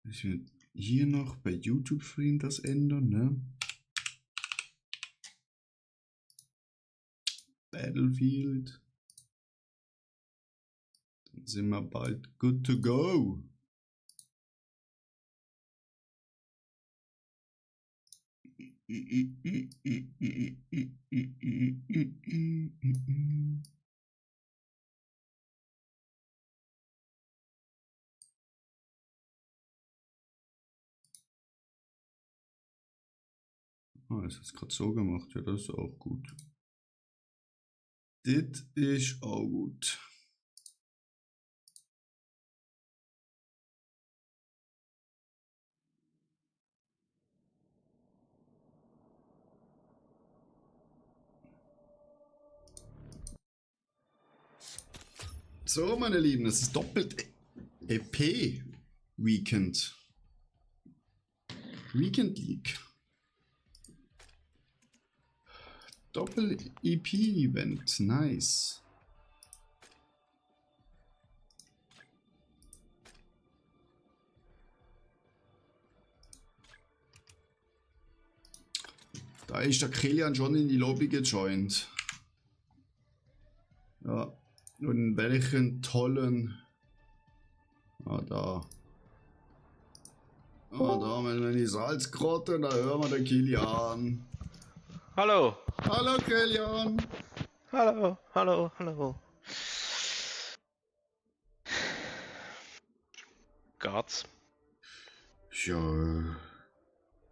Ich werde hier noch bei YouTube Stream das ändern, ne? Battlefield. Dann sind wir bald good to go. Ah, das hat es gerade so gemacht. Ja, das ist auch gut. Das ist auch gut. So, meine Lieben, das ist doppelt EP Weekend. Weekend League. Doppel-EP-Event, nice. Da ist der Kilian schon in die Lobby gejoint. Ja, und welchen tollen... Ah, da. Ah, da, wenn wir in die Salzgrotte, da hören wir den Kilian. Hallo. Hallo Kilian. Hallo, hallo, hallo. Geht's? Ja,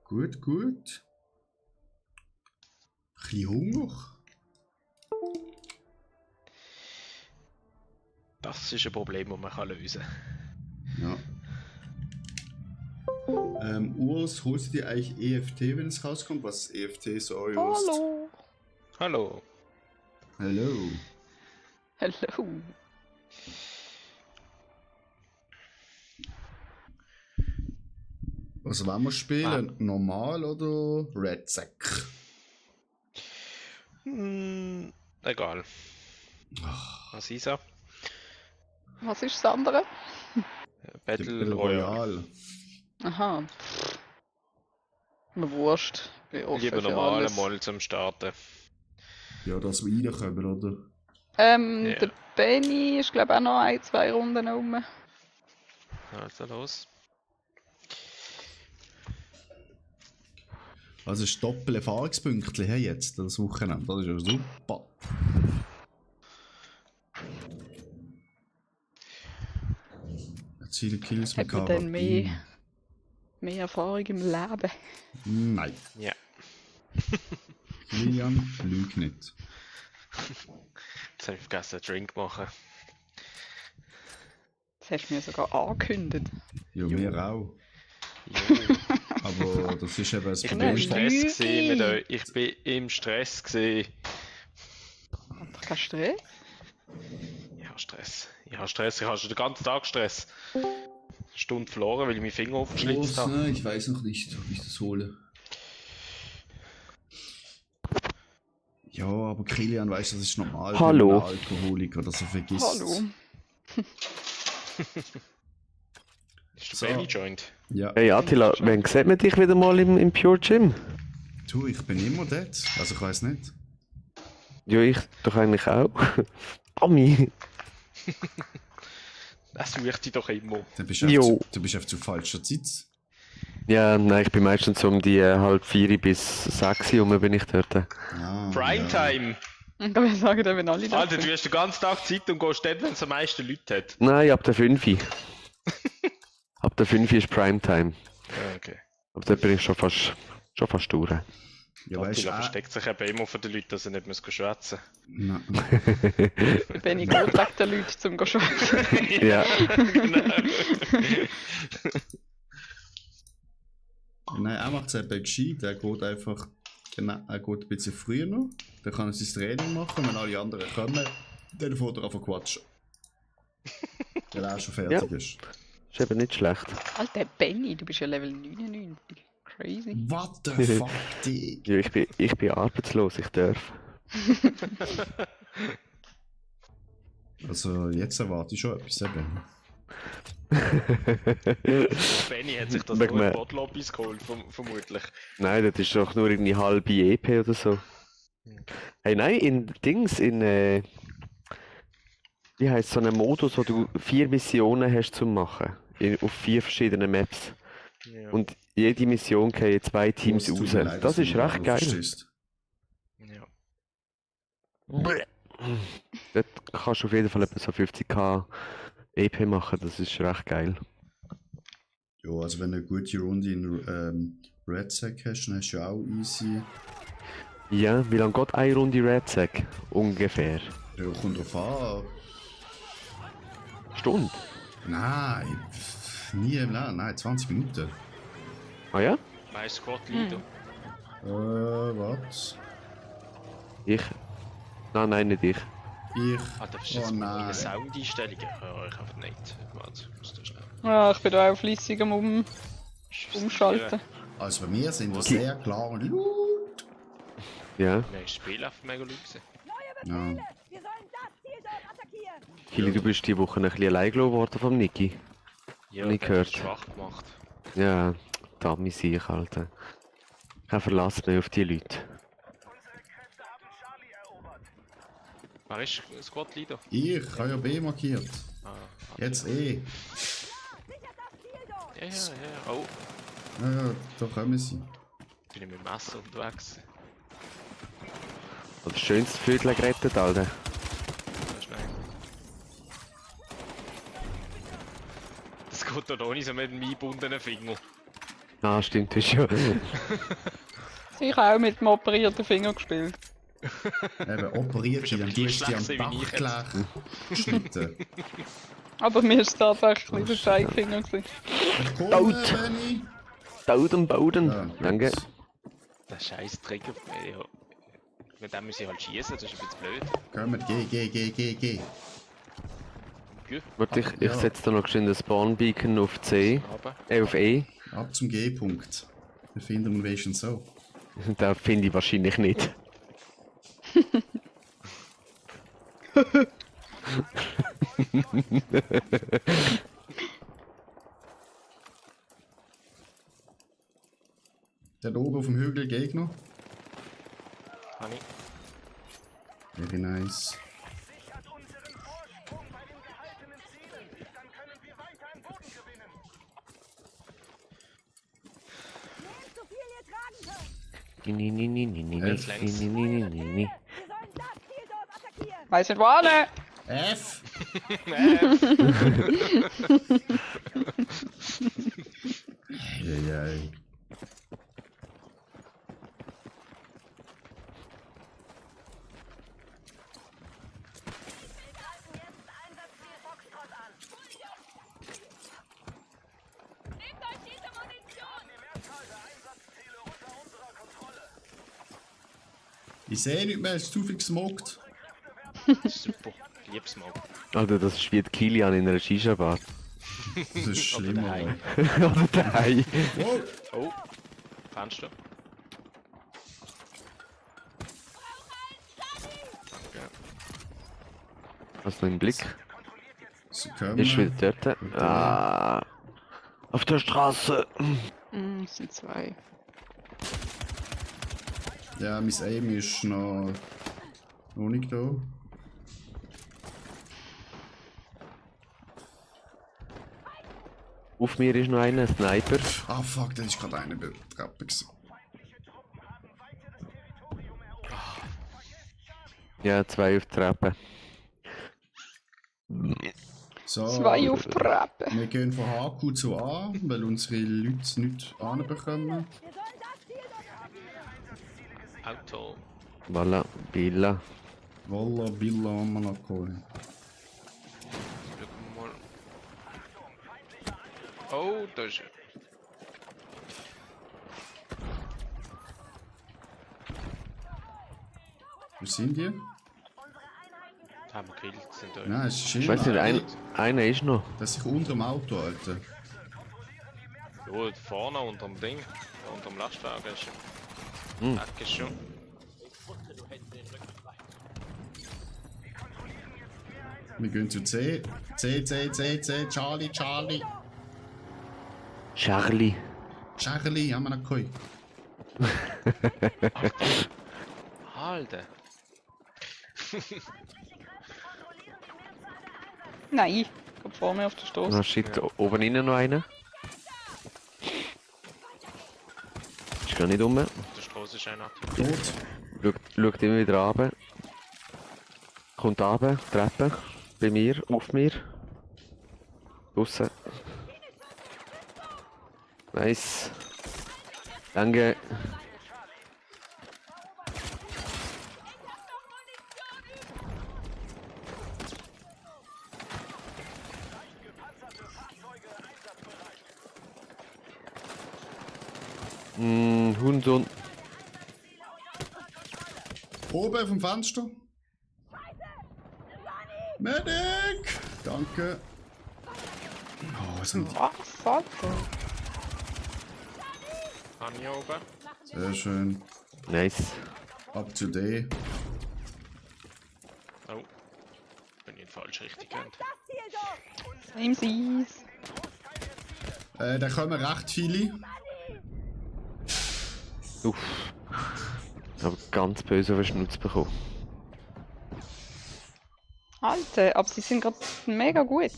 gut, gut. Ein bisschen Hunger. Das ist ein Problem, das man lösen kann. Ja. Urs, holst du dir eigentlich EFT, wenn es rauskommt? Was ist EFT? Sorry, Urs. Hallo. Hallo. Hallo. Hallo. Was wollen wir spielen? Normal oder Red Sack? Egal. Was ist er? Was ist das andere? Battle Royale. Aha. Mir wurscht. Bin offen Lieber für normal alles. mal zum Starten. Ja, dass wir reinkommen, oder? Ja. Der Benny ist glaube ich auch noch 1-2 Runden rum. Also los. Also ist Doppel-Erfahrungspünktchen jetzt, das Wochenende. Das ist ja super. Erziele Kills mit Hat man dann Karabin. mehr Erfahrung im Leben? Nein. Ja. Kilian, lüg nicht. Jetzt habe ich vergessen, einen Drink machen. Das hast du mir sogar angekündigt. Ja, Jo. wir auch. Jo. Aber das ist eben das Ich bin Problem. im Stress Lüge. gewesen mit euch. Ich bin im Stress gewesen. Hat doch keinen Stress? Ich habe Stress. Ich habe Stress. Ich habe schon den ganzen Tag Stress. Eine Stunde verloren, weil ich meinen Finger aufgeschlitzt habe. Ne, ich weiß noch nicht, ob ich das hole. Ja, aber Kilian, weißt du, das ist normal, Hallo. wenn man Alkoholiker, dass er vergisst. Hallo. Ist der So. Benny joint? Ja, Hey Attila, wann sieht man dich wieder mal im Pure Gym? du, ich bin immer dort. Also ich weiß nicht. Ja, ich doch eigentlich auch. Ami. Das suche ich doch immer. Du bist Jo. einfach zu falscher Zeit. Ja, nein, ich bin meistens so um die 3:30 bis 6 Uhr bin ich dort. Ah, Primetime! Ich kann mir sagen, da wenn alle da Alter, sind. du hast den ganzen Tag Zeit und gehst dort, wenn es am meisten Leute hat. Nein, ab der 5. Ab der 5 ist Primetime. Ja, okay. Aber dort bin ich schon fast durch. Ja, weißt Attila du, versteckt sich eben immer von den Leuten, dass er nicht mehr schwätzen na, Der Benny geht wegen den Leuten zum Arbeiten. Ja. Genau. nein, er macht es eben gescheit. Er geht einfach, genau, er geht ein bisschen früher noch. Dann kann er sein Training machen, wenn alle anderen kommen. Dann fährt er einfach quatschen. Weil er schon fertig Ja. ist. Ist eben nicht schlecht. Alter Benny, du bist ja Level 99. Crazy. What the fuck, Dig? Ja, ich bin arbeitslos, ich darf. Also jetzt erwarte ich schon etwas eben. Benny hat sich das Wegen nur in mir- Botlobbys geholt, vermutlich. Nein, das ist doch nur irgendwie halbe EP oder so. Hey, nein, in Dings, wie heisst so ein Modus, wo du 4 Missionen hast zum machen. Auf 4 verschiedenen Maps. Ja. Und jede Mission gehen 2 Teams Es tut raus. mir leid, Das dass ist du recht mich geil. verstehst. Ja. Dort kannst du auf jeden Fall etwa so 50k EP machen, das ist recht geil. Ja, also wenn du eine gute Runde in Red Sack hast, dann hast du ja auch easy. Ja, wie lange geht eine Runde Red Sack? Ungefähr. Ja, kommt drauf an. Stunde? Nein, nein, 20 Minuten. Ah ja? Mein Squad Leader. Was? Ich? Nein, nicht ich. Alter, was ist Oh jetzt mit nein. meinen Soundeinstellungen? Ich höre euch einfach nicht. Warte, ich muss da schnell. Ja, ich bin da auch fleissig am Umschalten. Also bei mir sind wir sehr klar und laut. Ja. Nein, das Spiel einfach mega laut gewesen. Ja. Wir sollen das Ziel dort attackieren. Kili, du bist die Woche ein bisschen allein gelassen worden vom Niki. Ja, Nicht der hat gehört. das schwach gemacht. Ja, da mich sich, Alter. Kein Verlass mehr auf die Leute. Wer ist Squad Leader? Ich habe ja B markiert. Ah, Jetzt E. ja. Oh, Ja, da kommen sie. bin ich mit dem Messer unterwegs. Das schönste Viertel gerettet, Alter. Das ist nein. Das geht doch noch nicht so mit dem eingebundenen Finger. Ah, stimmt, das ist ja. Ich habe auch mit dem operierten Finger gespielt. Eben, operiert Bist die, aber dann gleich tust du die am schlecht wie ich Dach geschnitten. Aber mir ist tatsächlich der Zeigefinger gewesen. Ich komme, Laut. Benni. Bauden. Ja, Danke. Der scheiß Trigger. Ja. Mit dem muss ich halt schießen, das ist ein bisschen blöd. Kommt, geh. Gut, Warte, ich Ja. setze da noch schnell den Spawn-Beacon auf C. aber. Auf E. Ab zum G-Punkt. Wir finden Invasion so. Da finde ich wahrscheinlich nicht. Der oben auf dem Hügel Gegner. Habe ich. Very nice. Nehmt so viel ihr tragen könnt. Nee. Jetzt längs. Wir sollen das Ziel dort attackieren. Weiss nicht, wo hin? F! Eieiei. Ich sehe nicht mehr, es ist zu viel gesmoked. Super. Lieb's mal. Alter, das ist wie die Kilian in einer Shisha-Bar. Das ist schlimmer. daheim. Oder daheim. Oh, Oh, Fenster. Hast du noch einen Blick? sie kommen. Ist wieder dort. Ah. Auf der Straße. Es sind 2. Ja, mein Aim ist noch nicht da. Auf mir ist noch einer, ein Sniper. Ah fuck, da ist gerade einer bei der Treppe gewesen. Ja, 2 auf der Treppe. So, 2 auf Treppe. wir gehen von HQ zu A, weil unsere Leute nicht anbekommen. Wir sollen das Ziel dort attackieren. Auto. Voilà, Billa. Walla, Billa, Monaco. Schauen wir mal. Oh, da ist er. Wo sind die? Da haben wir gekillt. Sind da. Nein, es ist Ich immer weiß nicht, einer ist noch. Das ist unter dem Auto, Alter. Ja, vorne unter dem Ding. Unter dem Lastwagen ist er. Hm. Weg ist schon. Wir gehen zu C. C, Charlie. Charlie. Charlie, haben wir noch gehört. Alter. Nein, kommt vor mir auf der Ah, Stoß. shit, oben innen noch einer. Ist gar nicht rum. Der Straße ist einer. Tot. Schaut immer wieder runter. Kommt runter, Treppe. Bei mir, auf mir. Draussen. Nice. Danke. Hurensohn. Oben auf dem Fenster. Medic! Danke. Oh, was sind die? Was, Alter? Habe ich oben. Sehr schön. Nice. Up to day. Oh. Bin ich in falsch richtig gerannt. Nimm sie's. Da kommen recht viele. Uff. Ich habe ganz böse auf den Schnutz bekommen. Alter, aber sie sind gerade mega gut.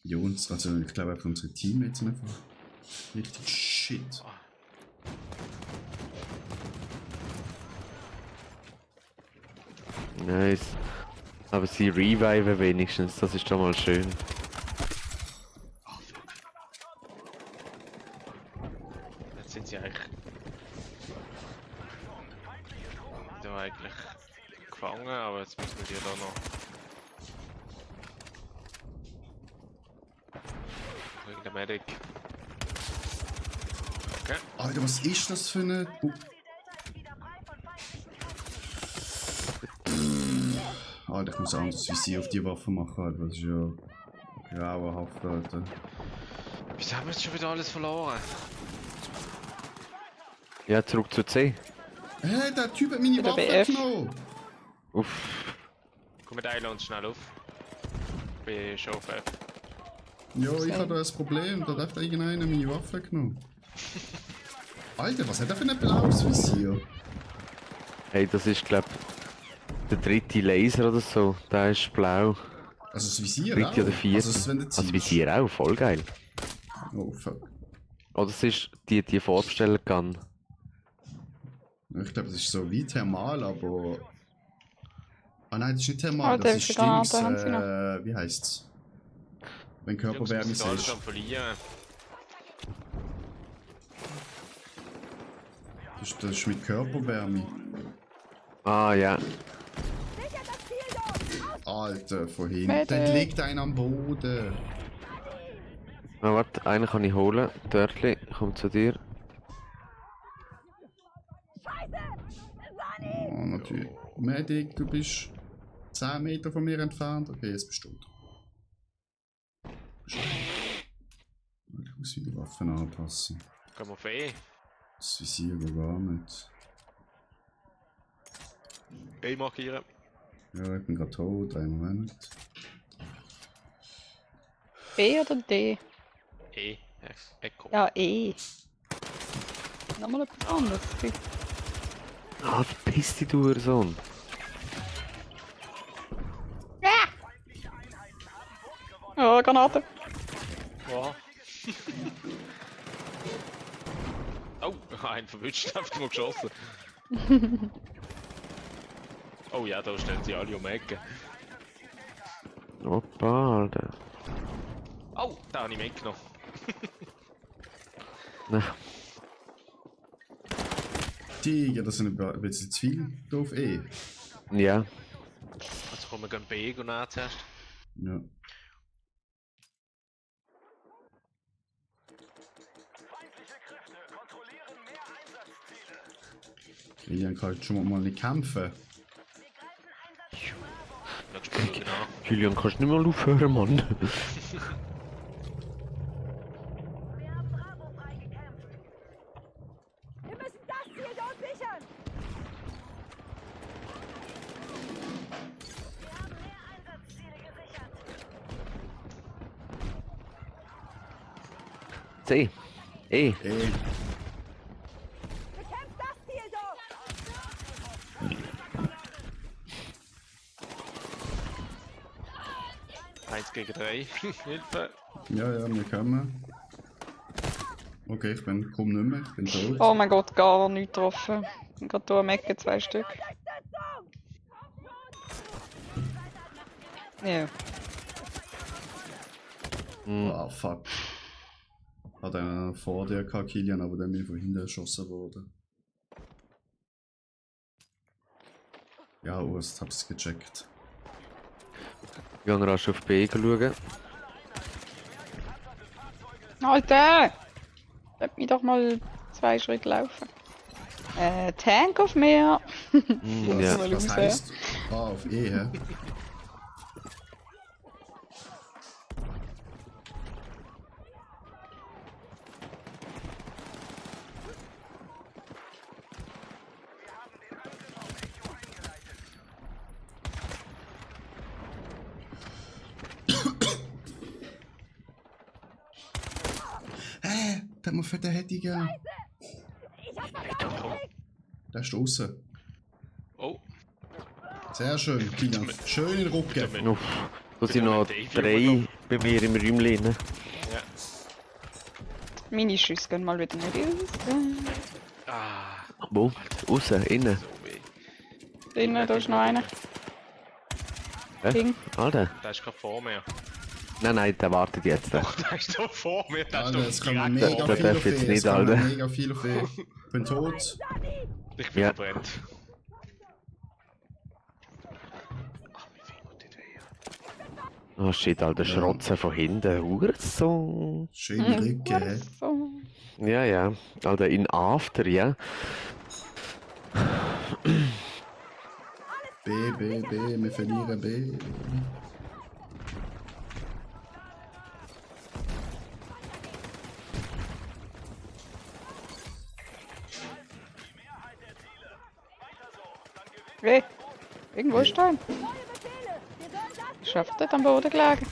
Jungs, also ich glaube einfach unsere Teammates sind einfach richtig shit. Nice. Aber sie reviven wenigstens, das ist doch mal schön. Jetzt sind sie eigentlich. Da eigentlich gefangen, aber jetzt müssen wir die da noch. Wegen der Medic. Okay. Alter, was ist das für eine... Alter, ich muss ein anderes Visier auf die Waffe machen, Alter. Das ist ja grauenhaft, Alter. Wieso haben wir jetzt schon wieder alles verloren? Ja, zurück zu C. Hey, der Typ hat meine Der Waffe BF. genommen! Komm, wir teilen uns schnell auf. Ich bin schon auf F. Ja, ich habe da ein Problem, da hat irgendeiner meine Waffe genommen. Alter, was hat er für ein blaues Visier? Hey, das ist glaub der dritte Laser oder so. Der ist blau. Also das Visier Dritte auch? oder vierte. Also, das, wenn du Also ziehst. Visier auch, voll geil. Oh fuck. Oder es ist die vorbestellen kann. Ich glaube, das ist so wie thermal, aber... Ah nein, das ist nicht thermal, Ah, das der ist Granate Dings, haben sie noch. wie heisst's? Wenn Jungs, wir Körperwärme sind alles ist. am Verlieren. Das ist mit Körperwärme. Ah ja. Alter, von hinten. Medic. Dann liegt einer am Boden. Ah, warte, einen kann ich holen. Dörtli, komm zu dir. Oh, natürlich. Medic, du bist 10 Meter von mir entfernt. Okay, jetzt bist du tot. Ich muss wieder Waffen anpassen. Gehen wir auf E. Das Visier geht gar nicht. E markieren. Ja, ich bin gerade tot, einen Moment. B oder D? E. Echo. Ja, E. Nochmal etwas anderes. Ah, verpiss dich, du Sohn. Oh, Granate. Wow. Oh, einen verwünscht, habt ihr mal geschossen. Oh ja, da stellen sie alle um die Ecke. Opa, Alter. Oh, da habe ich mitgenommen. Na, Tiger, das sind ein bisschen zu viel drauf eh. ja. Also kommen wir gehen B und A zuerst. Ja. Kilian kann halt schon mal nicht kämpfen. Dann spielen wir genau. Julian, kannst du nicht mal aufhören, Mann? Wir haben Bravo freigekämpft. Wir müssen das Ziel dort sichern. Wir haben mehr C. E. Bekämpft das Ziel doch! 1 gegen 3. Hilfe. Ja, ja, wir kommen. Okay, komm nicht mehr, ich bin tot. Oh mein Gott, gar nicht getroffen. Ich bin gerade hier am Ecke 2 Stück. Ja. Ah, fuck. Hat einer vor dir gehabt, Kilian, aber dann bin ich von hinten erschossen worden. Ja, Urs, hab's gecheckt. Ich gehe rasch auf B schauen. Alter! Lass mich doch mal 2 Schritte laufen. Tank auf mir! Ja. Mal Was raus. heißt? Ah, auf E, hä? Hä? Der muss für den hätte ich gern. Der ist draußen. Oh, Sehr schön, Kilian. Schön in den Rücken. Uff, da sind noch 3 bei mir im Räumchen. ja. Meine Schüsse gehen mal wieder nicht raus. Ah, Wo? Außen, innen. so weh. Drinnen, da ist noch einer. Hä? Ding. Alter. Der ist gerade vor mir. Nein, der wartet jetzt. Der ist so vor mir. Der ist Alter, doch es kommen direkt mega vor viel mir. auf jetzt E. nicht, Es kommen Alter. mega viel auf E. Ich bin tot. Ich bin Ja. verbrennt. Ach, wie viel tut weh. Oh shit, Alter, Schrotzen von hinten. So. Schön in den Rücken, hä? So. Ja, ja. Alter, in After, ja. B, B, B, wir verlieren B. Hey, irgendwo ist da. Schafft er am Boden gelegen?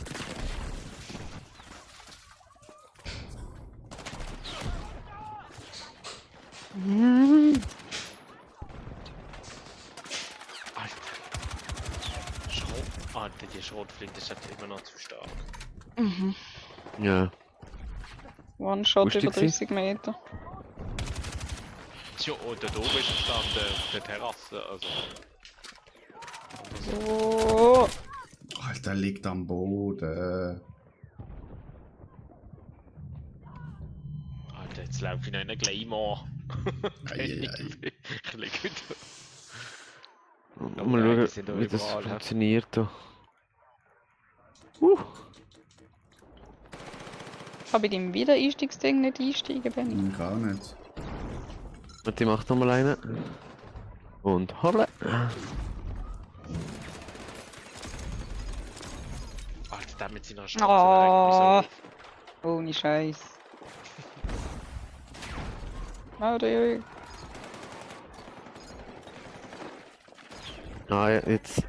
Alter. Alter, die Schrotflinte ist halt immer noch zu stark. Ja. One-Shot Wo ist die über 30 Meter. Tja, und dort oben ist er gestanden, auf der Terrasse, also. So. Alter, liegt am Boden. Alter, jetzt laufe ich noch in einen Claymore. Ei, ei, ei. Ich liege wieder. Mal die schauen, sind da wie das überall, hä? funktioniert. Da. Kann bei deinem Wiedereinstiegsding nicht einsteigen, Benni? Ich auch nicht. Und die macht nochmal einen. Und holla. Alter, der mit seiner Schnauze, Oh. der regt mich so auf. Ohne Scheiß. Oh, der Ah, ja, jetzt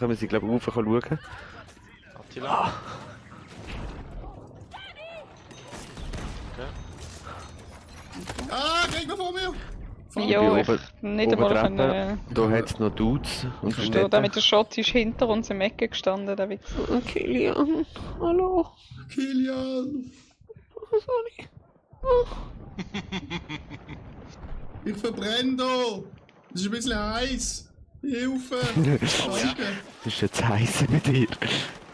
können sie, glaube ich, rauf schauen. Attila. Ah, Gegner vor mir! Jo, ich oben- nicht oben einmal Treppe. können. Da hat es noch Dudes und Ich kann So, der Städte. mit der Schott ist hinter uns im Ecke gestanden, der Wichser. Okay, Kilian. Hallo. Kilian! Sorry. Ich verbrenne da! Es ist ein bisschen heiß! Hilfe! Danke! Das ist jetzt heiß bei dir.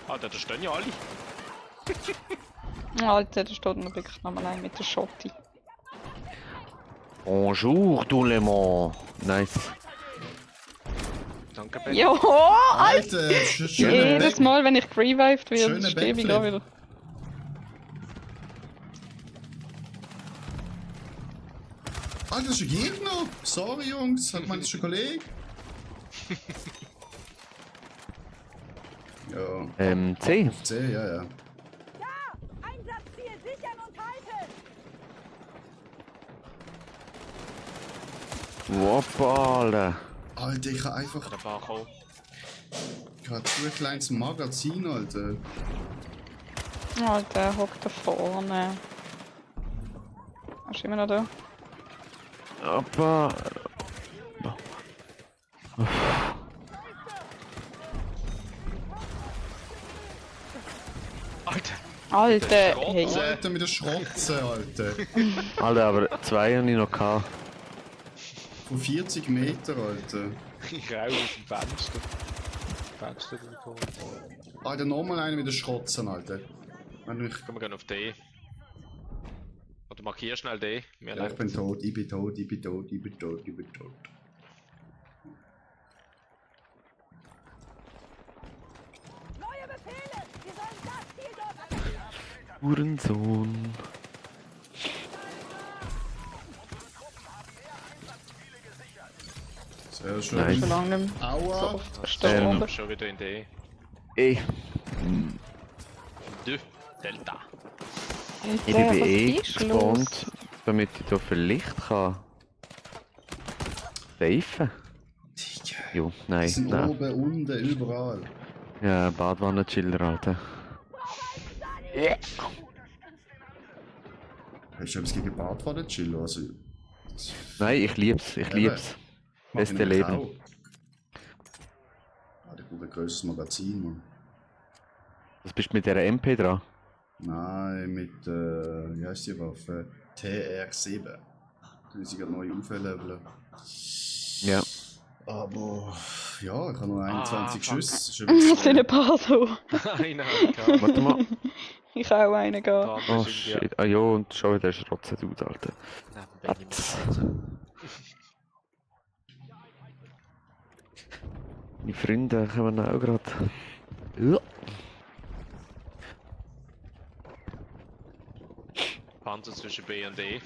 Alter, da stehen ja alle. Alter, da steht noch wirklich noch mal ein mit der Schotti. Bonjour, tout le monde. Nice. Danke, Ben. Jo, Alter! Alter, schöner Jedes Back. Mal, wenn ich gerevived werde, Schöner stehe ich Backflip. da wieder. Alter, das ist ein Gegner! Sorry, Jungs, hat man das ist ein Kollege? Ja, C. C, ja, ja. Ja! Einsatzziel sichern und halten! Woppa, Alter. Alter, ich hab einfach. Der Bacho. Ich hab zu ein kleines Magazin, Alter. Alter, er hockt da vorne. Hast du immer noch da? Aber... Alter! Alter, hey. Alter, mit der Schrotze, Alter. Alter, aber 2 habe ich noch gehabt. Von 40 Meter, Alter. Ich rau aus dem Fenster. Fenster gekommen. Alter, nochmal einer mit der Schrotze, Alter. Wenn ich... Komm, wir gehen auf D. Oder markier schnell D. Mir Ja, ich bin tot, ich bin tot, ich bin tot, ich bin tot, ich bin tot. Neue Befehle! Wir sollen das Ziel dort attackieren! Hurensohn. Sehr schön. Nein. Schon lange nicht mehr so Aua! oft verstorben. Schon wieder in D. Ey, D. Delta. ich bin Alter, bei was E ist los? gespawnt, damit ich da vielleicht kann... safen. Digga. Jo, Die nein, sind nein. oben, unten, überall. Ja, Badwanne-Chiller, Alter. Hast du etwas gegen Badwanne chillen? Also, Nein, ich lieb's, ich lieb's. mach ich Beste nämlich Leben. auch. Ah, ich brauche ein grösseres Magazin, Mann. Was bist du mit dieser MP dran? Nein, mit, wie heisst die Waffe? TR7. Die sie gerade neu aufleveln. Ah, Ja. Aber, ja, ich habe nur 21 fuck. Schüsse. Das ist Es sind ein paar so. Einer habe ich gehabt. Warte mal. Ich habe auch einen Der gehabt. andere Oh ist irgendwie shit. Ah ja, und schon wieder Schrotzen aus, Alter. neben Benjamin. Meine Freunde kommen auch gerade. Ja. Panzer zwischen B und D.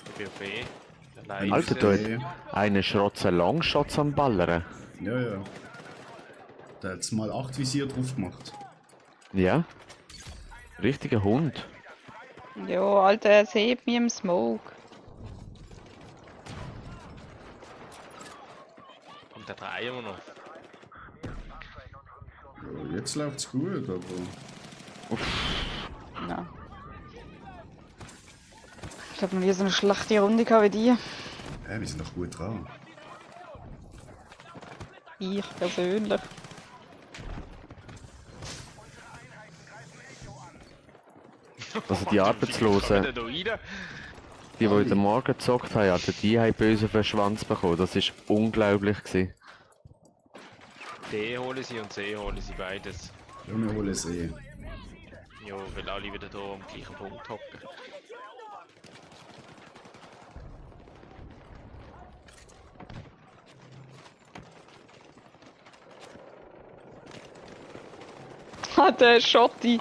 Ich bin auf B. Allein Alter, ist du er. hast einen Schrotzen Longshots am Ballern. Ja, ja. Da hat mal 8 Visier drauf gemacht. Ja. Richtiger Hund. Ja, Alter, er sieht mich im Smoke. Kommt der 3 immer noch. Ja, jetzt läuft's gut, aber. Nein. Ich habe noch nie so eine schlechte Runde gehabt wie die. Ja, wir sind doch gut dran. Ich persönlich. Also die Arbeitslosen, Kommt der da rein? die heute Morgen gezockt haben, Alter, die haben böse auf den Schwanz bekommen. Das war unglaublich gewesen. D holen sie und C holen sie beides. Ja, wir holen es eh. Jo, weil alle wieder da am gleichen Punkt hocken. Ah, der Schotti.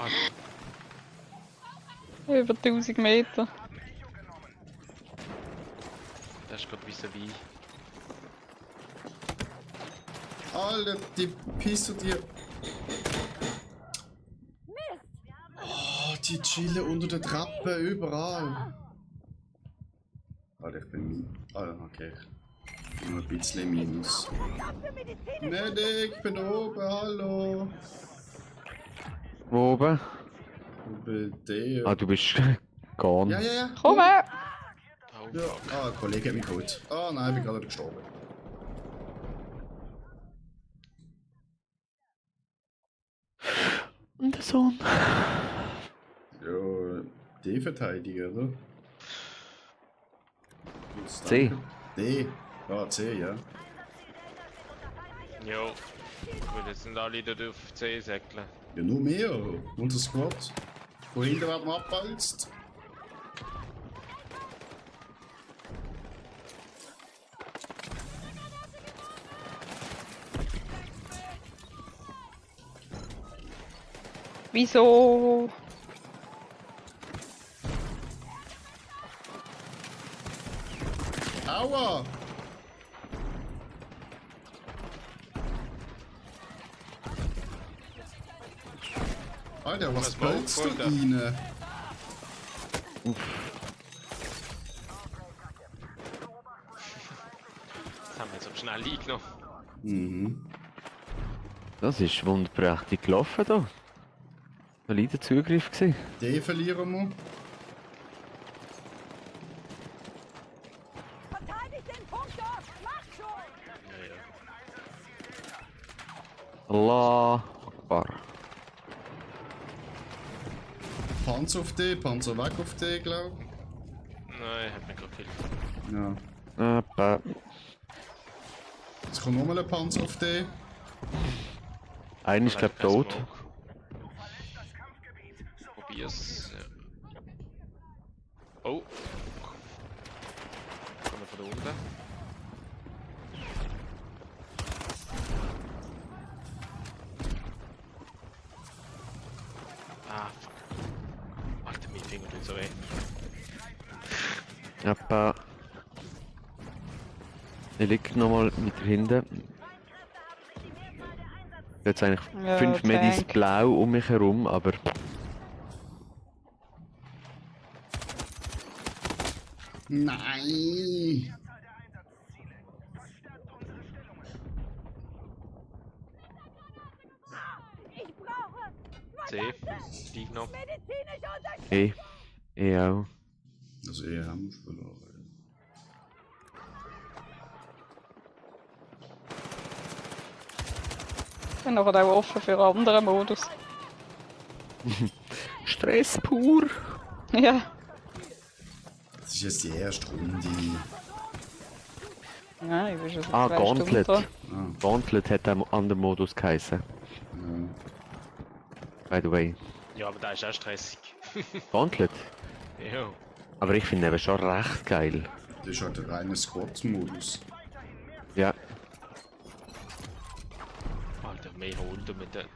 Ah, Über 1000 Meter. das ist gerade vis-à-vis. Alter, die Pisse dir. Oh, die chillen unter der Treppe überall. Alter, ich bin Alter, okay. Ich bin nur ein bisschen minus. Medic, ich bin oben, hallo. Wo oben? Ich bin der. Ah, du bist gone. Ja, ja, ja. Komm her! Oh, Ja. fuck. Ah, ein Kollege hat mich geholt. Ah, nein, ich bin gerade gestorben. Und der Sohn. Ja, D-Verteidiger, oder? C. D. Ja, C, ja. Jo. Gut, jetzt sind alle dort auf C säckeln. Ja, nur mehr. Unser Squad. Von hinten werden wir abbalzt. Wieso? Aua! Alter, was Was bölzt du Alter? rein? Das haben wir jetzt aber schnell eingenommen. Mhm. Das ist wunderprächtig gelaufen da. Solider Zugriff gewesen. Den verlieren wir. Verteidigt den Punkt dort! Macht schon! Ja. Allah Akbar. Panzer auf D, Panzer weg auf D, glaub ich. Nein, hat mich gerade gekillt. Ja. Aber Jetzt kommt nochmal ein Panzer auf D. einer ist glaub tot. Probier's. Ja. Oh. Kommen wir von da unten. Ah, fuck. Alter, mein Finger tut so weh. Aber er liegt nochmal mit hinten. Jetzt eigentlich Ja, 5 Medis Tank. blau um mich herum, aber Nein! Ich brauche C. Lieg noch. medizinische Unterstützung! ich auch. Also eher haben wir verloren. Ich bin nachher auch offen für einen anderen Modus. Stress pur. Ja. Das ist jetzt die erste Runde. Ja, ich bin schon seit Ah, 2 Stunden Gauntlet. dran. Gauntlet hat der andere Modus geheißen. By the way. Ja, aber da ist auch stressig. Gauntlet? Ja. Aber ich finde eben schon recht geil. Das ist halt der reine Squad-Modus. Ja. Alter, mehr holt er mit dem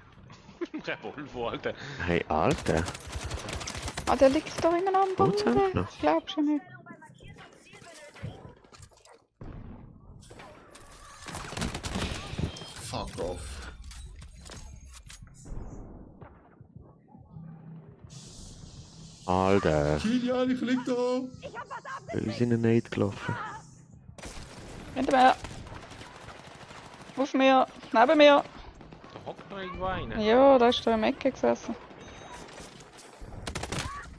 Revolver, Alter. Hey, Alter. Ah, der liegt da immer noch am Boden. Tut's einfach noch? Ich glaub schon nicht. Fuck off. Alter. Kilian, ich lieg da! Böse in den Nate gelaufen. Hinter mir. Auf mir. Neben mir. Da hockt noch irgendwo einer. Ja, da ist da im Ecke gesessen.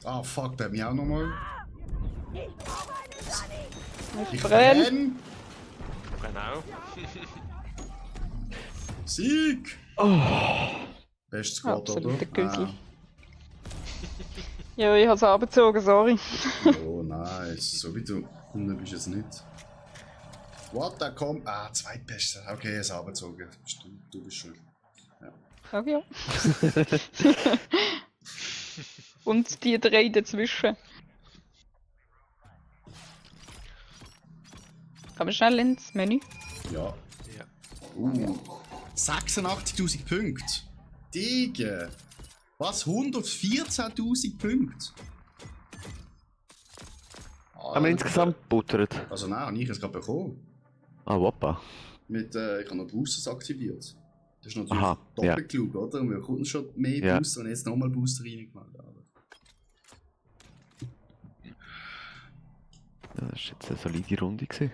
Ah fuck, der hat mich auch nochmal. Ich Ich brenne. renn! Genau. Sieg! Bestes Squad, Absoluter oder? Güssel. Ja, ich hab's abgezogen, sorry. Oh, nice. So wie du. Unten bist du jetzt nicht. What, da kommt. Ah, zweitbeste. Okay, er ist abgezogen. Du bist schuld. Sag ja. Und die 3 dazwischen. Kann man schnell ins Menü? Ja. Ja. 86.000 Punkte. Digga. Was? 114.000 Punkte? Haben wir insgesamt buttert? Also nein, habe ich es gerade bekommen. Ah, woppa. Mit, ich habe noch Boosters aktiviert. Das ist natürlich Aha, doppelt klug, oder? Und wir konnten schon mehr Ja. Booster und jetzt nochmal Booster reingemacht. Aber. Ja, das war jetzt eine solide Runde gewesen.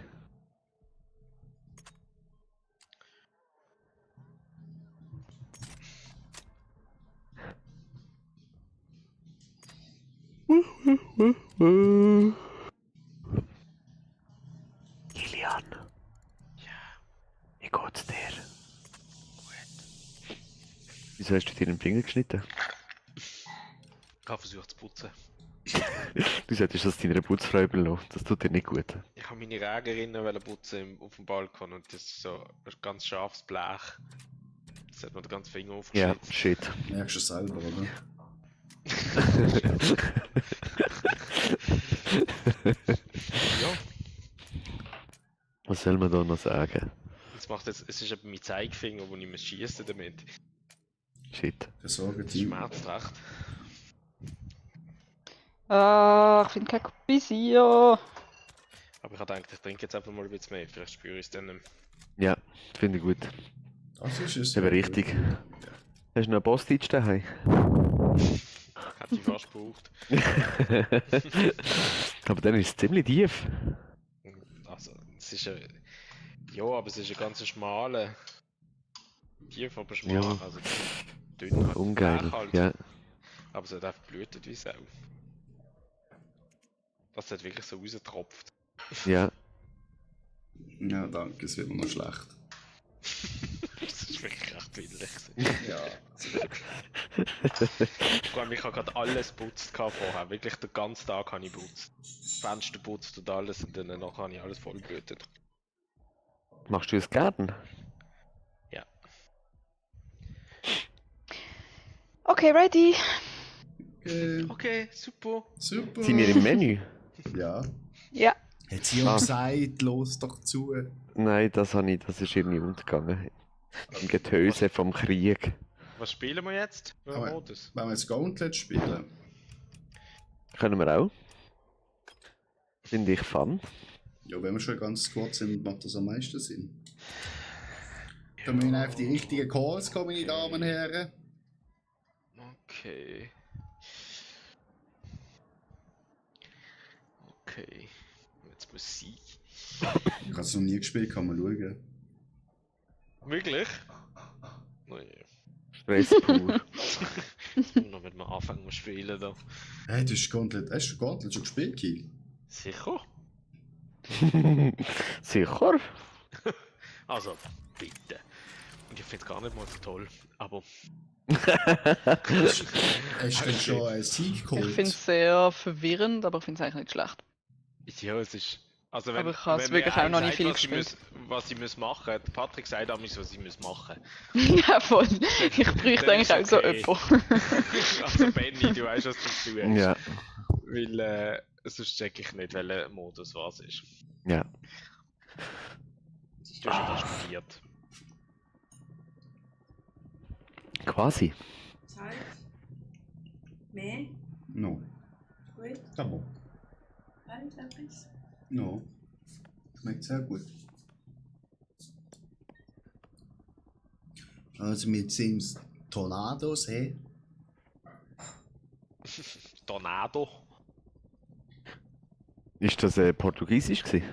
Kilian. Ja. Wie geht's dir? Gut. Wieso hast du dir den Finger geschnitten? Ich habe versucht zu putzen. Du solltest das deiner Putzfrau überlassen. Das tut dir nicht gut. Ich habe meine Rägerinnen putzen auf dem Balkon und das ist so ein ganz scharfes Blech. Das hat mir den ganzen Finger Ja, aufgeschnitten. shit. Merkst du selber, oder? Ja, Was soll man da noch sagen? es ist eben mein Zeigefinger, wo ich muss schießen damit. Shit. Der Sorge Das Team. schmerzt recht. Ah, ich finde kein Visier. Aber ich habe gedacht, ich trinke jetzt einfach mal ein bisschen mehr, vielleicht spüre ich es dann nicht Ja, finde ich gut. Das ist es. Das ist richtig. Hast du noch einen Boss-Ditch daheim? mehr. Hätte ich fast gebraucht. Aber dann ist es ziemlich tief. Also, es ist Ja, aber es ist ein ganz schmaler. Tief, aber schmal. Ja. Also dünn halt. Ungeil, Flach halt. ja. Aber es hat einfach blutet wie Sau. Dass es wirklich so raustropft. Ja. Ja, danke, es wird mir noch schlecht. Das ist wirklich echt widerlich. Ja. Vor allem, ich habe gerade alles putzt vorher. Wirklich den ganzen Tag habe ich putzt. Fenster putzt und alles und dann nachher habe ich alles voll geblutet. Machst du das Garten? Okay, ready. Okay, super. Super. Sind wir im Menü? Ja. Ja. Hat sie ja gesagt, los doch zu. Nein, das ist irgendwie untergegangen. Im Getöse vom Krieg. Was spielen wir jetzt? Für einen Modus? Wenn wir jetzt Gauntlet spielen. Können wir auch. Finde ich fun. Ja, wenn wir schon ganz Squad sind, macht das am meisten Sinn. Da müssen wir auf die richtigen Calls kommen, meine Damen und Herren. Okay. Okay. Jetzt Musik. Ich habe es noch nie gespielt, kann man schauen. Wirklich? Naja. Stress pur. Noch wenn wir anfangen zu spielen da. Hey, du hast Gauntlet schon gespielt, Kiel? Sicher? Sicher? Also, bitte. Und ich finde es gar nicht mal so toll, aber Hast du denn schon einen Sieg Ich geholt? finde es sehr verwirrend, aber ich finde es eigentlich nicht schlecht. ja, es ist. Also wenn, Aber ich habe es wenn wirklich mir auch noch einer nicht viel sagt, gespielt. was ich muss machen, der Patrick sagt auch was ich muss machen. Ja, voll. Ich bräuchte dann eigentlich auch ist so okay. jemanden. Also Benny, du weißt, was du zu tun hast. Ja. Weil sonst check ich nicht, welcher Modus was ist. Ja. Du hast ja das studiert. Quasi. Zeit. Mehr. No. Gut. Aber. Etwas. No. Schmeckt sehr gut. Also mit Sims Tornados, hey? Tornado. Ist das Portugiesisch gewesen?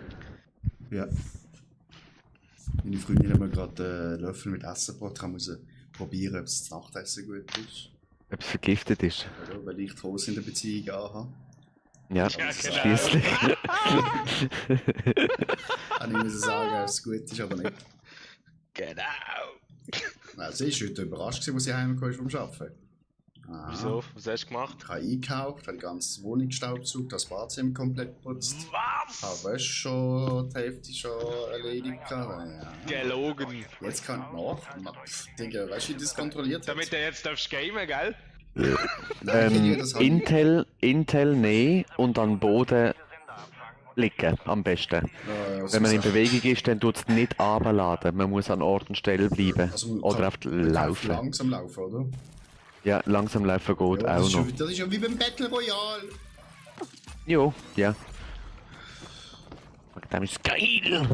Ja. Meine Freundin hat mir gerade einen Löffel mit Essen gebracht. Ich musste probieren, ob es das Nachtessen gut ist. Ob es vergiftet ist? Oder? Weil ich die Hose in der Beziehung anhabe. Ja, Ja, genau. schließlich. Ich muss sagen, ob es gut ist oder nicht. Genau. Nein, sie war heute überrascht, als sie heimgekommen ist vom Arbeiten. Ah. Wieso? Was hast du gemacht? Ich habe eingekauft, habe die ganze Wohnung gestaubsaugt, das Badezimmer komplett geputzt. Was? Habe Wäsche schon, die Hälfte schon erledigt. Ja. Gelogen. Jetzt kann ich nach. Digga, weißt du, wie das kontrolliert hat? Damit du jetzt darfst gamen, gell? Nein, Kili, das hat Intel nehmen und an den Boden liegen, am besten. Wenn man in Bewegung ist, dann tut es nicht runterladen. Man muss an Ort und Stelle bleiben. Oder auf laufen. Langsam laufen, oder? Ja, langsam laufen geht Ja, auch noch. Das ist ja wie beim Battle Royale. Jo, ja. Das ist geil!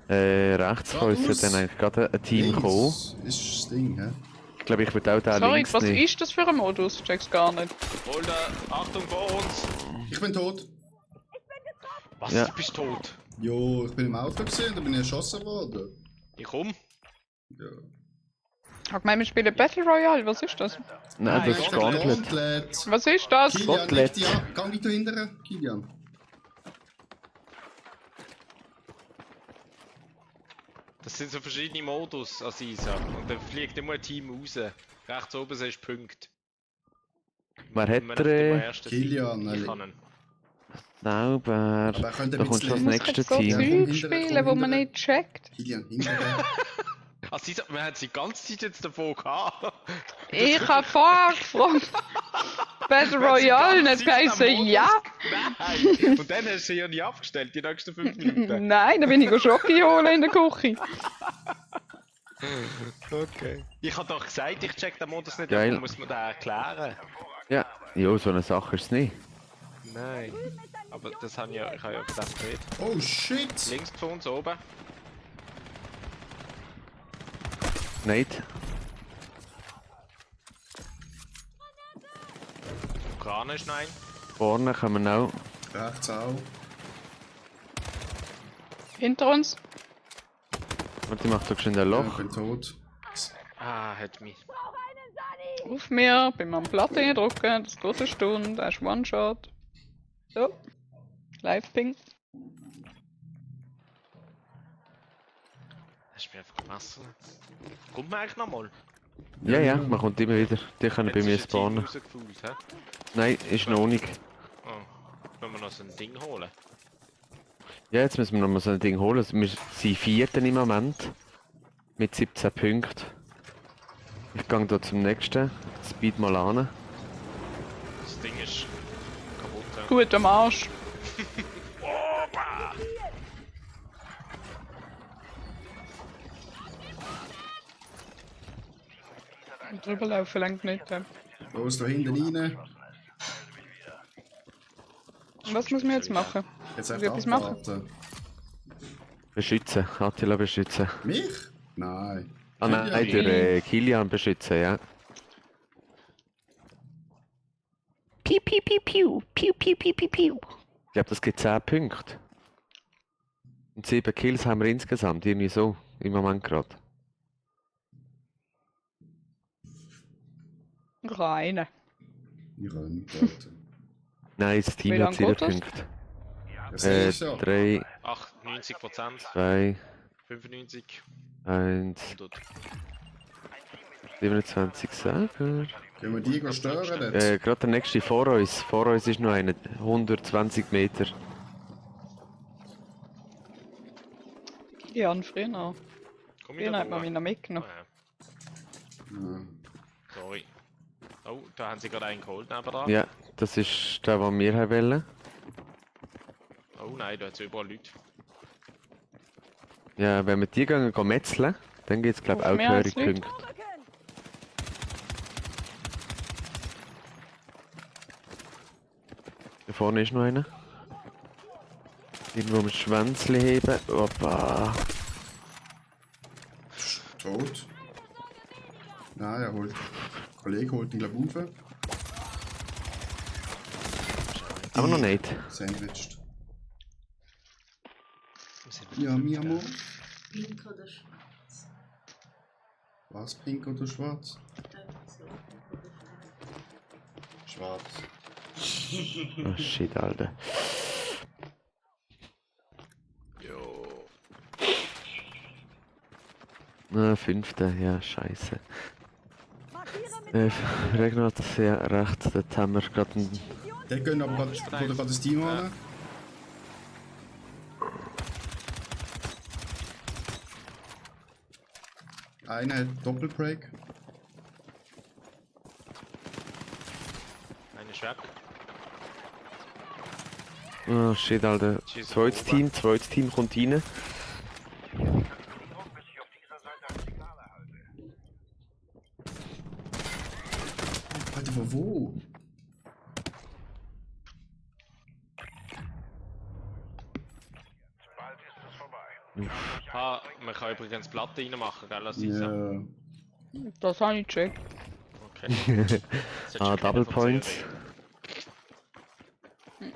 Rechts von uns ist dann eigentlich gerade ein Team gekommen. Ist das Ding, hä? Ich glaube, ich würde auch da Sorry, links was nehmen. ist das für ein Modus? Ich check's gar nicht. Holder, Achtung vor uns! Ich bin tot. Was? Ja. Du bist tot? Jo, ich bin im Auto gesehen, da bin ich erschossen worden. Ich komm. Ja. Ich hab gemeint, wir spielen Battle Royale. Was ist das? Nein, das ist Gauntlet. Gauntlet. Was ist das? Kilian, Gauntlet. leg dich an. Geh weiter hinterher, Kilian. Das sind so verschiedene Modus als Isa. Und dann fliegt immer ein Team raus. Rechts oben siehst du Punkte. Wer Und hat wenn auf dem er? ersten Kilian, sind, ich Ali. kann ihn. Sauber. Aber er könnte Da ein kommt schon das bisschen... Man muss nächste jetzt so Team. Komm Zeug hinterher, spielen, komm wo man hinterher. nicht checkt. Kilian, hinterher. Also Isa, wir haben sie die ganze Zeit jetzt davon gehabt. Ich hab vorher gefragt. Battle Royale, nicht geheißen, ja. Nein! Und dann hast du sie ja nicht abgestellt, die nächsten 5 Minuten. Nein, dann bin ich Schoki holen in der Küche. Okay. Ich hab doch gesagt, ich check den Modus nicht, Geil. aber muss man den erklären? Ja, jo, so eine Sache ist es nicht. Nein. Aber das habe ich ja von dem geredet. Oh shit! Links von uns oben. Nicht? Kran ist nein. Vorne kommen wir auch. Rechts auch. Hinter uns. Warte, ich mach da geschwind ein Ja, Loch. ich bin tot. Ah, hat mich. Auf mir, bin am Platte drücken, das geht eine Stunde, das ist One-Shot. So. Live-Ping. Hast du mich einfach gemessen? Kommt man eigentlich nochmal? Ja, ja, man kommt immer wieder. Die können bei mir spawnen. Nein, ist noch nicht. Oh, können wir noch so ein Ding holen? Ja, jetzt müssen wir noch mal so ein Ding holen. Wir sind Vierten im Moment. Mit 17 Punkten. Ich gehe da zum nächsten. Speed mal an. Das Ding ist kaputt. Ja. Gut am Arsch. Drüber laufen langt nicht. Los, da hinten rein. Was muss man jetzt machen? Jetzt Muss ich etwas machen? abwarten. Beschützen. Attila beschützen. Mich? Nein. Ah nein, der Kilian beschützen, ja. Piu, piu, piu, piu. Piu, piu, piu, piu, piu. Ich glaube, das gibt 10 Punkte. Und 7 Kills haben wir insgesamt, irgendwie so. Im Moment gerade. Reine. Ich habe nicht Alter. Nein, das Team Wie hat lang 7 geht das? Punkte. Ja, sehe ich ja. 3, 90%, 2, 95, 1, 100. 27 Säger. Können wir die stören jetzt? Gerade der nächste vor uns. Vor uns ist noch einer. 120 Meter. Ja, und früher noch. Komm ich Früher da hat man durch? mich noch mitgenommen. Ah, Ja. sorry. Oh, da haben sie gerade einen geholt nebenan. Ja, das ist der, den wir haben wollen. Oh nein, da hat es überall Leute. Ja, wenn wir die gehen metzeln, dann gibt es glaube ich Auf auch mehr als höhere Leute. Punkte. Da vorne ist noch einer. Irgendwo am Schwänzli heben. Opa. Tot. Nein, er holt. Der Kollege holt ihn, glaube ich, auf. Aber noch nicht. Sandwiched. Wir sind wieder Ja, fünf, mi amor. gell? Pink oder schwarz? Was, pink oder schwarz? Einfach so. Pink oder schwarz. Schwarz. Oh shit, Alter. Jo. Na, 5. Ja, scheiße. Regnat, ja, recht. Dort haben wir gerade einen. Der gehen aber gerade das Team holen. Einer hat Doppelbreak. Einer ist weg. Oh shit, Alter. Zweites Team kommt rein. Alter, von wo? Ah, man kann übrigens Platte reinmachen, gell, Assisa? Ja. Das habe ich gecheckt. Okay. Ah, Double Points.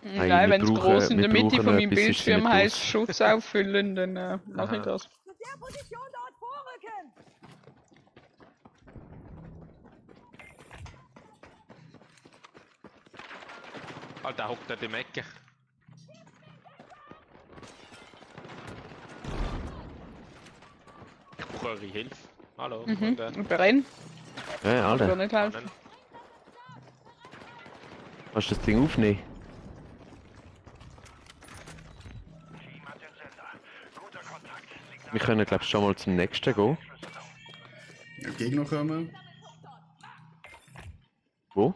Nein, Nein, wir wenn es brauchen- groß in wir der Mitte brauchen von meinem etwas, ist Bildschirm nicht heißt aus. Schutz auffüllen, dann mache ich Aha. das. Zu der Position dort vorrücken! Alter, der hockt dort im Ecke. Ich brauche eure Hilfe. Hallo, Freunde. Und bereit? Ja, Ich Alter. kann nicht helfen. Kannst du das Ding aufnehmen? Wir können, glaube ich, schon mal zum nächsten gehen. Ja, Gegner kommen. Wo?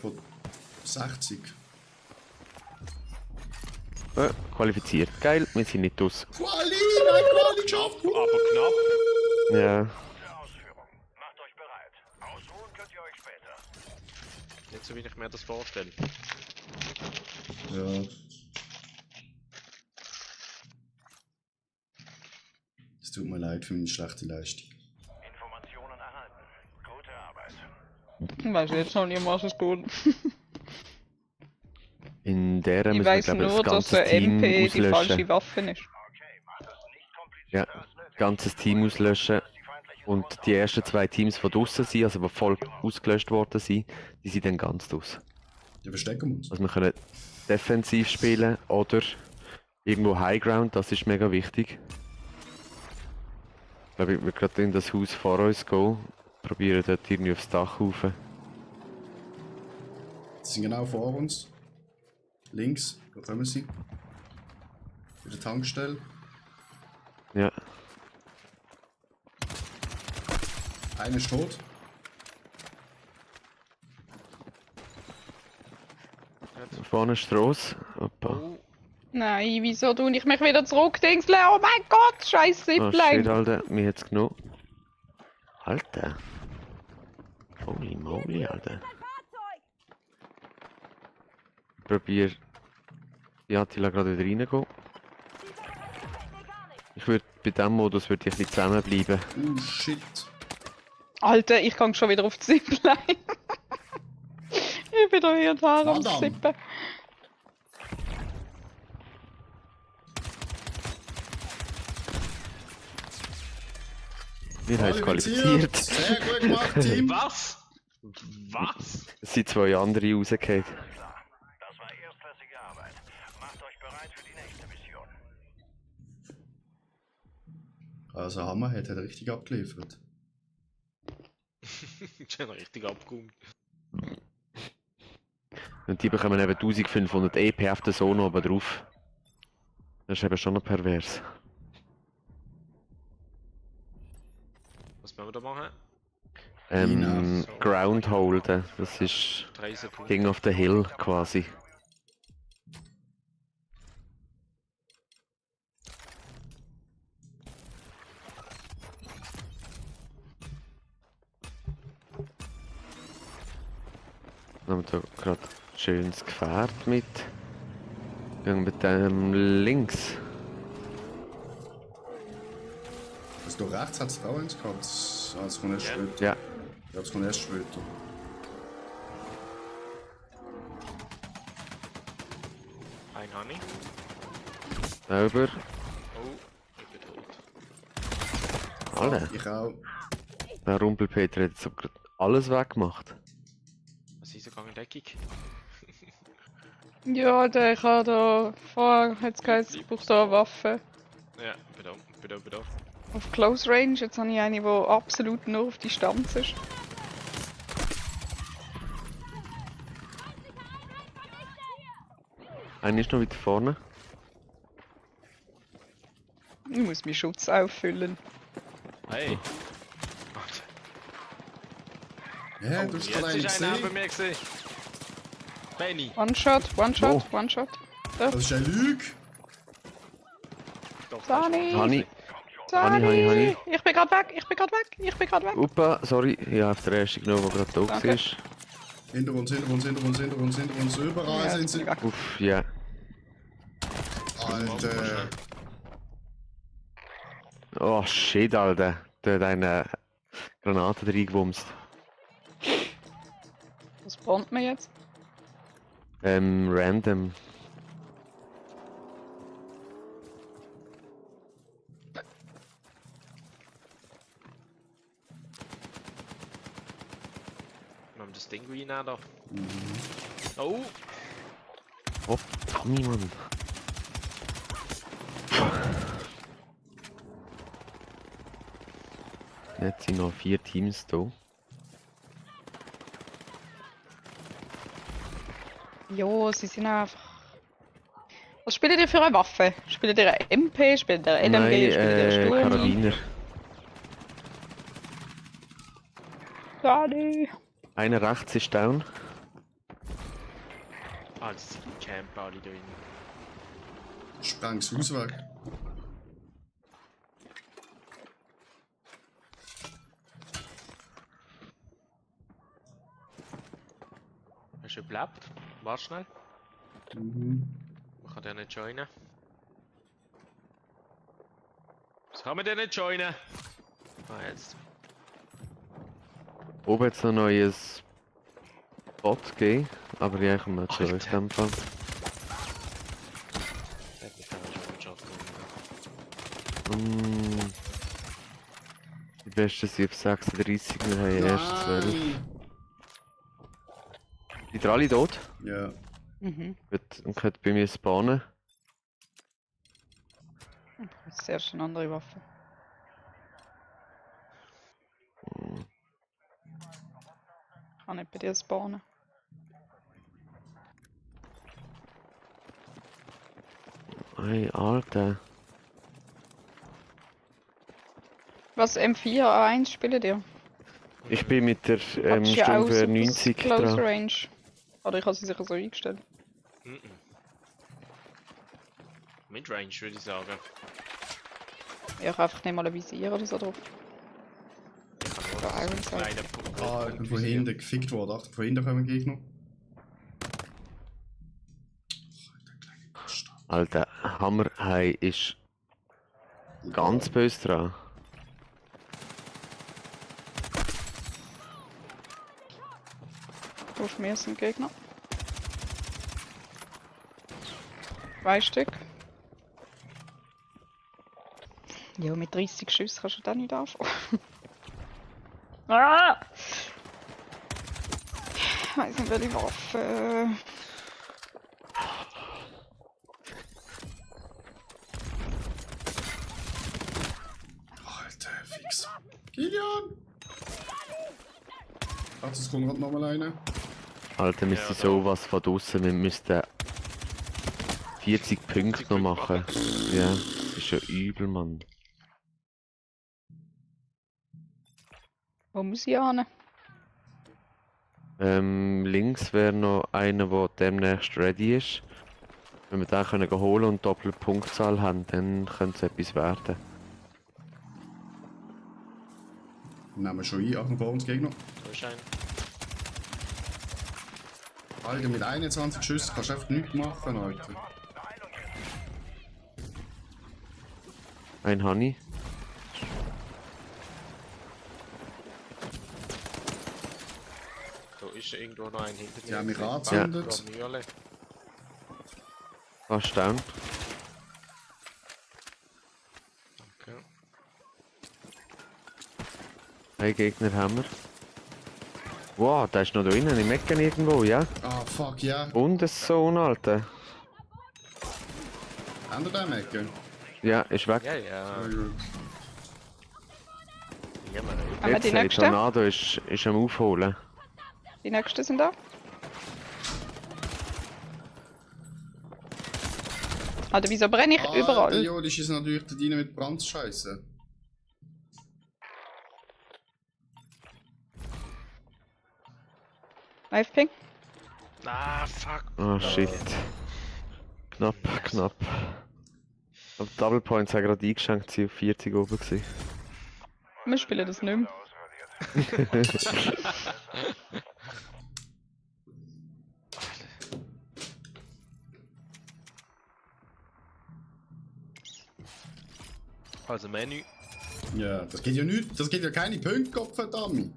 Von 60. Qualifiziert. Geil, wir sind nicht aus. Quali! Nein, Quali geschafft! Aber knapp. Ja. Nicht so wie ich mir das vorstelle. Ja. Es tut mir leid für meine schlechte Leistung. Ich weiß jetzt noch nicht, was es geht. In der Ich müssen wir, weiss glaube ich, nur, das dass ganze der Team MP die falsche auslöschen. Waffe ist. Ja, ganzes Team auslöschen. Und die ersten 2 Teams, die draussen sind, also die voll ausgelöscht worden sind, die sind dann ganz draus. Ja, verstecken wir uns. Also wir können defensiv spielen oder irgendwo Highground, das ist mega wichtig. Ich glaube, ich will gerade in das Haus vor uns gehen, probieren dort irgendwie aufs Dach rauf. Sie sind genau vor uns. Links, wo kommen sie? Bei der Tankstelle. Ja, Einer ist tot. vorne Strasse. Opa. Oh, Nein, wieso tue ich mich wieder zurück, Dingsle? Oh mein Gott, scheiß Oh shit, Zipline! Alter, mir hat's genommen. Alter. Holy moly, Alter. Ich probier die Attila gerade wieder reingehen. Ich würde bei diesem Modus würde ich ein bisschen zusammenbleiben. Shit. Alter, ich kann schon wieder auf die Zipline. Ich bin da hier und her am Verdammt. Zippen. Wir haben es qualifiziert. Sehr gut gemacht, Team. was? Was? Es sind 2 andere rausgefallen. Das war erstklassige Arbeit. Macht euch bereit für die nächste Mission. Also Hammerhead hat richtig abgeliefert. Schon richtig abgekommen. Und die bekommen eben 1500 EP auf der Zone oben drauf. Das ist eben schon noch pervers. Was müssen wir da machen? Genau. Ground holden, das ist 3 Sekunden. King of the Hill quasi. Dann haben wir da gerade ein schönes Gefährt mit. Gehen mit dem links. Also da rechts hat es auch eins gehabt. Ah, das kommt erst Ja. später. Ja, Ja, das kommt erst später. Ein Honey. selber. Oh, ich bin tot. Alle. Ich auch. Der Rumpelpeter hat jetzt aber gerade alles weggemacht. Was ist gegangen, Deckung? Ja, Alter, ich habe da vorher hat's geheißen, ich brauche da eine Waffe. Ja, bin da. Auf Close Range, jetzt habe ich eine, die absolut nur auf Distanz ist. Einer ist noch weiter vorne. Ich muss meinen Schutz auffüllen. Hey! Ja, du hast Jetzt gerade einen ist einer bei gesehen. mir gesehen. Benny! One Shot, One Shot, Wo? One Shot. Das ist eine Lüge. Doch, Sani! Hani, Sani! Hani. Ich bin grad weg, ich bin grad weg, ich bin grad weg. Upa, sorry, ich habe den ersten genommen, der gerade da Danke. war. Hinter uns, hinter uns, hinter uns, hinter uns, hinter uns. Überall Ja, sind jetzt bin sie. ich weg. Uff, ja. Alter. Oh shit, Alter. Der hat eine Granate reingewumst. Was spawnt man jetzt? Random. Wir haben das Ding rein da. Oh! Oh, niemand. Jetzt sind noch 4 Teams da. Jo, sie sind einfach. Was spielt ihr für eine Waffe? Spielt ihr eine MP? Spielt ihr eine LMG? Nein, Spielt ihr eine Sturm? Karabiner. Sani! Einer rechts ist down. Ah, das sind die Camper alle da drin. Sprang das Haus weg. Hast du überlebt? Warte schnell. Mhm. Man kann den nicht joinen. Was kann man denn nicht joinen? Ah, jetzt. Oben hat es noch ein neues Bot gegeben, aber ja, ich komme zu euch in dem Fall. Die besten sind auf 36, wir haben erst 12. Nein! Sind ihr alle tot? Ja. Mhm. Gut, und könnt bei mir spawnen. Das ist erst eine andere Waffe. Ich kann nicht bei dir spawnen. Hey, Alter. Was, M4A1 spielen dir? Ich bin mit der Hattest du ja auch Stufe so 90 Close dran. Range. Oder ich habe sie sicher so eingestellt. Mhm. Midrange würde ich sagen. Ja, ich habe einfach nicht mal ein Visier oder so drauf. Ich kann nur Ja, das Iron Sight. kleine Punkt. Ah, ich bin von hinten gefickt worden. Achtung, von hinten kommen Gegner. Alter, Hammer Hai ist ganz böse dran. Auf mir sind Gegner. 2 Stück. Ja, mit 30 Schüssen kannst du da nicht anfangen. Ah! Ich weiss nicht, welche Waffe. Alter, fix. Kilian! Ach, das kommt gerade nochmal eine. Alter, wir Ja, sind da. sowas von draussen, wir müssten 40 Punkte noch machen. Ja, das ist ja übel, Mann. Wo muss ich hin? Links wäre noch einer, der demnächst ready ist. Wenn wir den können holen und doppelte Punktzahl haben, dann könnte es etwas werden. Nehmen wir schon ein, Achtung vor uns Gegner. Da ist ein. Alter, mit 21 Schüssen kannst du einfach nichts machen, Alter. Ein Honey. Da ist irgendwo noch ein hinter Die haben mich gesehen. angezündet. Da Mühle. Fast down. Okay. Ein Gegner haben wir. Wow, der ist noch da drinnen im Ecken irgendwo, ja? Ah, fuck, ja. Bundessohn, Alter. Haben wir den Ecke? Ja, ist weg. Ja, ja. Ja, man. Haben wir Jetzt, die der nächsten? Tornado ist am Aufholen. Die nächsten sind da. Alter, wieso brenne ich Alter, überall? ja, die schießen natürlich da rein mit Brandscheiße. Knife Ping? Ah, fuck. Oh shit. Knapp, knapp. Aber Double Points haben gerade eingeschenkt, sie auf 40 oben gewesen. Wir spielen das nicht mehr. Also Menü. Ja, das geht ja nicht, das geht ja keine Punkte, Gottverdammt.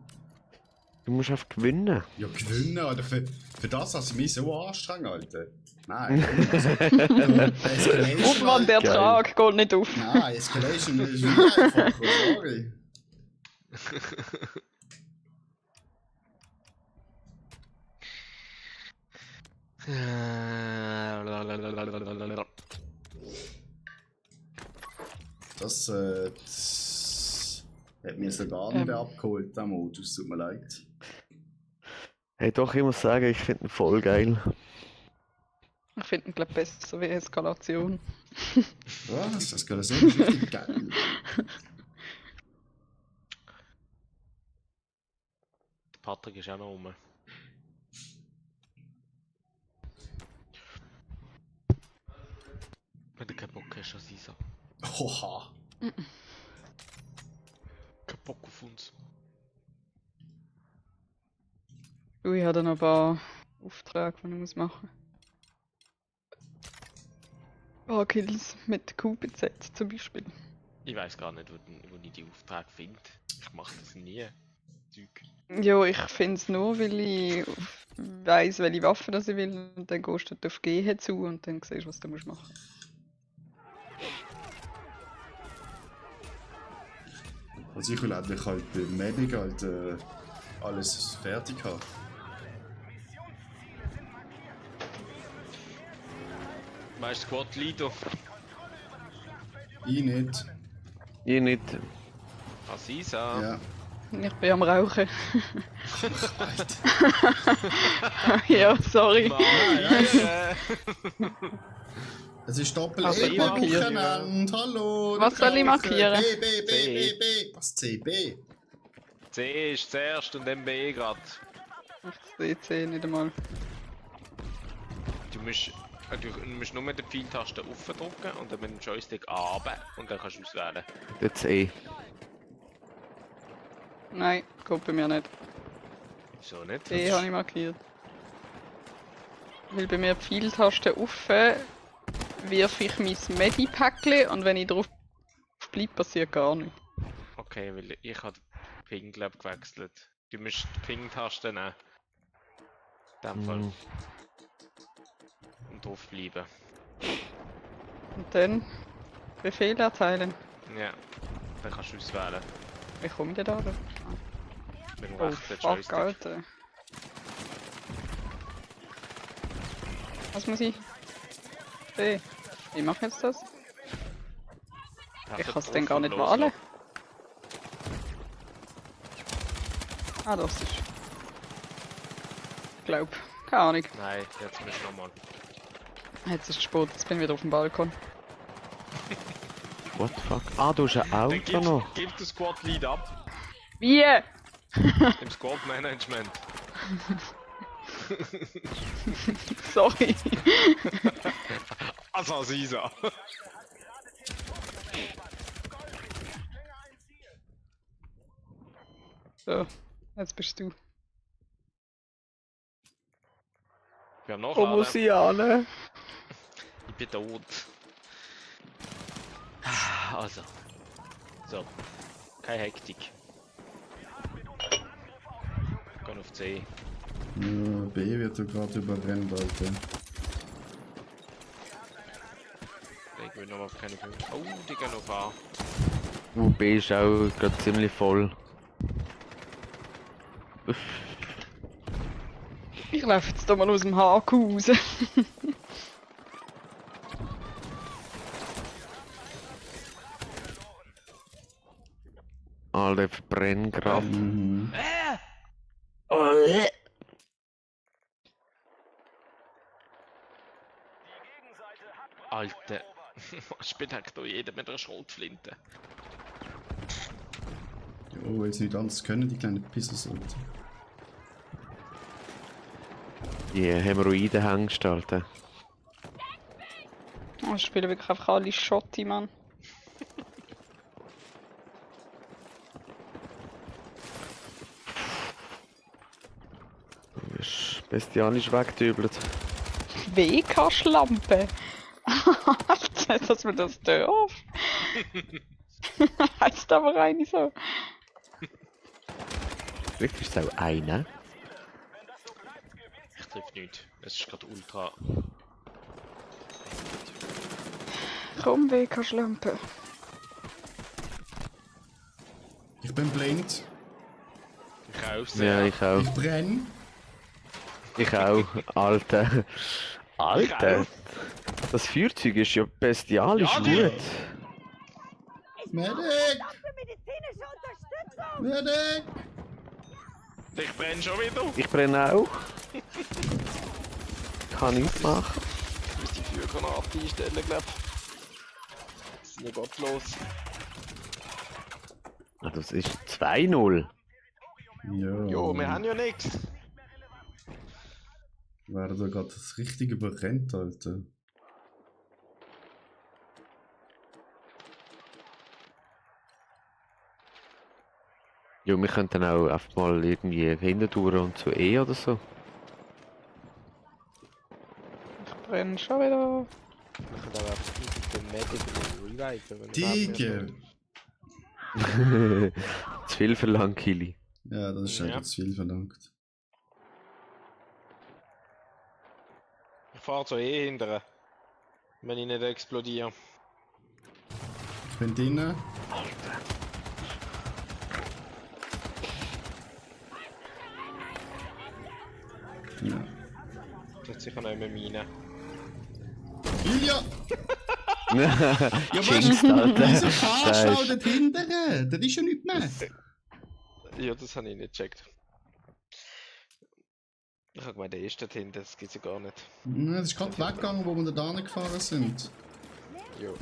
Du musst einfach gewinnen. Ja, gewinnen, Alter. Für das hast du mich so anstrengen, Alter. Nein, Escalation. Aufwand, der Geil. Ertrag geht nicht auf. Nein, Escalation ist viel einfacher, sorry. Das hat mir sogar nicht abgeholt, der Modus, tut mir leid. Hey doch, ich muss sagen, ich finde ihn voll geil. Ich finde ihn, glaube besser wie Eskalation. Was? Escalation ist richtig geil. Patrick ist auch noch rum. Wenn du keinen Bock hast, dann so. Oha. Kein Bock auf uns. Du, ich habe noch ein paar Aufträge, die ich muss machen muss. Ein paar Kills mit QBZ zum Beispiel. Ich weiß gar nicht, wo ich die Aufträge finde. Ich mache das nie. Zeug. Ja, ich finde es nur, weil ich weiss, welche Waffe das ich will. Und dann gehst du dort auf G zu und dann siehst du, was du machen musst. Also ich will endlich halt beim Medic halt alles fertig haben. Weißt du, Squad Leader? Ich nicht. Ich nicht. Aziza. Ja. Ich bin am Rauchen. Alter. Ja, sorry. Es ist doppel Also, E Wochenende. Hallo. Was soll ich markieren? B. Was C, B? C ist zuerst und dann B grad. Ich sehe nicht einmal. Du musst nur mit der Pfeiltaste aufdrücken und dann mit dem Joystick runter und dann kannst du auswählen. Jetzt eh. Nein, kommt bei mir nicht. Wieso nicht? D habe ich markiert. Weil bei mir die Pfeiltaste auf wirf ich mein Medipackli und wenn ich drauf bleibe, passiert gar nichts. Okay, weil ich habe den Ping glaub gewechselt. Du musst die Ping-Taste nehmen. In dem Fall. Und drauf bleiben. Und dann Befehl erteilen. Ja, dann kannst du auswählen. Wie komme ich denn da? Mit dem Oh, rechten fuck, Joystick. Alter. Was muss ich? Hey, wie mache ich jetzt das? Ich kann es dann gar nicht wählen. Ah, das ist. Ich glaube. Keine Ahnung. Nein, jetzt musst du nochmal. Jetzt ist es spät, jetzt bin ich wieder auf dem Balkon. What the fuck? Ah, du hast ein Dann Auto noch. gib den Squad Lead ab. Wie? Im Squad Management. Sorry. Also Aziza. So, jetzt bist du. Wir haben noch Wo muss ich hin? Ich bin tot. Also. So. Keine Hektik. Gehen auf C. Ja, B wird ja gerade überrennt, Alter. Ich will nochmal auf keine Punkte. Oh, die gehen auf A. B ist auch gerade ziemlich voll. Ich laufe jetzt hier mal aus dem HQ raus. Alle verbrennen gerade. Mhm. Alter. Was bedeckt da jeder mit einer Schrotflinte? Jo, weil sie nicht anders können, die kleinen Pisser sind. Die Hämorrhoiden hängen gestalten. Oh, ich spiele wirklich einfach alle Schotti, Mann. Du bist bestialisch weggedübelt. WK-Schlampe! Dass wir das darf? Heißt aber eine so. Wirklich ist es auch einer. Ich treffe nicht. Es ist gerade ultra. Komm, WK-Schlampe. Ich bin blind. Ich auch Ja, ich auch. Ich brenne. Ich auch. Alter. Alter. auch. Das Feuerzeug ist ja bestialisch Ja, gut. Medic! Für medizinische Unterstützung! Medic! Ich brenne schon wieder. Ich brenne auch. Kann nichts machen. Ich muss die Feuergranate einstellen, glaub ich. Ist nicht gottlos. Ah, das ist 2-0. Ja. Jo, wir haben ja nichts. Werden da gerade das richtig überrennt, Alter. Ja, wir könnten auch einfach mal irgendwie hindurch und zu E oder so. Ich brenne schon wieder. Wir können aber einfach mit dem Medical reviven. Digga! Zu viel verlangt, Kili. Ja, das ist Ja. eigentlich zu viel verlangt. Ich fahre zu E hinterher. Wenn ich nicht explodiere. Ich bin drinnen. Ja. Das hat sicher noch immer Mine. Ilja! Jinx, Alter. Wieso Das fahrst du auch ist- dort hinten? Das ist ja nicht mehr. Ja, das habe ich nicht gecheckt. Ich habe gemeint, der ist dort hinten, das gibt's ja gar nicht. Ja, das ist gerade weggegangen, wo wir da gefahren sind. Jo,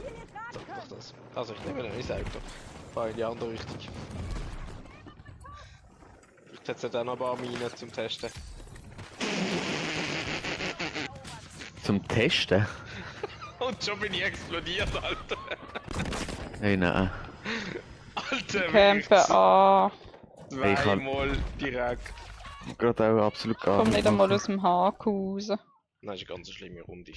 sag doch das. Also ich nehme nicht Auto. Fahr in die andere Richtung. Ich setze dann noch ein paar Minen zum Testen. Zum Testen? Und schon bin ich explodiert, Alter. Hey, nein. Alter, Campen an. Ich kann- zweimal direkt. Gerade auch absolut gar Komm nicht einmal machen. aus dem Haken raus. Nein, das ist eine ganz schlimme Runde.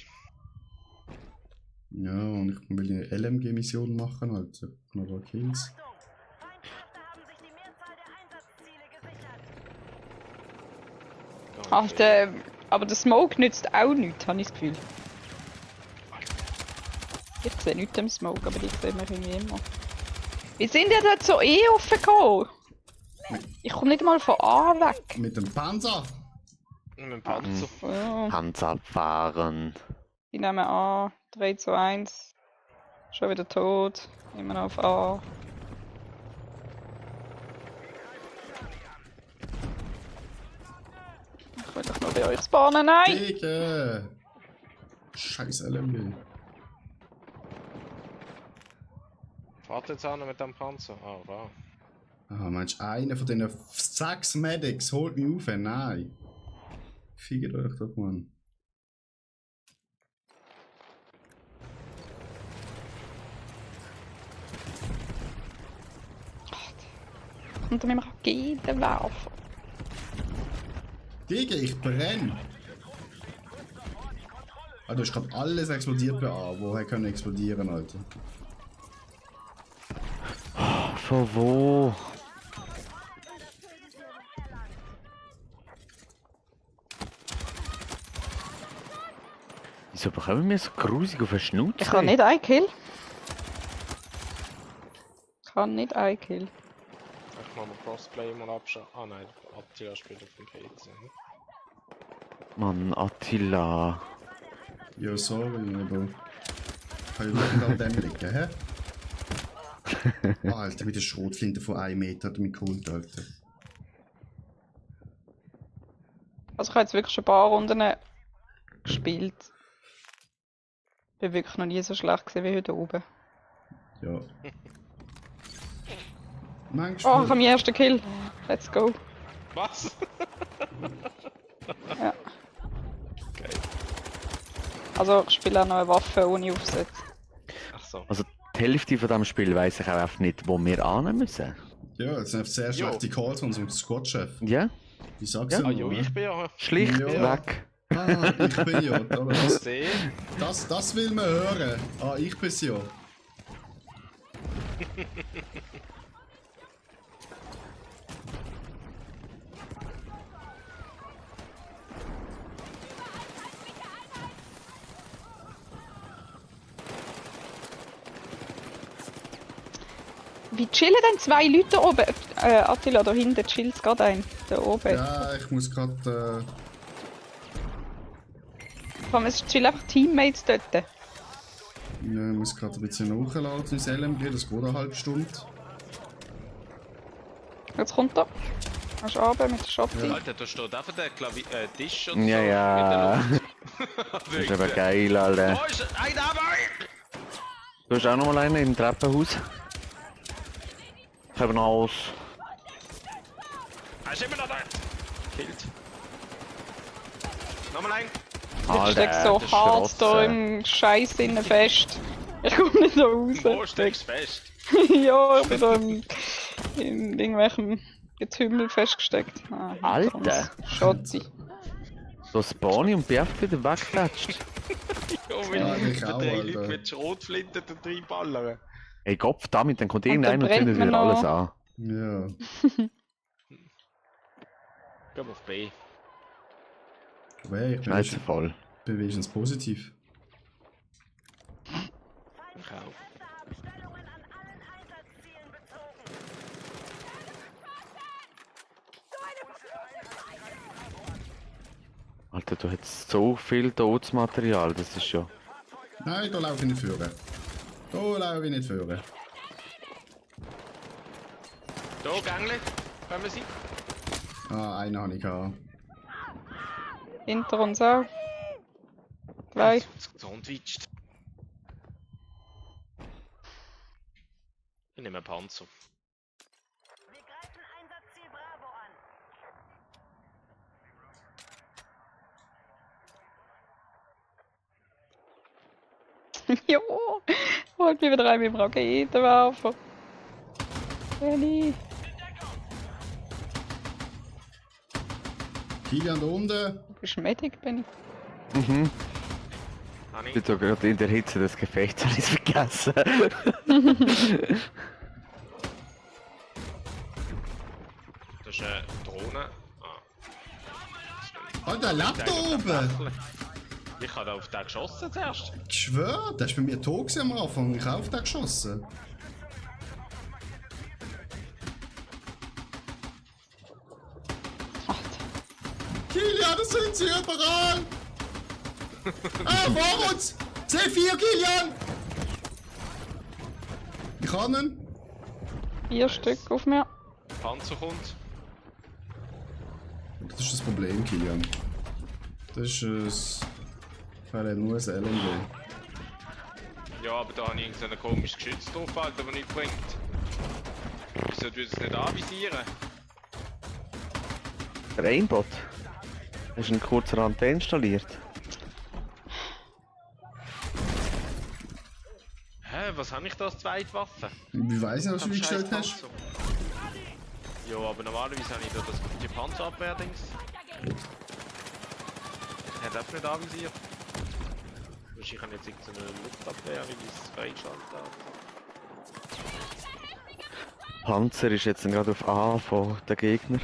Ja, und ich will eine LMG-Mission machen, also noch ein paar Kills. Feindkräfte haben sich die Mehrzahl der Einsatzziele gesichert. Ach, aber der Smoke nützt auch nichts, habe ich das Gefühl. Ich sehe nichts im Smoke, aber die sehen wir irgendwie immer. Wie sind die dort so offen gekommen? Ich komme nicht mal von A weg. Mit dem Panzer! Mit dem Panzer. Ja, Panzer fahren. die nehmen A. 3 zu 1. Schon wieder tot. Immer noch auf A. Ich will doch nur bei euch spawnen, nein! Digga! Scheiß LMG. Fahrt jetzt an mit dem Panzer. Ah, wow. Ah, meinst du, einer von diesen 6 Medics holt mich auf? Nein. Fickt euch doch, Mann. Und dann mit dem Raketenwerfer. Digga, ich brenne! Ah, du hast gerade alles explodiert bei A. Woher können explodieren, Alter? Von wo? Wieso bekommen wir so grusig auf den Schnauze? Ich kann nicht einen Kill. Ich kann nicht einen Kill. Ich mache mal Crossplay mal abschauen. Ah nein, Attila spielt auf dem PC. Mann, Attila. Ja, sorry, aber... Kann ich wirklich an dem liegen, hä? Alter, mit der Schrotflinte von 1 Meter hat er mich geholt, Alter. Also ich habe jetzt wirklich schon ein paar Runden gespielt. Ich bin wirklich noch nie so schlecht gewesen wie heute oben. Ja. Oh, Manchmal... ich habe meinen ersten Kill. Let's go. Was? Ja. Also ich spiele auch noch eine Waffe ohne Aufsatz. Ach so. Also die Hälfte von diesem Spiel weiss ich auch einfach nicht, wo wir hin müssen. Ja, jetzt sind sehr Jo. schlechte Calls von unserem Squad-Chef. Ja, Ich sag's Ja. ja. Ah jo, ich bin ja. schlicht Ja. weg. Ah, ich bin ja. Aber See. das will man hören. Ah, ich bin's ja. Wie chillen denn zwei Leute da oben? Attila, da hinten chillt gerade ein. Da oben. Ja, ich muss gerade. Vor allem, es chillen einfach Teammates dort. Ja, ich muss gerade ein bisschen hochladen ins LMG. Das geht eine halbe Stunde. Jetzt kommt er. Hast du runter mit der Shotgun? Alter, da steht einfach der Tisch und Ja, so. ja. Mit Das ist aber geil, Alter. Oh, ist ein dabei! Du hast auch noch mal einen im Treppenhaus. Ich habe noch aus. Er ist immer noch da! Killt. Nochmal ein! Ich steck so der hart da Schrotze. im Scheiß innen fest. Ich komme nicht da raus. Wo steckst du fest? Ja, ich bin da in irgendwelchem Getümmel festgesteckt. Ah, Alter. Schotti. So Spawny und Berft wieder wegklatscht. Ja, Ja, weil ich ich auch, drei Alter. Leute mit Schrotflinten da reinballern. Ey Gott, damit, dann kommt Und irgendeiner und dann zündet brennt wieder man alles noch. an. Ja. Gehen wir auf B. Aber hey, ich Schnauze voll. bin wenigstens positiv. Ich auch. Kräfte haben Stellungen an allen Einsatzzielen bezogen. Alter, du hast so viel Todesmaterial, das ist ja... Nein, da laufe ich nicht führen. Da laufe ich nicht führen. Da, Gängli, kommen Sie. Ah, einen habe ich gehabt. Hinter uns auch. Zwei. Gesundwitscht. Ich nehme einen Panzer. Wir greifen Einsatzziel Bravo an. Jo, holt mich wieder rein mit dem Raketenwerfer. Benny. Kilian da unten. Du bist Medic, Benny. Mhm. Habe Ich ich? habe gerade in der Hitze des Gefechts habe ich's vergessen. Das ist eine Drohne. Alter, er lebt da oben! Ich habe auf den geschossen zuerst. Ich schwör, der ist bei mir tot gewesen am Anfang. Ich habe auf den geschossen. Kilian, das sind sie überall! Vor uns! C4, Kilian! Ich kann ihn. 4 Stück auf mir. Panzer kommt. Das ist das Problem, Kilian. Das ist es. Weil er nur ein LMG. Ja, aber da habe ich irgendein komisches Geschütz drauf, Alter, das nichts bringt. Wieso tun sie es nicht anvisieren? Der Aimbot. Hast du einen kurzen Rand installiert? Hä, was habe ich da als zweite Waffe? Wie weiss ich, was du Am eingestellt scheiß hast? Panzer. Ja, aber normalerweise habe ich da die Panzerabwehr-Dings. Er darf nicht anvisiert. Ich habe jetzt irgendeine Luftabwehr, wie ich es freigeschaltet habe. Panzer ist jetzt gerade auf A von den Gegner.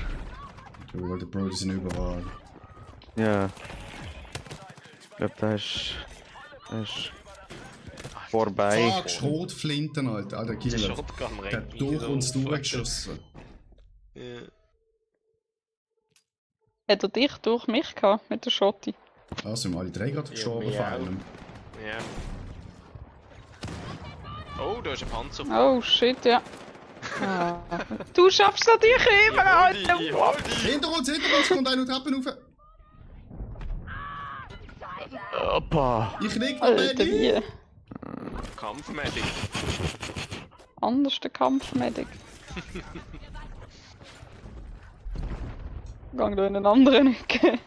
Du, der Bro, die sind überall. Ja. Ich glaube, der ist vorbei. Fuck, Schrotflinten, Alter. Alter, Der Kilian. Shotgun Der rennt hat durch uns durchgeschossen. Ja. Hat er dich durch mich gehabt mit der Schotti? Ah, sind wir alle drei gerade gestorben mir von auch. einem. Ja. Oh, da ist ein Panzer. Oh shit, ja. Ah. Du schaffst natürlich immer, Alter! Hinter uns kommt einer Treppen rauf. Opa! Ich lieg noch Alter, wie? nicht. Kampfmedic. Anders der Kampfmedic. Gang da in einen anderen Ecke.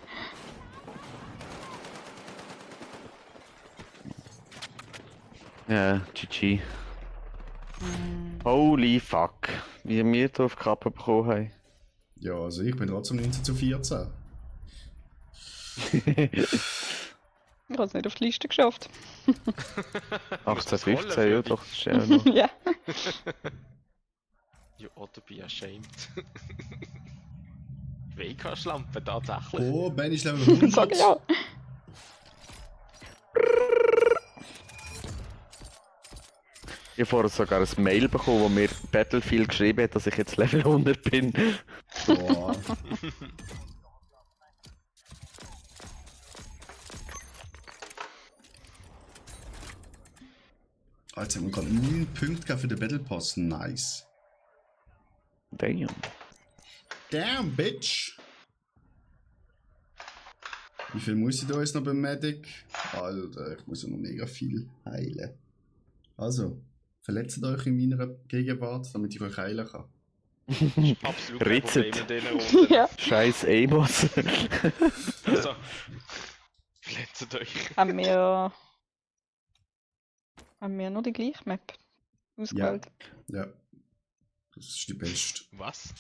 Ja, GG. Holy fuck. Wie wir hier auf die Kappe bekommen haben. Ja, also ich bin trotzdem 19:14. Ich habe es nicht auf die Liste geschafft. 1815, ja doch, das ist ja noch. Ja. You ought to be ashamed. WK-Schlampe, tatsächlich. Oh, Ben ist Level 100. Sag ja. Ich habe vorher sogar ein Mail bekommen, wo mir Battlefield geschrieben hat, dass ich jetzt Level 100 bin. Boah. Alter, wir haben gerade 9 Punkte für den Battle Pass. Nice. Damn. Damn, bitch! Wie viel muss ich da jetzt noch beim Medic? Alter, ich muss ja noch mega viel heilen. Also, verletzt euch in meiner Gegenwart, damit ich euch heilen kann. Absolut kein Ritzet. Problem in diesen Runden. Ja. Scheiß Amos. Also, verletzt euch. Haben wir nur die gleiche Map ausgewählt? Ja. Das ist die beste. Was?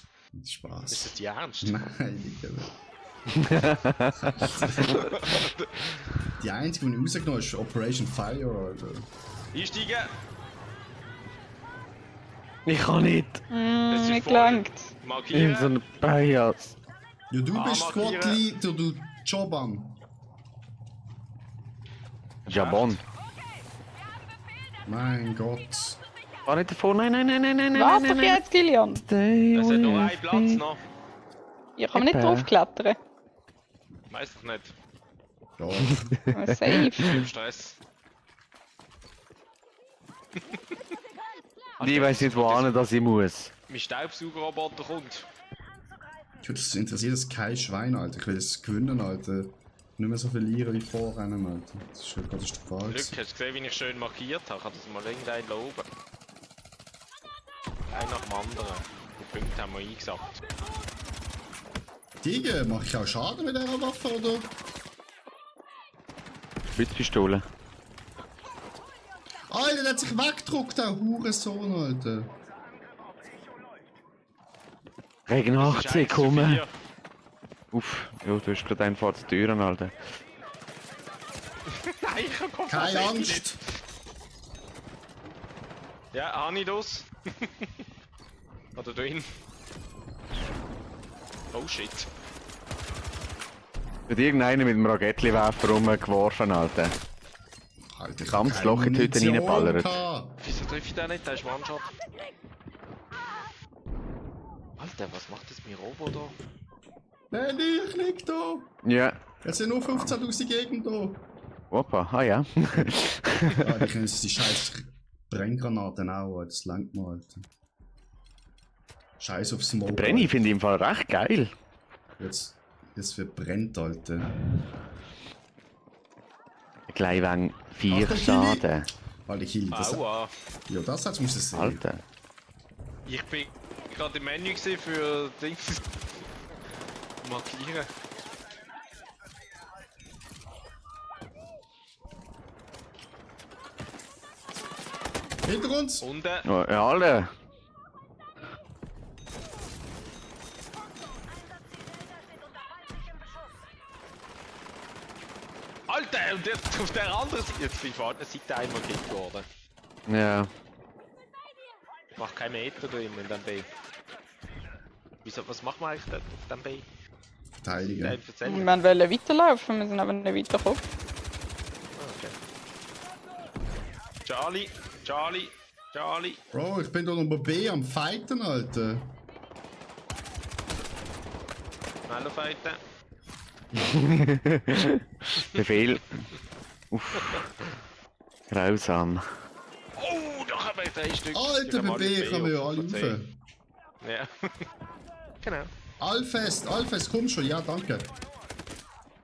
Spaß. Ist das die Ernst? Nein, Digga. Die einzige, die ich rausgenommen habe, ist Operation Fire, Alter. Einsteigen! Ich kann nicht. ist Nicht voll. gelangt. In so Markieren! einem Bias. Ja, du Ah, bist markieren. Squad-Leader, du Joban. Jabon. Mein Gott. War nicht davor? Nein, nein, nein, nein, nein, nein, Warte nein, doch nein. jetzt, Kilian! Stay Es hat noch with einen Platz me. noch. Ich kann nicht Eben. draufklettern. Weiss ich nicht. Ja. Safe. Im Stress. Ich weiss nicht, wohin dass ich muss. Mein Staubsaugerroboter kommt. Das interessiert das kein Schwein, Alter. Ich will es gewinnen, Alter. Nicht mehr so verlieren wie vorher, Alter. Das ist schon katastrophal. Glück, hast du gesehen, wie ich schön markiert habe? Ich kann das mal irgendeinen loben. Ein nach dem anderen. Die Punkte haben wir eingesackt. Digga, mach ich auch Schaden mit dieser Waffe, oder? Spitzpistole. Alter, der hat sich weggedruckt, der Hurensohn, Alter. Regen Das ist 18, eins zu komm. 4. Uff, ja, du hast gerade einen vor der Tür, Alter. Nein, ich hab Keine Angst. Ja, habe ich das? Oder drin? Oh shit. Wird irgendeiner mit dem Rakettliwerfer rumgeworfen, Alter. Alter, ich Ganz hab Loch keine in die Hütte Munition reingeballert. gehabt. Wieso treffe ich den nicht? Der ist One-Shot. Alter, was macht das Miro da? Nein, ich lieg da. Ja. Es sind nur 15.000 Gegner da. Opa, ah ja. Ja, die können die scheiß Brenngranaten auch, Alter. Das langt mal, Alter. Scheiß auf Smoke. Brenny Alter. finde ich im Fall recht geil. Jetzt verbrennt, Alter. Gleich wegen 4 Achtung, Schaden. Alter, Kill, das... Aua. Ja, das hat's muss es sehen. Alter. Ich bin gerade im Menü gewesen für Dings. Markieren. Hinter uns! Und Oh, ja, alle. Alter, und jetzt auf der anderen Seite. Jetzt bin ich auf der Seite einmal gekillt worden. Ja. Ich mach keinen Meter drin in dem B. Wieso, was machen wir eigentlich dort auf dem B? Verteidigen. Erzähl Wir mir. wollen weiterlaufen, wir sind aber nicht weitergekommen. Okay. Charlie, Charlie, Charlie. Bro, ich bin da noch bei B am Fighten, Alter. Schneller fighten. Befehl. Uff. Grausam. Oh, da haben wir 3 Stück. Alter, bei B können wir ja alle rauf. Ja. Genau. Alfest, komm schon, ja, danke.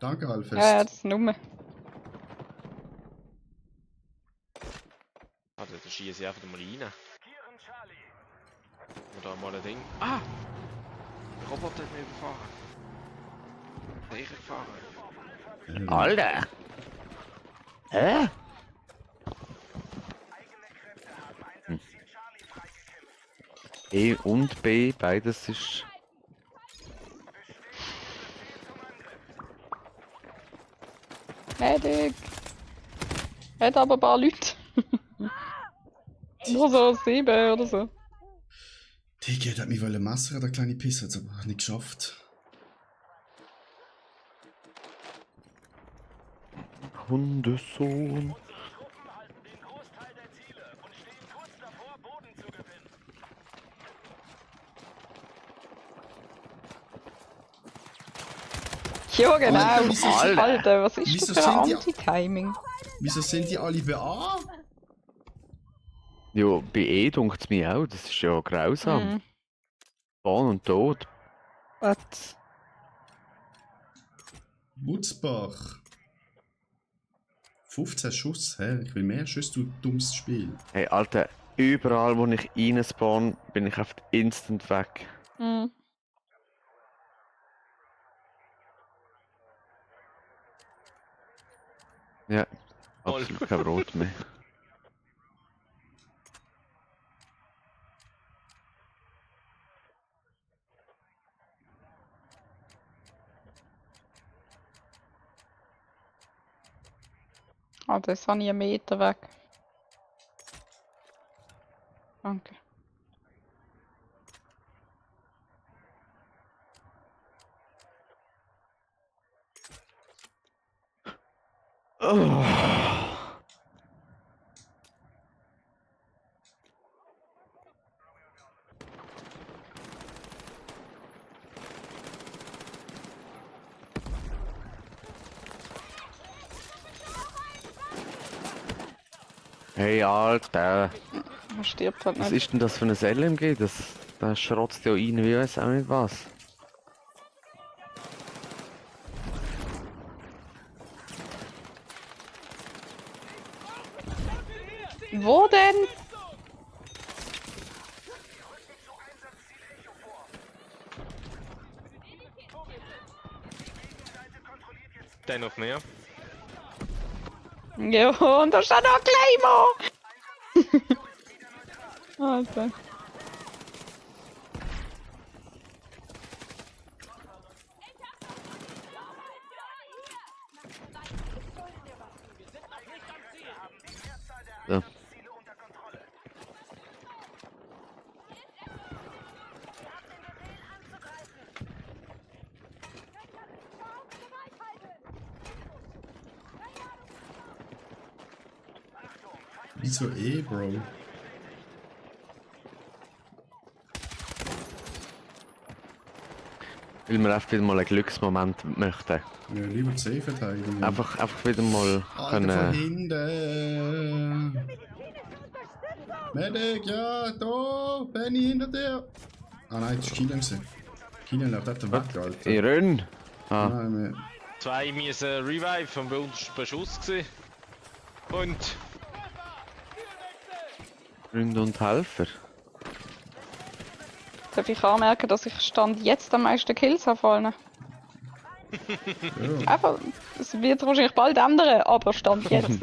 Danke, Alfest. Ja, das ist Nummer. Warte, da schieße ich einfach mal rein. Oder mal ein Ding. Ah! Der Roboter hat mich überfahren. Ich gefahren. Alter. Hä? E und B, beides ist... Medic! Hat aber ein paar Leute. Nur so 7 oder so. Digga, der hat mich messern, der kleine Pisser, hat's aber nicht geschafft. Hundesohn. Ja, genau. Alter, wieso sind- Alter, was ist wieso das für ein sind die- Anti-Timing? Wieso sind die alle bei A? Ja, bei E dunkt es mir auch, das ist ja grausam. Mhm. Born und tot. Was? Wutzbach. 15 Schuss, hä? Ich will mehr Schuss, du dummes Spiel. Hey, Alter, überall wo ich reinspawn, bin ich auf instant weg. Mhm. Ja, absolut kein Brot mehr. Ah, das habe ich einen Meter weg. Danke. Oh. Hey, Alter. Er stirbt halt Was nicht. ist denn das für ein LMG? Das schrotzt ja rein, wie weiß auch nicht was. Wo denn? Den auf mir. Ja, und da steht noch Claymore! Alter. So. Wieso Bro? Weil wir einfach wieder mal einen Glücksmoment möchten. Ja, lieber C verteidigen. Einfach wieder mal Alter, von können. hinten! Medic, ja, da! Benny hinter dir! Ah nein, das ist Kilian gewesen. Kilian läuft einfach weg, Alter. Irren! Ah, Nein, Zwei müssen Revive von uns Beschuss gewesen. Und Freunde und Helfer. Darf ich anmerken, dass ich Stand jetzt am meisten Kills habe vorne? ja. Einfach, es wird wahrscheinlich bald ändern, aber Stand jetzt.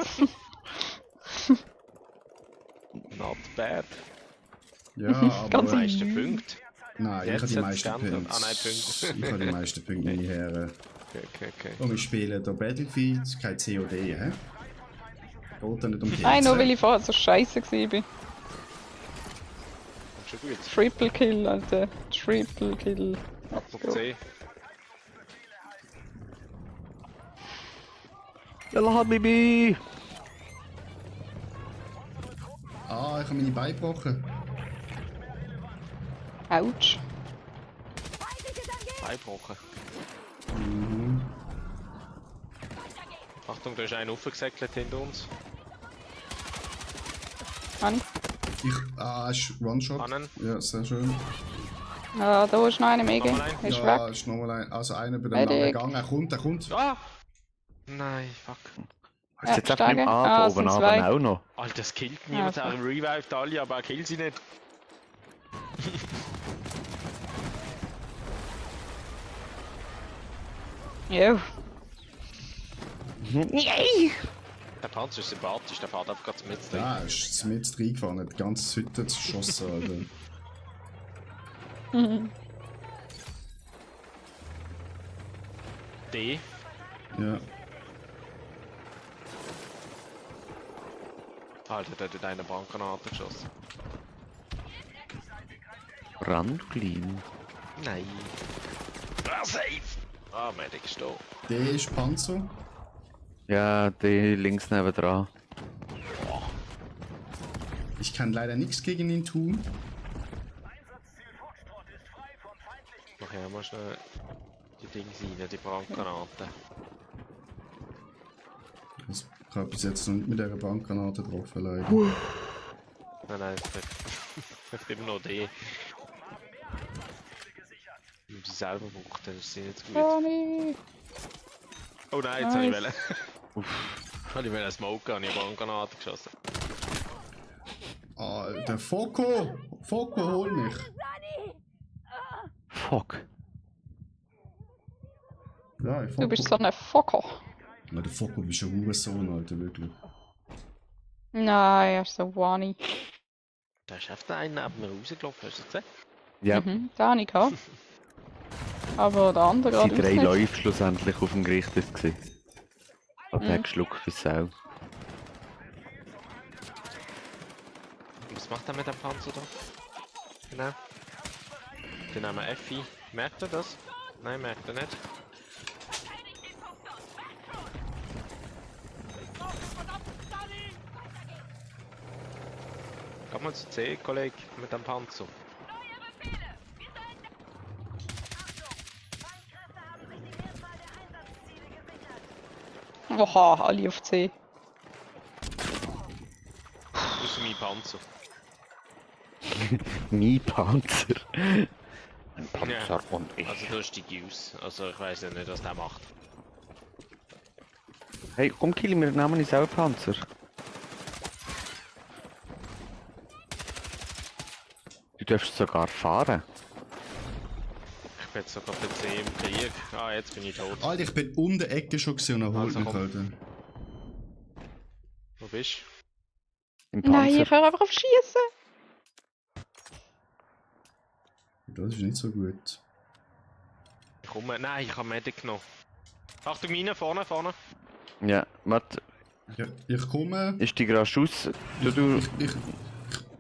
not bad. Ja, aber... Ganz Die meisten Punkte. Nein, ich Jetzt habe die hat's meisten geändert. Punkte. Ah, nein, Punkte. Ich habe die meisten Punkte, meine Herren. Okay. Und wir spielen hier Battlefield, kein COD, hä? Geht da nicht um Kills, Nein, nur weil hä? ich vorher so scheiße war. Schon gut. Triple Kill, Alter. Triple Kill. Auf C. Yalla Habibi! Ah, ich habe meine Beine gebrochen. Autsch. Einbrochen. Mhm. Achtung, da ist einer aufgesäckelt hinter uns. Mann. Ist One-Shot. Annen. Ja, sehr schön. Ja, da ist noch einer mehr. Nochmal ein. Ist Ja, weg. ist nochmal ein. Also einer bei dem Medic. langen Gang. Er kommt. Ah! Nein, fuck. Ist jetzt einfach nicht Steigen. da es oben, sind aber zwei. auch noch. Alter, das killt niemand. Ja, Er revived alle, aber er killt sie nicht. Jo. Der Panzer ist sympathisch, der fährt einfach gerade mit drin. Ja, er ist mit reingefahren, hat die ganze Hütte geschossen, Alter. D. Ja. Alter, der hat eine Brandgranate geschossen. Brandclean. Nein. Ah, safe! Ah, Medic ist da. Der ist Panzer. Ja, die links nebendran. Ich kann leider nichts gegen ihn tun. Nachher musst du die Dinge rein, die Brandgranaten. Ich habe bis jetzt noch nicht mit dieser Bankgranate getroffen, leider. Nein, es gibt noch die. Wenn sie selber braucht, dann ist sie nicht so gut. Tony. Oh nein, jetzt habe ich Nice. wollen smoken, habe ich eine Brandgranate geschossen. Ah, der Foco! Foco, hol mich! Fuck. Ja, ich Du bist so ein Focker. Ja, der Foco ist ein Hurensohn, Alter, wirklich. Nein, er ist so wani. Da ist einfach einer neben mir rausgelaufen, hast du das gesehen? Ja, Mhm, da habe ich gehabt. Aber der andere es waren gerade 3 nicht. Läufe schlussendlich auf dem Gericht. Hat Mhm. der geschluckt wie Sau. Was macht er mit dem Panzer da? Genau. Den nehmen wir FI. Merkt er das? Nein, merkt er nicht. Komm mal zu C, Kollege, mit dem Panzer. Oha, alle auf C. mein Panzer. Mein Panzer. Ein Panzer und ich. Also du hast die Gius. Also ich weiß ja nicht, was der macht. Hey, komm Kili, wir nehmen uns auch einen Panzer. Du darfst sogar fahren. Ich bin jetzt sogar PC im Krieg. Ah, jetzt bin ich tot. Alter, ich bin um die Ecke schon gesehen und er holt Also, mich, komm. Alter. Wo bist Im Nein, ich Panzer. höre einfach auf Schießen. Das ist nicht so gut. du? Ich komme. Nein, ich habe Medic genommen. Achtung, Mine, vorne, vorne. Ja, warte. Ja, ich komme. Ist die gerade Schuss? Du.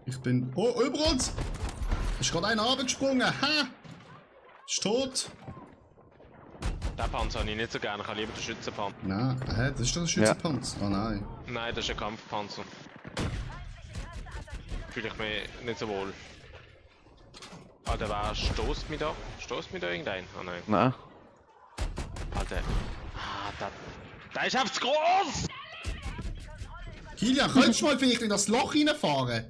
Ich bin... Oh, über uns! Ist gerade einer runtergesprungen. Ha! Ist tot. Den Panzer habe ich nicht so gerne. Ich habe lieber den Schützenpanzer. Nein, hä? Das ist doch ein Schützenpanzer. Ah nein. Nein, das ist ein Kampfpanzer. Fühle ich mich nicht so wohl. Ah, der war... Stoßt mich da? Stoßt mich da irgendein? Ah nein. Nein. Alter. Ah, der ist einfach zu groß! Kilian, könntest du mal vielleicht in das Loch reinfahren?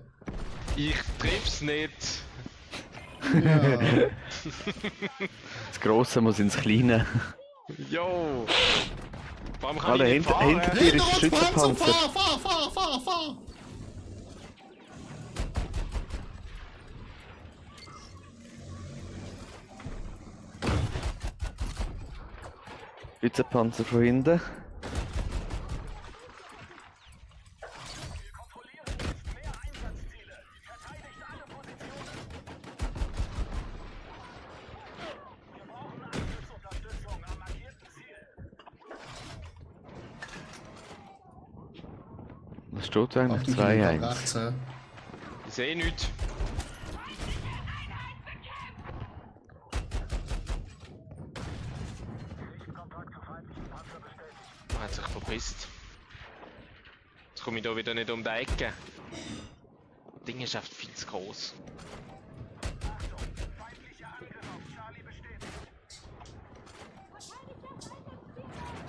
Ich triff's nicht. Ja. Das Grosse muss ins Kleine. Yo! Warum kann Alter, ich nicht hinter fahren? dir ist ein Panzer! Schützenpanzer. Fahr! Schützenpanzer von hinten. Was steht da eigentlich? 2-1. Rechts, hä? Ich sehe nichts. Er hat sich verpisst. Jetzt komme ich da wieder nicht um die Ecke. Das Ding ist einfach viel zu groß.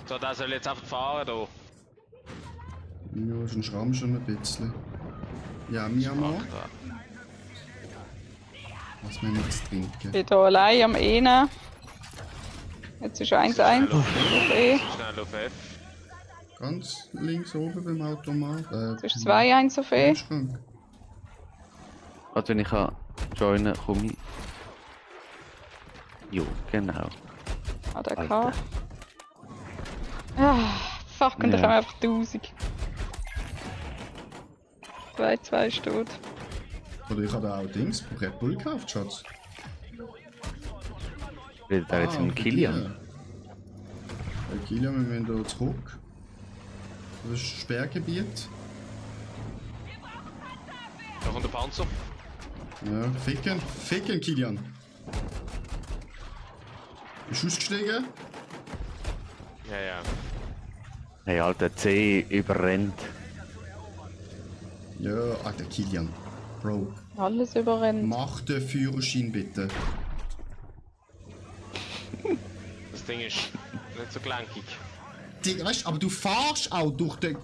So, der soll jetzt einfach fahren hier. Ja, ist ein Schramm schon ein bisschen. Ja, mir mal. Was wir nichts trinken. Ich bin hier allein am Ene. Jetzt ist 1-1 auf E. Schnell auf F. Ganz links oben beim Automat. Jetzt ist 2-1 auf E. Schrank. Also wenn ich kann joinen, komme ich. Jo, genau. Ah, der Alter. K. Ah, fuck, und Ja. ich habe einfach 1000. 2-2 steht. Oder ich habe auch Dings, Red Bull gekauft, Schatz. Redet er jetzt mit Kilian? Kilian, wir müssen hier zurück. Das ist Sperrgebiet. Da kommt der Panzer. Ja, ficken, Kilian. Bist du ausgestiegen? Ja, ja. Hey, Alter, C überrennt. Ja, Alter, Kilian. Bro, Alles überrennt. mach den Führerschein bitte. Das Ding ist nicht so gelenkig. Weißt, aber du fahrst auch durch die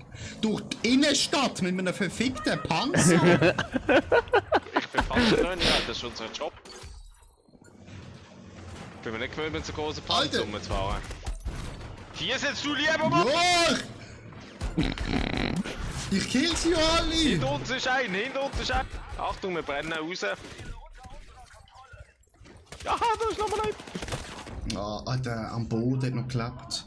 Innenstadt mit einem verfickten Panzer. Ich bin Panzerkönig, das ist unser Job. Ich bin mir nicht gewöhnt, mit so großen Panzer Alter. rumzufahren. Hier setzt du lieber mal! Ja! Ich kill sie alle! Hinter uns ist ein, hinter uns ist ein! Achtung, wir brennen raus! Ja, da ist nochmal ein! Ah, Alter, am Boden hat noch geklappt.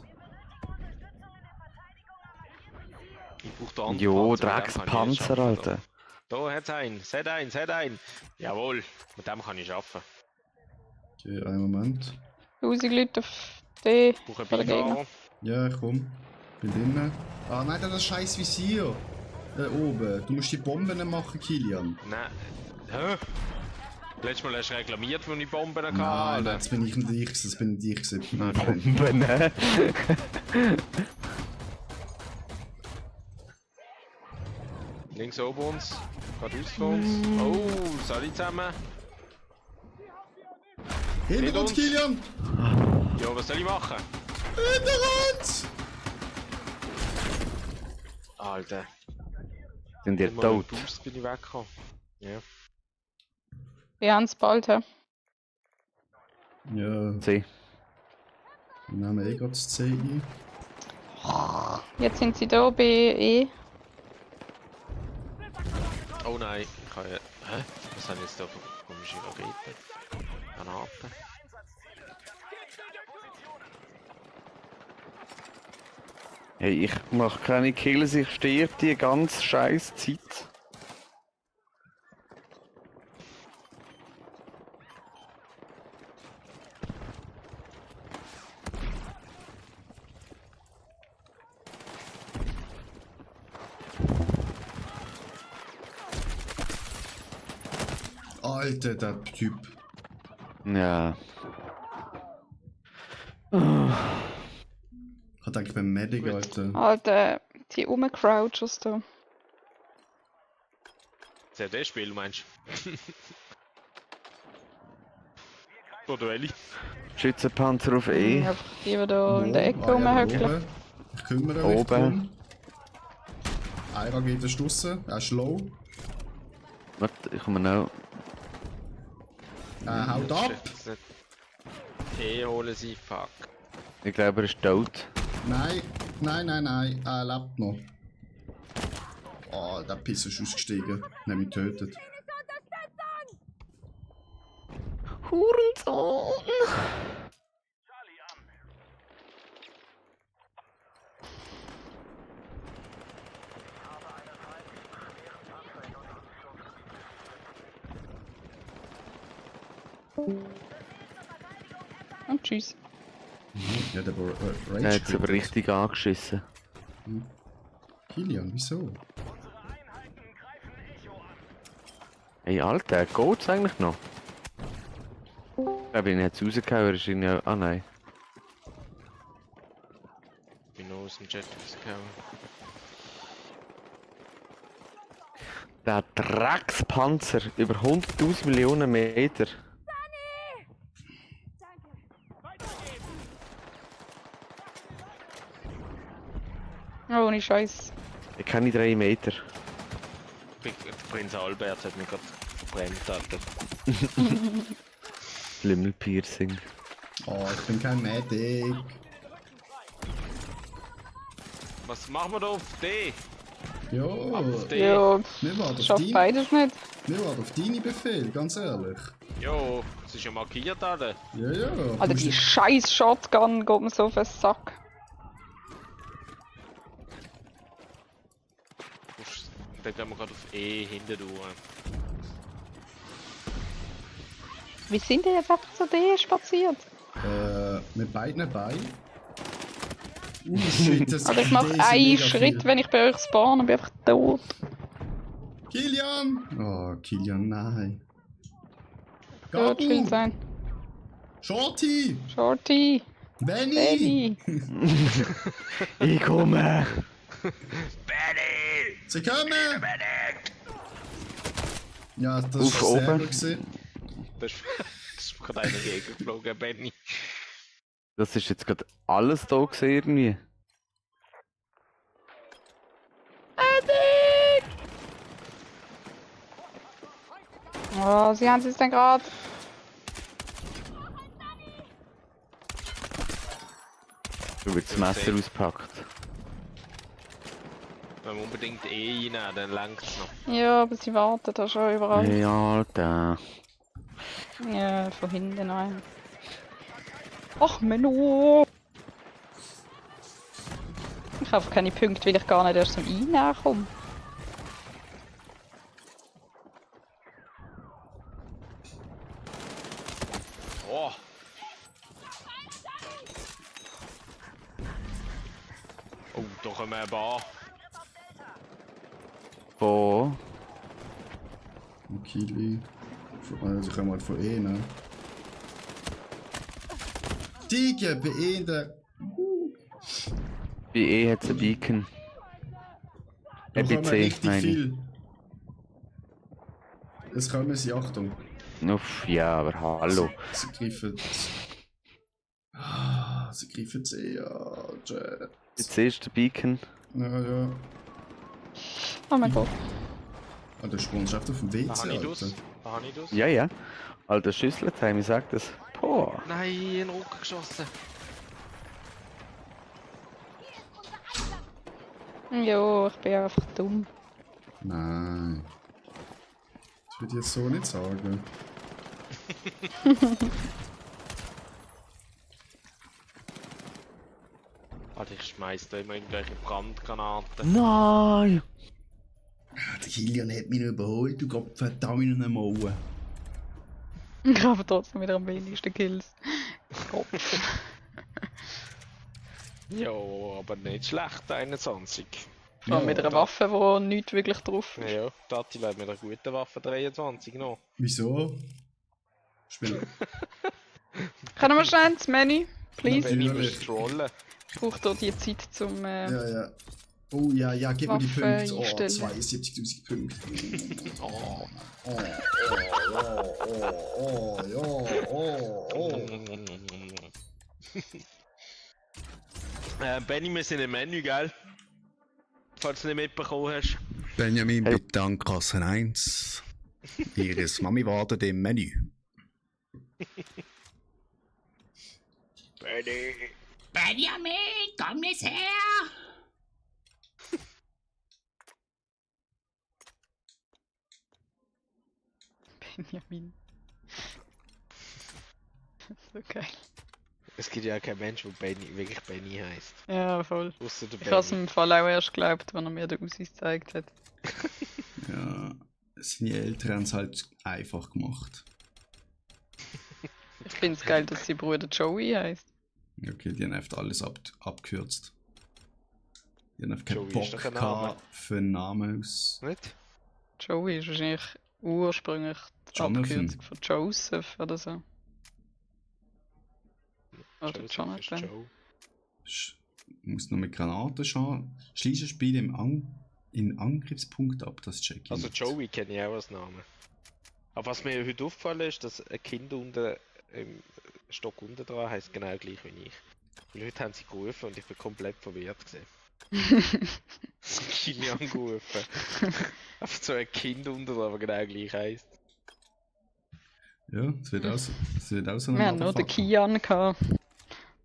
Ich brauch da andere Jo, Panzer, mit dem kann ich Dreckspanzer, nicht arbeiten. Alter. Da hat's einen, seht einen! Jawohl, mit dem kann ich arbeiten. Okay, einen Moment. 1000 Leute auf D. Ich brauche Von einen der Gegner. Beifahrer. Ja, ich komm. Bin drinnen. Ah nein, das scheiß Visier. Oben. Du musst die Bomben machen, Kilian. Nein. Hä? Letztes Mal hast du reklamiert, als ich Bomben hatte. Nein, Alter. das bin ich nicht ich, das bin ich gewesen. Bomben, ne? Links oben uns, geradeaus von uns. Oh, alle zusammen. Hinter Hinter uns, uns. Kilian! Ja, was soll ich machen? Hinter uns! Alter. Sind die Immer tot? mit Boost bin ich weggekommen. Ja. Wir haben es bald. He. Ja, C. wir nehmen eh gerade das C ein. Jetzt sind sie da bei E. Oh nein, ich kann ja... Hä? Was haben jetzt da für komische Raketen? Granaten? Hey, ich mach keine Kills, ich sterbe die ganze scheiß Zeit. Alter, der Typ. Ja. Hat eigentlich beim Medic, Gut. Alter. Alter, die Crouchers da. CD-Spiel meinst du? Oder welche? Schützenpanzer auf E. Ja, die, die da in der Ecke Ah, ja, rumhöckeln. oben. Ich kümmere mich Oben. drum. Ein Rakete ist draussen, er ist low. Warte, ich komme noch. Haut ab! E holen sie, fuck. Ich glaube, er ist tot. Nein, nein, nein, nein, er lebt noch. Oh, der Pisser ist ausgestiegen. Nehm mich getötet. Hurensohn! Und tschüss. Ja, der Rage. Er hat es aber quittet. richtig angeschissen. Kilian, wieso? Hey, Alter, geht's eigentlich noch? Ich glaube, ihn hat es rausgehauen, er ist ihn ja... Ah nein. Ich bin noch aus dem Jet rausgehauen. Der Dreckspanzer über 100.000 Millionen Meter. Oh, ohne Scheiß. Ich kenne 3 Meter. Prinz Albert hat mich gerade verbrennt, Alter. Flimmelpiercing. Oh, ich bin kein Medic. Was machen wir da auf D? Jo, Auf D? Ja, wir warten auf schafft deine, beides nicht. wir warten auf deine Befehl, ganz ehrlich. Jo, es ist ja markiert, Alter. Ja, ja. Alter, die scheiß Shotgun geht mir so auf den Sack. Da gehen wir gerade auf E hinten durch. Wie sind die jetzt einfach zu D spaziert? Mit beiden Beinen. Shit, das Also ich mache das ist einen mega Schritt, viel. wenn ich bei euch spawn und bin einfach tot. Kilian! Oh, Kilian, nein. Gut, schön Gabu! sein. Shorty! Shorty, Benny! Benny. Ich komme! Sie kommen! Ja, das Auf war sehr oben. gut gewesen. Das ist gerade einer gegengeflogen, Benny. Das ist jetzt gerade alles da gewesen, irgendwie. Oh, sie haben es jetzt dann gerade. Du wird das Messer auspackt. Wenn wir unbedingt E reinnehmen, dann langt es noch. Ja, aber sie warten da schon überall. Hey, Alter. Ja, von hinten ein. Ach, Menno! Ich habe keine Punkte, weil ich gar nicht erst zum Einnehmen komme. Oh! Oh, da kommen wir ein paar. Wo? Kili. Also können wir halt von E, ne? Tiger, bei E der. Bei E hat es ein Beacon. Da Bei kommen C, richtig meine ich. viel. Es kommen sie, Achtung. Uff, ja, aber hallo. Sie greifen. Sie greifen C, ja. Jet. Jetzt ist der Beacon. Ja, ja. Oh mein Gott. Ah, du sprungst auf dem WC, Da habe ich das. Alter. Da habe ich das. Ja, ja. Alter Schüsseltime, ich sag das. Boah. Nein, in den Rücken geschossen. Jo, ich bin einfach dumm. Nein. Das würde ich jetzt so nicht sagen. Alter, ich schmeiß da immer irgendwelche Brandgranaten. Nein! Ah, der Kilian hat mich noch überholt, du Gott verdammt noch eine Mauer. Ich habe trotzdem wieder am wenigsten Kills. Kopf. Ja, aber nicht schlecht, 21. Vor allem mit einer Waffe, wo nichts wirklich drauf ist. Ja, die Attila hat mit einer guten Waffe 23 noch. Wieso? Spiel. Können wir schnell ins Menü? Please? Wenn ich Natürlich. muss trollen. Ich brauche hier die Zeit zum... Ja, ja. Oh ja, ja, gib mir die Waffe Punkte. Oh, einstellen. 72.000 Punkte. Oh. Benny, wir sind im Menü, gell? Falls du nicht mitbekommen hast. Benjamin, bitte an Kasse 1. Ihres Mami wartet im Menü. Benny! Benjamin, komm jetzt her! Benjamin. So geil. Es gibt ja keinen Mensch, der Benny, wirklich Benny heisst. Ja, voll. Ausser der Ich habe es Benny. im Fall auch erst geglaubt, wenn er mir den Ausweis gezeigt hat. Ja, seine Eltern haben es halt einfach gemacht. Ich finde es geil, dass sein Bruder Joey heisst. Okay, die haben einfach alles abgekürzt. Die haben einfach keinen Joey ist Bock doch ein Name. gehabt für einen Namen aus. Nicht? Joey ist wahrscheinlich ursprünglich die Jonathan. Abkürzung von Joseph oder so. Oder Joseph ist Jonathan. Joe. Muss noch mit Granaten schauen. Schließe das Spiel in Angriffspunkt ab, das check ich Also nicht. Joey kenne ich auch als Namen. Aber was mir heute aufgefallen ist, dass ein Kind unten im Stock unten dran heisst genau gleich wie ich. Die Leute haben sie gerufen und ich bin komplett verwirrt gesehen. Kilian gerufen. Einfach so ein Kind unten dran, aber genau gleich heisst. Ja, es wird auch so ein Wir haben nur den Kian gehabt.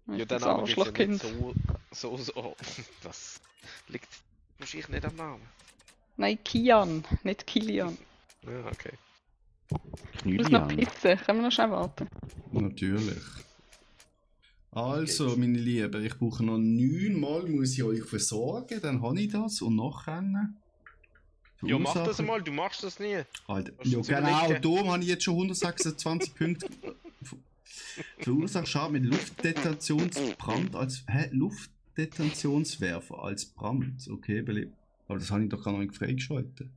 Ja, Das dann aber gibt's ja Arschlochkind. nicht so. Das liegt wahrscheinlich nicht am Namen. Nein, Kian, nicht Kilian. Ja, okay. Ich muss noch Knüllian. Pizza, können wir noch schnell warten? Natürlich. Also, meine Lieben, ich brauche noch 9 Mal, muss ich euch versorgen, dann habe ich das und nachher. Ja, mach das einmal, du machst das nie. Alter, Musst du ja uns genau, überlegen. darum habe ich jetzt schon 126 Punkte. Verursacht Schaden mit Luftdetentionsbrand als. Luftdetentionswerfer als Brand. Okay, aber das habe ich doch gar noch nicht freigeschaltet.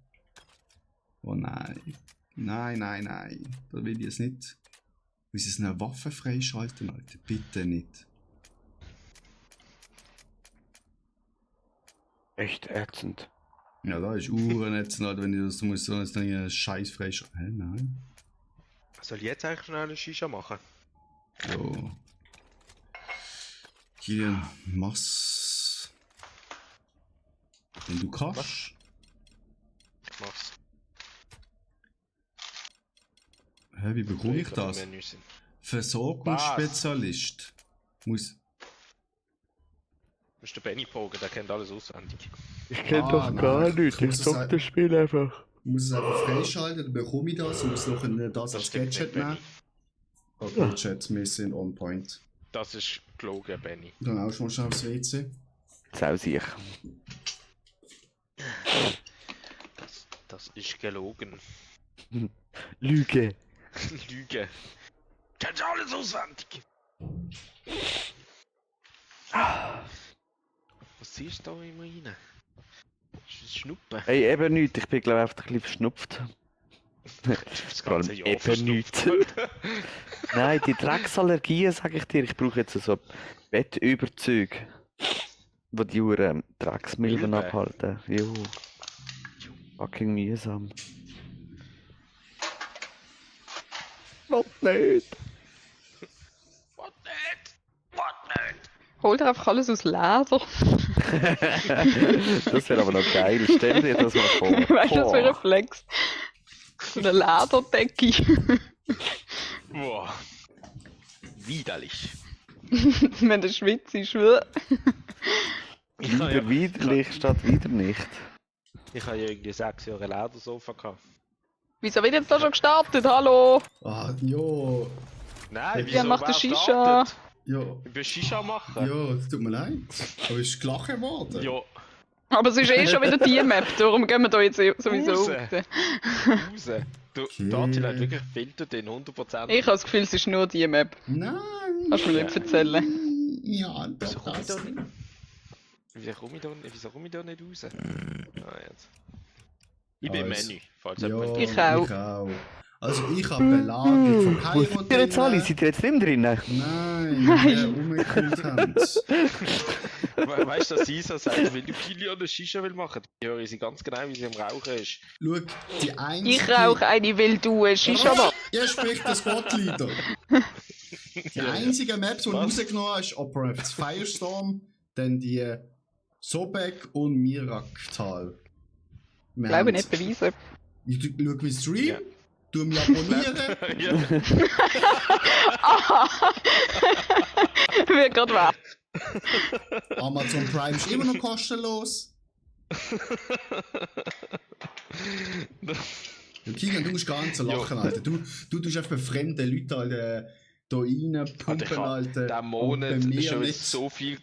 Oh nein. Nein. Da will ich es nicht. Muss ich eine Waffe freischalten, Alter? Bitte nicht. Echt ätzend. Ja, da ist Uhrennetzen, Alter, wenn ich das muss, so einen Scheiß freischalten. Hä, nein. Soll ich jetzt eigentlich schnell eine Shisha machen? So. Kilian, mach's. Wenn du kannst. Ich mach's. Hä, wie bekomme ich Wenn wir im das? Menü sind. Versorgungsspezialist. Muss. Du musst den Benny fragen, der kennt alles auswendig. Ich kenn Ah, doch nein, gar ich nichts. muss Ich es zock sagen. das Spiel einfach. Ich muss es einfach freischalten, dann bekomme ich das und muss noch das als stimmt Gadget nicht, nehmen. Okay, Chat, wir sind on point. Das ist gelogen, Benny. Dann auch schon mal schnell aufs WC. Sau sich. Das ist gelogen. Lüge. Lüge. Kennst du alles auswendig? Was siehst du da immer rein? Ist das Schnuppen? Hey, eben nichts. Ich bin glaube ich einfach ein bisschen verschnupft. Das Vor allem ganze Jahr eben verschnupft. nichts. Nein, die Drecksallergien, sag ich dir. Ich brauche jetzt so Bettüberzüge, wo die Uhren Drecksmilben Milben? abhalten. Jo. Fucking mühsam. Was nicht? Was nicht? Was nicht? Hol dir einfach alles aus Leder. Das wäre aber noch geil. Stell dir das mal vor. Weißt du, das wäre ein Boah. Flex. So eine Lederdecke. Boah. Widerlich. Wenn der Schwitz ist, schwör. Wieder widerlich statt wieder nicht. Ich habe ja irgendwie 6 Jahre Ledersofa gehabt. Wieso wird jetzt da schon gestartet? Hallo? Ah, ja. Nein, Ja, mach wer den Shisha. startet? Ja. Ich will Shisha machen. Ja, das tut mir leid. Aber ist gelachen worden. Ja. Aber es ist eh schon wieder die Map, darum gehen wir da jetzt sowieso Raus. raus. Du, Okay. Dati hat wirklich Filter den 100%. Ich habe das Gefühl, es ist nur die Map. Nein. Kannst du mir nicht erzählen. Ja, Wieso komme ich da das. nicht? Wieso komme ich da nicht raus? Ah, jetzt. Ich bin im Also, Menü, falls Ja, jemand Ich auch. Ich auch. Also ich habe Belagerung vom Wo Kairo seid ihr jetzt alle? Seid ihr jetzt nicht mehr drinnen? Nein, wir umgekühlt haben. Weißt du, dass sie so sagt, weil du Kilian eine Shisha will machen? Ich höre sie ganz genau, wie sie am Rauchen ist. Schau, die einzige... Ich rauche eine, weil du ein Shisha machst. Ja, spricht das Gottlieder. Die einzige Map, die du Was? rausgenommen hast, ist Operative Firestorm, dann die Sobek und Miraktal. Ich glaube nicht beweisen. Ich schau meinen Stream, Ja. tu mich abonnieren. Ja. Aha! Wird gerade wahr. Amazon Prime ist immer noch kostenlos. Ja, Kilian, du musst gar nicht so lachen, Alter. Du tust einfach bei fremden Leuten, Alter, da reinpumpen, Alter. diesen Und Monat bei mir schon wieder nicht. so viel.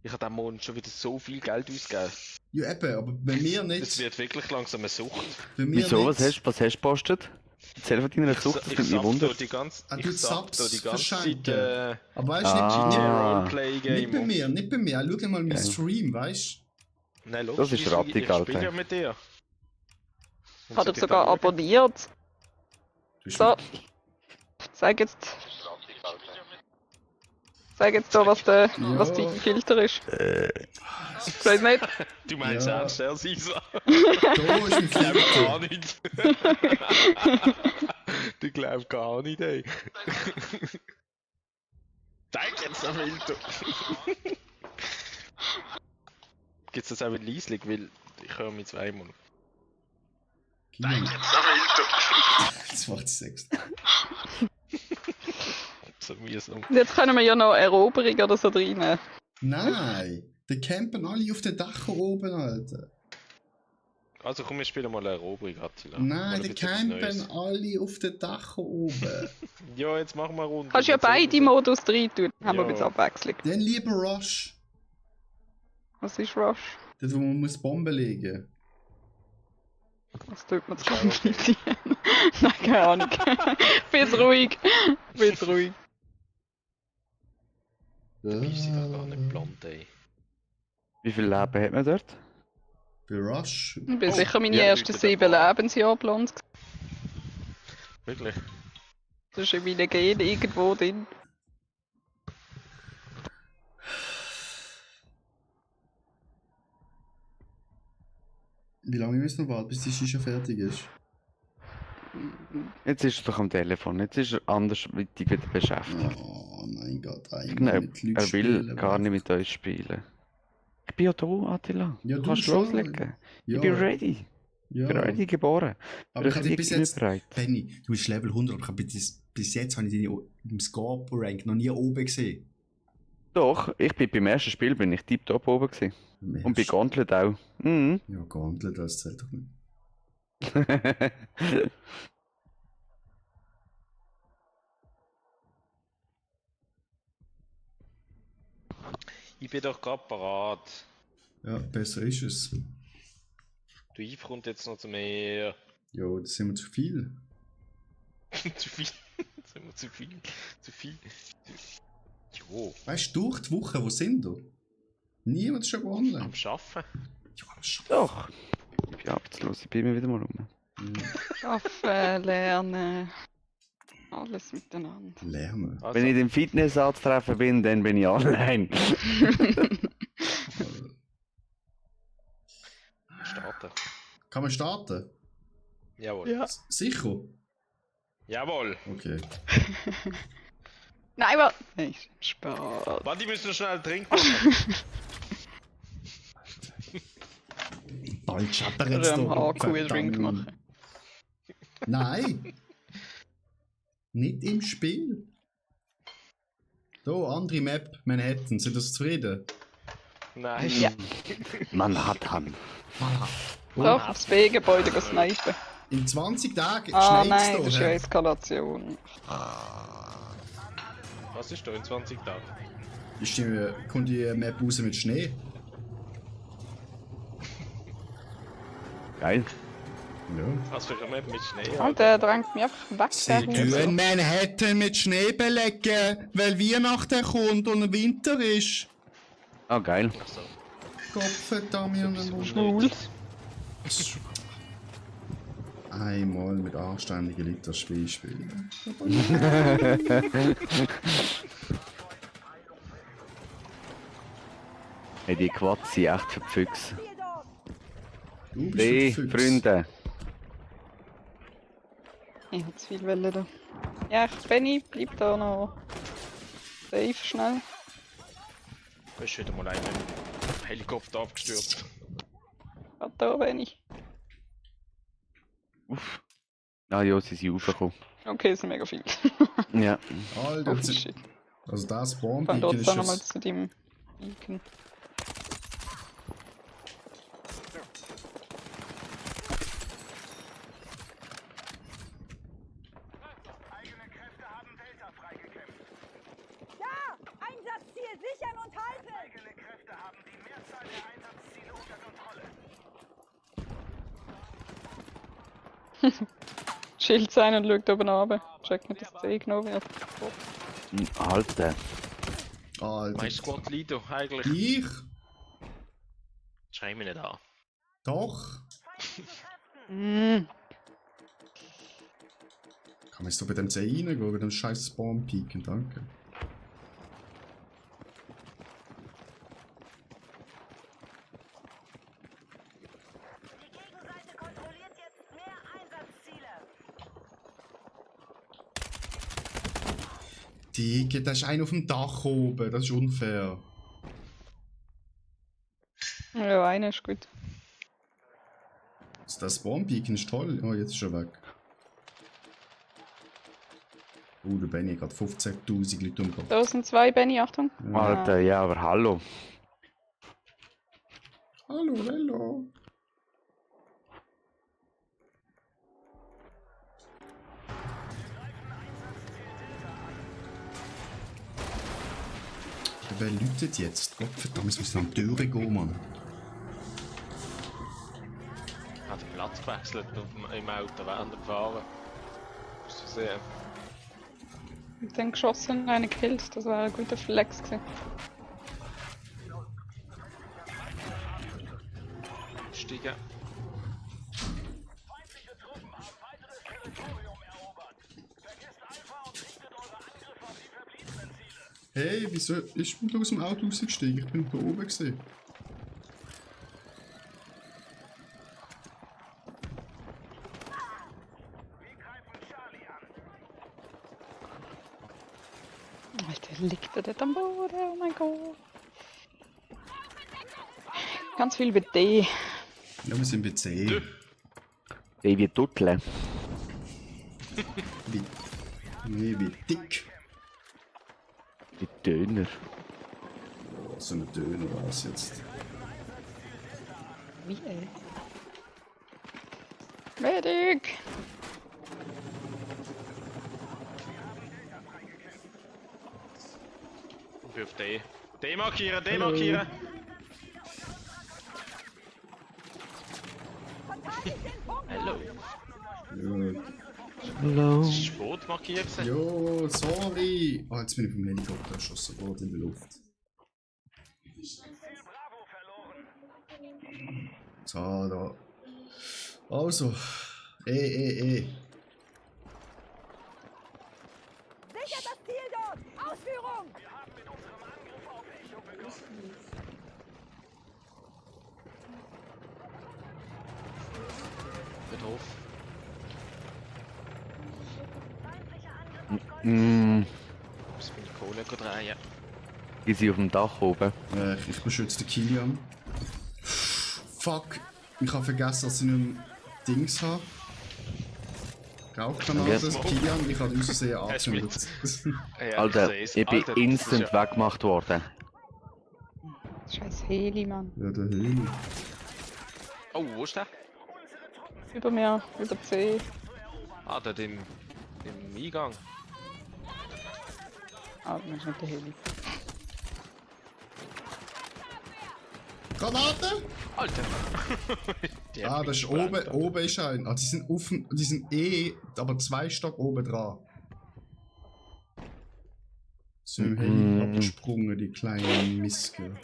Ich habe diesen Monat schon wieder so viel Geld ausgegeben. Ja, eben, aber bei mir Das nicht. wird wirklich langsam eine Sucht. Bei mir Wieso? nicht. Was hast du gepostet? Erzähl von deiner Sucht, das Ich nimmt mich sag Wunder. da die ganze, Ah, ich du sag da Subs die ganze Zeit verschenken. Aber weißt du, Ah. nicht bei Roleplay-Game. mir, nicht bei mir. Schau dir mal meinen Geil. Stream, weißt Nein, Das ist rattig, ich Alter. spiele ja mit dir. Und Hat so er sogar die- abonniert. du? So. Sag jetzt. Sag jetzt da, was dein Filter ist. Ich weiß nicht. Du meinst Ja. ernst, der Sisa? Da ist ein Ich glaube gar Filter. nicht. Du glaubst gar nicht, ey. Zeig jetzt der Filter. Gibt's das auch mit Liesling, weil ich höre mich zweimal. Kilian, das macht Sex. So mühsam. Jetzt können wir ja noch Eroberung oder so rein. Nein, die campen alle auf den Dach oben, Alter. Also komm, wir spielen mal eine Eroberung, Attila. Nein, Mal ein die bisschen etwas campen Neues. alle auf den Dach oben. Ja, jetzt machen wir eine Runde. Kannst ja beide Modus rein tun. Haben wir Ja. ein bisschen Abwechslung. Dann lieber Rush. Was ist Rush? Das, wo man muss Bomben legen. Was tut man zu komplizieren? Nein, keine Ahnung. Bist ruhig. Bist ruhig. Ich bin gar nicht blond, ey. Wie viel Leben hat man dort? Bei Rush. Ich bin Oh, sicher meine ja, ersten Leute, 7 da- Lebensjahre blond. Wirklich? Das ist in meinen Genen irgendwo drin. Wie lange müssen wir warten, bis die Shisha fertig ist? Jetzt ist er doch am Telefon, jetzt ist er andersweitig wieder beschäftigt. Oh mein Gott, eigentlich Genau, mit Leuten er will spielen, gar Mann. nicht mit uns spielen. Ich bin ja da, Attila. Ja, Du du kannst schon. loslegen. Ja, Ich bin ready. ja. Ich bin ready geboren. Aber ich bin hatte bis jetzt... bereit. Benny, du bist Level 100, aber ich hab bis jetzt habe ich dich im Scorp-Rank noch nie oben gesehen. Doch, ich bin beim ersten Spiel bin ich tiptop oben gewesen. Und bei Gauntlet auch. Mhm. Ja, Gauntlet, das zählt doch nicht. Ich bin doch gerade parat. Ja, besser ist es. Du Yves kommt jetzt noch zu mir. Ja, das sind wir zu viel. Zu viel. Sind wir zu viel? Zu viel? Jo, Weißt du, durch die Woche, wo sind wir? Niemand ist schon online. am Schaffen. Ja, schon. Doch. Ich bin arbeitslos, ich bin immer wieder mal rum. Arbeiten, lernen. Alles miteinander. Lernen. Also, Wenn ich im Fitness anzutreffen bin, dann bin ich allein. starten. Kann man starten? Jawohl. Ja. Sicher? Jawohl. Okay. Nein, warte. Nein, Spaß. Warte, ich muss noch schnell trinken. Bald schattert Oder es am da. HQ einen Drink machen. Nein! Nicht im Spiel. Da, andere Map, Manhattan. Sind das zufrieden? Nein. Ja. Manhattan. Doch, aufs B-Gebäude snipen. In 20 Tagen Ah schneit's nein, da. das ist ja hä? Eskalation. Was ist da in 20 Tagen? Kommt die Map raus mit Schnee? Geil. Ja. Was für eine Map mit Schnee? Und der drängt mich einfach weg. Sie tun Manhattan mit Schnee belegen, weil Weihnachten kommt und Winter ist. Ah, geil. Achso. Gottverdammt. Schwul. Einmal mit anständigen Leuten das Spiel spielen. Hey, die Quads sind echt für die Füchse. Ziel dort. Du bist Hey, ein Füchs. Freunde. Ich hab zu viel Welle da. Ja, Benny, bleib da noch safe schnell. Da ist wieder mal einer im Helikopter abgestürzt. Warte da, Benny. Uff. Ah ja, sie sind raufgekommen. Okay, es sind mega viel. Ja. Alter, Oh das ist- shit. also das Fang Spawn-Beacon dort ist dann nochmal jetzt... zu dem Beacon. Ja! Einsatzziel sichern und halten! Eigene Kräfte haben die Mehrzahl der Einsatzziele unter Kontrolle. Schild sein und schaut oben runter. Check nicht, dass C genommen wird. Alter. Alter. Mein Squad Leader eigentlich. Ich? Schreib mich nicht an. Doch. Mm. Kann man jetzt so bei dem C reingehen, bei dem scheiß Spawn-Beacon, danke. Die Gegenseite kontrolliert jetzt mehr Einsatzziele. Dicke, da ist einer auf dem Dach oben, das ist unfair. Ja, einer ist gut. Also das Spawn-Beacon ist toll. Oh, jetzt ist er weg. Oh, der Benny hat gerade 15.000 Leute umgebracht. Da sind zwei, Benny, Achtung. Alter, ja, aber hallo. Hallo, hallo. Wer läutet jetzt? Gottverdammt, es müssen an die Türe gehen, Mann. Hat den Platz gewechselt im Auto während dem Fahren. Musst du sehen. Mit dem geschossen, einen gekillt. Das war ein guter Flex gewesen. Steigen. Hey, wieso ist man da aus dem Auto rausgestiegen? Ich bin da oben gesehen. Alter, liegt er dort am Boden? Oh mein Gott. Ganz viel mit D. Ja, wir sind bei C. Ey, wie Tuttle. Wie, nee, wie dick. Wie Döner. So ein Döner war es jetzt. Wie, ey? Medic! Ich bin auf D. D markieren, D markieren! Hallo. Ja, Hallo. Das ist Boot markiert. jo, sorry. Ah, jetzt bin ich vom Helikopter erschossen worden in der Luft. So, da. Also. Sichert das Ziel dort! Ausführung! Bin drauf. Mm, Das bin ich drehen. Die sind auf dem Dach oben. Ich beschütze den Kilian. Fuck, ich habe vergessen, dass ich nicht mehr Dings habe. Rauchgranate, Yes. Kilian, ich habe aus sehr Hast du angezündet. Ja, Alter, seh's. ich bin Alter, das ist instant ja- weggemacht worden. Scheiß Heli, Mann. Ja, der Heli. Oh, wo ist der? Über mir, über C. Ah, dort im Eingang. Ah, das ist nicht der Heli. Granate! Alter! Die hat Ah, mich das ist gebrannt, oben ist ein. Ah, die sind aber 2 Stock oben dran. So im Heli abgesprungen, die kleinen Misken.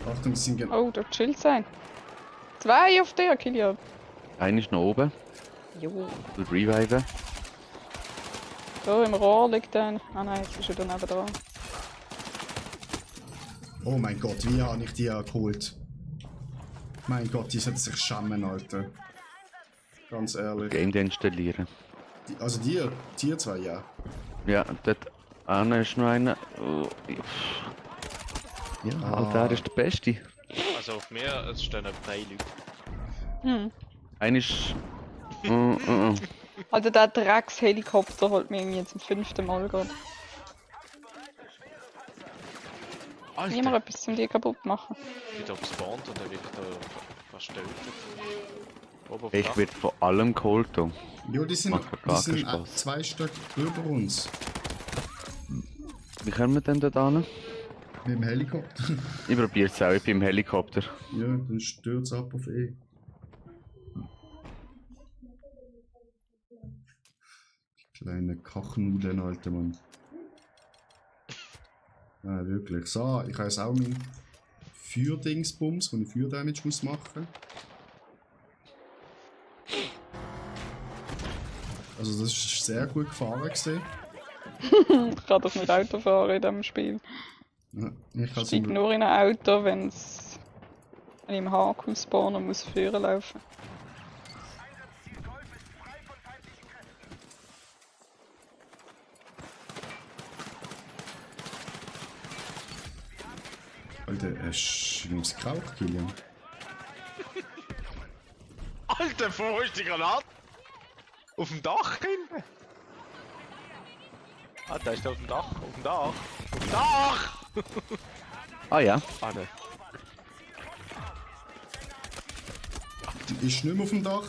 Achtung, die sind Oh, da chillt sein. 2 auf der, Kilian. Einer ist noch oben. Jo. Will reviven. Da im Rohr liegt einer. Ah nein, jetzt ist er daneben dran. Oh mein Gott, wie habe ich die geholt? Mein Gott, die sollten sich schämen, Alter. Ganz ehrlich. Game installieren. Also die 2, ja. Ja, dort einer ist noch einer. Oh, Ja. Alter, der ist der Beste. Also auf mir es stehen 3 Leute. Hm. Einer ist. Also der Dreckshelikopter holt mich irgendwie zum 5. Mal gerade. Niemand Alter! etwas zum die kaputt machen. Ich bin da gespawnt und dann wird da fast tötet. Oben auf dem Ich Dach. werde von allem geholt. hier. Jo, die sind Macht gar keinen 2 Stück über uns. Wie kommen wir denn da hin? Mit dem Helikopter. Ich probiere es auch, ich bin im Helikopter. Ja, dann stürzt ab auf E. Die kleine Kachnudeln, alter Mann. Ja, wirklich. So, ich habe jetzt auch mein Feuerdingsbums, wo ich Feuerdamage muss machen. Also das ist sehr gut gefahren gewesen. Ich kann doch nicht Auto fahren in diesem Spiel. Ja, ich Ich habe steige nur in ein Auto, wenn ich im HQ spawnen und muss führen laufen. Alter, hast du was geraucht, Kilian? Alter, wo ist die Granate? Auf dem Dach hinten? Ah, da ist er auf dem Dach, auf dem Dach. Auf dem Dach! Ah ja. Ah, ne. Ist nicht mehr auf dem Dach?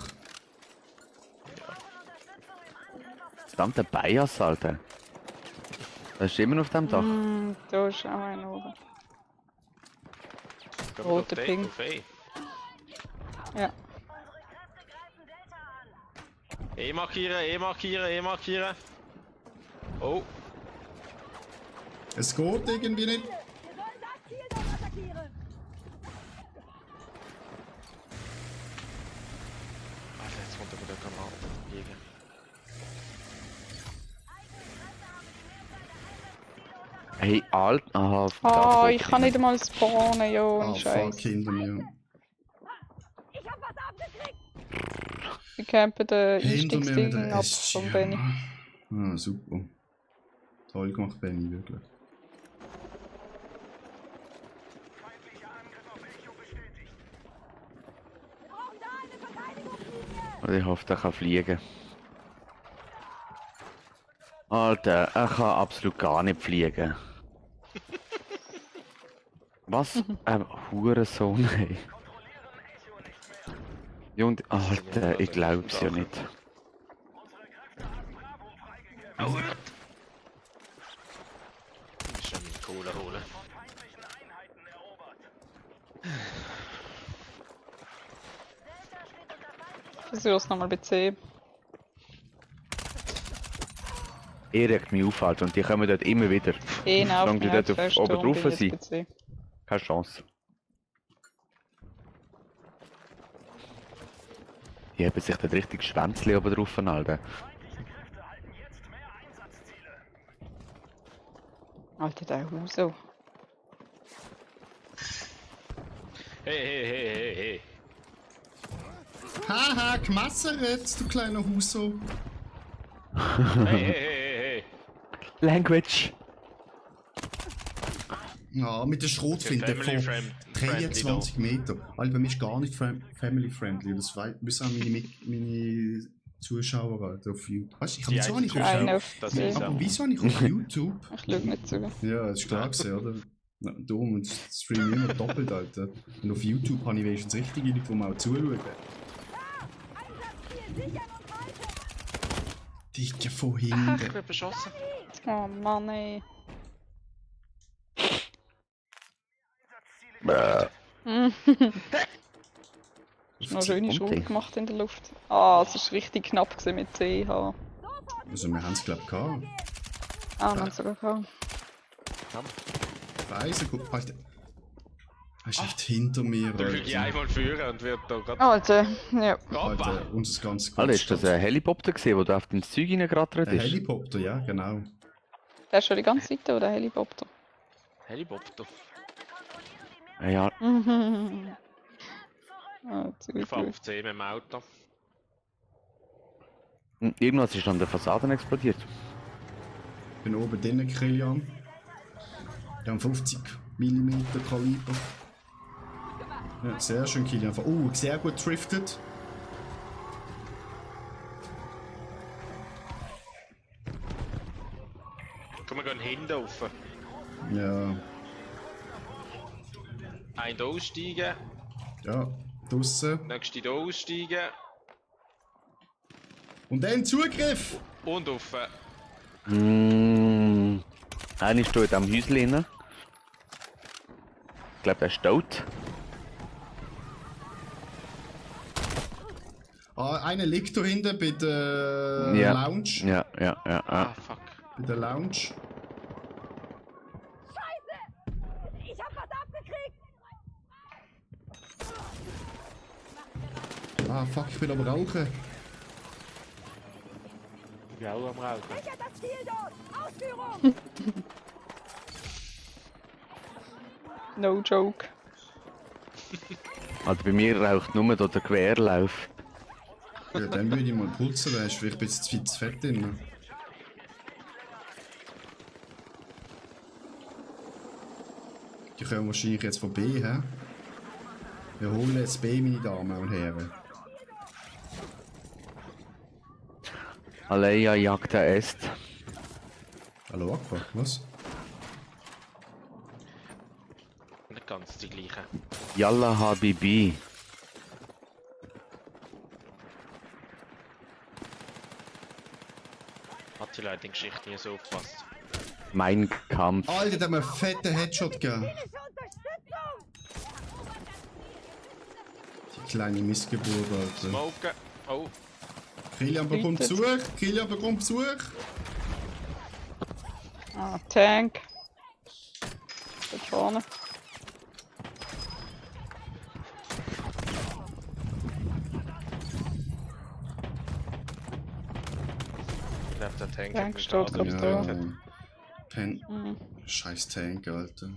Verdammter Bias, Alter. Das ist immer noch auf dem Dach. Da ist auch einer oben. Gehen wir Roter auf D, Ping. auf E. Ja. E markieren, E markieren, E markieren. Oh, Es geht irgendwie nicht. Wir sollen das Ziel doch attackieren. Alter, jetzt kommt er mit der Granate liegen. Hey, Alter. Aha, auf dem Ah, Dach. ich kann nicht einmal spawnen, jo, Ah, ohne Scheiß. fuck, hinter mir. Ich hab was abgekriegt. Ich campe den Hinter mir mit Einstiegsding der ab SG. von Benny. Ah, super. Toll gemacht, Benny, wirklich. Wir brauchen da eine Verteidigungslinie. Und ich hoffe, der kann fliegen. Alter, er kann absolut gar nicht fliegen. Was? Hurensohn, ey. Ja, und, Alter, ich glaub's ja nicht. Ich muss meine Kohle holen. Versuch's nochmal bei C. Er regt mich auf, Alter, und die kommen dort immer wieder. Nervt Solange die mich dort fest, oben darum drauf bin ich sind. jetzt bei C. Keine Chance. Die haben sich dort richtig Schwänzli oben drauf, Alter. Alter, der Huso. Hey, hey, hey, hey, hey. Haha, gemassert, du kleiner Huso. Hey, hey, hey, hey, hey. Language! Ja, mit der Schrotflinte Family von friendly 23 Meter. Alter, bei mir ist gar nicht family friendly. Das wissen auch meine Zuschauer Alter, auf YouTube. Weißt du, ich habe wieso nicht Eine auf auf Das die. ist aber wieso nicht auf YouTube? Ich schaue nicht zu. Ja, das ist klar gewesen, oder? Na, dumm, und streame immer doppelt, Alter. Und auf YouTube habe ich wenigstens richtige Leute, die mir auch zuschauen. Dicke von Ich hinten. werde beschossen. Oh Mann, ey. Ist noch schöne Schule gemacht in der Luft. Ah, es war richtig knapp gewesen mit CH. Also, wir haben es, glaube ich, gehabt. Ah, wir haben es sogar gehabt. Weiss, guck, Alter. Er ist echt hinter mir, Dann fliege ich Alter. einmal führen und wird da gerade. Alter, ja. Alter, unser ganzes Alter, ist das ein Helikopter gesehen, wo du auf ins Zeug reingerattert Ein ist? Helikopter, ja, genau. Der ist schon die ganze Zeit da, der Helikopter. Helikopter. Ja, Ah, zu Ich fahre gut. auf 10 mit dem Auto. irgendwas ist an der Fassade explodiert. Ich bin oben drinnen, Kilian. Die haben 50 mm Kaliber. Ja, sehr schön, Kilian. Oh, sehr gut driftet. Komm, wir gehen hinten rauf. Ja, Ein hier aussteigen, ja, draussen. nächste hier aussteigen Und dann Zugriff! und rauf. Einer steht am Häuschen drin. Ich glaube, der ist tot. Ah, einer liegt da hinten bei der Ja. Lounge. Ja. Ah, fuck. Bei der Lounge. Ich hab was abgekriegt! Ah, fuck, ich will am Rauchen. Ich bin auch am Rauchen. Sichert das Ziel dort! Ausführung! No joke. Also bei mir raucht nur da der Querlauf. Ja, dann würde ich mal putzen, da ist vielleicht ein bisschen zu fett drin. Die kommen wahrscheinlich jetzt von B, hä? Wir holen jetzt B, meine Damen und Herren. Aleia jagda est. Hallo Aqua, was? Nicht ganz die gleiche. Yalla Habibi. Hat die Leute in Geschichte nie so aufgepasst. Mein Kampf. Alter, der hat mir einen fetten Headshot gegeben. Politische Unterstützung! Die kleine Missgeburt, Alter. Smoken. Oh, Kilian bekommt Bitte. Besuch, Kilian bekommt Besuch. Ah, Tank. Dort vorne. ich glaube, der Tank Tank hat steht mich gerade gerade da. getötet. Pen. Mhm. Scheiß Tank, Alter.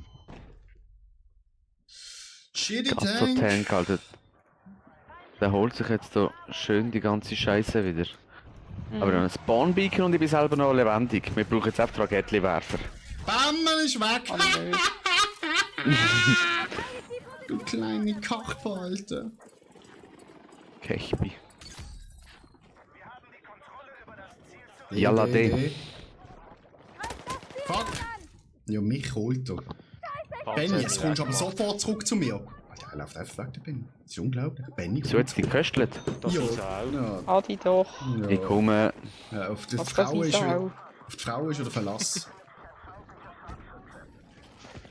Shitty Gerade so Tank. Tank, Alter. Der holt sich jetzt da schön die ganze Scheiße wieder. Aber dann ein Spawnbeacon und ich bin selber noch lebendig. Wir brauchen jetzt auch Rakettenwerfer. Bammel ist weg. Oh, nö. Du kleine Kachpe, Alter. Kechbi. Yalla D. Fuck. Ja, mich holt er. Benny, jetzt kommst du aber sofort zurück zu mir. Alter, er läuft einfach weg, der Benny. Das ist unglaublich. Benny So jetzt geköstelt. Das Ja, ist auch. ja, Adi doch. Ich ja. komme. Ja, auf die Was Frau das ist ist wieder, auch. auf die Frau ist wieder Verlass.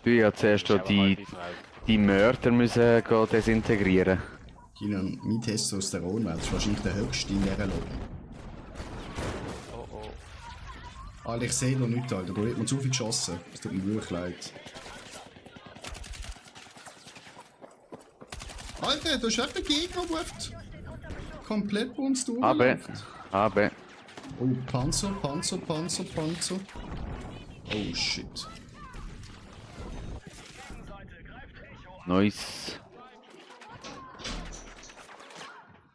Du ja zuerst Ist da auch eine halbe Frau. die Mörder müssen gehen desintegrieren. Kilian, mein Testosteronwert ist wahrscheinlich der höchste in dieser Lobby. Oh oh. Alter, ich sehe da nichts, Alter. Da wird mir zu viel geschossen. Es tut mir wirklich leid. Alter, da ist echt ein Gegner, der einfach komplett bei uns Aber, durchläuft. aber. Oh, Panzer, Panzer, Panzer, Panzer. Oh, shit. Nice.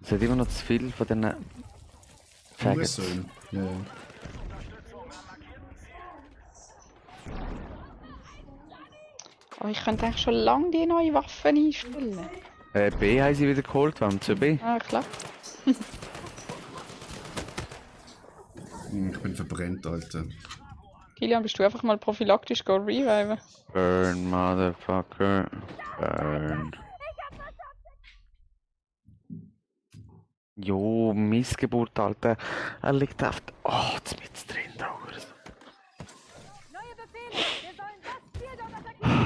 Es hat immer noch zu viel von diesen Faggots. Hurensohn. Ja, ja. Aber ich könnte eigentlich schon lange die neue Waffen einstellen. B haben sie wieder geholt, wann zu B? Ah, klar. Ich bin verbrennt, Alter. Kilian, bist du einfach mal prophylaktisch reviven? Burn, Motherfucker. Burn. Jo, Missgeburt, Alter. Er liegt auf der... Oh, jetzt mit drin, da. Neue Befehle! Wir sollen das Ziel dort attackieren!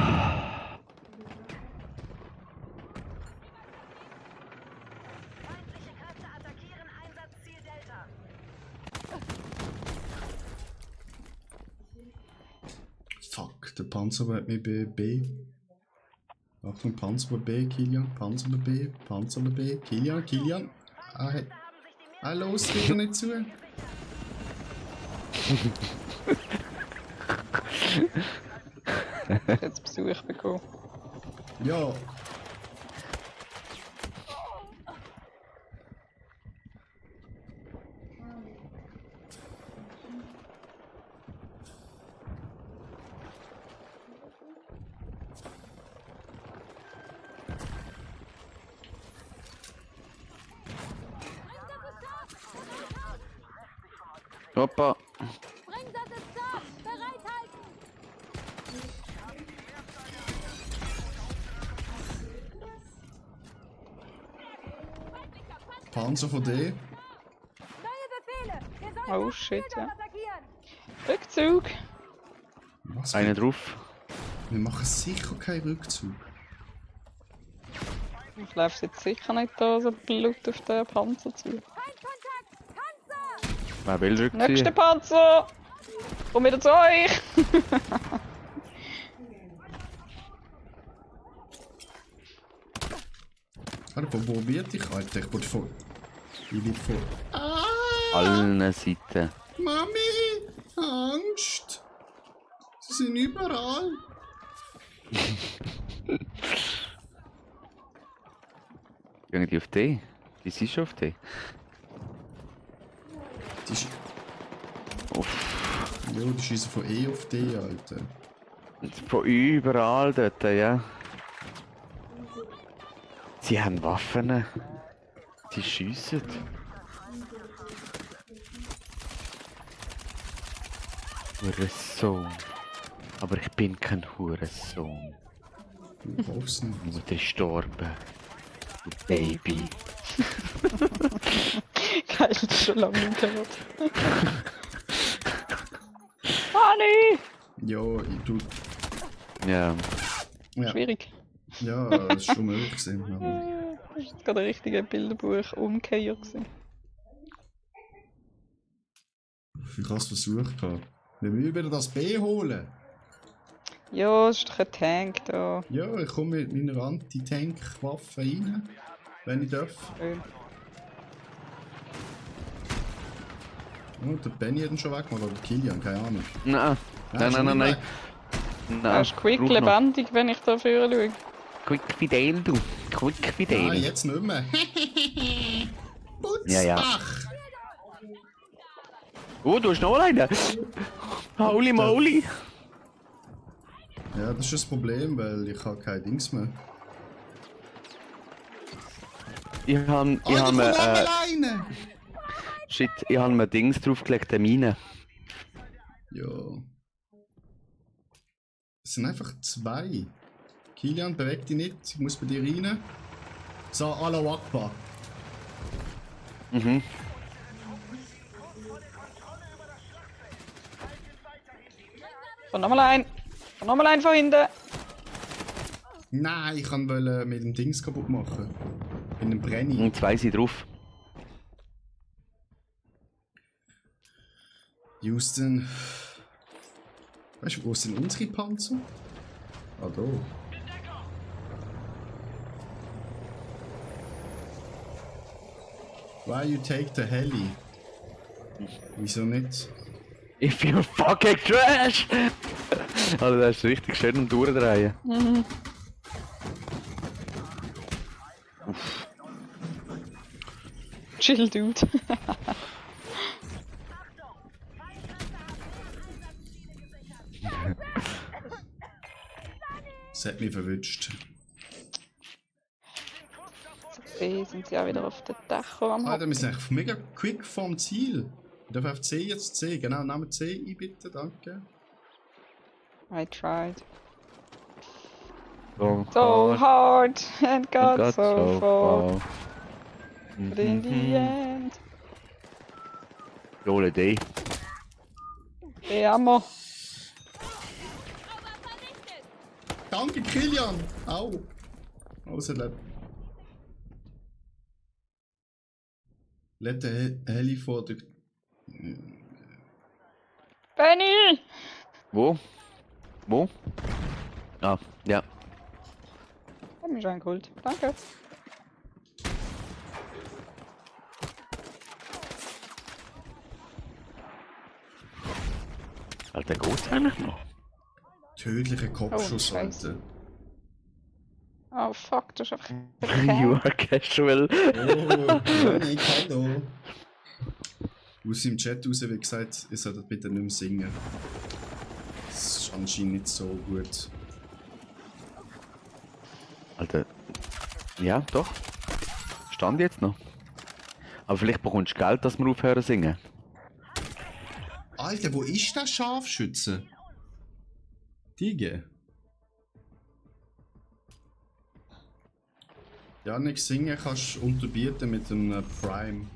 Feindliche Kräfte attackieren Einsatzziel Delta. Fuck, der Panzer hat mich bei B. Achtung, Panzer bei B, Kilian. Panzer bei B, Panzer bei B. Kilian, Kilian. Ah, hey. Ah, los, geht er nicht zu. Jetzt Besuch bekommen. Ja. Hoppa. Springsatz ist da! Bereithalten! Panzer von D. Neue Befehle! Wir sollen Oh das shit, Ziel dort ja. attackieren! Rückzug! Was? Einer drauf. Wir machen sicher keinen Rückzug. Ich laufe jetzt sicher nicht da so Blut auf den Panzer zu. Feindkontakt! Panzer! Wer will Nächster rückziehen? Panzer! Komm wieder zu euch! Alter, wo wird ich, Alter? Ich will vor. Ich will vor. Allen Seiten. Mami! Angst! Sie sind überall! Gehen die auf D? Die sind schon auf D. Die, Uff. ja, die schießen von E auf D, Alter. Von überall dort, ja. Sie haben Waffen. Sie schiessen. Hurensohn. Aber ich bin kein Hurensohn. Du brauchst nicht. Du bist gestorben. Du Baby. Geil, das ist schon lange nicht gehört. Honey! Ja, ich tu. Ja. Ja, Schwierig. ja, das ist schon möglich gewesen. Aber Das war gerade ein richtiger Bilderbuch-Umkehrer gewesen. ich habe es versucht. Wir müssen wieder das B holen. Ja, es ist doch ein Tank da. Ja, ich komme mit meiner Anti-Tank-Waffe rein, wenn ich darf. Schön. Oh, der Benny hat ihn schon weggemacht, oder Kilian, keine Ahnung. Nein. Nein, schon nein, nein, wieder nein. Er ist quick brauch noch. lebendig, wenn ich da vorne schaue. Quick Fidel, du. Quick weg. Fidel. Nein, jetzt nicht mehr. Putzbach! Ja, ja. Oh, du hast noch einen. Holy moly. Ja, das ist das Problem, weil ich habe kein Dings mehr. Ich hab mir, alleine! shit, ich hab mir Dings draufgelegt, eine Mine. Ja. Es sind einfach zwei. Kilian, beweg dich nicht, ich muss bei dir rein. So, Allahu Akbar. Mhm. Und nochmal ein. Und nochmal ein von hinten. Nein, ich kann mit dem Dings kaputt machen. Mit einem Brenni. Und zwei sind drauf. Houston. Weißt du, wo sind unsere Panzer? Ah, da. Why you take the heli? Wieso nicht? If you fucking trash! Also das ist richtig schön am Durchdrehen. Mhm. Chill, Dude. hat mich verwünscht. B sind sie auch wieder auf den Dächern am Alter, Hocken. wir sind echt mega quick vom Ziel. Ich darf auf C jetzt C. Genau, Name C ein, bitte, danke. I tried. So So hard and got got so far. far. But in the end. Johle D. Ammo. Danke, Kilian! Au! Außerlebt. Let den Heli vor der... Benny! Wo? Wo? Ah, ja. Hab mich schon geholt. Danke. Alter, geht's eigentlich noch? Tödlicher Kopfschuss, Oh, Scheiße. Alter. Oh fuck, das ist einfach You are casual. Oh, Janik, hallo. Aus dem Chat raus wird gesagt, ihr solltet bitte nicht mehr singen. Das ist anscheinend nicht so gut. Alter. Ja, doch. Stand jetzt noch. Aber vielleicht bekommst du Geld, dass wir aufhören zu singen. Alter, wo ist der Scharfschütze? Tige. Janik, singen kannst du unterbieten mit einem Prime.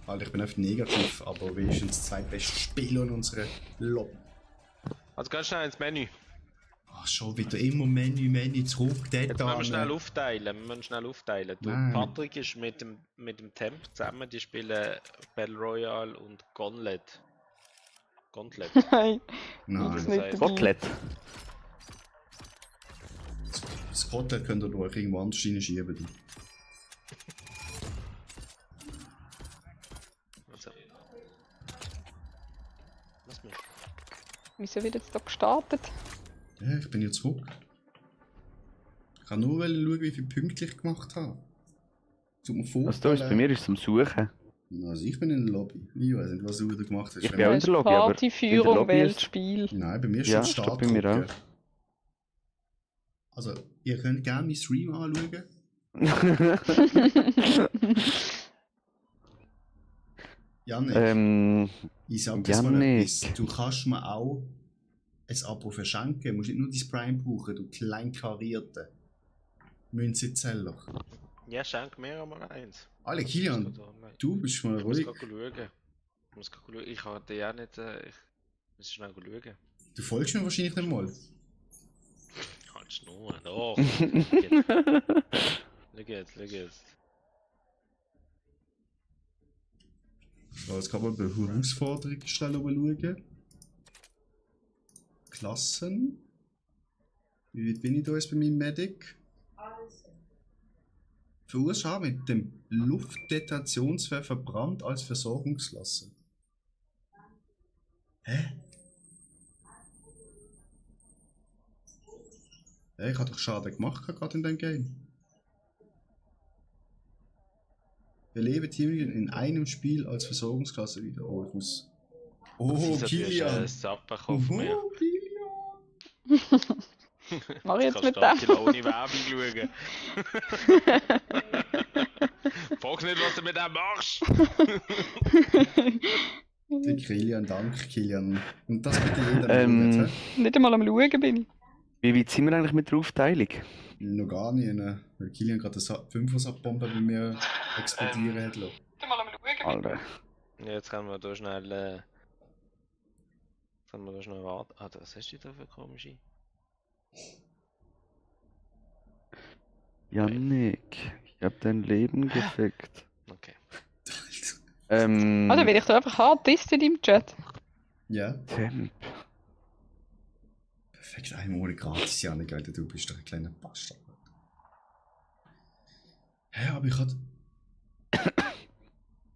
Alter, ich bin einfach negativ, aber wenigstens das zweitbeste Spiel in unserer Lobby. Also ganz schnell ins Menü. Ach, schon wieder immer Menü zurück. Dort Jetzt müssen wir schnell aufteilen. Du, Nein. Patrick ist mit dem Temp zusammen, die spielen Battle Royale und Gauntlet. Nein, Nein, das das, nicht heißt- dabei. Kotelett. das Kotelett könnt ihr doch irgendwo anders reinschieben. Also. Was mit? Wieso wird jetzt da gestartet? Ja, ich bin jetzt zurück. Ich kann nur schauen, wie viel Punkte ich gemacht habe. Tut mir vor. Was da ist, bei mir ist es am Suchen. Also ich bin in der Lobby. Ich weiß nicht, was du wieder gemacht hast. Ich bin auch in Das der ist Lobby, aber in der Partyführung, Lobby wählt ist- Spiel. Nein, bei mir ist Ja, schon steht Start. bei mir auch. Also, ihr könnt gerne meinen Stream anschauen. Janik, ich sag das mal Janik. etwas. Du kannst mir auch ein Abo verschenken. Du musst nicht nur dein Prime brauchen, du kleinkarierte Münzezeller. Ja, schenk mir einmal eins. Alle, Kilian, du bist mal Ich muss ruhig. gerade schauen. Ich habe den ja nicht. Ich muss schnell schauen. Du folgst mir wahrscheinlich nicht mal. Halt Schnur, doch. Schau jetzt. So, jetzt kann man bei Herausforderungen schnell schauen. Klassen. Wie weit bin ich da jetzt bei meinem Medic? Verursacher mit dem Luftdetentionswerfer verbrannt als Versorgungsklasse. Hä? Hey, ich habe doch Schaden gemacht gerade in dem Game. Belebe Teammitglieder in einem Spiel als Versorgungsklasse wieder. Oh, ich muss... Oh, Kilian! Sappen auf mir. Oh, Kilian! Mach ich jetzt mit Kannst dem? du ohne Werbung schauen. Frag nicht, was du mit dem machst. Der Kilian, danke Kilian. Und das bitte jeder Monat, hä? Nicht einmal am Schauen bin ich. Wie weit sind wir eigentlich mit der Aufteilung? Noch gar nicht, ne? Weil Kilian gerade eine 5er-Bombe bei mir explodieren hat lassen. Nicht einmal am Schauen bin Alter. Ja, jetzt können wir da schnell. Warten. Ah, was hast du da für komische? Janik, ich hab dein Leben gefickt. Okay. Also will ich da einfach hart distet im Chat. Ja, Temp. perfekt. Ein Monat gratis, Janik, Alter, du bist doch ein kleiner Bastard. Hä, aber ich hatte...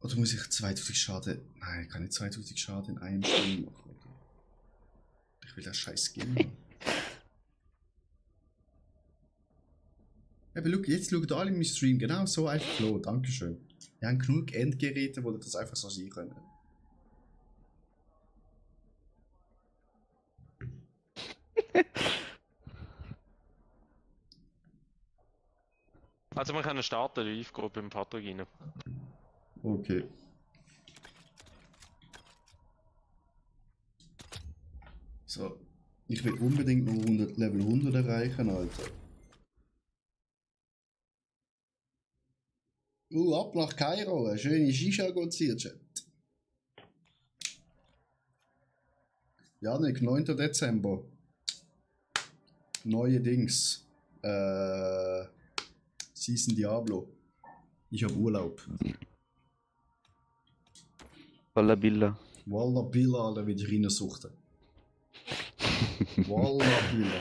Oder muss ich 2000 Schaden... Nein, ich kann nicht 2000 Schaden in einem Spiel machen. Oder? Ich will das scheiß Game haben. Eben, jetzt schaut alle in meinen Stream genau so einfach Flo, dankeschön. Wir haben genug Endgeräte, wo das einfach so sein können. Also man kann starten, live Gruppe im Fahrzeug rein. Okay. So. Ich will unbedingt noch Level 100 erreichen, Alter. Ab nach Kairo, eine schöne Shisha ziehen, Chat. Janik, 9. Dezember. Neue Dings. Season Diablo. Ich hab Urlaub. Walla Billa. Walla Billa, Alter, will ich reinsuchten. Walla Billa.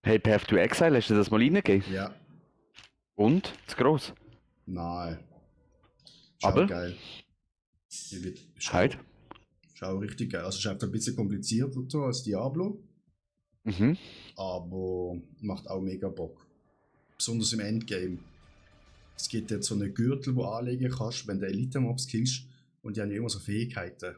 Hey, Path to Exile, hast du das mal reingegeben? Ja. Und? Zu gross? Nein. Schau Aber? geil. Halt. Schau richtig geil. Also es ist einfach ein bisschen komplizierter so als Diablo. Mhm. Aber macht auch mega Bock. Besonders im Endgame. Es gibt jetzt so einen Gürtel, wo du anlegen kannst, wenn du Elite-Mobs killst und die haben ja immer so Fähigkeiten.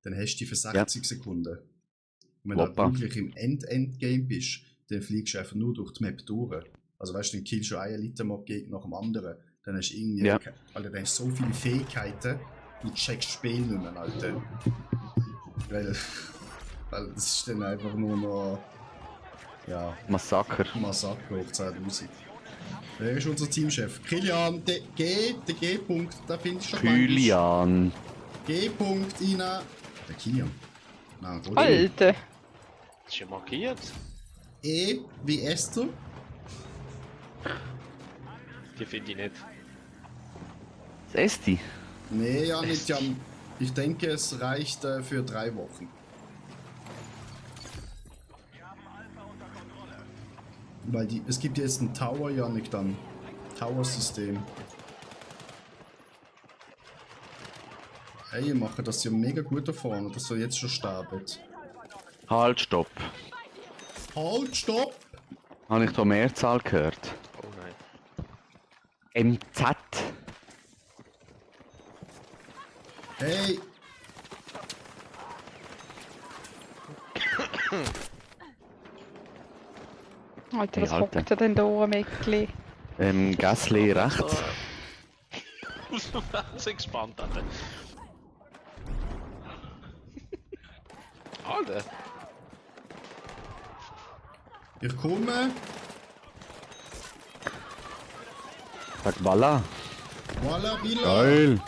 Dann hast du die für 60 Sekunden. Und wenn du halt wirklich im Endgame bist, dann fliegst du einfach nur durch die Map durch. Also weißt du, dann killst du einen Elite-Mob-Gegner nach dem anderen. Dann hast du irgendwie, Ja. Alter, dann hast du so viele Fähigkeiten, du checkst das Spiel nicht mehr, Alter. Weil das ist dann einfach nur noch, ja, Massaker. Massaker hoch 10.000. Wer ist unser Teamchef? Kilian, der G-Punkt, da findest du schon Kilian. G-Punkt rein. Der Kilian. Nein, gut. Alter. Das ist ja markiert. E wie Esther. Die finde ich nicht. Das Esti. Nee, ja nicht. Ja, ich denke, es reicht für 3 Wochen. Weil es gibt jetzt ein Tower, Janik, dann. Tower-System. Hey, ihr macht das ja mega gut da vorne, dass ihr jetzt schon sterbt. Halt, stopp. Halt, stopp! Habe ich da Mehrzahl gehört? Oh nein. MZ. Hey! Alter, was Hey, Alter. hockt er denn da oben, Mäckli? Gasly rechts. Ich bin gespannt, Alter. Alter. Ich komme! Sag Walla. Voila, Villa! Geil.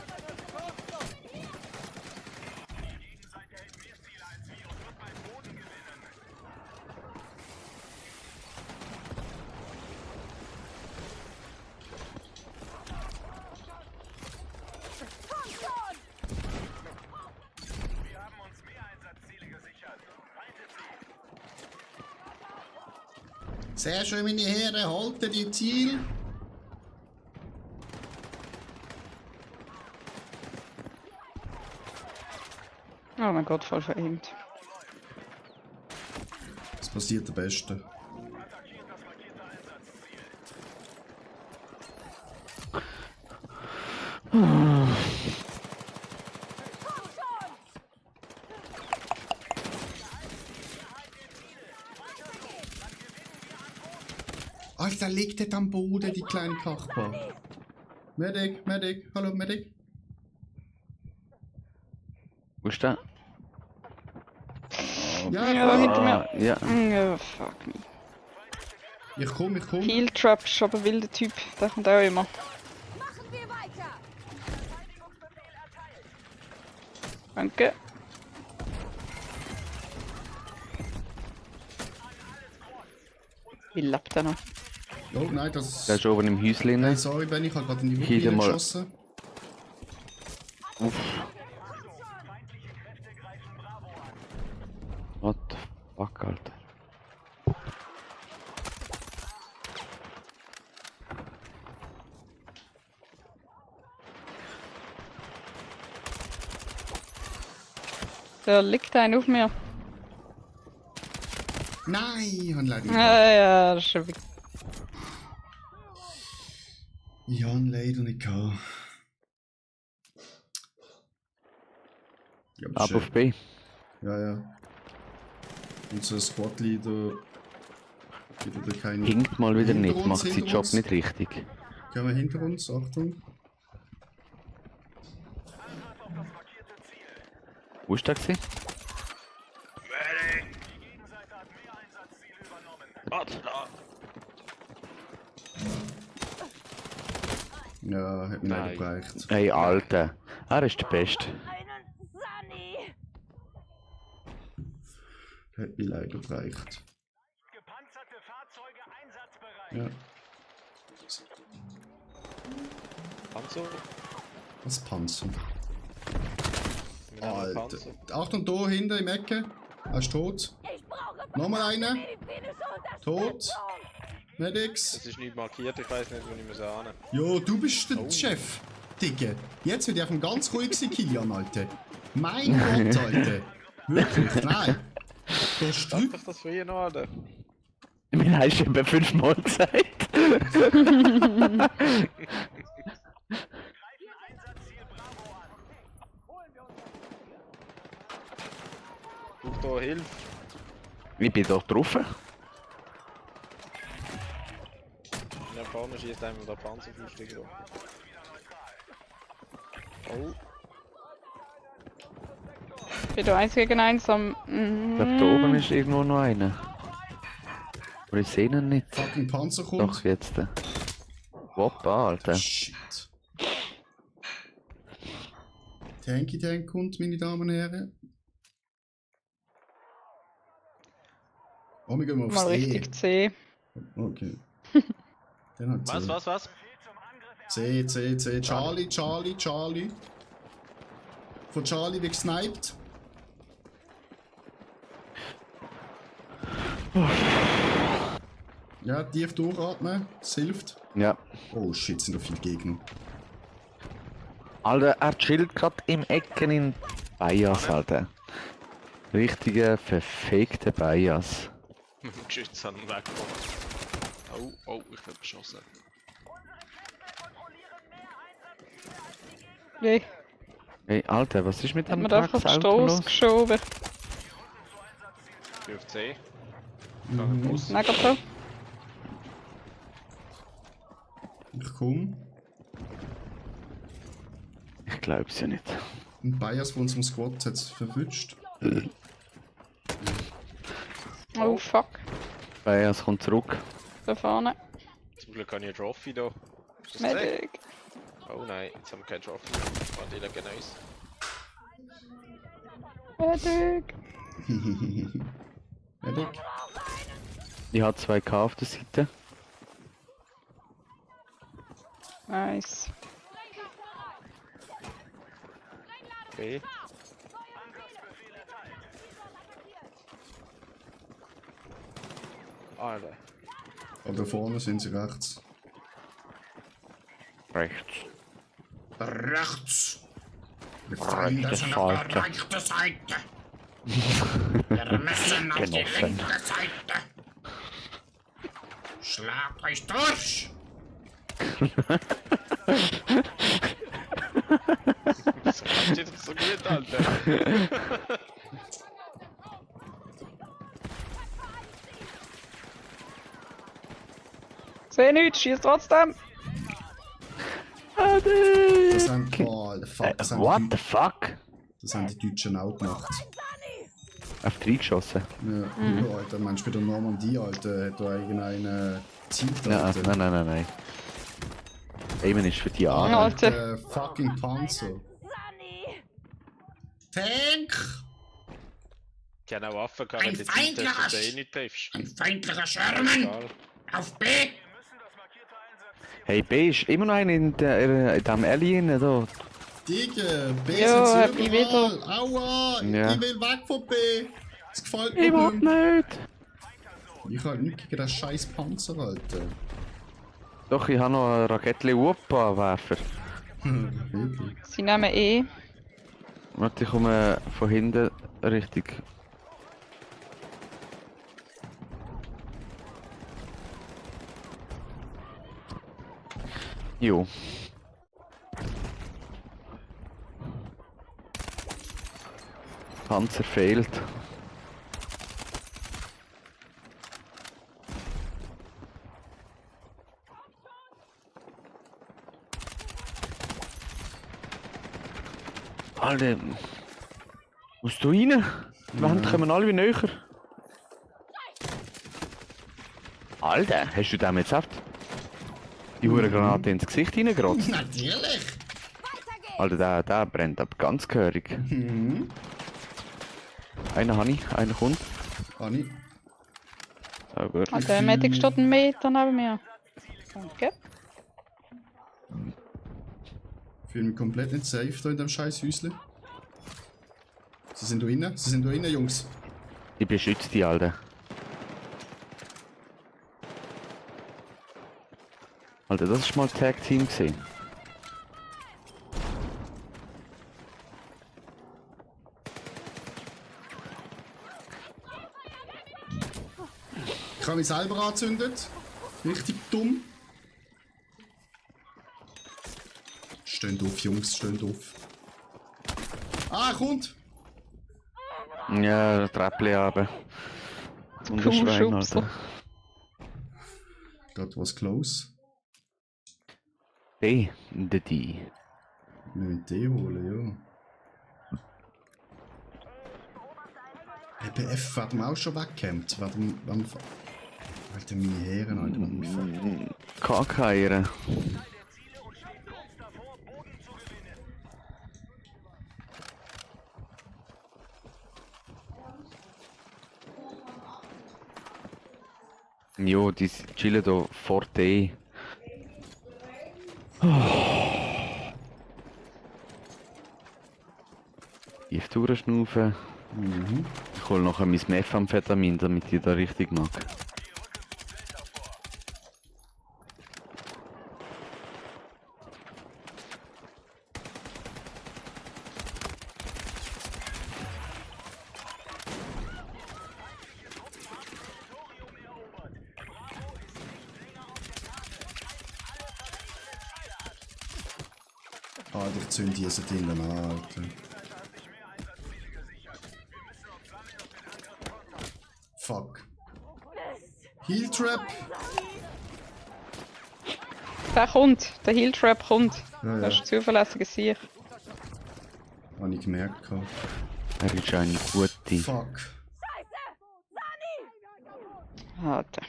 Sehr schön, meine Herren, haltet die Ziel! Oh mein Gott, voll verhängt. Es passiert der Beste. Alter, liegt dort am Boden, die kleinen Kachbar. Medic, Medic, hallo Medic. Wo ist der? Ja, hinter mir. Ja. Oh, fuck me. Ich komm. Heal Trap ist aber ein wilder Typ. Der kommt auch immer. Machen wir weiter! Danke. Wie lebt er noch? Oh nein, das Der ist oben im Häuschen. Hey, sorry Ben, ich hab gerade in die Hier Rücklinie mal. geschossen. Uff. What the fuck, Alter. Da liegt einer auf mir. Nein, ich hab leider nicht. Ja, das ist schon wichtig. Ich hab leider nicht gehabt. Ja, aber Ab auf B. Ja. Unser Squad-Leader wieder keine... Hinkt mal wieder Hinter nicht, uns, macht seinen hinter Job uns. nicht richtig. Gehen wir hinter uns, Achtung. Wo ist der gewesen? Warte da! Ja, hat mir leider gereicht. Ey, Alter. Er ist der Beste. Einen Sunny! Hat mir leider gereicht. Gepanzerte Fahrzeuge einsatzbereit. Ja. Panzer? Was Panzer? Wir nehmen einen Alter. Panzer. Achtung, da hinten im Ecke. Er ist tot. Ich brauche Nochmal einer. medizinische Tot. Unterstützung! Medics. Es ist nicht markiert, ich weiß nicht, wo ich muss hin. Jo, du bist der Chef. Digga. Jetzt wird einfach ganz ruhig sein, Kilian, Alter. Mein Gott, Alter. Wirklich, nein. Da Darf drüben. ich das früher noch an? Mir hast du eben 5-mal gesagt. Braucht da Hilfe? Ich bin doch drauf. Ja, vorne schießt einmal der Panzerflüchtling rum. Oh, Ich bin da 1 gegen 1 am... Ich glaube, da oben ist irgendwo noch einer. Aber ich sehe ihn nicht. Fucking Panzer kommt. Doch, jetzt. Woppa, Alter. Shit. Tanky Tank kommt, meine Damen und Herren. Oh, wir gehen mal aufs Mal E. richtig C. Okay. Dann hat C. was? C, C, C. Charlie, Charlie, Charlie. Von Charlie wird gesniped. Ja, tief durchatmen. Es hilft. Ja. Oh shit, sind da viele Gegner. Alter, er chillt gerade im Ecken in Bias, Alter. Richtiger, verfickter Bias. Mit dem Geschütz an den Weg gekommen. Oh, ich werde beschossen. Nee, Hey, Alter, was ist mit hat dem man da auf den Drecksauto Stoß los? geschoben. Ich bin auf C. Nagata. Ich komm. Ich glaub's ja nicht. Ein Bias von unserem Squad hat es verwünscht. Oh fuck, Bias kommt zurück. da vorne. Zum Glück habe ich eine Trophy da. Ist das C? Medic. Oh nein, jetzt haben wir keine Trophy. War die legen nice. Medic. Medic. Ich habe 2K auf der Seite. Nice. Okay. Alter. Aber da vorne sind sie rechts. Rechts. Rechts! Wir Rechte Seite. rechte Seite! Wir müssen auf die Genossen. linke Seite! Schlagt euch durch! Was macht ihr das so gut, Alter? Seh nichts, schieß trotzdem. Das haben, oh, fuck, What the fuck? das haben die Deutschen auch gemacht. Auf 3 geschossen. Ja, ja, Alter, meinst du bei der Normandie, Alter, hat da irgendeinen Zielt, Ja, Alter? nein. Amen ist für die Ja. Arme. Alter. Fucking Panzer. Sunny! Tank! Die haben auch Waffen gehabt, Ein wenn du die Zeit feindlicher hast, dass du eh nicht triffst. Ein feindlicher Sherman! Egal. Auf B! Hey, B ist immer noch einer in dem Alien da. Digga, B Ja, sind hab sie ich überall. wieder. Aua! Ja. Ich will weg von B! Das gefällt mir Überhaupt nicht. Ich habe nichts gegen den scheiß Panzer, Alter. Doch, ich habe noch einen Raketli-Wuppa-Werfer. Wirklich. Sie nehmen E. Warte, ich komme von hinten richtig. Jo. Panzer fehlt. Alter. Musst du rein? Die Wände kommen alle wie näher. Alter, hast du dem jetzt echt die Granate ins Gesicht reingerotzt? Natürlich! Alter, der brennt ab ganz gehörig. Einen habe ich, einer kommt. Anni. So gut. Also, der Medic steht einen Meter neben mir. Danke. Ich fühle mich komplett nicht safe hier in dem scheiß Häuschen. Sie sind da innen, Jungs. Ich beschütze die, Alter. Alter, das ist mal Tag Team gesehen. Ich habe mich selber angezündet. Richtig dumm. Steht auf, Jungs, steht auf. Ah, er kommt! Ja, Treppli runter. Und der Schwein, Alter. Got was close. D, der D. Wir müssen die holen, ja. EPF werden wir auch schon weggecampt. Alter, meine Herren, Alter, Kackeier. Jo, die chillen hier vor D. Tief durchschnaufen. Ich hole nachher mein Methamphetamin, damit ich da richtig mag. Alter, ich zünde diese Dinger an, Alter. Fuck. Heal Trap! Der kommt, der Heal Trap kommt. Ja, Das ja. ist zuverlässiger Sieg. Habe ich gemerkt. Gehabt. Er ist eine gute. Fuck. Warte.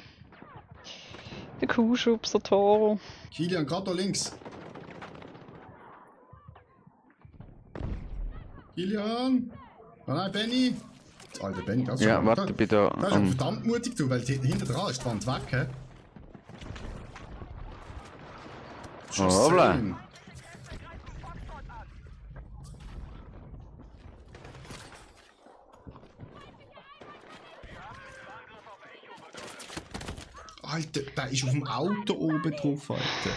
Der Kuhschubser Toro. Kilian, gerade da links. Kilian! Oh nein, Benny! Alter, Benny, das ist Ja, schon- warte, ich bin da. Das ist aber verdammt mutig, du, weil hinter dran ist die Wand weg, hä? Schon Hoppla. same. Alter, der ist auf dem Auto oben drauf, Alter.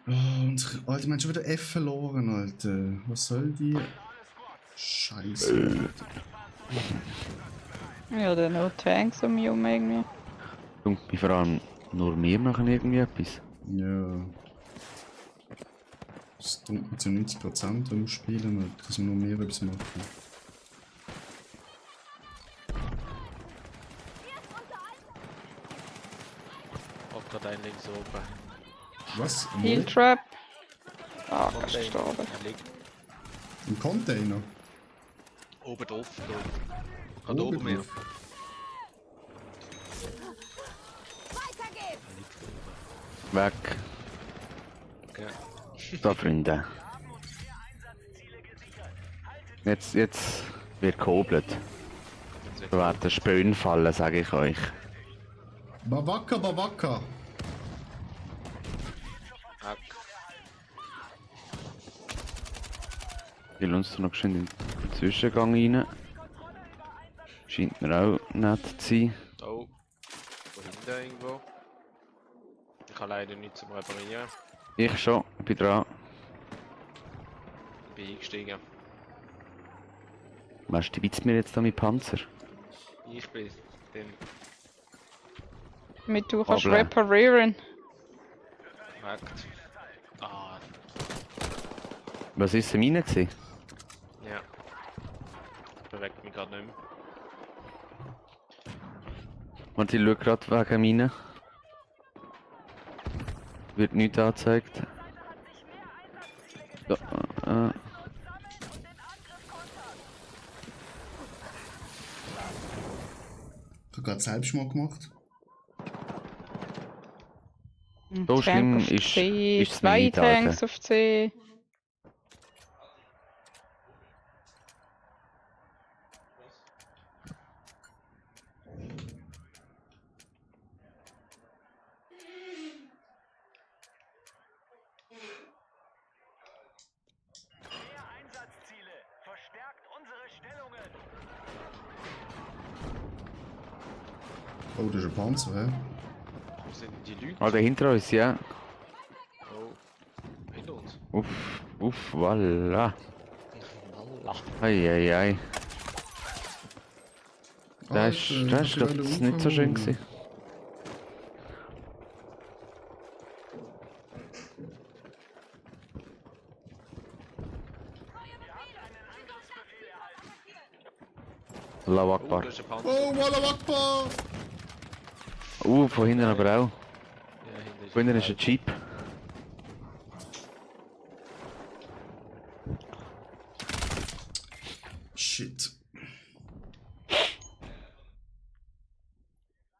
Oh, Alter, wir haben schon wieder F verloren, Alter. Was soll die? Scheiße. Ja, der noch Tanks um mich herum irgendwie. Und vor allem nur wir machen irgendwie etwas. Ja. Das tut mir zu 90%, wenn wir spielen, Alter. Dass wir nur mehr etwas machen. Hockt gerade ein links oben. Was? Heal Wo? Trap. Ah, er ist Container. gestorben. Er liegt Im Container? oben drauf. Da. Gerade oben mehr. drauf. Weg. Okay. Da, Freunde. Jetzt wird gehobelt. Da werden Spönen fallen, sage ich euch. Bavaka, Bavaka. Hack. Wir lassen uns da noch schön in den Zwischengang rein. Scheint mir auch nett zu sein. Oh. Wo hinten irgendwo. Ich habe leider nichts zum Reparieren. Ich schon, ich bin dran. Bin eingestiegen. Weißt du, wie witzt mir jetzt da mit Panzer? Ich bin den Mit du kannst Hoppla. reparieren. Hackt. Ah, Was ist denn meine gewesen? ja. Bewegt mich gerade nicht mehr. Und ich schaue gerade wegen meiner. Wird nichts angezeigt. So, Ich habe gerade Selbstmord gemacht. So schlimm Tank auf ist C, es zwei nicht, Tanks Alter. auf C. Mehr Einsatzziele. Verstärkt unsere Stellungen. Oh, das ist ein Panzer, hä? Wo sind denn die Leute? Alter, hinter uns, ja. Oh. Hinter uns. Uff, voilà. Wallah. Eieiei. Das ist, Alter, das ist glaub ich, nicht so schön gewesen. Allahu Oh, Akbar. da ist ein Panzer. Oh, Wallah Akbar! Von hinten aber auch. Ja, hinten Von hinten ist ein Jeep. Shit.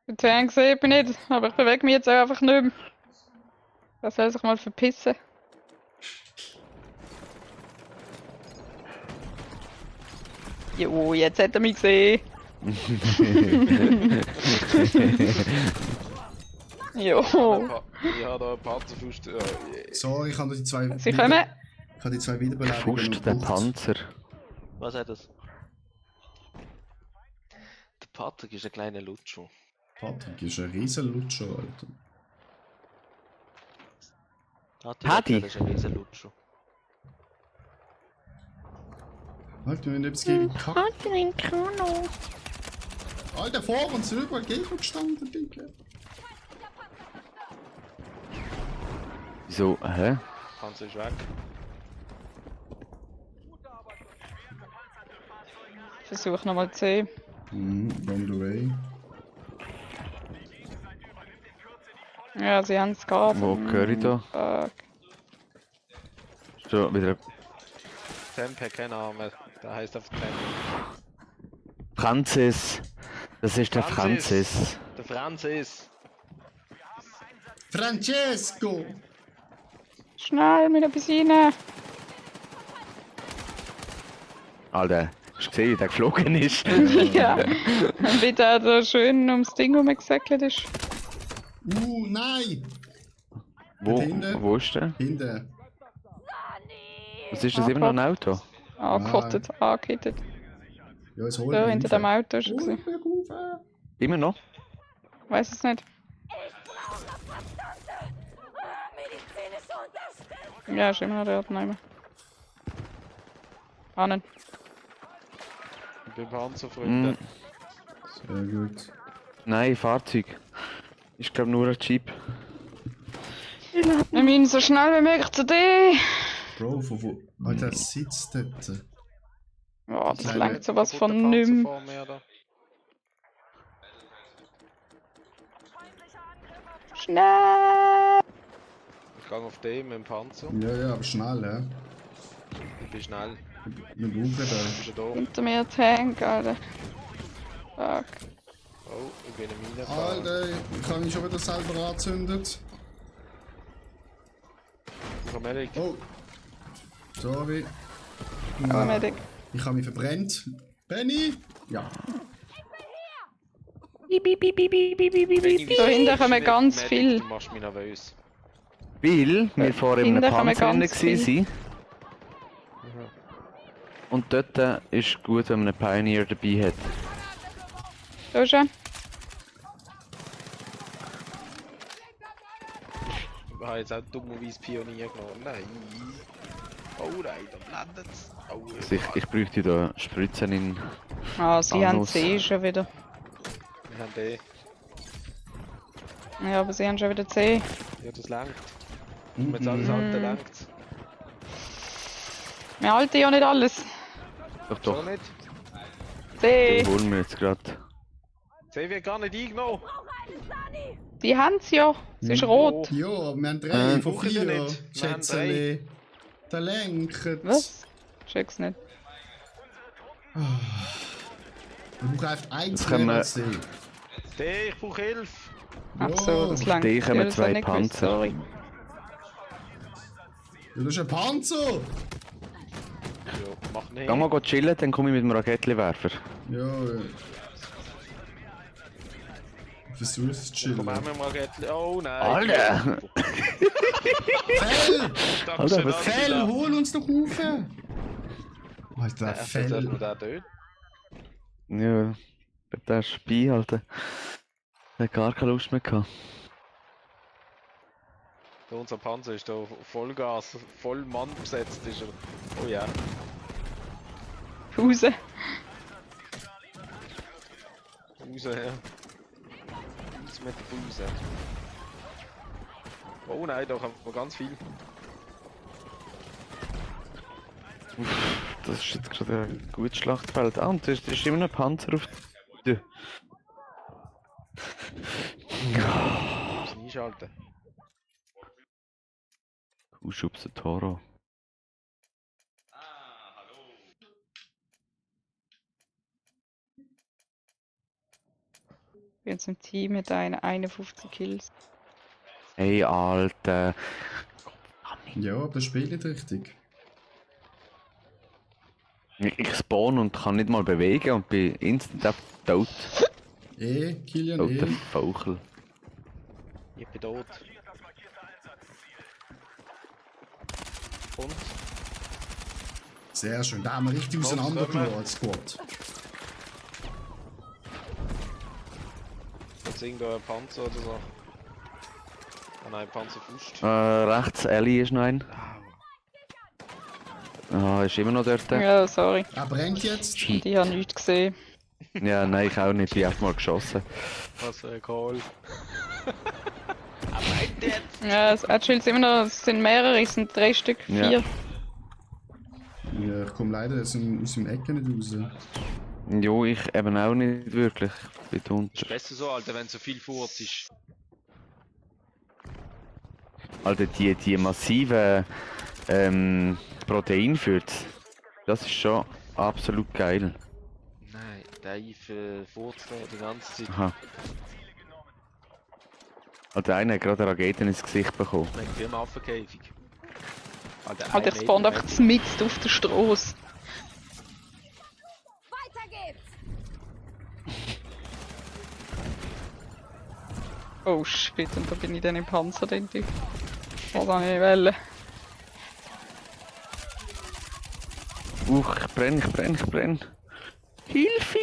Den Tank sehe ich nicht, aber ich bewege mich jetzt auch einfach nicht mehr. Er soll sich mal verpissen. Jo, jetzt hat er mich gesehen. Jo. Ich habe da einen Panzerfuß. So, ich habe die zwei. Sie kommen. Ich habe die zwei Wiederbelebungen. Fust, der gebraucht. Panzer. Was hat das? Der Patrick ist ein kleiner Lutscher. Patrick ist ein riesen Lutscher, Alter. Paddy? ist ein riesen Lutscher. Alter, wir haben etwas gegen Kack. Patrick, Kuno. Alter, vor und zurück, weil Gegner gestanden, Digga. Wieso? Hä? Panzer ist weg. Versuch nochmal C. Mhm, on the way. Ja, sie haben es gehabt. Wo höre ich da? Fuck. So, wieder Tempe, kein Name. Der heißt auf Tempe. Franzis. Das ist der Franzis. Der Franzis. Francesco! Schnell mit etwas rein. Alter, hast du gesehen, wie der geflogen ist? Ja. Und wie der da schön ums Ding rumgesäckelt ist. Nein! Wo, hinten. wo ist der? Hinten. Was ist das, immer noch ein Auto? Angekottet, angekittet. Ja, jetzt hol Da ihn hinter rauf. dem Auto ist er. Hol gewesen. ihn rauf. Immer noch? Weiß es nicht. Medizinische Unterstützung! Ja, ist immer noch dort nicht mehr. Ahnen. Ich bin Panzer, Freunde. Sehr gut. Nein, Fahrzeug. Ich glaube nur ein Jeep. Wir müssen so schnell wie möglich zu dir. Bro, wo? Alter, sitzt dort. Ja, das Kleine- langt sowas Kaputter von Panzer nimm. vor mir da. Schnell! Ich gehe auf den mit dem Panzer. Ja, aber schnell, ja. Ich bin schnell. Wir brauchen Bist du da? Hinter mir ein Tank, Alter. Fuck. Oh, ich bin in den. Mine. Alter, ich habe mich schon wieder selber angezündet. Medic. Oh. Sorry. Aber Medic. Ich habe mich verbrennt. Benny? Ja. Da hinten kommen ganz Medic, viel. Du machst mich nervös. Weil wir vorher in einem Hinten kommen Panzer ganz viel. waren. Und dort ist gut, wenn man einen Pioneer dabei hat. Da schon. Ich habe jetzt auch dummerweise Pionier genommen. Nein. Oh nein, da blendet oh, Also ich bräuchte da Spritzen in. Ah, sie haben Anus. C schon wieder. Wir haben den. Ja, aber sie haben schon wieder C. Ja, das langt. Wenn jetzt alles alte langt. Wir halten ja nicht alles. Doch, So doch. nicht? C! Den holen wir jetzt gerade. Sie wird gar nicht eingenommen. Die haben sie ja. Sie ist rot. Ja, aber wir haben 3 von brauchen die 4. nicht. Wir haben Schätzele. Der lenkt. Was? Check's nicht. Wir brauchen einfach 1 können wir- WRC. Ich brauche Hilfe. Ach so, das langt. die kommen Ja, das hab 2 ich nicht gewusst, Panzer. sorry. Ja, das ist ein Panzer! Ja, mach nicht. Geh mal chillen, dann komme ich mit dem Rakettenwerfer. Ja, versuch's zu Komm chillen. auch mit mal Rätli. Oh nein. Alter! Fell! Alter, was- Fell, hol uns doch rauf! Alter, Fell. Fell. Sollte man da dort? Ja, der ist bei, Alter. Der hat gar keine Lust mehr gehabt. Unser Panzer ist da Vollgas, voll Mann besetzt ist er. Oh ja. Raus. Raus, ja. Raus mit der Pause. Oh nein, da haben wir ganz viel. Das ist jetzt gerade ein gutes Schlachtfeld. Ah, und da ist immer noch ein Panzer auf der... Muss einschalten. Kuhschubsen Toro. Ich bin jetzt im Team mit 51 Kills. Hey, Alter. Ja, aber das spielt nicht richtig. Ich spawn und kann nicht mal bewegen und bin instant auf tot. Kilian, Toter Vogel. Ich bin tot. Und? Sehr schön, da haben wir richtig auseinandergenommen als Squad. Jetzt irgendwo ein Panzer oder so. Ah nein, Panzerfußt. Rechts, Ellie ist noch ein. Ah, ist immer noch dort. Ja, sorry. Er brennt jetzt. Die haben nichts gesehen. Ja, nein, ich auch nicht. Ich hab mal geschossen. Was für ein Call. Aber jetzt! Ja, es chillt immer noch. Es sind mehrere, es sind 3 Stück, 4. Ja. Ja, ich komme leider aus dem Ecke nicht raus. Jo, ich eben auch nicht wirklich. Ich bin drunter. Ist besser so, Alter, wenn so viel Furz ist. Alter, die massiven Proteinfürze, das ist schon absolut geil. Nein, der Furz da die ganze Zeit. Aha. Alter, einer hat gerade eine Rakete ins Gesicht bekommen. Ich bin im Affenkäfig. Halt, ich spawn einfach mitten auf der Straße. Weiter geht's! Oh shit, und da bin ich dann im Panzer drin. Was habe ich wollen? Ich brenne. Hilfe!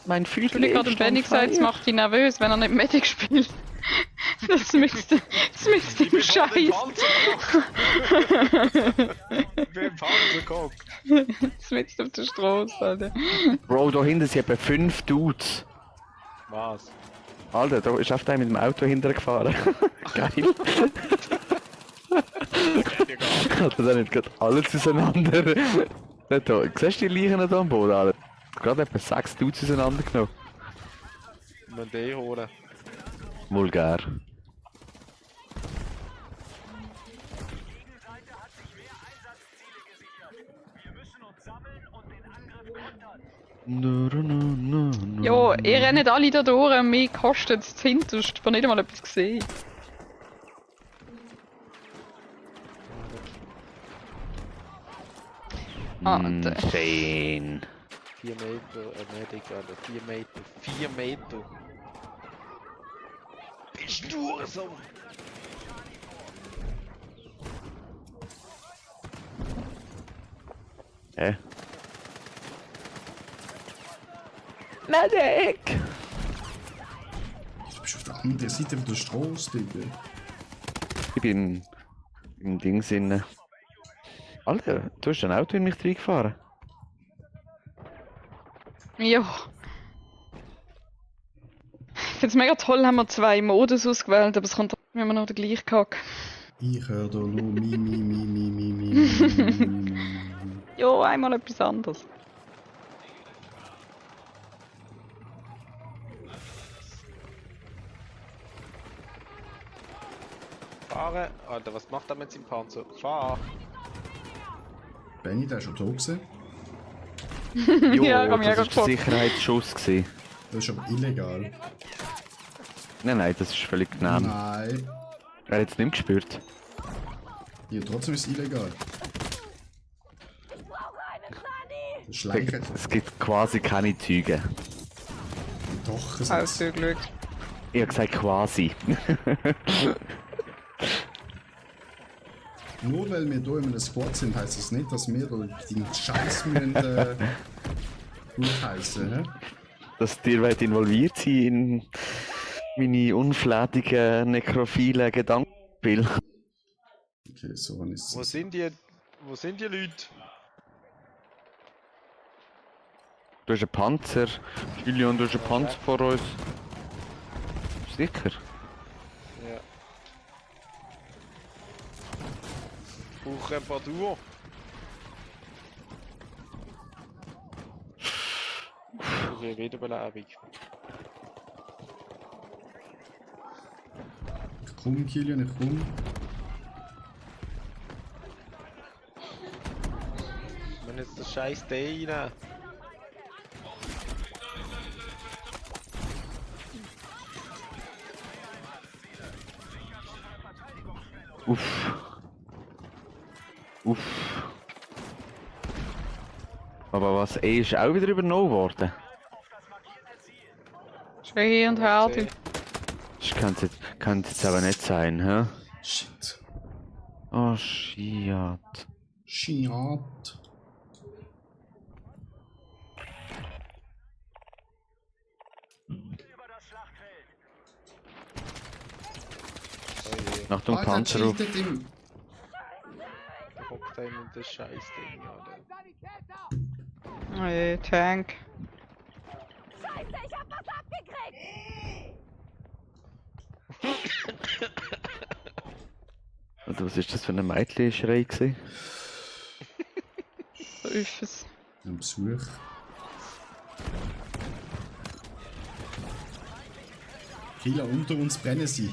Mein Ich Füßchen habe gerade dem Benny gesagt, es macht ihn nervös, wenn er nicht Medic spielt. Das müsste ihm scheiße. Ich bin im Panzer gehockt. Das mitten auf der Straße, Alter. Bro, da hinten sind etwa 5 Dudes. Was? Alter, da ist einfach einer mit dem Auto hinterher gefahren. Geil. Hat er da nicht gerade alles auseinander? Da, siehst du die Leichen da am Boden, Alter? Gerade etwa 6 Dudes auseinandergenommen. Wir müssen den holen. Vulgär. Jo, ihr rennt alle da durch und mich kostet es hinterst. Ich habe nicht einmal etwas gesehen. Alter. Insane. 4 Meter, Medic, Alter. 4 Meter. 4 Meter. Bist du so? Hä? Medic! Du bist auf der anderen Seite der Straße, Digga. Ich bin im Ding. Alter, du hast ein Auto in mich reingefahren. Ja. Ich finde es mega toll, haben wir 2 Modus ausgewählt, aber es kommt immer noch der gleiche Kack. Ich höre da nur mi. Jo, einmal etwas anderes. Fahren! Alter, was macht er mit seinem Panzer? Fahr! Benny, der ist schon tot gewesen. Jo, Ja, ich hab mich das auch ist der gefragt. Sicherheitsschuss gewesen. Das ist aber illegal. Nein, das ist völlig genehm. Nein. Er hat es nicht gespürt. Ja, trotzdem ist es illegal. Ich brauche einen Sani! Das Schleichen. Es gibt quasi keine Züge. Doch, es Alles ist. Glück. Ich habe gesagt quasi. Nur weil wir hier in einem Squad sind, heisst das nicht, dass wir da den Scheiß müssen gutheissen, hä? Dass ihr wollt involviert sein in meine unflätigen, nekrophilen Gedankenspiele. Okay, so ist Wo es. sind die Leute? Du hast einen Panzer. Julian, du hast einen Panzer vor uns. Sicher? Ja. Ich brauche ein paar Duo. Ich brauche eine Wiederbelebung. Ich komm, Kilian, ich komm. Wenn jetzt das scheiß D rein. Uff. Uff. Aber was ist auch wieder übernommen worden? Schreie und her, du. Das kann jetzt aber nicht sein, hä? Shit. Oh, shit. Schiat. Achtung, Panzer auf. cheatet im... Da hockt einer in das scheiß Ding, Alter. Hey, Tank. Scheiße, ich hab was abgekriegt! Also, was ist das für ein Mädchen-Schrei gewesen? So ist es. Ein Besuch. Killer unter uns brennen sie.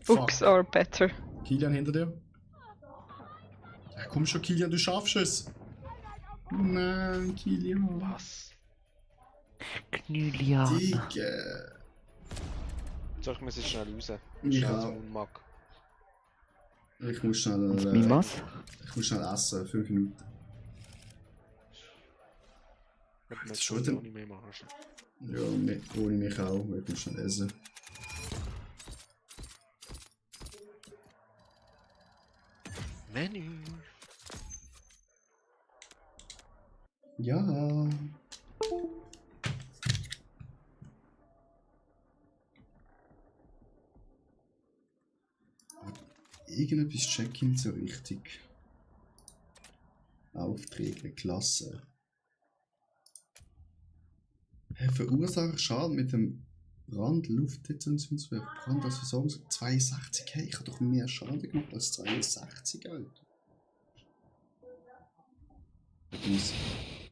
Books are better. Kilian hinter dir. Ja, komm schon, Kilian, du schaffst es. Nein, Kilian. Was? Knülia. Digga. So, ich muss jetzt schnell raus. Ich Schnell auch. zum Unmag. Ich muss schnell. Mein was? Ich muss schnell essen, 5 Minuten. Ich Das muss ist schon jetzt wieder- auch nicht mehr machen. Ja, ohne mich auch, weil ich muss schnell essen. Menü. Ja. Irgendetwas check nicht so richtig. Aufträge, Klasse. Verursacher Schaden mit dem Brand-Luftdetentionswerfer. Brand als Versorgung 62. Hey, ich habe doch mehr Schaden gemacht als 62, Alter.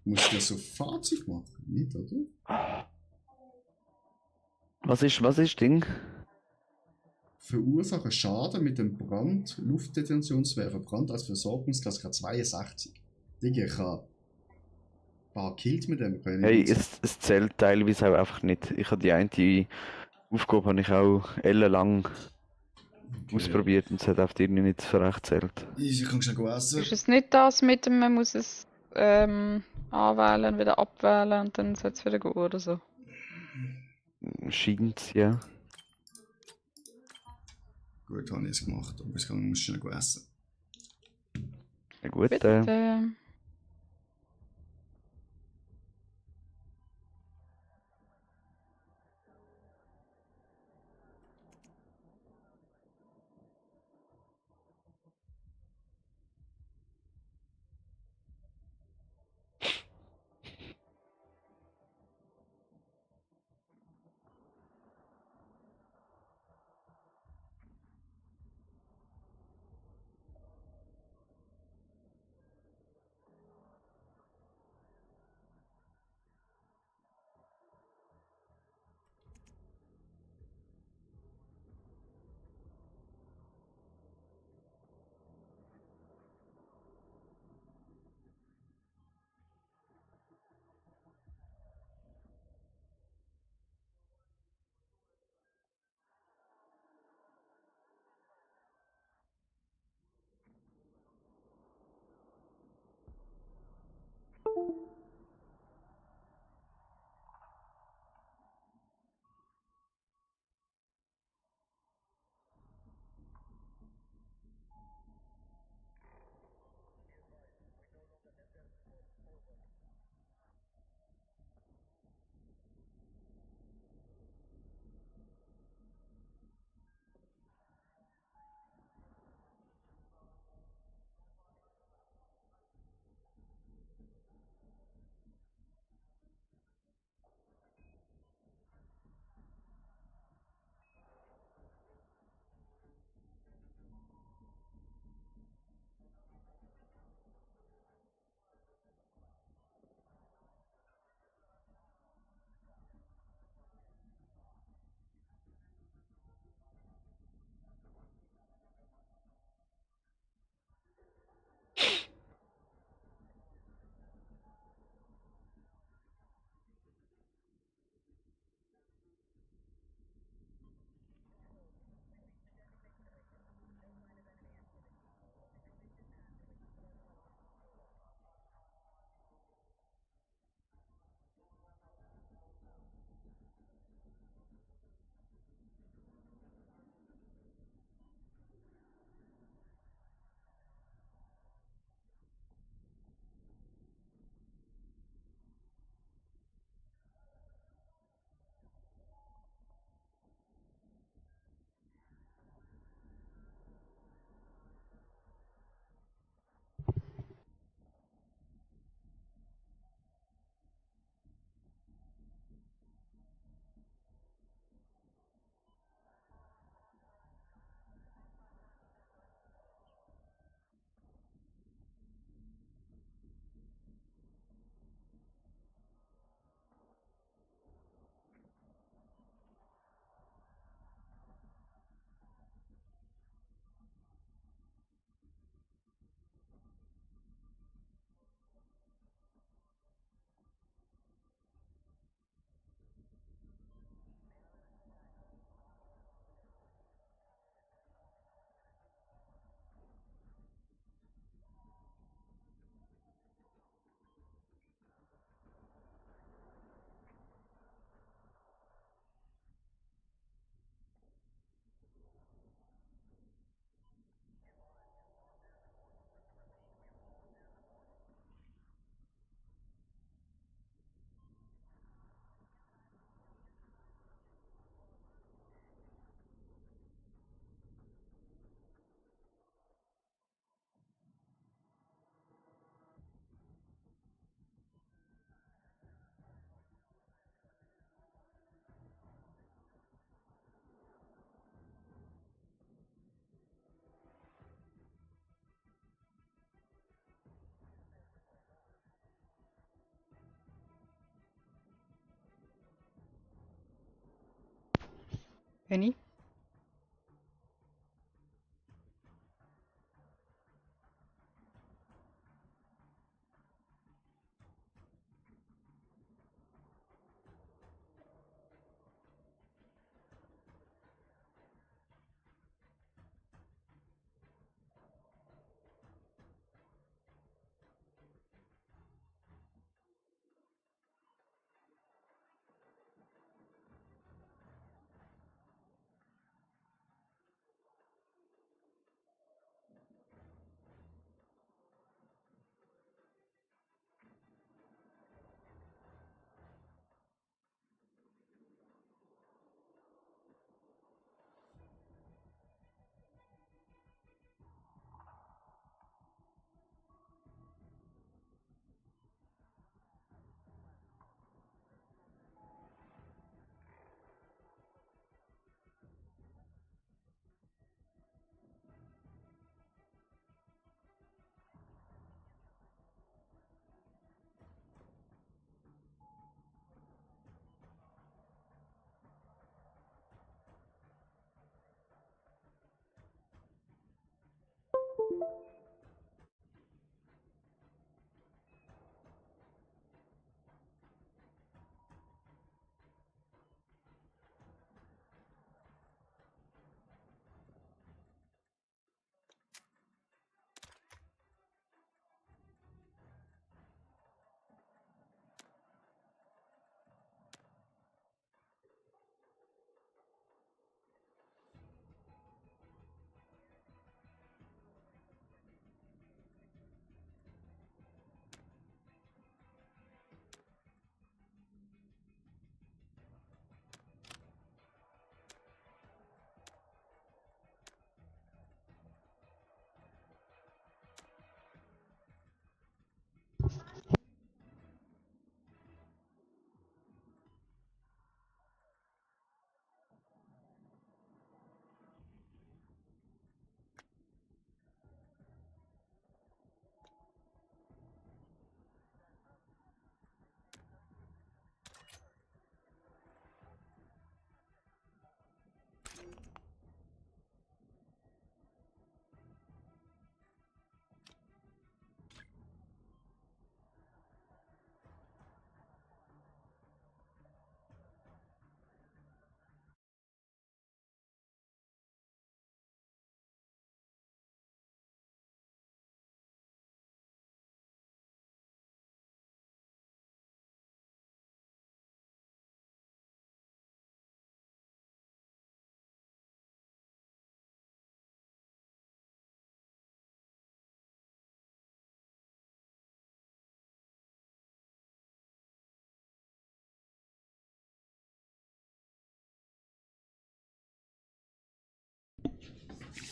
Muss ich das so Fahrzeug machen? Nicht, oder? Was ist Ding? Verursacher Schaden mit dem Brand-Luftdetentionswerfer. Brand als Versorgungsklasse 62. Digga, ich habe ein paar Kills mit dem. Hey, es zählt teilweise auch einfach nicht. Ich habe die eine Aufgabe habe ich auch ellenlang ausprobiert und es hat auf die nicht so recht zählt. Ich kann schnell essen. Ist es nicht das mit dem, man muss es anwählen, wieder abwählen und dann soll es wieder gehen oder so? Scheint's, ja. Gut, habe ich es gemacht, aber ich muss schnell essen. Ja, gut, Bitte. Penny?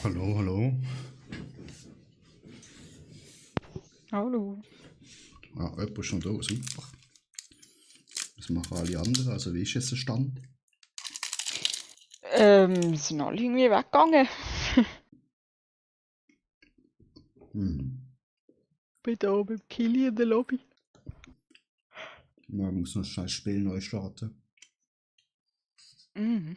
Hallo, hallo. Hallo. Ah, jemand ist schon da, super. Was machen alle anderen? Also wie ist jetzt der Stand? Sind alle irgendwie weggegangen. Bin da beim Killy in der Lobby. Ja, ich muss noch schnell das Spiel neu starten. Mhm.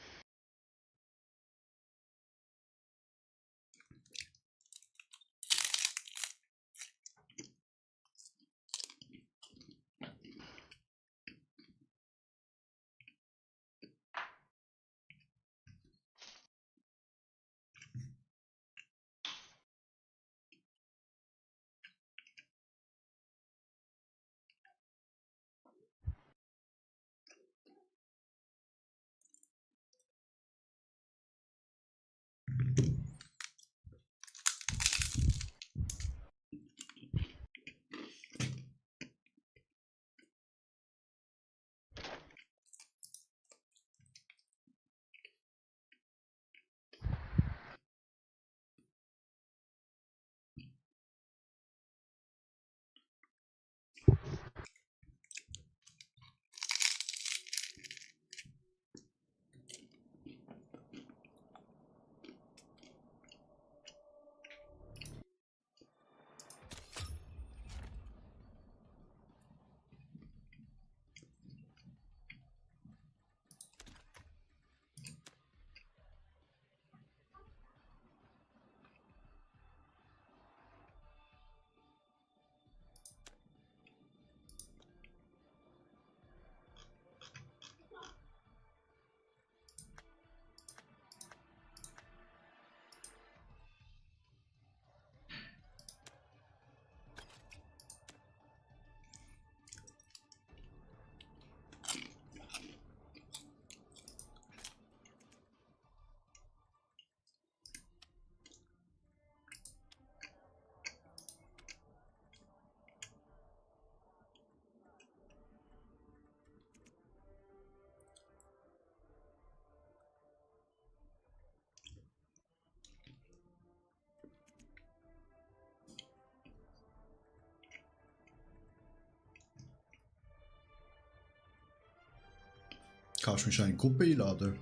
kannst du mich schon in die Gruppe einladen.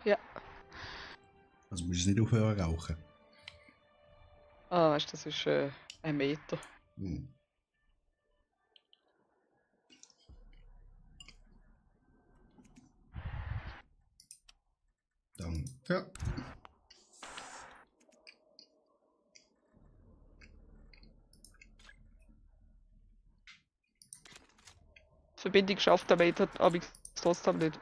Ja. Also musst du nicht aufhören rauchen. Ah, weißt du, das ist 1 Meter. Hm. Danke. Die Verbindung schafft aber trotzdem nicht.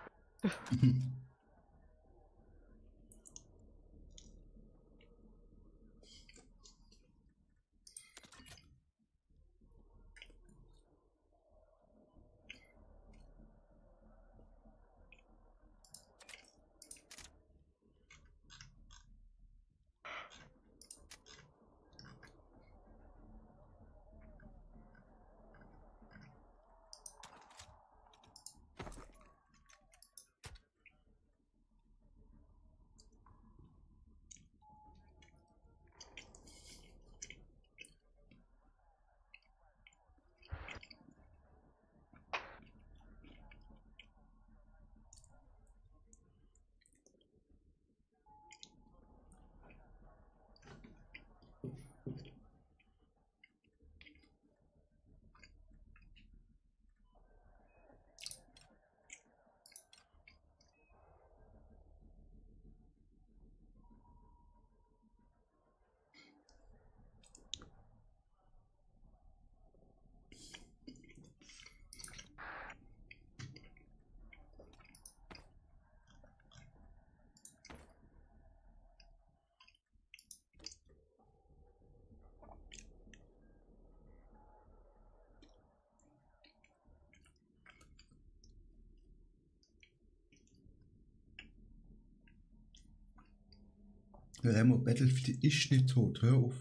Remo, Battlefield ist nicht tot, hör auf.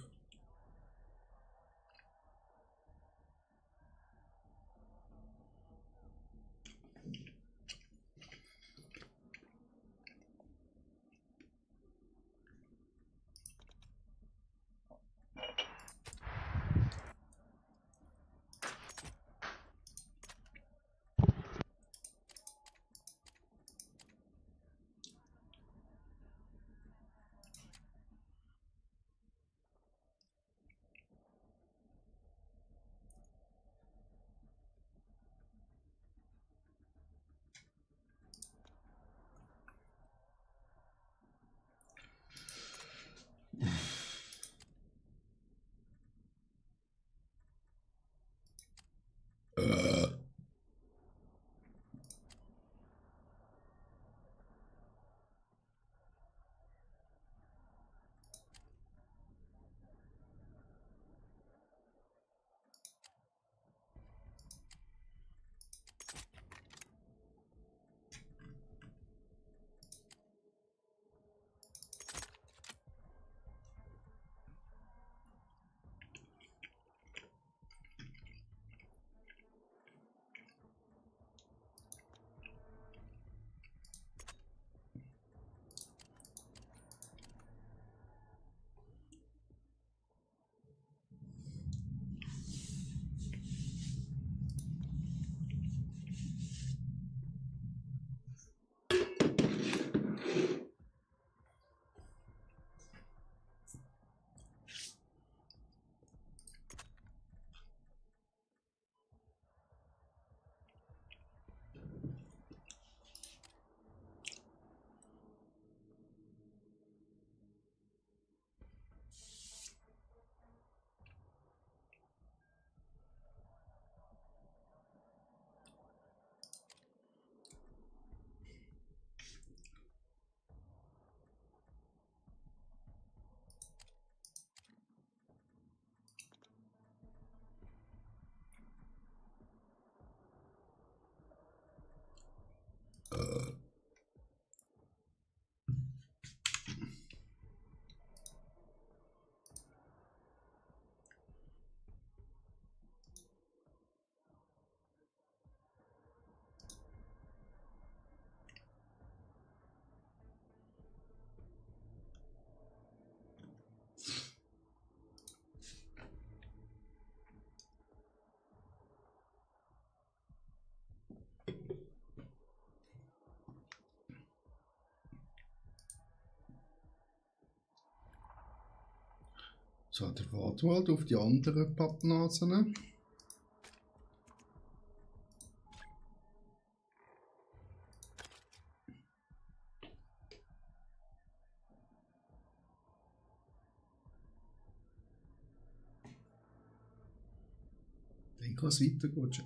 So, der wartet halt auf die anderen Pappnasen. Dann kann es weitergehen, Chat.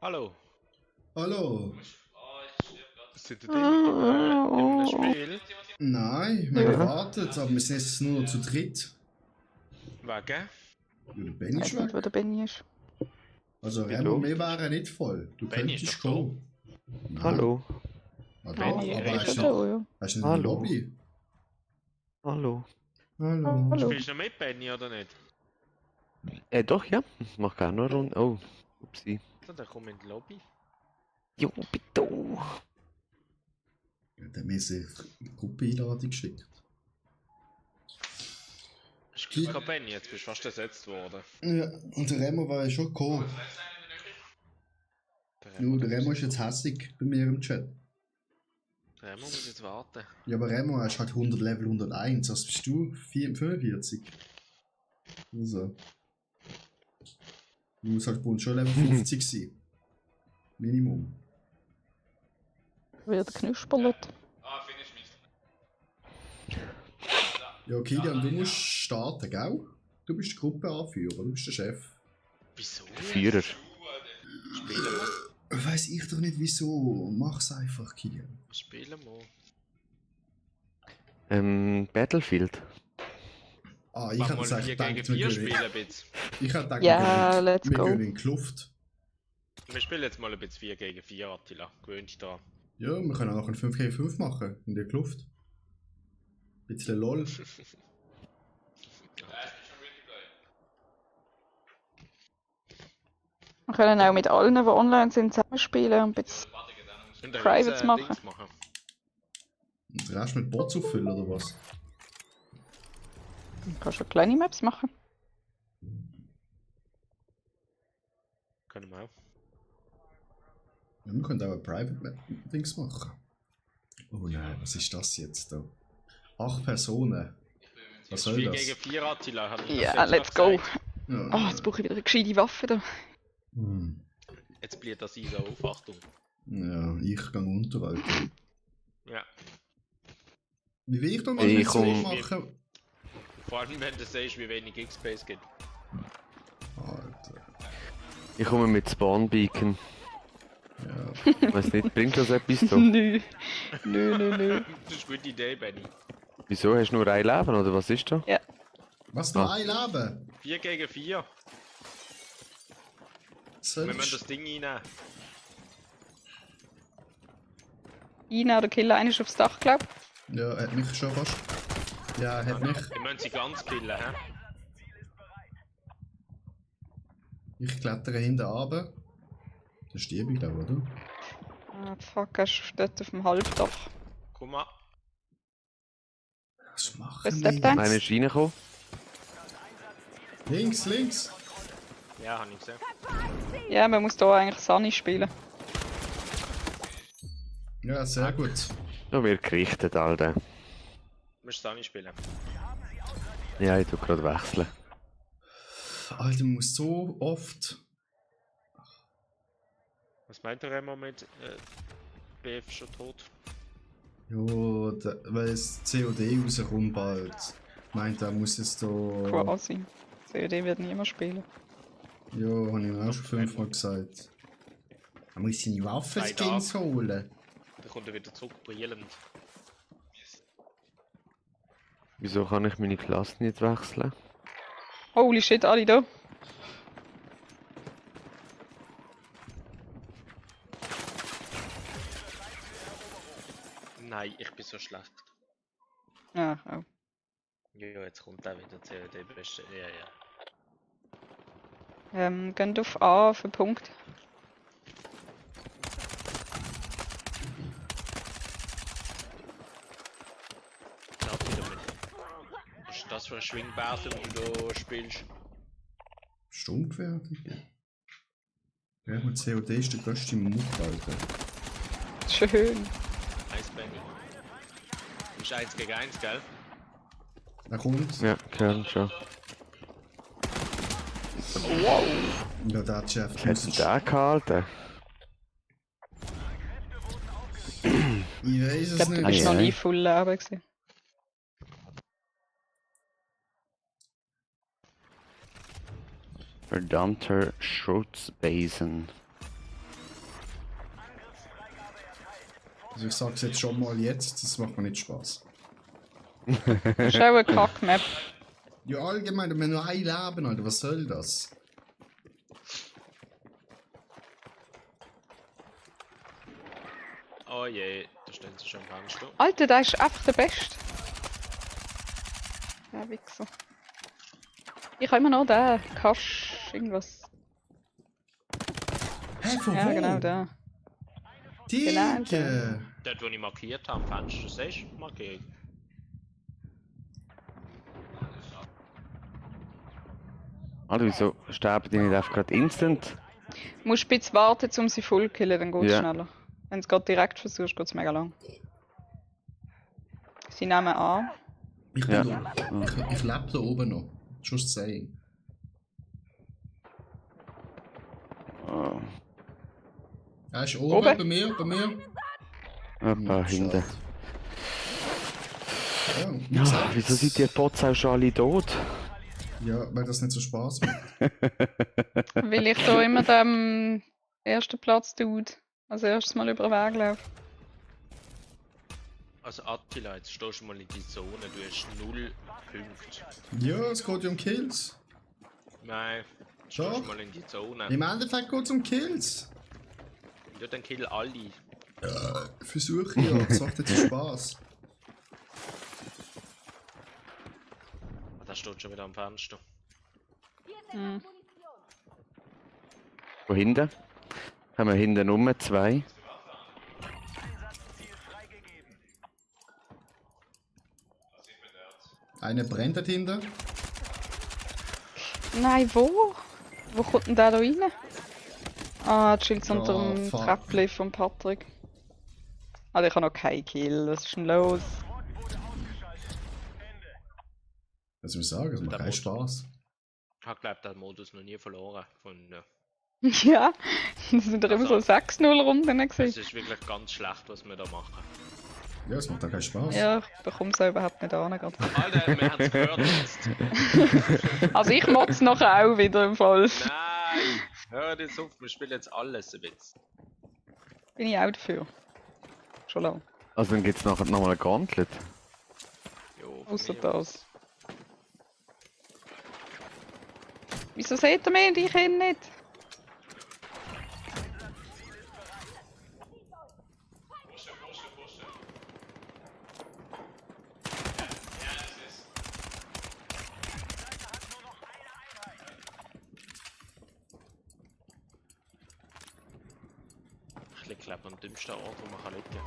Hallo. Hallo. Sind ihr in einem Spiel? Nein, wir haben gewartet, aber wir sind jetzt nur noch zu dritt. Wegen? Ja, der Benny Ich ist weiß nicht, wo weg. der Benny ist. Also Remo, wir wären nicht voll. Du Benny ist könntest doch kommen. Nein. Hallo. Aber, Benny, aber redest hast du du noch? Oh, ja. hast du nicht in der Hallo. Lobby? Hallo. Hallo. Hallo. Spielst du noch mit, Benny, oder nicht? Doch, ja. Ich mach gerne eine Runde. Oh, upsi. So, dann komm in die Lobby. Jo, bitte. Ja, der hat mir eine Gruppeneinladung geschickt. Ist kein Benny, jetzt bist du fast ersetzt worden. Ja, und der Remo war ja schon gekommen. Nur der Remo ist jetzt hässig bei mir im Chat. Der Remo muss jetzt warten. Ja, aber Remo hast halt 100 Level 101. Was bist du? 45? Also. Du musst halt bei uns schon Level 50 sein. Minimum. Wird geknusperlet. Ja, Kilian, du musst starten, gell? Du bist der Gruppenanführer, du bist der Chef. Wieso? Führer. Spielen wir. Weiß ich doch nicht wieso. Mach's einfach, Kilian. Spielen wir. Battlefield. Ah, ich Mach hätte mal jetzt eigentlich 4 gedacht, gegen wir 4 gehen spielen ein bisschen. Ich hätte gedacht, Ja, let's wir go. gehen in die Kluft. Wir spielen jetzt mal ein bisschen 4 gegen 4, Attila. Gewöhnt dich da. Ja, wir können auch noch ein 5 gegen 5 machen, in der Kluft. Bisschen LOL. Wir können auch mit allen, die online sind, zusammenspielen und ein bisschen Und dann Privates machen. Dings machen. Und den Rest mit Bots auffüllen, oder was? Du kannst schon kleine Maps machen. Können wir auch. Ja, wir können auch ein Private-Dings machen. Oh nein, was ist das jetzt da? 8 Personen. Was soll 4 das? gegen 4, Attila. Hab ich Ja, das let's jetzt go. noch gesagt? Ja, Oh, jetzt brauche ich wieder eine gescheite Waffe da. Jetzt bleibt das ISO auf, Achtung. ja, ich gehe unter, Alter. Ja. Wie will ich da mal Ich nicht so komm- machen? Vor allem, wenn du siehst, wie wenig XP es gibt. Alter. Ich komme mit Spawn Beacon. Ja. Weiß nicht, bringt das etwas so? Nö. Nö. Das ist eine gute Idee, Benny. Wieso? Hast du nur ein Leben oder was ist da? Was, noch Ah. ein Leben? 4 gegen 4. Soll Wir müssen ich- das Ding reinnehmen. Ina oder Killer, einer ist aufs Dach, glaub. Ja, hat mich schon fast. Ja, hat mich. Wir müssen sie ganz killen, hä? Ich klettere hinten runter. Das stirb ich, glaube ich, oder? Ah, fuck, er ist dort auf dem Halbdach. Komm mal. Was machen Was wir? steppt der? Einer ist reingekommen. Links, links. Ja, hab ich gesehen. Ja, man muss hier eigentlich Sunny spielen. Ja, sehr gut. Da wird gerichtet, Alter. Du musst es auch nicht spielen. Ja, ich tu gerade wechseln. Alter, man muss so oft. Was meint der Remo mit BF schon tot? Ja, weil das COD rauskommt bald. Meint er, muss es da. Quasi. COD wird niemand spielen. Ja, habe ich mir auch schon 5-mal gesagt. Er muss seine Waffenskins holen. Dann kommt er wieder zurück, brillend. Wieso kann ich meine Klasse nicht wechseln? Holy shit, alle da. Nein, ich bin so schlecht. Ah, oh. Ja, jetzt kommt auch wieder COD beste. Ja, ja. Geht auf A für Punkt. Knapp wieder mit. Was ist das für ein Schwingbase, den du spielst? Sturmgewehr, Digga. Ja, mit COD ist der größte Muck, Alter. Schön. Nice, Benny. Du bist 1 gegen 1, gell? Er kommt. Ja, kann schon. Ja, der Chef. Hast du den gehalten? Ich weiß Ich es glaube, du nicht. bist noch Ei, nie ei. voll Leben gewesen. Verdammter Schutzbesen. Also ich sag's jetzt schon mal jetzt, das macht mir nicht Spaß. Das ist auch eine Kack-Map. Ja, allgemein, wir haben nur ein Leben, Alter, was soll das? Oh je, da stehen sie schon am Fenster. Alter, der ist einfach der Beste. Der Wichser. Ich habe immer noch den. Kasch, irgendwas. Hä, von Ja, wo? genau der. Digga! Genau, Dort, wo ich markiert habe, am Fenster, siehst du? Markierung. Alter, wieso sterben die nicht einfach gerade instant? Du musst ein bisschen warten, um sie voll zu killen, dann geht es Ja. schneller. Wenn du es gerade direkt versuchst, geht es mega lang. Sie nehmen an. Ich bin Ja. da, ich lebe da oben noch. Just saying. Oh, Er ist oben, Oben? bei mir. etwa hinten. Ja, wie Ja, gesagt, wieso sind die Bots auch schon alle tot? Ja, weil das nicht so Spaß macht. Weil ich da immer dem ersten Platz tut. Als erstes mal über den Weg laufe. Also Attila, jetzt stehst du mal in die Zone, du hast 0 Punkte. Ja, es geht ja um Kills. Nein, stehst Doch. mal in die Zone. Im Endeffekt geht es um Kills. Ja, dann kill alle. Versuche ich ja, das macht jetzt Spaß. Ah, da steht schon wieder am Fenster. Hm. Wo hinten? Haben wir hinten Nummer 2. Einer brennt dort hinten. Nein, wo? Wo kommt denn der da rein? Ah, die Schilds unter Oh, dem fuck. Treppli von Patrick. Also ich habe noch keinen Kill, was ist denn los? Was soll ich sagen? Das macht keinen Spaß. Ich habe glaube den Modus noch nie verloren. Ja, das sind doch immer so 6-0-Runden Es gewesen. ist wirklich ganz schlecht, was wir da machen. Ja, es macht auch keinen Spaß. Ja, ich bekomme es auch überhaupt nicht an. gerade. Alter, wir haben es gehört jetzt. Also ich mach's nachher auch wieder im Fall. Nein! Hör jetzt auf, wir spielen jetzt alles ein bisschen. Bin ich auch dafür. Schon lange. Also dann gibt's nachher nochmal ein Gauntlet. Jo, Außer von mir aus. das. Wieso seht ihr mich und ich ihn nicht? Ich liege glaube am dümmsten Ort, wo man kann liegen.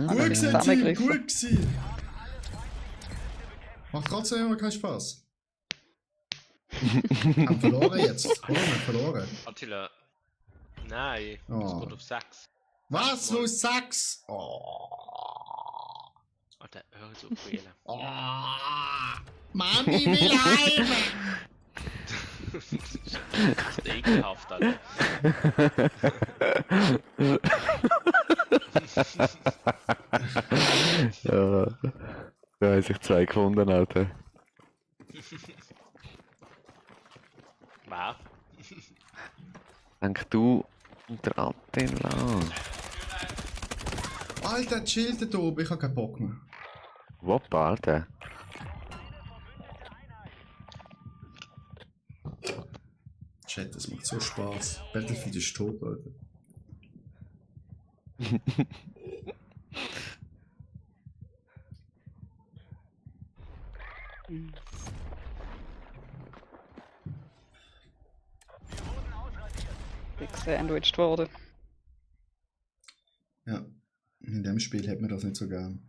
Gut gewesen, Team, zusammengerissen. gut gewesen. Macht trotzdem immer keinen Spaß. Haben verloren jetzt. Oh, wir haben verloren. Attila. Nein, Oh. es geht auf 6. Was? Wo ist Sachs? Oh. Alter, hör so auf wählen. Oh. Mami will heim! Das ist ekelhaft, Alter. Ja. Da haben sich 2 gefunden, Alter. Wer? Denk du und der Attila. Alter, chill da oben, ich hab keinen Bock mehr. Woppa, Alter. Chat, das macht so Spaß. Battlefield ist tot, Alter. Ich bin gesandwiched worden. Ja, in dem Spiel hat man das nicht so gern.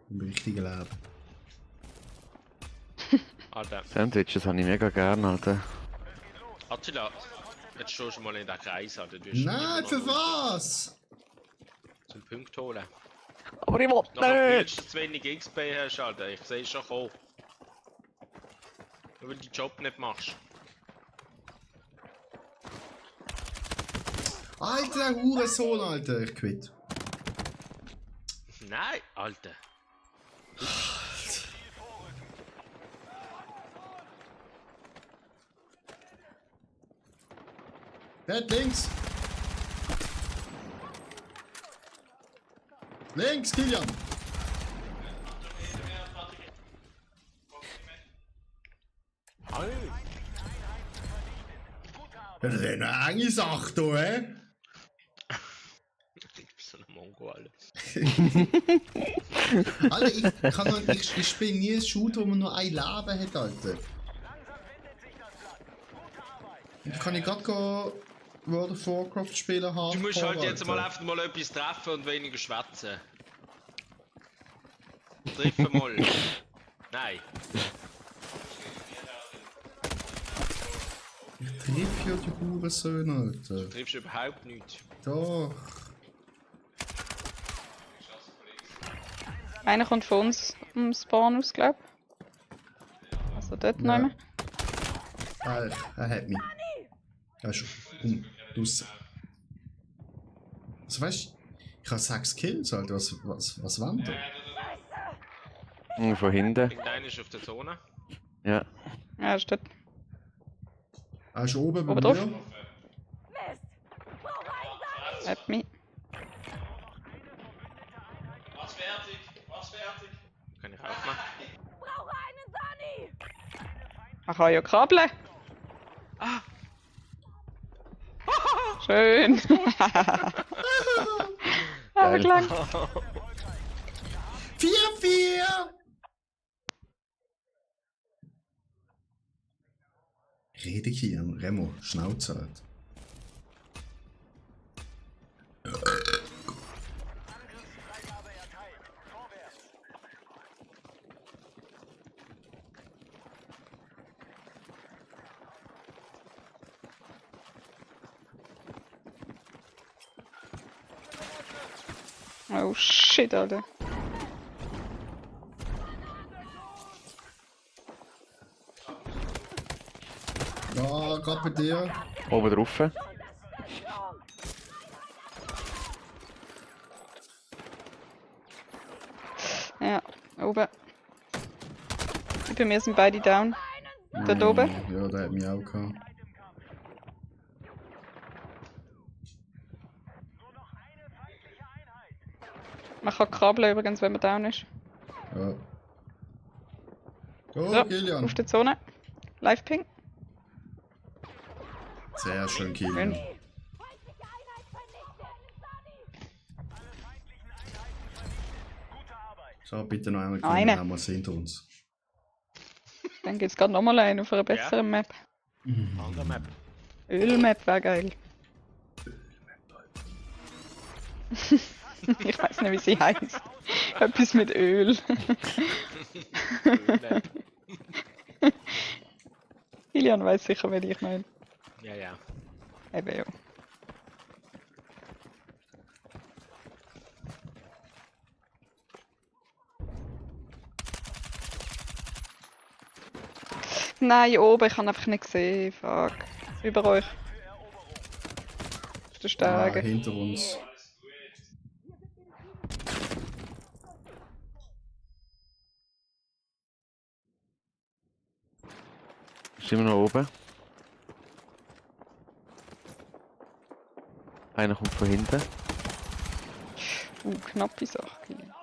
Im richtigen Leben. Alter, Sandwiches habe ich mega gern, Alter. Attila, jetzt stehst du mal in den Kreis, Alter. Du hast immer Nein, noch für Lust, was? Zum Punkt holen. Aber ich will Nachher nicht! willst du zu wenig XP hast, Alter. Ich sehe schon kommen. Nur weil du den Job nicht machst. Alter, Hurensohn, Alter, ich quitt. Nein, Alter. Red links! Links, Kilian! Das ist eine enge Sache, du, hä? Du bist so ein Mongo, Alter. Alter, ich spiele nie ein Shoot, wo man nur ein Leben hat, Alter. Jetzt kann ich gerade World of Warcraft spielen, Du musst Hardcore, halt jetzt mal Alter. einfach mal etwas treffen und weniger schwätzen. Treffen mal. Nein. Ich triff ja die Hurensöhne, Alter. Du triffst überhaupt nichts. Doch. Einer kommt von uns am Spawn aus, glaub ich. Also dort Ja. nehmen. Er hat mich. Er ist draussen. Also weißt du, ich habe 6 Kills, Alter. Was wollen wir? Von hinten. Irgendeiner ist auf der Zone. Ja. Ja, ist dort. Er ist oben bei Oben drauf. mir. Hat mich. Man kann ja krabbeln. Ah! Schön. Aber gelangt. 4-4! Rede hier, Remo, Schnauze halt. Oh shit, Alter. Ja, gerade bei dir. Oben drauf. Ja, oben. Bei mir sind beide down. Dort oben. Ja, der hat mich auch gehabt. Man kann krabbeln übrigens, wenn man down ist. Ja. Oh, So, Kilian. auf der Zone. Live Ping. Sehr schön, Kilian. Schön. Feindliche Einheit vernichtet! So, bitte noch einmal Eine. Kilian, haben wir es hinter uns. Dann geht's gerade nochmal ein auf einer besseren Map. Andere Map. Ölmap wäre geil. Ich weiß nicht, wie sie heißt. Etwas mit Öl. Ölmap. Kilian weiß sicher, wen ich meine. Ja, ja. Eben ja. Nein, oben, ich habe einfach nicht gesehen. Fuck. Über euch. Auf der Ah, Stege. hinter uns. Ist immer noch oben. Einer kommt von hinten. Knappe Sache. Kilian.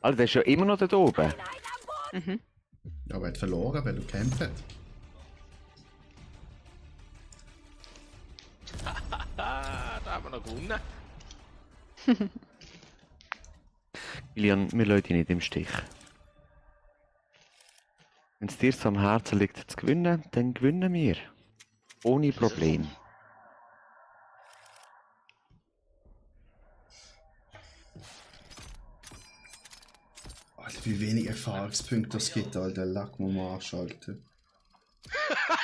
Alter, der ist ja immer noch dort oben. Mhm. Ja, aber er hat verloren, weil er gekämpft hat. Ah, da haben wir noch gewonnen. Kilian, wir lassen dich nicht im Stich. Wenn es dir so am Herzen liegt zu gewinnen, dann gewinnen wir. Ohne Problem. Alter, wie wenig Erfahrungspunkte es gibt, Alter. Lack mal am Arsch, Alter.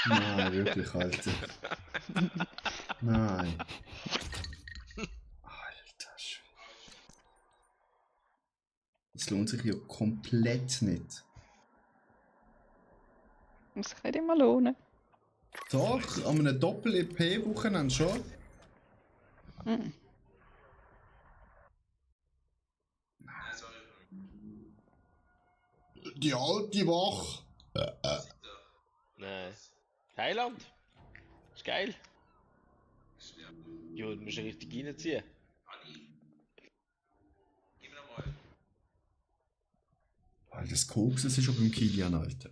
Nein, wirklich, Alter. Nein. Alter Schwede. Das lohnt sich ja komplett nicht. Muss sich nicht immer lohnen. Doch, an einem Doppel-EP-Wochenende schon. Mhm. Die alte Wach. Nein. Thailand. Ist geil. Jo, du musst ja richtig reinziehen. Alter, das Koks ist schon beim Kilian, Alter.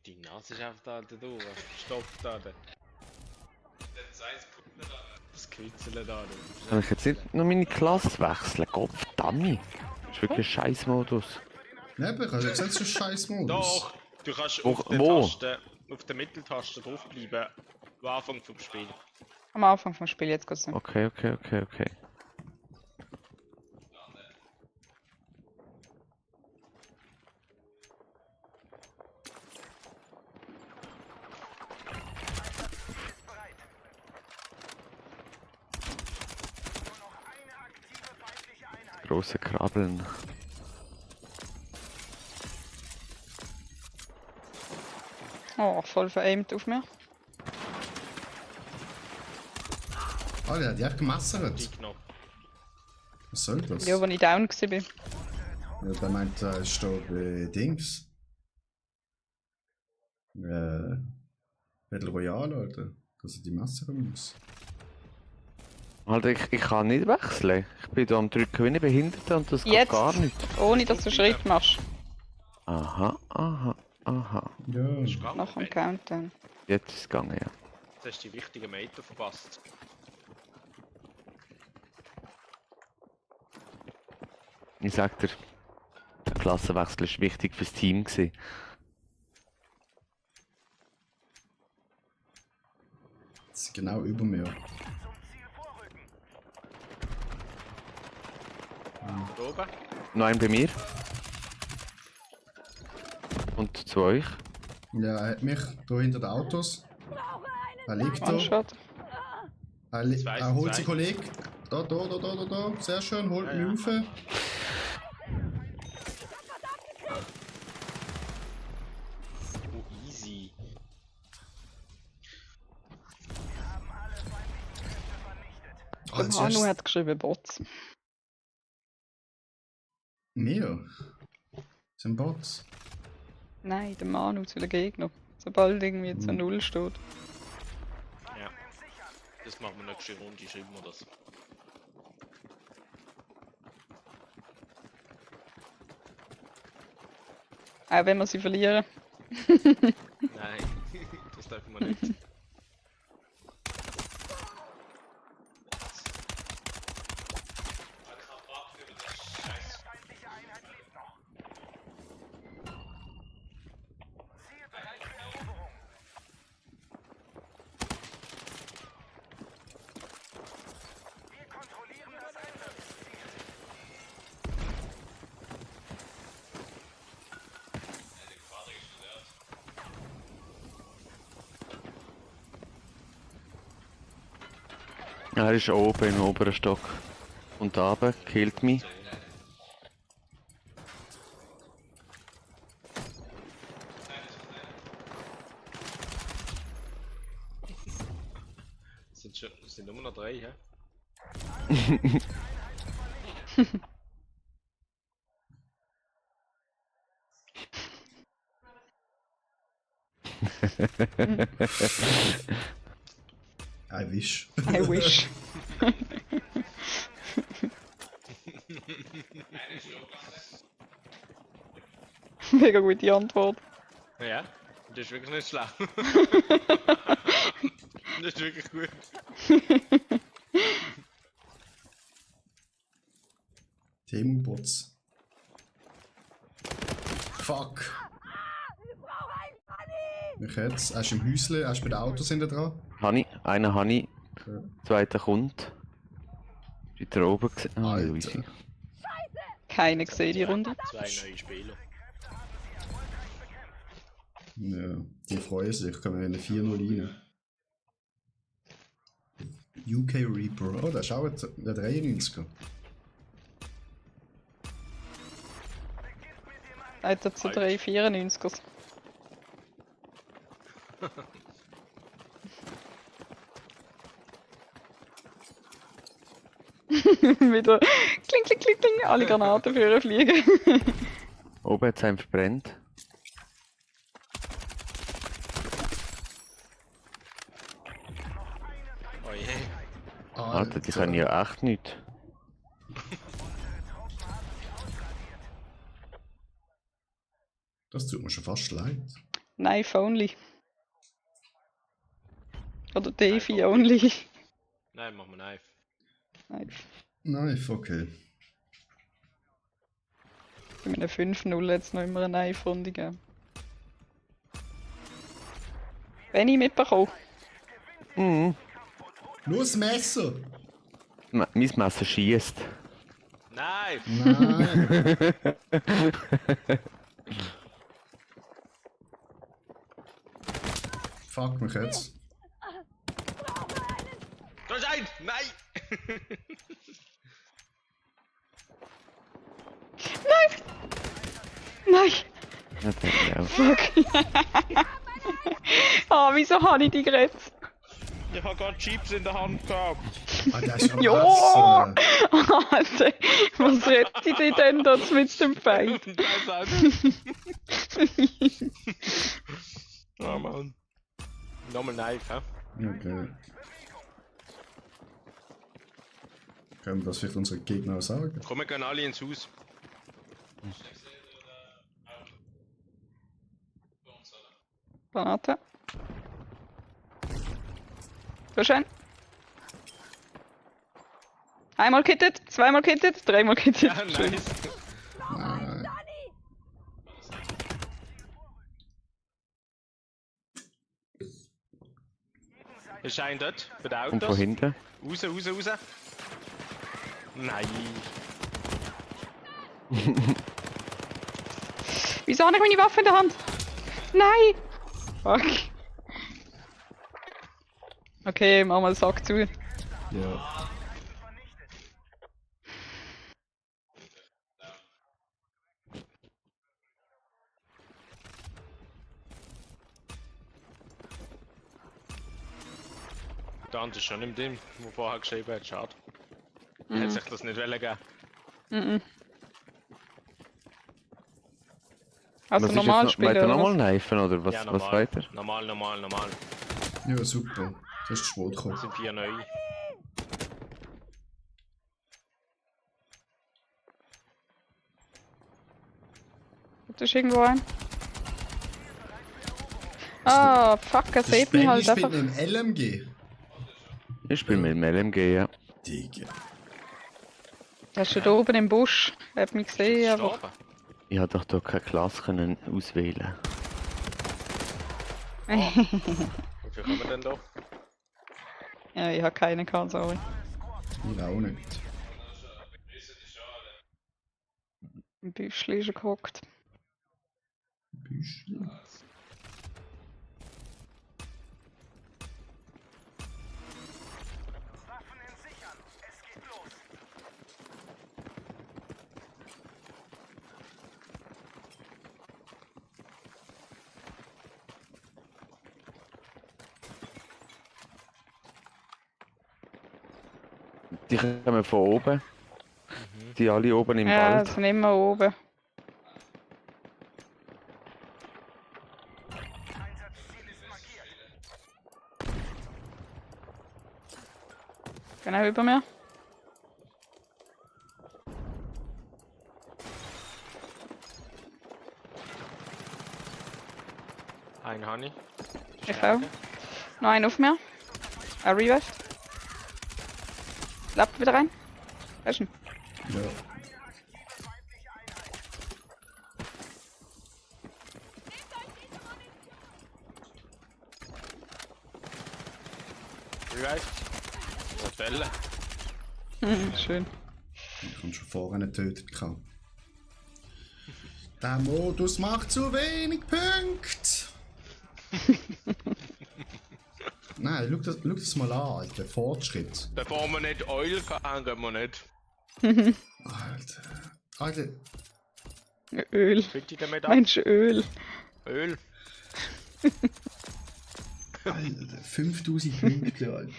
Die Nase ist einfach da, Alter, du. Stopf da. Das Quitzeln da, du. Kann ich jetzt nicht noch meine Klasse wechseln? Gottverdammt. Das ist wirklich ein Scheißmodus. Nein, aber ich habe ja gesagt, es ist ein Scheißmodus. Doch, du kannst Wo- auf der wo? Taste, auf der Mitteltaste draufbleiben. Am Anfang vom Spiel. Am Anfang vom Spiel, jetzt geht's nicht. Okay. Große Krabbeln. Oh, voll veraimt auf mir. Ah, der hat ja Die gemessert. Knopf. Was soll das? Ja, als ich down war. Ja, der meint, da ist da bei Dings. Battle Royale, Alter. Dass er die Messer muss. Alter, ich kann nicht wechseln. Ich bin da am Drücken wie ein Behinderter und das geht Jetzt. gar nicht. Ohne dass du Schritt machst. Aha, aha, aha. Ja. Ist gegangen, Nach dem Ben. Countdown. Jetzt ist es gegangen, ja. Jetzt hast du die wichtigen Meter verpasst. Ich sag dir, der Klassenwechsel war wichtig fürs Team gewesen. Das ist genau über mir. Da oben. Noch ein bei mir. Und zu euch. Ja, er hat mich da hinter den Autos. Er liegt da. One-Shot. Er holt seinen Kollegen. Da. Sehr schön, holt mich rauf. Oh, easy. Oh, Der jetzt Manu erst- hat geschrieben Bots. Mir? Sind Bots? Nein, der Manu zu den Gegner. Sobald irgendwie jetzt eine 0 steht. Ja. Das machen wir nächste Runde, schreiben wir das. Auch wenn wir sie verlieren. Nein, das dürfen wir nicht. Er ist oben im oberen Stock. Und da oben killt mich. Sind nur noch 3, hä? I wish. I wish. Mega gute Antwort. Ja, das ist wirklich nicht schlecht. Das ist wirklich gut. Temu-Bots. Fuck. Mich jetzt. Er ist im Häusle, er ist bei den Autos hinten dran. Einer Hani, Okay. zweiter kommt. Ist weiter oben gesehen. Ah, Alter. Luisi. Keine gesehen die Runde. 2 neue Spieler. Ja, die freuen sich, kommen in 4-0 rein. UK Reaper, oh, das ist auch der 93er. Alter zu 3 94ers. Wieder kling, kling, kling, kling, alle Granaten für fliegen. Oben hat es einen verbrennt. Oh je. Alter, die können ja echt nichts. Das tut mir schon fast leid. Knife only. Oder Defi only. Nein, machen wir Knife. Knife. Nein, okay. Bei meinen 5-0 jetzt noch immer eine Knife-Runde gegeben. Wenn ich mitbekomme. Mhm. Nur das Messer! Mein Messer schießt. Nein! Nein! Fuck mich jetzt. Da ist ein! Nein! Nein! Ja, denke ich auch. Fuck! Ah, wieso habe ich die gerettet? Ich habe gerade Chips in der Hand gehabt. Ah, der ist am Ja! Essen. Alter, was rettet ich dich denn da mit dem Feind? Und das auch. Oh Mann. Nochmal Knife, hä? Okay. Können wir das vielleicht unseren Gegner auch sagen? Komm, wir gehen alle ins Haus. Granate. So schön. Einmal kittet, zweimal kittet, dreimal kittet. Ja, Schön. nice. Nein. Ist ein dort, bei den Und von Autos. hinten. Raus, raus, raus. Nein. Wieso habe ich meine Waffe in der Hand? Nein! Fuck. Okay, mach mal den Sack zu. Ja. Der andere ist schon im Team, wo vorher geschrieben hat, schade. Hätte sich das nicht wollen geben. Mhm. Also Was normal ist jetzt spielen weiter oder nochmal was? kneifen oder was, Ja, was weiter? Normal. Ja, super. Das ist Sport Das gekommen. sind 4 neue. Da ist irgendwo ein. Ah, fuck, er sieht mich halt spielt einfach. mit dem LMG. Ich spiele mit dem LMG, ja. Digga. Der ist da oben im Busch. Er hat mich gesehen, aber. Gestorben. Ich hab doch da keine Klasse können auswählen. Wie viel kommen denn da? Ja, ich habe keine gehabt, sorry. Ich auch nicht. Im Büschli ist er gehockt. Büschli. Die kommen von oben. Die alle oben im Ja, Wald. sind immer oben. Genau über mir. Ein Honey. Ich auch. Noch einen auf mir. Ein Revive. Lappt wieder rein. Hast du ihn? Ja. Revive. Was Welle. Schön. Ich habe schon vorher einen getötet. Der Modus macht zu wenig Punkte. Nein, schau das mal an, Alter. Fortschritt. Bevor wir nicht Oil kann, gehen wir nicht. Alter. Öl. Bitte damit ab. Mensch, Öl. Öl. Alter, 5000 Punkte, Alter.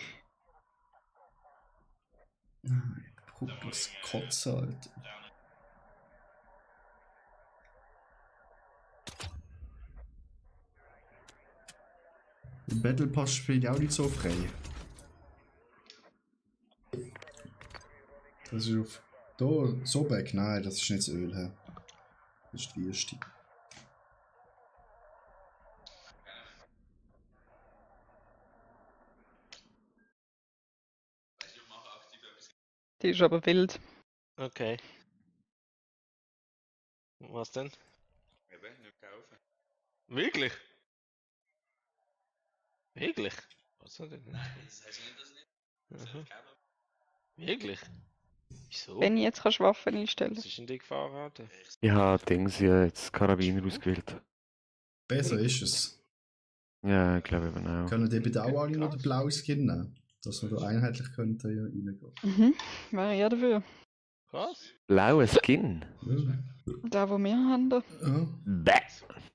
Nein, guck das Kotzen, Alter. Im Battle Pass spielt auch nicht so frei. Das ist auf. Da, so weg, nein, das ist nicht das Öl her. Das ist die Wüste. Die ist aber wild. Okay. Was denn? Eben, nicht kaufen. Wirklich? Wirklich? Was soll denn? Nein, das heißt nicht, dass nicht. Mhm. Wirklich? Wieso? Wenn ich jetzt kannst Waffen einstellen. Was ist denn die Gefahrrate? Ich habe Dings ja jetzt Karabiner ausgewählt. Besser ist es. Ja, ich glaube eben auch. Können die bitte auch alle noch den blauen Skin nehmen? Dass wir da einheitlich könnten ja reingehen. Mhm. Wäre ja dafür. Was? Blauer Skin? Da, wo wir haben. Da. Ja. Bäh!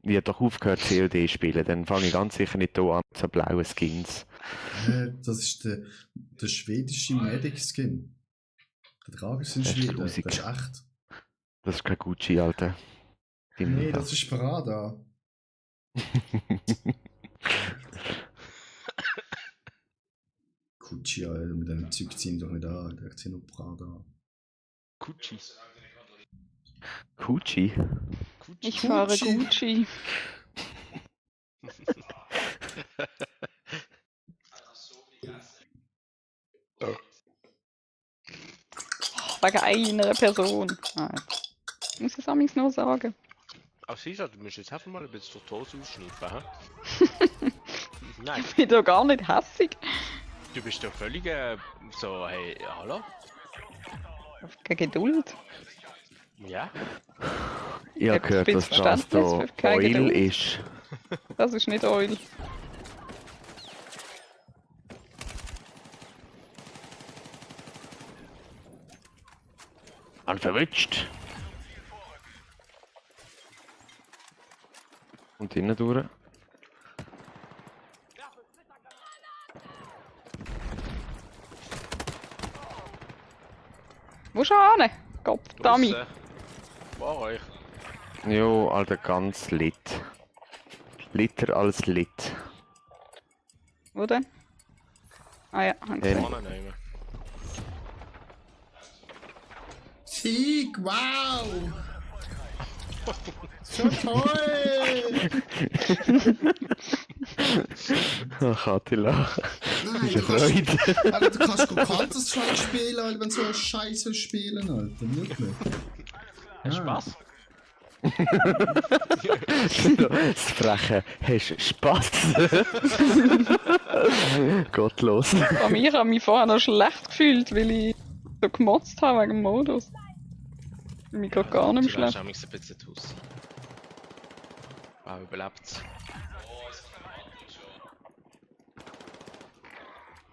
Ich hab doch aufgehört COD spielen, dann fange ich ganz sicher nicht hier an mit so blauen Skins. Das ist der schwedische Medic-Skin. Der tragen sie in Das ist Schweden. Das grusig. ist echt. Das ist kein Gucci, Alter. Nee, das ist Prada. Gucci. Gucci, Alter, mit dem Zeug ziehen doch nicht an, ich zieh nur Prada an. Gucci. Gucci? Ich fahre Gucci. Wegen einer Person. Nein. Ich muss es amigs noch sagen. Ach, Sisa, du musst jetzt einfach mal ein bisschen durch die Hose ausschneiden, hä? Nein, Ich bin doch gar nicht hässig. du bist doch völlig so, hey, hallo? Keine Geduld. Ja? Ich habe gehört, dass das Verständnis da für keine Oil Geduld. ist. Das ist nicht Oil. Und verwünscht. Und innen durch. Wo schon hin? Gottverdammt. Draussen. Vor euch. Jo, Alter, ganz lit. Litter als lit. Wo denn? Ah ja, hab ich gesehen. Vorne nehmen. Sieg, wow! So toll! Ach, Attila. Nein, Ist eine Freude. Alter, du kannst gut Counter-Strike spielen, Alter, wenn du so eine Scheiße spielen, Alter. Wirklich. Hast du Spaß? Das Freche. Hast du Spaß? Gottlos. Bei mir habe ich mich vorher noch schlecht gefühlt, weil ich so gemotzt habe wegen dem Modus. Ich mich gerade gar nicht mehr Du schlecht. hast ein bisschen zu Hause. Wow, überlebt's.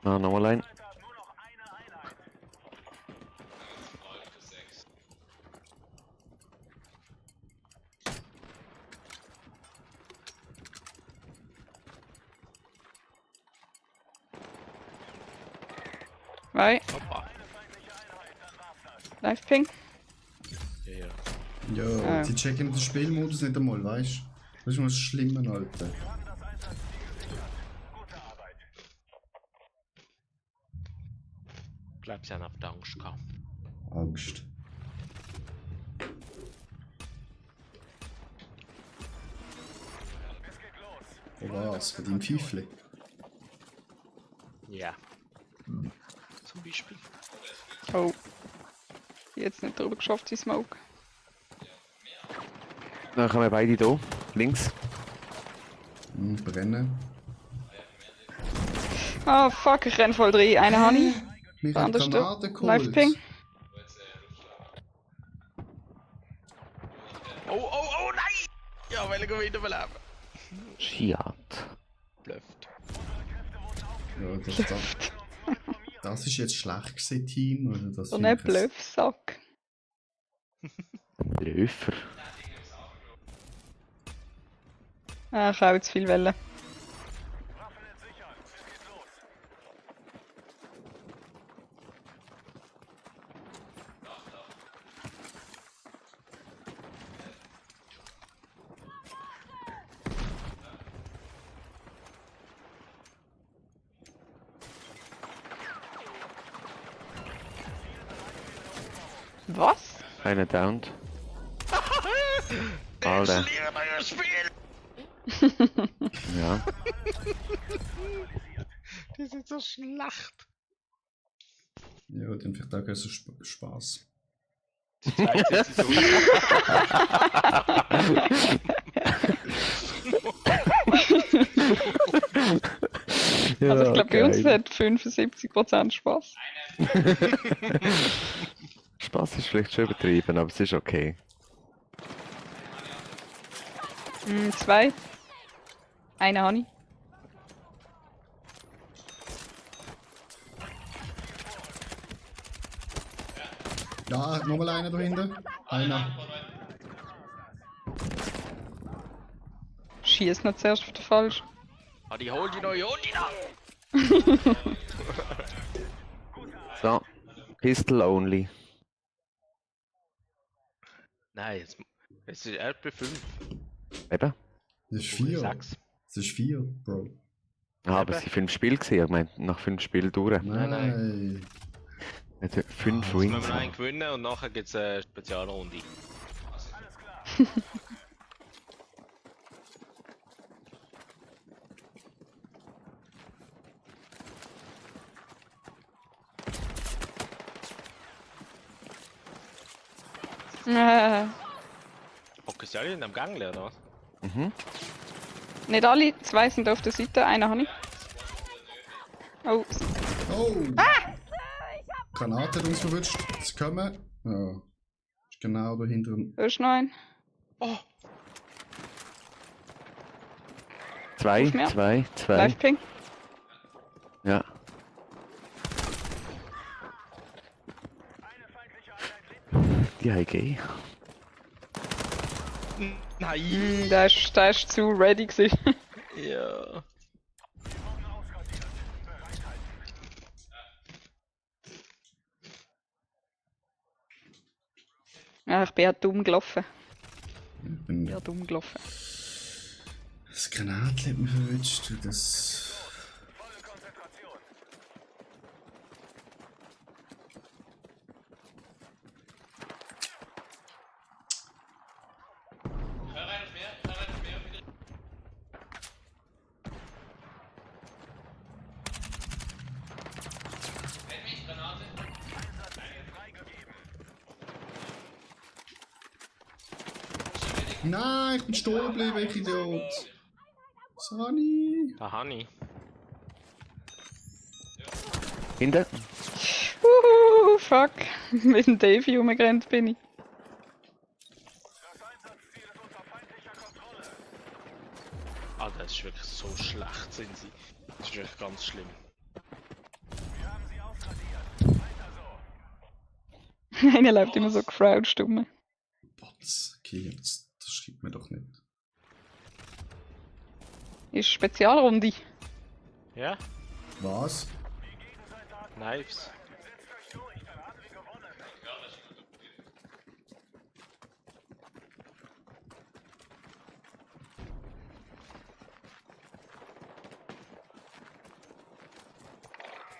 Ah, nochmal ein. Weil, Hoppa. Live Ping. Ja, ja. Ja, Ah. die checken den Spielmodus nicht einmal, weißt du? Das ist mal das Schlimme, Alter. Ich glaube, sie haben auf der Angst gehabt. Angst. Vor was? Von deinem Pfeifli? Ja. Zum Beispiel. Oh. Jetzt nicht drüber geschafft, die Smoke. Dann kommen wir beide hier. Links. Brennen. Ah, fuck, ich renn voll rein. Einen habe ich. Mich Der hat andere Granaten stirbt. Live geholt. Ping. Oh, nein! Ja, weil ich wieder überleben. Schiat. Blöfft. Ja, das ist jetzt schlecht gewesen, Team. Oder das So finde ein ich Bluffsack. Löfer. Ah, ich habe auch zu viel Wellen. Was? Einer downed. Alter. Installiert euer Spiel! Ja. Die sind so schlecht. Ja, dann vielleicht auch so Spaß. Die zweite sind so. Also ich glaube, bei uns hat 75% Spaß. Spaß ist vielleicht schon übertrieben, aber es ist okay. 2. Einen habe ich. Ja, nochmal einer da hinten. Einer. Schieß nicht zuerst auf den falsch. Ah, die hol die noch. So. Pistol only. Nein, es ist RP5. Eben. Das ist 4. 6. Das ist 4, Bro. aber es waren 5 Spiele gewesen. Ich meine, nach 5 Spielen durch. Nein. Also 5 Jetzt müssen Wins. wir einen gewinnen und nachher gibt es eine Spezialrunde. Hocken sie alle in einem Gang oder was? Mhm. Nicht alle, 2 sind auf der Seite, einer habe ich. Oh, Oh! Granate hat uns verwünscht. Sie kommen. Ja. Ist genau da hinter dem. da ist noch ein. Oh! 2, Auf mir. 2, 2. Live-Ping. Ja. Die HG. Nein! Der ist zu ready gewesen. Ja. Ja, ich bin ja dumm gelaufen. Ich bin. Ja, dumm gelaufen. Das Granatchen hat mich verwünscht. Und das. Nein, ich bin stehen geblieben, ich Idiot. Sonny. Da habe ich. Hinten. Fuck. Mit dem Davy rumgerannt bin ich. Ah, das ist wirklich so schlecht, sind sie. Das ist wirklich ganz schlimm. Einer läuft immer so gefraud rum. Bots. Okay, das schreibt mir doch nicht. Ist Spezialrunde. Ja? Was? Knives.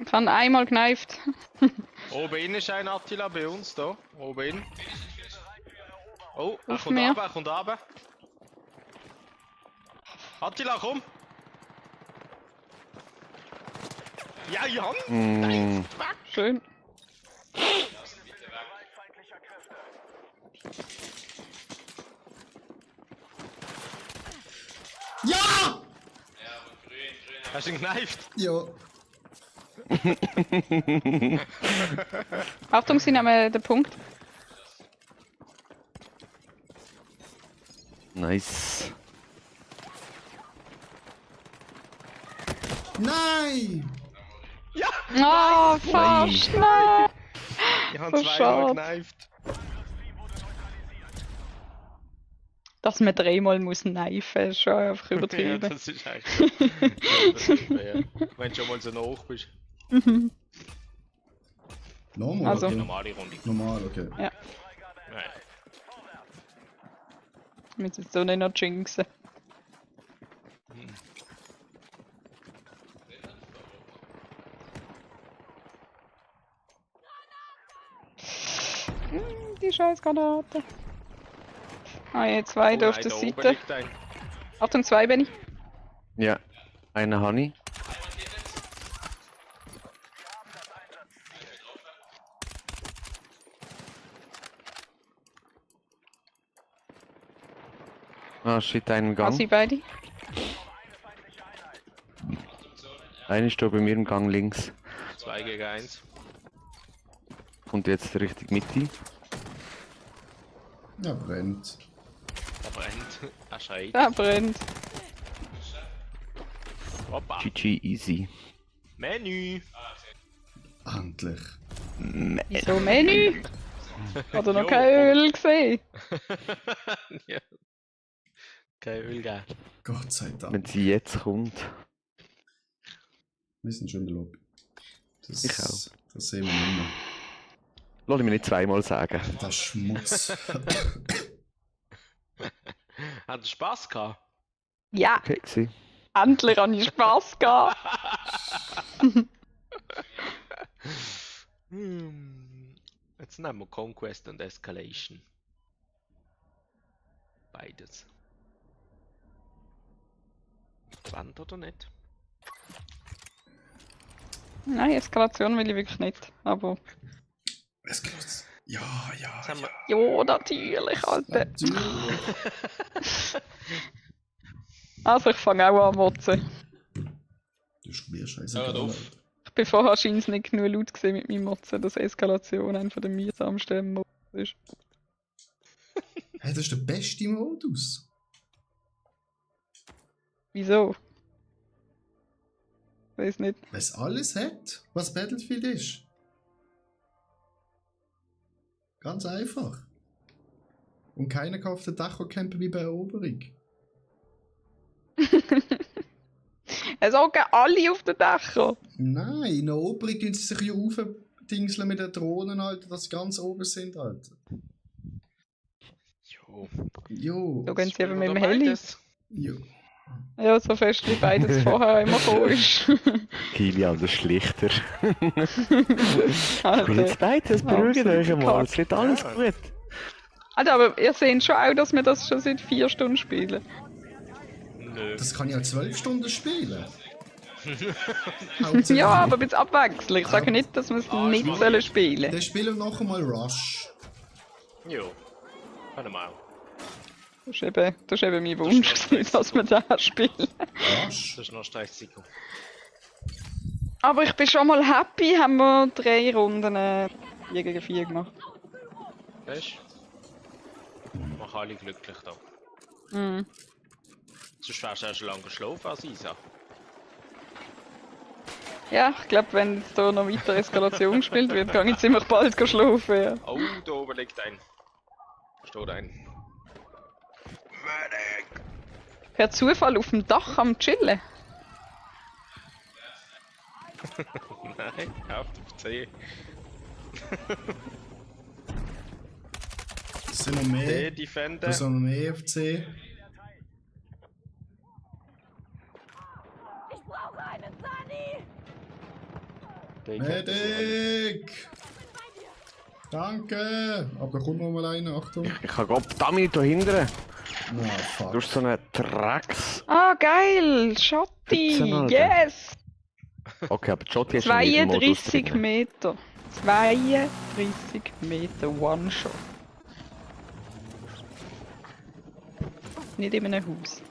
Ich habe einmal gekneift. Oben innen ist ein Attila bei uns, da. Oben innen. Oh, er Auf kommt mir. runter, er kommt runter. Attila, komm! Ja, Jan! Mm. Schön. Ja! Hast du ihn gekneift? Ja. Achtung, sie nehmen den Punkt. Nice. Nein! Oh, fast! Nein! Ich habe So zweimal schade. gekneift. Dass man 3-mal muss kneifen, ist schon einfach Ja, übertrieben. das ist eigentlich übertrieben, ja. Wenn du schon mal so hoch bist. Normal, Also. Die okay. normale Runde. Normal, okay. Nein. Wir müssen jetzt so nicht noch jinxen. Die scheiß Granate. Ah, je, 2 Oh auf nein, der da oben Seite. liegt ein. Achtung, 2 bin ich. Ja. Einer habe ich. Ah, shit, einen Ah, Gang. sie beide. Einer steht bei mir im Gang links. 2 gegen 1. Kommt jetzt richtig Mitte. Ja, brennt. Er brennt. Er schreit. Da brennt. Hoppa. GG easy. Menü. Endlich. Wieso Menü? Hat er noch Jo. kein Öl gesehen? Ja. Kein Öl geben. Gott sei Dank. Wenn sie jetzt kommt. Wir sind schon in der Lobby. Das, Ich auch. Das sehen wir nicht mehr. Lass ich mir nicht zweimal sagen. Das Schmutz. Hat er Spaß gehabt? Ja. Okay, gewesen. Endlich habe ich Spass gehabt. Jetzt nehmen wir Conquest und Escalation. Beides. Wand oder nicht? Nein, Eskalation will ich wirklich nicht. Aber. Ja. Jetzt haben wir Ja, natürlich, Alter. Natürlich. Also, ich fange auch an motzen. Du ist mir scheiße. Hör auf. Ich bin vorher scheinbar nicht genug laut gewesen mit meinem Motzen, dass Eskalation einer der mühsamsten Mods ist. Hey, das ist der beste Modus. Wieso? Weiß nicht. Weil es alles hat, was Battlefield ist. Ganz einfach. Und keiner kann auf den Dach campen wie bei Eroberung. Es hocken alle auf den Dächern. Nein, in der Eroberung tun sie sich ja aufdingseln mit den Drohnen, Alter, dass sie ganz oben sind, Alter. Jo. Jo. So gehen sie eben mit dem Oder Heli. beides? Jo. Ja, so fest wie beides vorher immer gekommen ist. Kilian, der Schlichter. Also, Jetzt beides, beruhigt absolut euch einmal, es wird alles gut. Alter, aber ihr seht schon auch, dass wir das schon seit 4 Stunden spielen. Nö. Das kann ich auch 12 Stunden spielen. Ja, aber ein bisschen abwechseln. Ich sage nicht, dass wir es nicht sollen spielen. Dann spielen wir noch einmal Rush. Jo. Können wir auch. Das ist eben mein Wunsch, gewesen, dass wir das spielen. Rush? Das ist noch stressiger. Aber ich bin schon mal happy, haben wir 3 Runden 4 gegen 4 gemacht. Weißt du? Mach alle glücklich da. Mhm. Sonst wärst du ja schon lange geschlafen als Isa. Ja, ich glaube, wenn jetzt hier noch weiter Eskalation gespielt wird, gehe ich ziemlich bald schlafen. Ja. Oh, da oben liegt ein. Steht ein. Per Zufall auf dem Dach am Chillen. Nein, auf dem C. Das sind noch mehr. Defender. Das sind noch mehr FC. Ich brauche einen Sunny! Medic! Danke! Aber da kommt noch mal einer, Achtung. Ich kann Gott damit da hinten. Na, Du fuck. hast so einen Drecks. Ah, geil! Schotti! 17, Alter. Yes! Okay, aber Jotti ist schon in jedem Modus 32 drin. Meter. 32 Meter One-Shot. Nicht in einem Haus.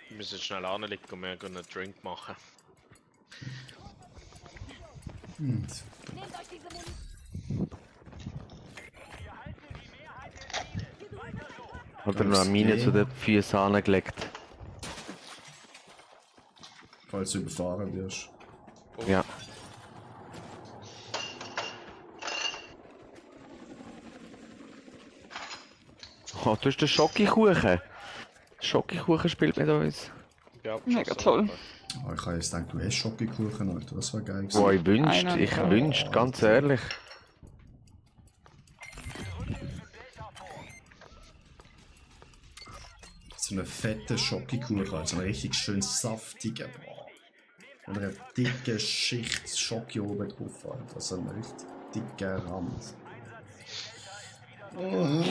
Wir müssen jetzt schnell anlegen und wir können einen Drink machen. Nehmt euch diese Munition! Hat er noch eine Mine zu den Füßen angelegt? Falls du überfahren wirst. Ja. Oh, du hast den Schokokuchen. Schokokuchen spielt mit uns. Ja, Mega toll. Ah, ich habe jetzt gedacht, du isst Schokokuchen, Alter. Das war geil. Wo ich wünscht, Einer. ich wünscht, ganz ehrlich. So einen fetten Schokokuchen, also einen richtig schön saftigen. Boah. Und eine dicke Schicht Schoki oben drauf, Alter. Also ein richtig dicker Rand. Oh.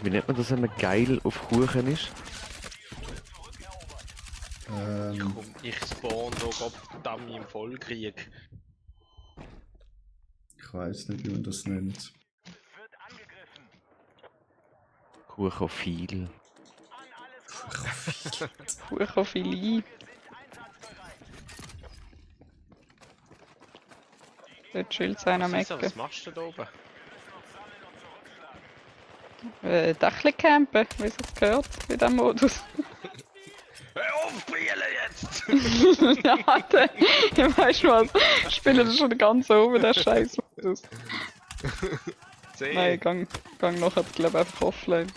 Wie nennt man das, wenn man geil auf Kuchen ist? Komm, ich spawn da Gottverdammt im Vollkrieg. Ich weiß nicht, wie man das nennt. Kuchophil. Kuchenfilet. Dort chillt es einer am Sisa, Ecke. was machst du da oben? Dächle campen, wie es jetzt gehört, in diesem Modus. Hör auf, Brielle jetzt! Ja, Alter, ich weißt du was, spielen das schon ganz oben, der Scheiß-Modus. Nein, gang nachher, glaube ich, einfach offline.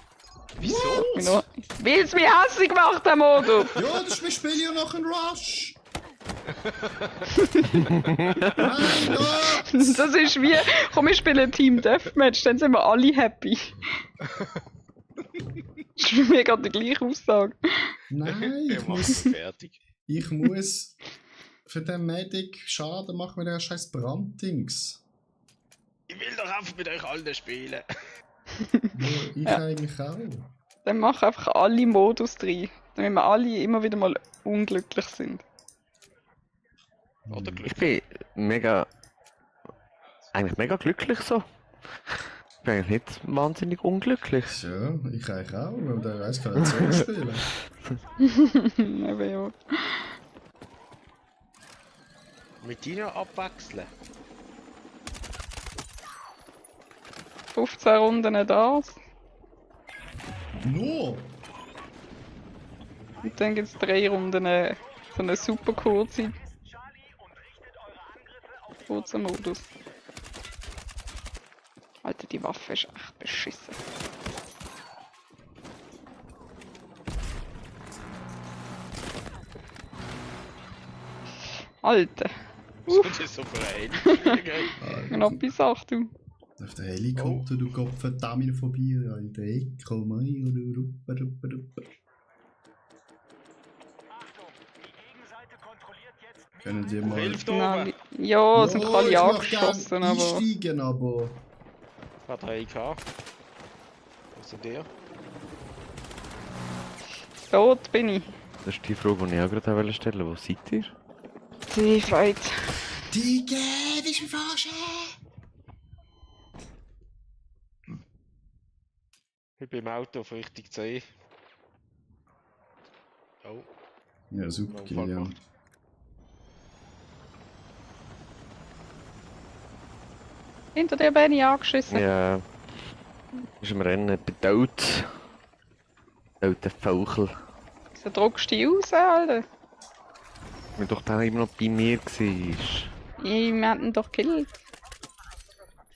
Wieso? Weil es mich hässlich macht, der Modus! Ja, wir spielen ja noch einen Rush. Das ist wie, komm, wir spielen Team Deathmatch, dann sind wir alle happy. Das ist für mich gerade die gleiche Aussage. Nein, Ich mach's fertig. ich muss für den Medic Schaden machen mit der scheiß Branddings. Ich will doch einfach mit euch allen spielen. Ja, ich eigentlich auch. Dann mach einfach alle Modus rein, damit wir alle immer wieder mal unglücklich sind. Oder Ich Glück. bin eigentlich mega glücklich so. Ich bin eigentlich nicht wahnsinnig unglücklich. Ja, ich eigentlich auch, weil der weiß kann nicht so spielen. Eben ja. Mit dir abwechseln. 15 Runden das. Nur? Und dann gibt es 3 Runden so eine super kurze kurzer Modus. Alter, die Waffe ist echt beschissen. Alter, Das ist so vereint. knapp bis 8, du. Auf der Helikopter, du Kopf da mir vorbei, Alter. Echo, mein, oder rupa. Können die mal... Hilf da Nein, oben! ja, sind doch alle ich mach angeschossen, gern aber... einsteigen, aber... Hat 3K. Was sind der? Tot bin ich. Das ist die Frage, die ich auch gerade stellen wollte. Wo seid ihr? Die Fight. Digga, das ist mir verarschen! Ich bin im Auto auf Richtung C. Oh, Ja, super, Unfall Kilian. gemacht. Hinter dir bin ich angeschissen. Ja. Ist im Rennen bedaut. Der Fauchel. Wieso druckst du dich raus, Alter? Weil doch der immer noch bei mir war. Wir hätten ihn doch gekillt.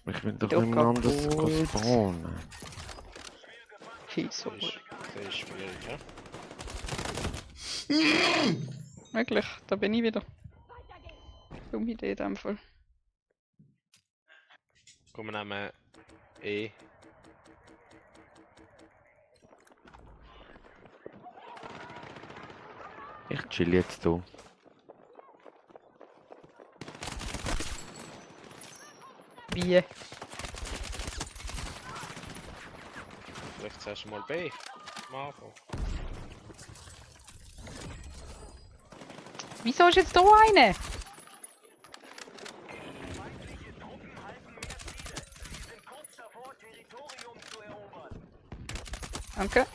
Ich will doch Doch immer anders kaputt. spawnen. Viel so. Das ist schwierig, ja? Möglich, da bin ich wieder. Dumme Idee in dem Fall. Komm, wir nehmen E. Ich chill jetzt hier. Wie? Vielleicht zuerst mal B. Am Anfang. Wieso ist jetzt da eine? Danke.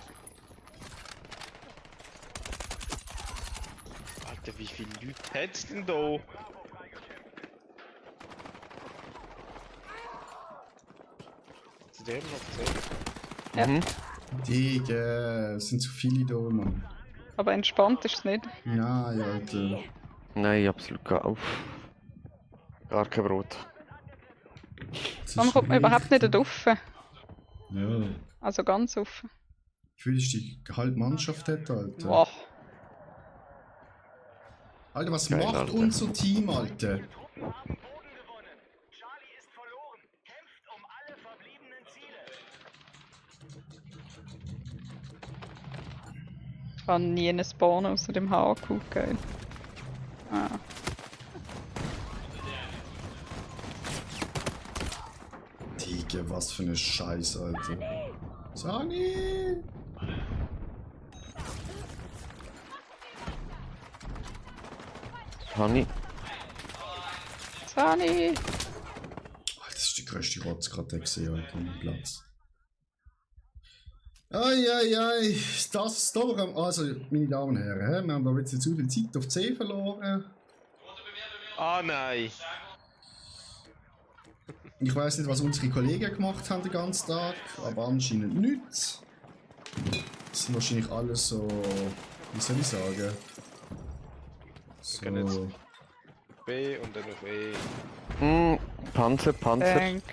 Alter, wie viele Leute hat's denn da? Zu dem noch 10. Ja. Mhm. Digga, es sind zu viele da, Mann. Aber entspannt ist es nicht. Nein, Alter. Nein, absolut gar kein Brot. Das Warum ist kommt man überhaupt nicht richtig- offen? Ja. Also ganz offen. Ich will, dass die halbe Mannschaft hat, Alter. Boah. Alter, was Geil, macht Alter. unser Team, Alter? Ich kann nie einen Spawn außer dem HQ, geil. Ah. Digga, was für eine Scheiße, Alter. Sani! Honey. Sani! Das ist die größte Rotz gerade der gesehen, Alter, am Platz. Eieiei, das doch. Also, meine Damen und Herren, wir haben da jetzt zu viel Zeit auf C verloren. Ah nein! Ich weiß nicht, was unsere Kollegen gemacht haben den ganzen Tag, aber anscheinend nichts. Das sind wahrscheinlich alles so. Wie soll ich sagen? können So. B und dann auf E. Panzer. Dank.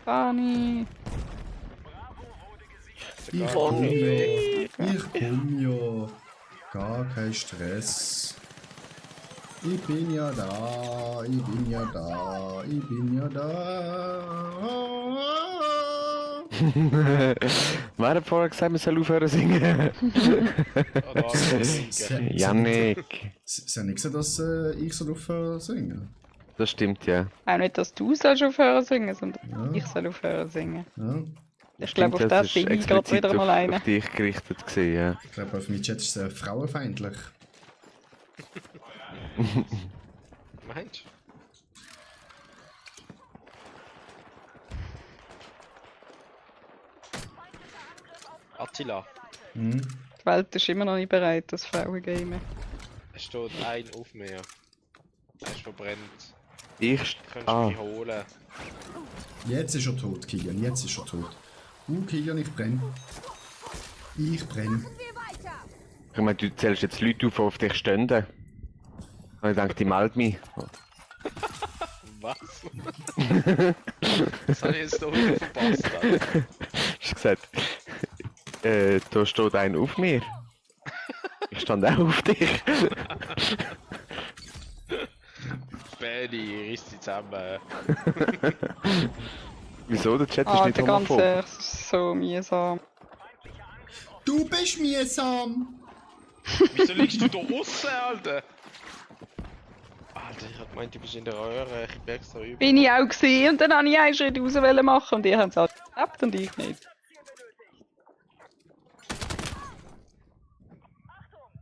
Sani! Ich Gar komm kein ja. Problem. Ich komm ja. Gar kein Stress. Ich bin ja da. Ich bin ja da. Ich bin ja da. Wer hat vorher gesagt, wir sollen aufhören zu singen? Oder alles singen. Jannik. Sie haben nicht gesagt, dass ich so aufhören singen. Das stimmt, ja. Auch nicht, dass du sollst aufhören zu singen, sondern Ja. ich soll aufhören zu singen. Ja. Ich glaube, auf Stimmt, das ist bin ich gerade explizit wieder mal auf eine. dich gerichtet gewesen, ja. Ich glaube, auf meinem Chat ist es frauenfeindlich. Meinst du? Attila, Hm? Die Welt ist immer noch nicht bereit, das Frauen-Game. es steht ein auf mir. Er ist verbrennt. Ich. Könntest Ah, du mich holen? Jetzt ist er tot, Kilian. Jetzt ist er tot. Kilian, ich brenne. Ich brenne. Wir weiter. ich meine, du zählst jetzt Leute auf, die auf dich stehen. Und ich denke, die melden mich. Was? Das habe ich jetzt noch wieder verpasst. Alter. Hast du gesagt, da steht einer auf mir. Ich stand auch auf dich. Benny, riss dich zusammen. Wieso? Der Chat ist Ah, nicht der ganze homophob. es ist so mühsam. Du bist mühsam! Wieso liegst du da aussen, Alter? Alter, ich hab gemeint, du bist in der Röhre. Ich merk's da über. Bin ich auch gesehen und dann wollte ich einen Schritt raus machen und ihr habt es alle geklappt und ich nicht.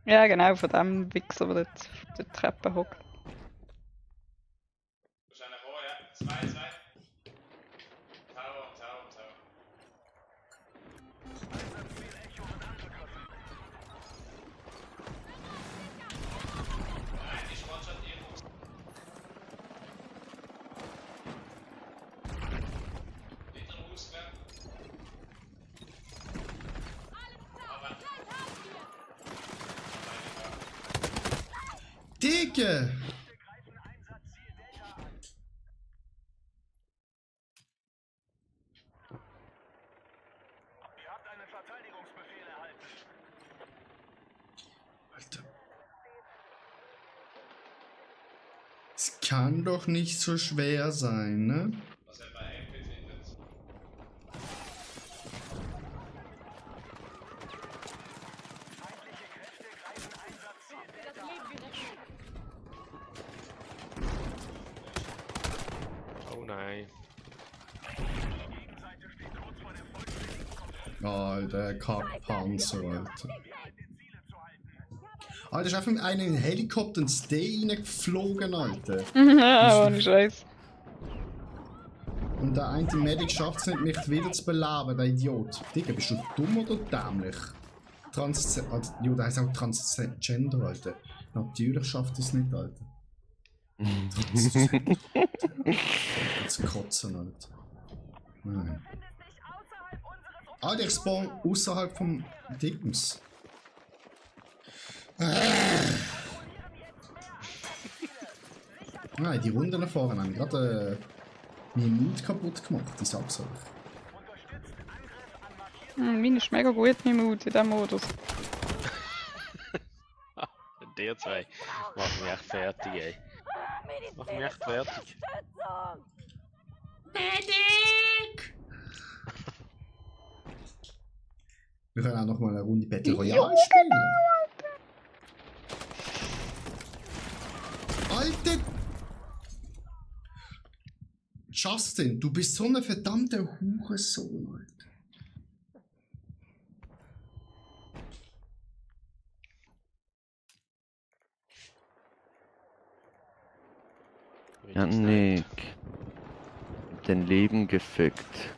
Ja genau, von dem Wichser, der dort auf der Treppe hockt. Wahrscheinlich auch, ja. 2, 2. Tower, Tower, Tower. Nein, ich one-shot irgendwo. Hinter Fuß, wer? Aber. Dicke! Ihr habt einen Verteidigungsbefehl erhalten. Alter. Es kann doch nicht so schwer sein, ne? Was er bei MP findet. Oh nein. Alter, Kackpanzer, Alter. Alter, ist einfach einer in den Helikopter ins D reingeflogen, Alter. Ja, ohne Scheiß. Und der eine Medic schafft es nicht, mich wieder zu beleben, der Idiot. Digga, bist du dumm oder dämlich? Jo, der heißt auch Transgender, Alter. Natürlich schafft es nicht, Alter. Transgender. Jetzt kotzen, Alter. Nein. Alter, ich spawn außerhalb vom Dickens. Nein, die Runde nach vorne haben gerade meinen Mut kaputt gemacht, ich sag's euch. Meine ist mega gut mit Mut in diesem Modus. Der zwei. Mach mich echt fertig, ey. Mach mich echt fertig. Wir können auch noch mal eine Runde Battle Royale spielen. Alter! Justin, du bist so ein verdammter Hurensohn, Alter. Jannik. Dein Leben gefickt.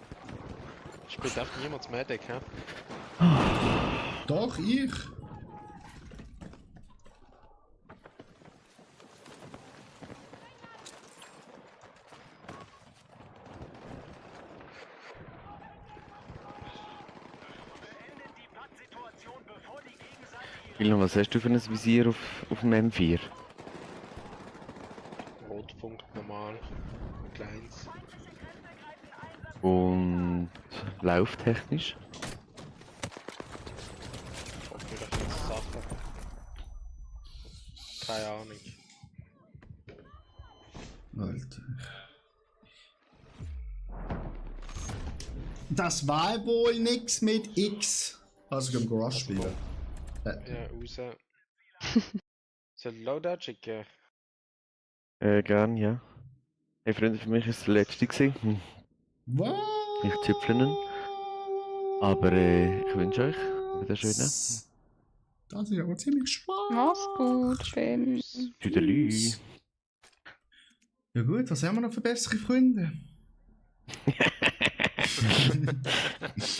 Spielt einfach niemand Medic, hä? Doch, ich. Ilon, was hast du für ein Visier auf dem M4? Rotpunkt normal. Kleins. Und lauftechnisch? keine Ahnung. Alter. Das war wohl nix mit X. Also im Garage spielen. Ja, raus. Soll ich Loadout schicken? Gern, ja. Hey Freunde, für mich ist es der letzte gewesen. Was? Ich züpfle ihn. Aber ich wünsche euch wieder schönen. Das ist aber ziemlich spannend. Mach's gut, Finn. Tüdelü. Ja gut, was haben wir noch für bessere Freunde?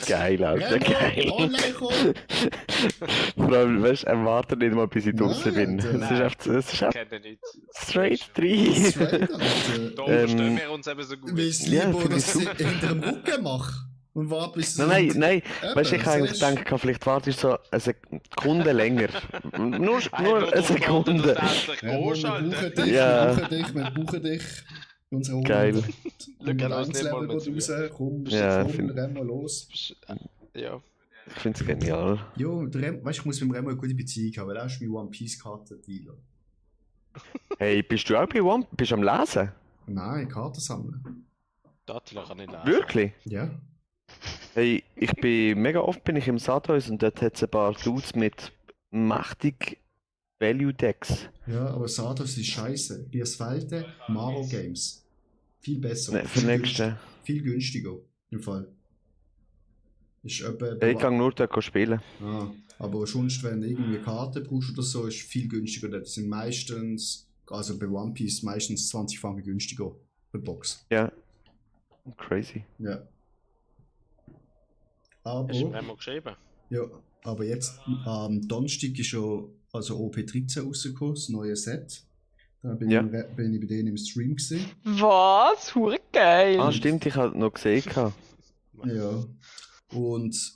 Geil, Alter, geil. Vor allem, weißt du, erwarte nicht mal, bis ich draußen bin. Nein, Es ist einfach Kennen nicht. straight 3. Straight, Alter. Da verstehen wir uns eben so gut. Weil ich Ja, lieber finde das ich super. hinter dem Rücken mache. Und warte bis Nein, weißt du, ich Eben, habe eigentlich siehst du? gedacht, vielleicht wartest du so eine Sekunde länger. Nur eine Sekunde. Wir brauchen Ja. wir brauchen dich. Unsere Geil. Level geht raus. Komm, Ja, komm, rennen wir los. Ja. Ich finde es genial. Jo, weißt du, ich muss mit dem Remo eine gute Beziehung haben, weil er ist mein One Piece Karten-Dealer. Hey, bist du auch bei One? Bist du am Lesen? Nein, Karten sammeln. Dattler kann ich lesen. Wirklich? Ja. Hey, ich bin mega oft bin ich im Sadhaus und dort hat es ein paar Dudes mit mächtig Value Decks. Ja, aber Sados ist scheiße. Biasfalte, Maro Games. Viel besser. Ne, für nächste. Viel günstiger. Im Fall. Ist etwa. Ich kann nur dort spielen. Aber sonst, wenn du irgendwie Karte brauchst oder so, ist viel günstiger. Das sind meistens, also bei One Piece, meistens 20 Franken günstiger per Box. Ja. Crazy. Ja. Hast du ihm Aber, einmal geschrieben? ja, aber jetzt am Donnerstag ist ja also OP13 rausgekommen, das neue Set. Da bin, Ja. bin ich bei denen im Stream gesehen. Was? Hure geil. Ah, stimmt, ich habe noch gesehen. Ja. Und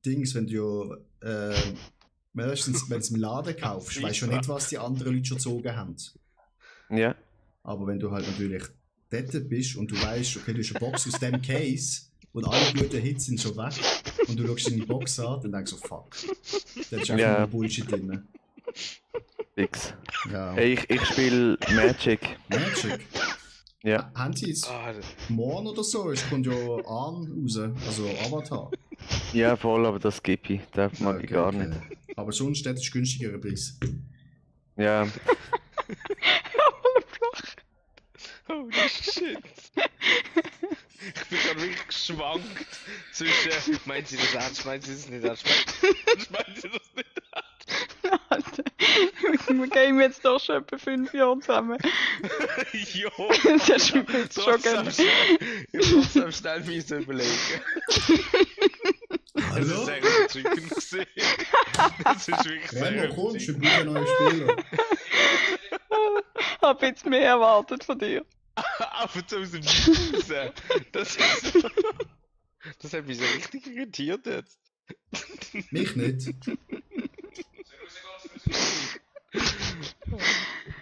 Dings, wenn du ja, meistens, wenn du es im Laden kaufst, weißt du ja nicht, was die anderen Leute schon gezogen haben. Ja. Aber wenn du halt natürlich dort bist und du weißt, okay, du hast eine Box aus dem Case und alle guten Hits sind schon weg und du schaust in die Box an, dann denkst du, fuck. Da ist einfach Ja. nur Bullshit drin. Fix. Ja. Hey, ich spiele Magic. Magic. Ja. Haben sie jetzt Ah, morgen oder so? Es kommt ja Arn raus, also Avatar. Ja, voll, aber das gebe ich. Das mag ich gar nicht. Aber sonst das ist günstigerer Preis. Ja. holy shit. Ich bin gerade wirklich geschwankt zwischen, meinen sie das ernst, meinen sie das nicht ernst, meinen sie das nicht Alter, wir gehen jetzt doch schon etwa 5 Jahre zusammen. ernst? Jo. Das hast du mir jetzt schon gerne. Ich muss am schnell müssen überlegen. Das Hallo? ist sehr überzeugend gewesen. Das ist wirklich sehr Remo, kommst du? Wir überzeugend. brauchen neue Spieler. Hab jetzt mehr erwartet von dir. Aber so aus dem Nichts raus. Das ist so... Das hat mich so richtig irritiert jetzt. Mich nicht.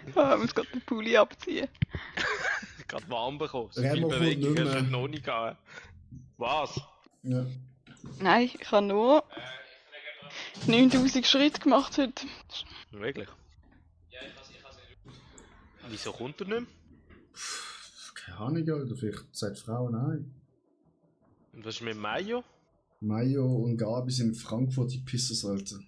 Ich muss gerade den Pulli abziehen. Gerade warm bekommen. So Remo viel kommt Bewegung nicht hast du mehr. noch nicht gehabt. Was? Ja. Nein, ich habe nur 9000 Schritte gemacht heute. Wirklich? Wieso kommt er nicht mehr? Keine Ahnung, oder vielleicht sagt die Frau nein. Und was ist mit Mayo? Mayo und Gabi sind in Frankfurt, die Pissers, Alter.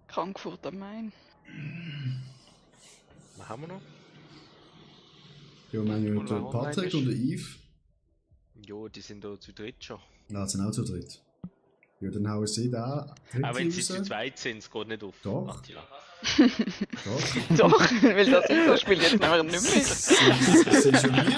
Frankfurt am Main. Was haben wir noch? Ja, meine Und der wer online Patrick ist? und der Yves. Jo, die sind da zu dritt schon. Ja, sind auch zu dritt. Ja, dann hauen sie da dritte Auch wenn sie raus. zu zweit sind, es geht nicht auf. Doch. Attila. Doch. Doch, weil das Inter-Spiel jetzt nämlich nicht mehr ist. Sie ist schon hier.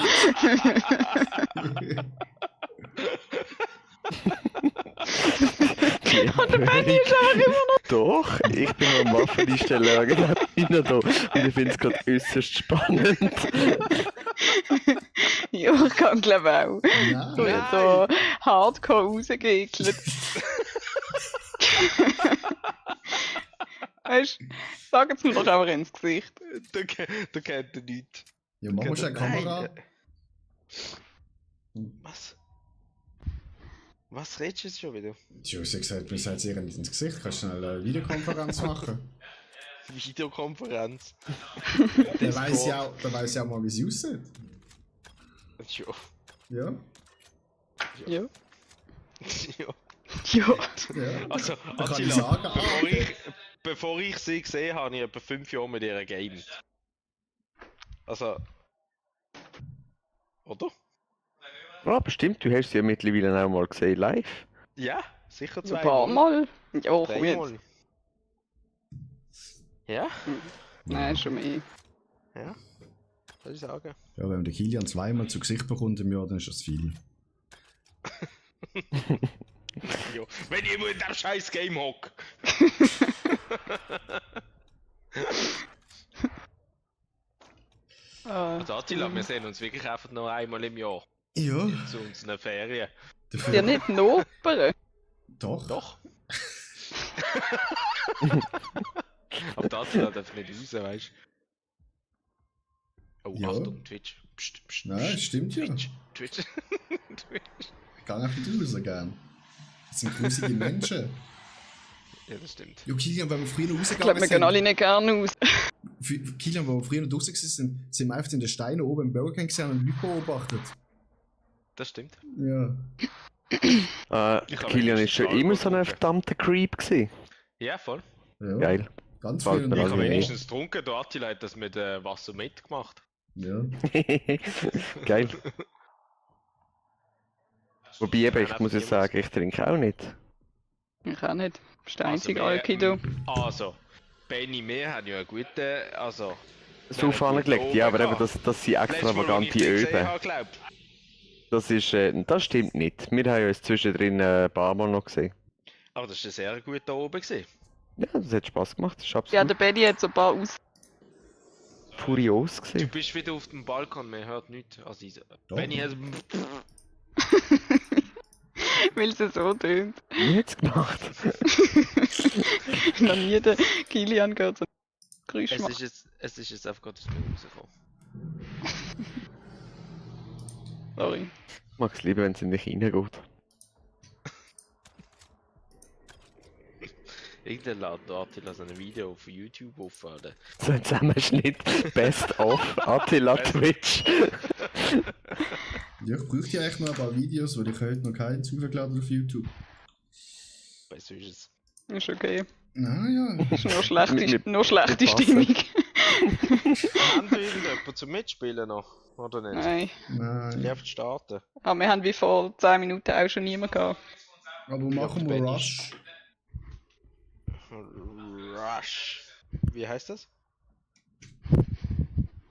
Doch, ich bin am Waffen einstellen, genau da. Und ich finde es gerade äußerst spannend. Ja, ich kann glaube auch. Nein. So, ja, so hardcore rausgeekelt. Weißt du, sag jetzt mir doch einfach ins Gesicht. Da kennt er nichts. Ja, mach mal schnell eine Kamera. Was? Was redest du jetzt schon wieder? Tja, sie hat gesagt, wir sagen ihr nicht ins Gesicht. Kannst du schnell eine Videokonferenz machen? Videokonferenz. Dann weiss ich auch mal, wie sie aussieht. Ja. Ja? Ja. Ja. Ja. Ja. Also, Dann kann ich Attila, sagen, bevor ich sie gesehen habe, habe ich etwa 5 Jahre mit ihr gegamed. Also. Oder? Ja, bestimmt, du hast sie ja mittlerweile auch mal gesehen, live. Ja, sicher Ein 2 paar Mal. Ja, komm jetzt. Dreimal. Ja, Nein, schon mehr. ja. Soll ich sagen. Ja, wenn man den Kilian zweimal zu Gesicht bekommt im Jahr, dann ist das viel. Ja. Wenn ich immer in diesem scheiß Game hocke. Also Attila, wir sehen uns wirklich einfach nur einmal im Jahr. Ja. Zu unseren Ferien. Ja, nicht Noperen. Doch. Doch. Aber der Attila darf nicht raus, weißt du? Oh, Ja. Achtung, Twitch. Psst, psst, Nein, psst. stimmt ja. Twitch. Twitch. Ich gehe einfach nicht raus gern. Das sind grusige Menschen. Ja, das stimmt. Ja, Kilian, wenn wir früher Ich rausgegangen glaube, wir gehen alle nicht gerne aus. Kilian, wenn wir früher draußen waren, sind wir einfach in den Steinen oben im Burger King gesehen und Leute beobachtet. Das stimmt. Ja. Kilian ist schon immer so ein verdammter Creep gewesen. Ja, voll. Ja. Geil. Ganz Fällt früher. mir Ich Also, habe nee. wenigstens getrunken, der Attila hat das mit Wasser mitgemacht. Ja. Geil. Wobei eben, ich muss jetzt sagen, ich trinke auch nicht. Ich auch nicht. Das ist der Also einzige wir- Alkido. Also, Benny, wir haben ja einen guten, also... So angelegt, ja, aber eben, das sind extravagante Öben. Glaubt. Das ist, das stimmt nicht. Wir haben uns zwischendrin ein paar Mal noch gesehen. Aber das war sehr gut da oben gewesen. Ja, das hat Spaß gemacht, das ist Ja, absolut der Benny hat so ein paar aus. furios Du gewesen. bist wieder auf dem Balkon, man hört nichts. Also, Doch. Benny hat... Weil es so tönt. Wie hat's gemacht? Noch nie der Kilian gehört so ein Geräusch Es machen. ist jetzt einfach gerade aus mir rausgekommen. Sorry. Ich mag es lieber, wenn es in dich reingeht. Irgendwann lädt der Attila so ein Video auf YouTube auf, Alter. So ein Zusammenschnitt. Best of Attila Twitch. Ja, ich bräuchte ja echt noch ein paar Videos, weil ich heute noch keins hochgeladen auf YouTube. Weißt du, wie ist es? Ist okay. Naja. Ist nur schlechte, Mit- nur schlechte mit Wasser. Stimmung. Haben wir irgendjemanden zum Mitspielen noch? Oder nicht? Nein. Nein. Nervt starten. Aber wir haben wie vor 10 Minuten auch schon niemanden gehabt. Aber machen wir Benny. Rush. Rush. Wie heißt das?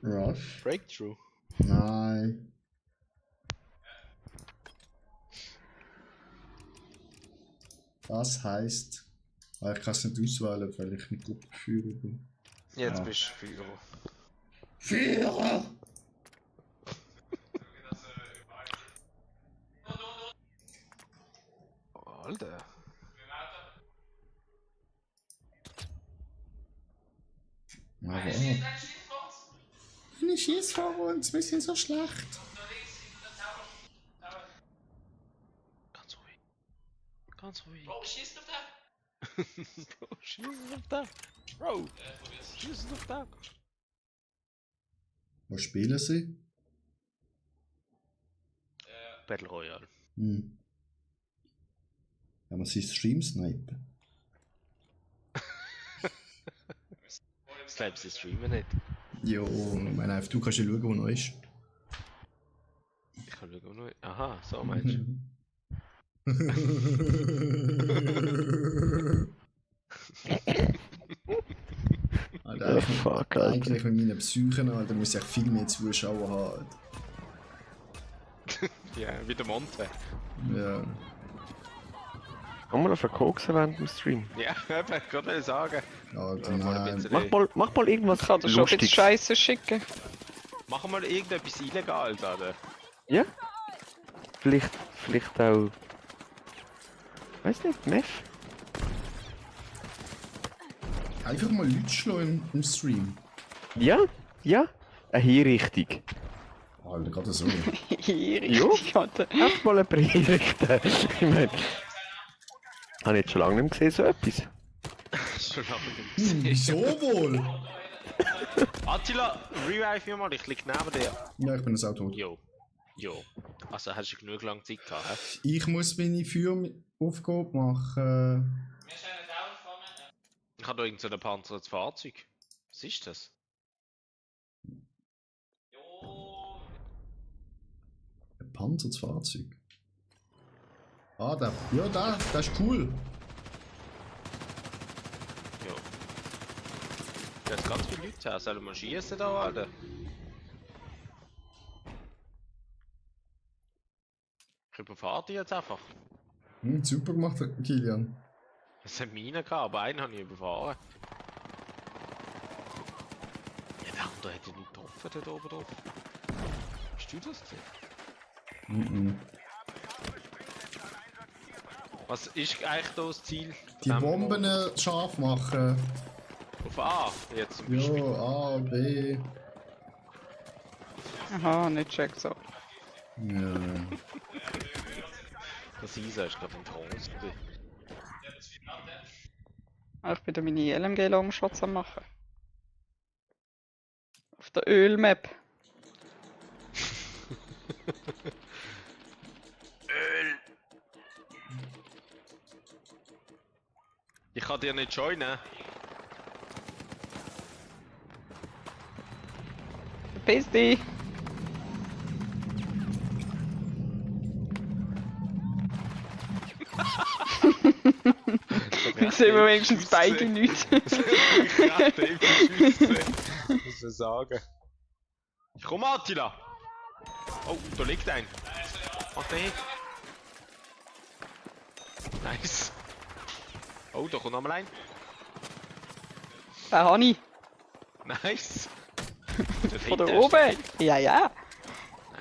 Rush? Breakthrough. Nein. Das heisst. Ich kann es nicht auswählen, weil ich nicht Gruppenführer bin. Jetzt Ja. bist du Führer. Führer! Alter. Aber. Eine Schieß vor uns, wir sind so schlecht. Ganz ruhig. Ganz ruhig. Bro, schießt auf den! Bro, schieß auf den. Bro, schieß auf den. Wo spielen sie? Battle Royale. Hm. Ja, man sieht Stream snipen. Snipes, sie streamen nicht. Jo, meine du kannst ja schauen, wo noch ist. Ich kann schauen, wo noch... Aha, so meinst du. Alter, Fuck, Alter. eigentlich mit meinen Psychen, Alter, muss ich viel mehr Zuschauer haben. Ja, wie der Monte. Ja. Kann man noch verkoksen während dem Stream? Ja, eben, gerade will ich sagen. Alter, Ja, mal ein nein. bisschen- Mach mal irgendwas Ich kann dir schon ein bisschen Lustiges. Scheiße schicken. Machen wir irgendetwas Illegales, oder? Ja? Vielleicht auch... Weiß nicht, Meth? Einfach mal Leute schlagen im Stream. Ja, ja. Eine Hinrichtung. Alter, gerade so. Jo. Gott. Erstmal ein Brief richten. Ich meine, habe ich jetzt schon lange nicht mehr gesehen, so etwas. Schon lange nicht gesehen. So wohl! Attila, revive mich mal, ich lieg neben dir. Ja, ich bin jetzt auch tot. Jo. Also hast du genug lange Zeit gehabt, hä? Ich muss meine Führeraufgabe machen. Ich habe da irgend so ein panzertes Fahrzeug. Was ist das? Ein panzertes Fahrzeug. Ah, der. Ja, der ist cool. Jo. Da ist ganz viele Leute her. Sollen wir schießen da, Alter? Ich überfahre die jetzt einfach. Super gemacht, Kilian. Es hat Minen gehabt, aber einen habe ich überfahren. Ja, der andere hat ja nicht getroffen, dort oben drauf. Hast du das gesehen? Was ist eigentlich da das Ziel? Die Bomben scharf machen. Auf A, jetzt zum Beispiel. Ja, A, B. Aha, nicht check so. Ja. Das Isa ist gerade in Trance. Ich bin da meine LMG-Longshots am machen. Auf der Ölmap. Öl! Ich kann dir nicht joinen. Verpiss dich! Jetzt sehen wir wenigstens beide nicht. Recht episch ausgesehen, muss ich sagen. Ich komme, Attila! Oh, da liegt ein. Mach den Hit. Nice. Oh, da kommt noch mal ein. Da habe ich. Nice. Von da oben. Ja, ja.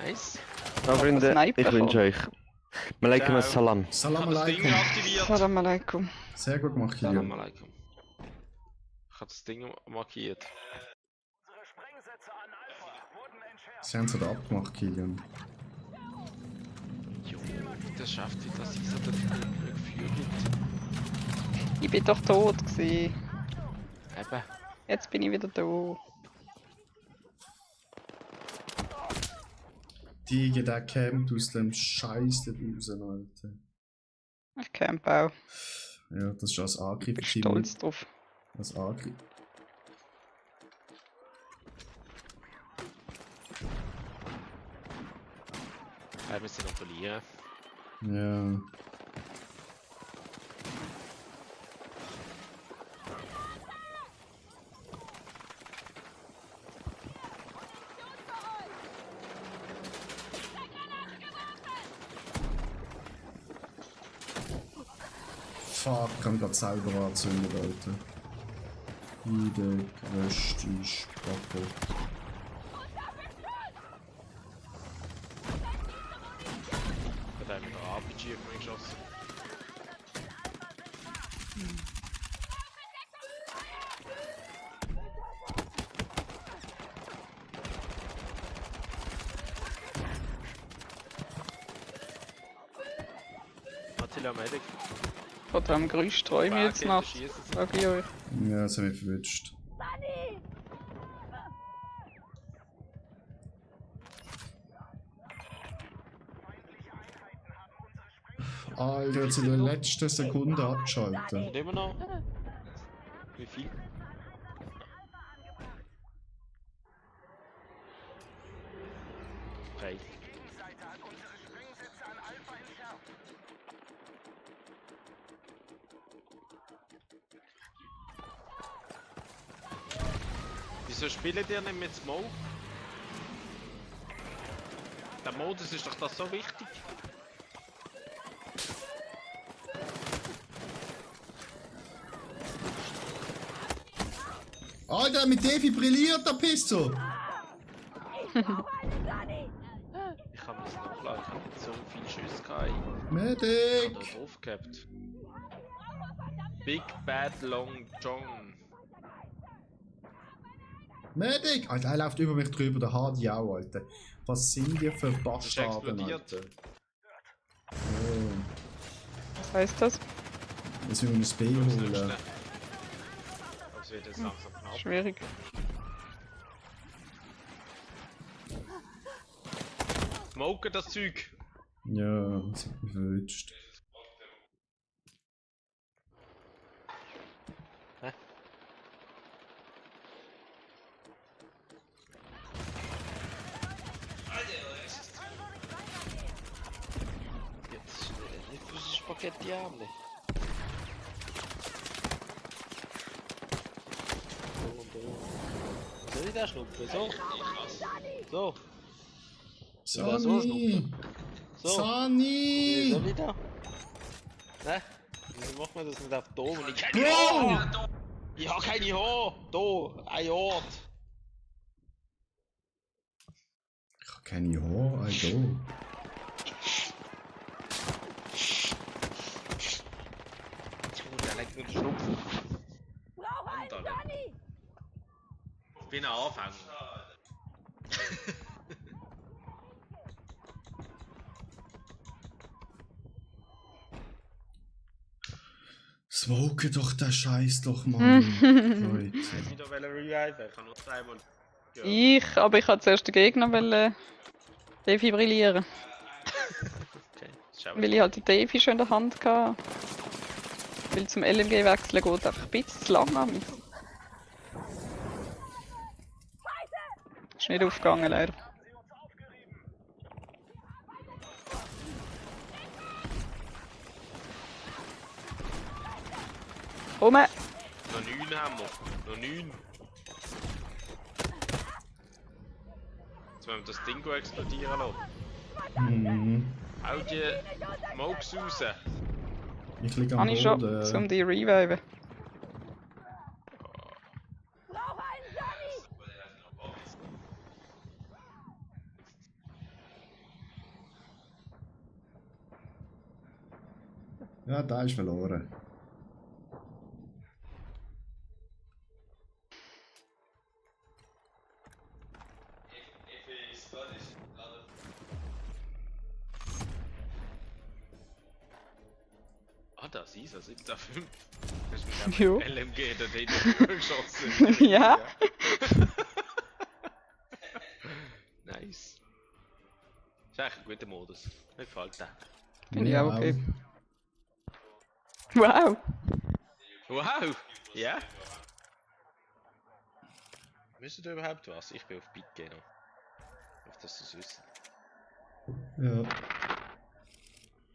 Nice. Na, Freunde, Sniper ich wünsche euch. Malaikum Assalam. Salam Ich habe das Ding alaikum. aktiviert. Salam alaikum. Sehr gut gemacht, Salam Kilian. alaikum. Ich habe das Ding markiert. Sie haben es halt abgemacht, Kilian. Jo, das schafft sie, dass ich so das Gefühl gibt. Ich bin doch tot gewesen. Eben. Jetzt bin ich wieder da. Die, der campt aus dem Scheiß dort raus, Alter. Ich camp auch. Ja, das ist als Angriff. Ich bin stolz drauf. Als Angriff. Wir müssen noch verlieren. Ja. Fuck, ich kann gerade selber anzünden, Alter. Wie der größte Spacko. Da haben wir noch RPG auf mich geschossen. Attila Medic. Von dem Gerüst träume ich jetzt nachts. Sag ich euch. Ja, das hat mich verwünscht. Alter, jetzt in der letzten Sekunde abgeschaltet. Und immer noch? Wie viel? Okay. Wieso spielt ihr nicht mit Smoke? Der Modus ist doch das so wichtig. Alter, mit defibrilliert der Pisto! Ich kann das nachladen, ich hab nicht so viel Schüsse gehabt. Ich hab Medic! da drauf gehabt. Big Bad Long John. Medic! Alter, er läuft über mich drüber, der Hardy auch, Alter. Was sind wir für Ist Bastarden, explodiert. Alter? Oh, Was heißt das? jetzt müssen wir das B Nicht holen. schnell. Aber es wird jetzt langsam knapp. Schwierig. Smoken das Zeug! Ja, das hat mich verwünscht. Jetzt nicht für die Spaghetti haben. Soll ich da schnupfen? So? So? Sani! So? Sani! Soll ich da? Ne? Wieso macht man das nicht auf da, wenn ich keine Bro! Haare habe? Ich habe keine Haare! Da! Ein Ort! Ich habe keine Haare, I go. Der leckt mir den Schnupfen. Brauche einen Alter. Johnny! Ich bin ein Anfänger. Smoke doch den Scheiß doch, Mann. Leute. Ich wieder reviven, ich kann nur zweimal. Aber ich wollte zuerst den Gegner defibrillieren. Okay, das ist auch Weil ich halt die Defi schon in der Hand hatte. Weil zum LMG wechseln geht einfach ein bisschen zu lang an mich. Ist nicht aufgegangen leider. Komm! Noch 9 haben wir. Noch 9. Jetzt wollen wir das Ding explodieren lassen. Mhm. Hau die Smokes raus. Ich liege am Habe ich schon, Boden. um die reviven. Brauche einen Johnny! Ja, da ist verloren. Ah, das ist er, 7.5. Das ist mit Jo. dem LMG da drin geschossen. Ja. Nice. Ist eigentlich ein guter Modus. Mir gefällt der. Finde ich auch okay. Wow! Wow! Ja? Wisst ihr überhaupt was? Ich bin auf Big noch. Auf das Sie es wissen. Ja.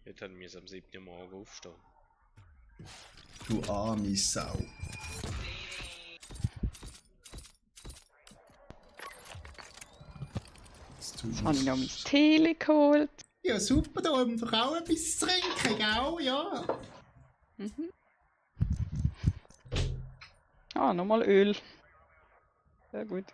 Jetzt haben wir am 7. Uhr morgen aufstehen. Du arme Sau. Jetzt habe ich noch mein Tee geholt. Ja, super, da haben wir auch etwas zu trinken, gell? Ja. Ah, nochmal Öl. Sehr gut.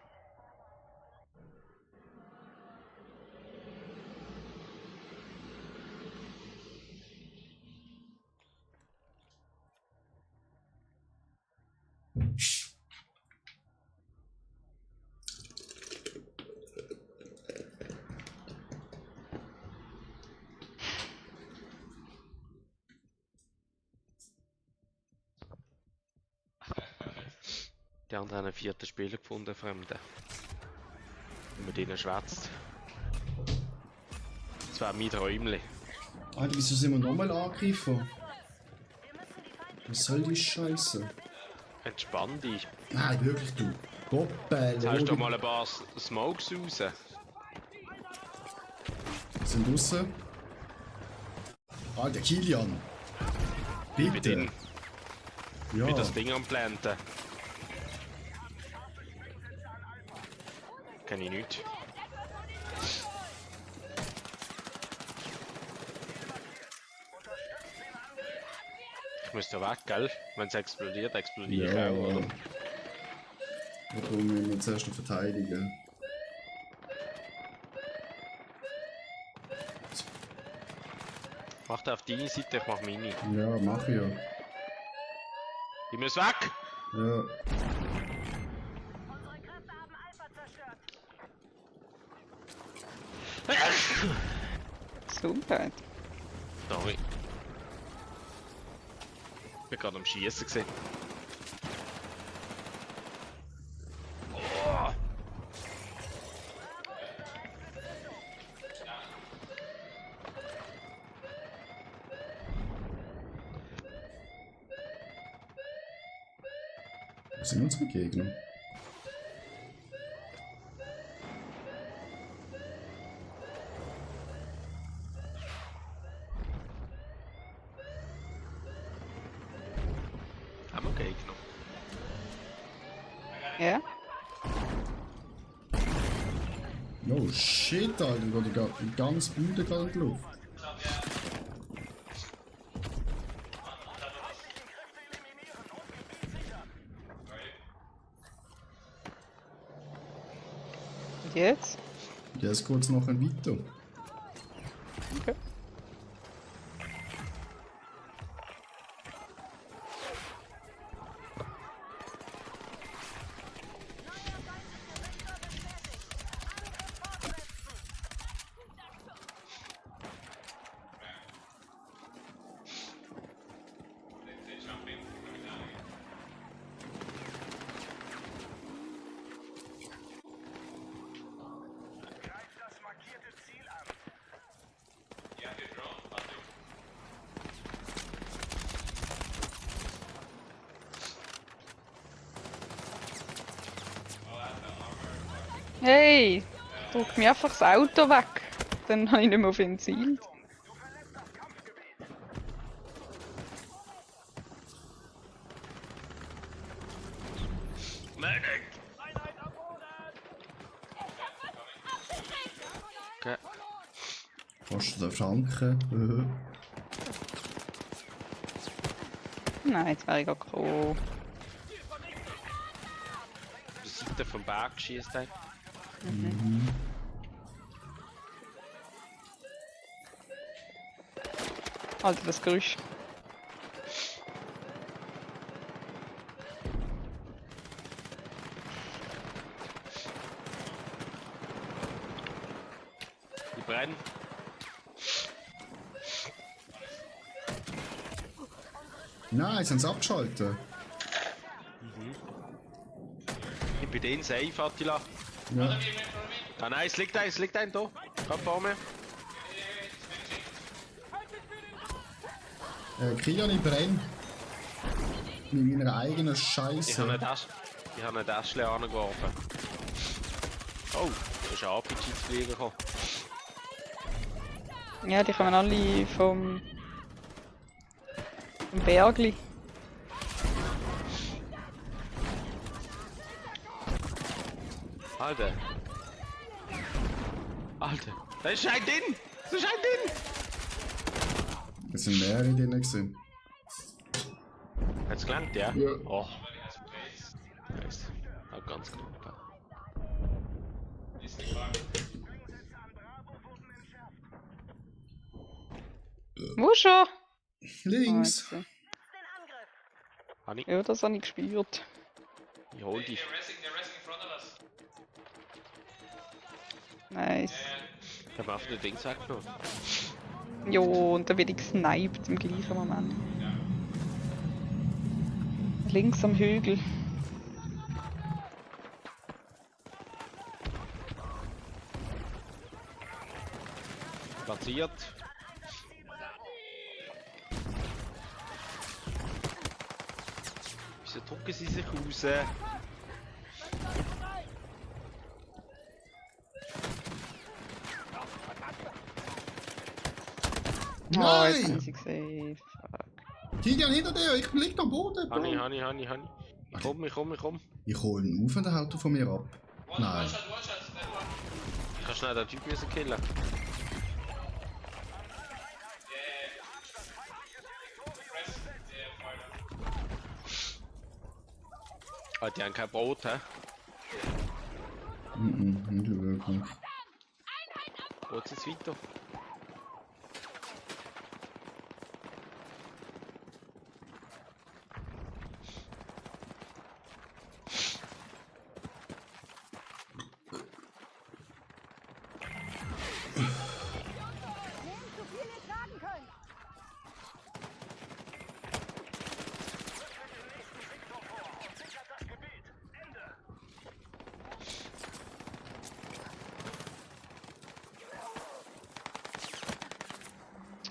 Die anderen haben einen 4. Spieler gefunden, Fremde. Und mit ihnen schwätzt. Das wäre mein Träumchen. Alter, wieso sind wir nochmal angegriffen? Was soll die Scheiße? Entspann dich. Nein, wirklich, du. Goppel. Jetzt hast du doch mal ein paar Smokes raus. Sind draussen. Alter, Kilian. Ich bin Bitte. Ja. Mit das Ding am Planten. Kenn ich nicht. Ich müsste weg, gell? Wenn es explodiert, explodiere ich Ja. auch, oder? Darum müssen wir zuerst noch verteidigen. Mach da auf deine Seite, ich mach meine. Ja, mach ich ja. Ich muss weg! Ja. Unsere Kräfte haben Gesundheit. Sorry. Ich bin gerade am Schießen gesehen. Wo sind unsere Gegner? Haben wir Gegner? Ja? Oh shit, Alter, die ganze Bude geht in die Luft. Und jetzt? Jetzt geht es noch ein weiter. Okay. Hey! Drück mir einfach das Auto weg. Dann habe ich nicht mehr auf ihn gezielt. Okay. Kostet den Franken. Nein, jetzt wäre ich gerade gekommen. Die Seite vom Berg schießt er. Alter, das Geräusch. Die brennen. Nein, sie haben es abgeschaltet. Ich bin den safe, Attila. Ja. Ah nein, es liegt ein da. Gerade vor mir. Kian, ich brenne. Mit meiner eigenen Ich Scheiße. habe ein Täschchen angeworfen. Oh, da ist ein RPG-Flieger gekommen. Ja, die kommen alle vom Bergli. Alter. Alter. Da ist ein Ding! Da ist ein Ding! Es sind mehrere drin gewesen. Hat's gelangt, ja? Ja. Oh. Nice. Hat ganz knapp. Wo schon? Links. Ah, jetzt. Habe ich? Ja, das habe ich gespürt. Ich hol dich. Nice. Ich hab auf den Dings weggenommen. Jo, und dann werde ich gesniped im gleichen Moment. Links am Hügel. Platziert. Wieso drucken sie sich raus? Oh, jetzt Nein! haben sie gesehen. Fuck. Kilian, hinter dir! Ich lieg am Boden! Bro. Hani. Ich komm. Ich hole ihn auf und der haut er von mir ab. Nein. Ich kann schnell den Typ müssen killen. Ah, die haben kein Brot, hä? Nicht wirklich. Geht's jetzt weiter?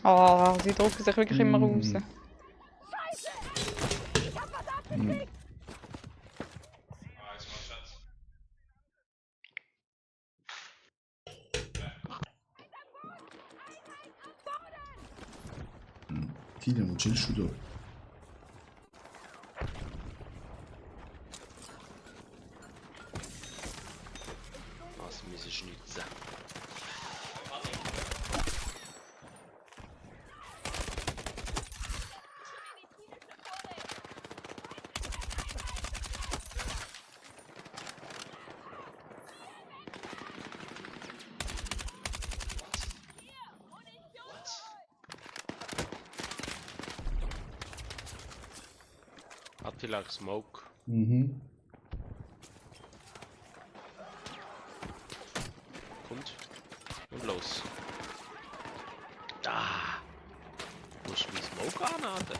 Ah, sie drucken sich wirklich immer raus. Tina, wo chillst du da? Was müssen schnitzen? Attila Smoke. Mhm. Kommt. Und los. Da! Musst du meinen Smoke anladen?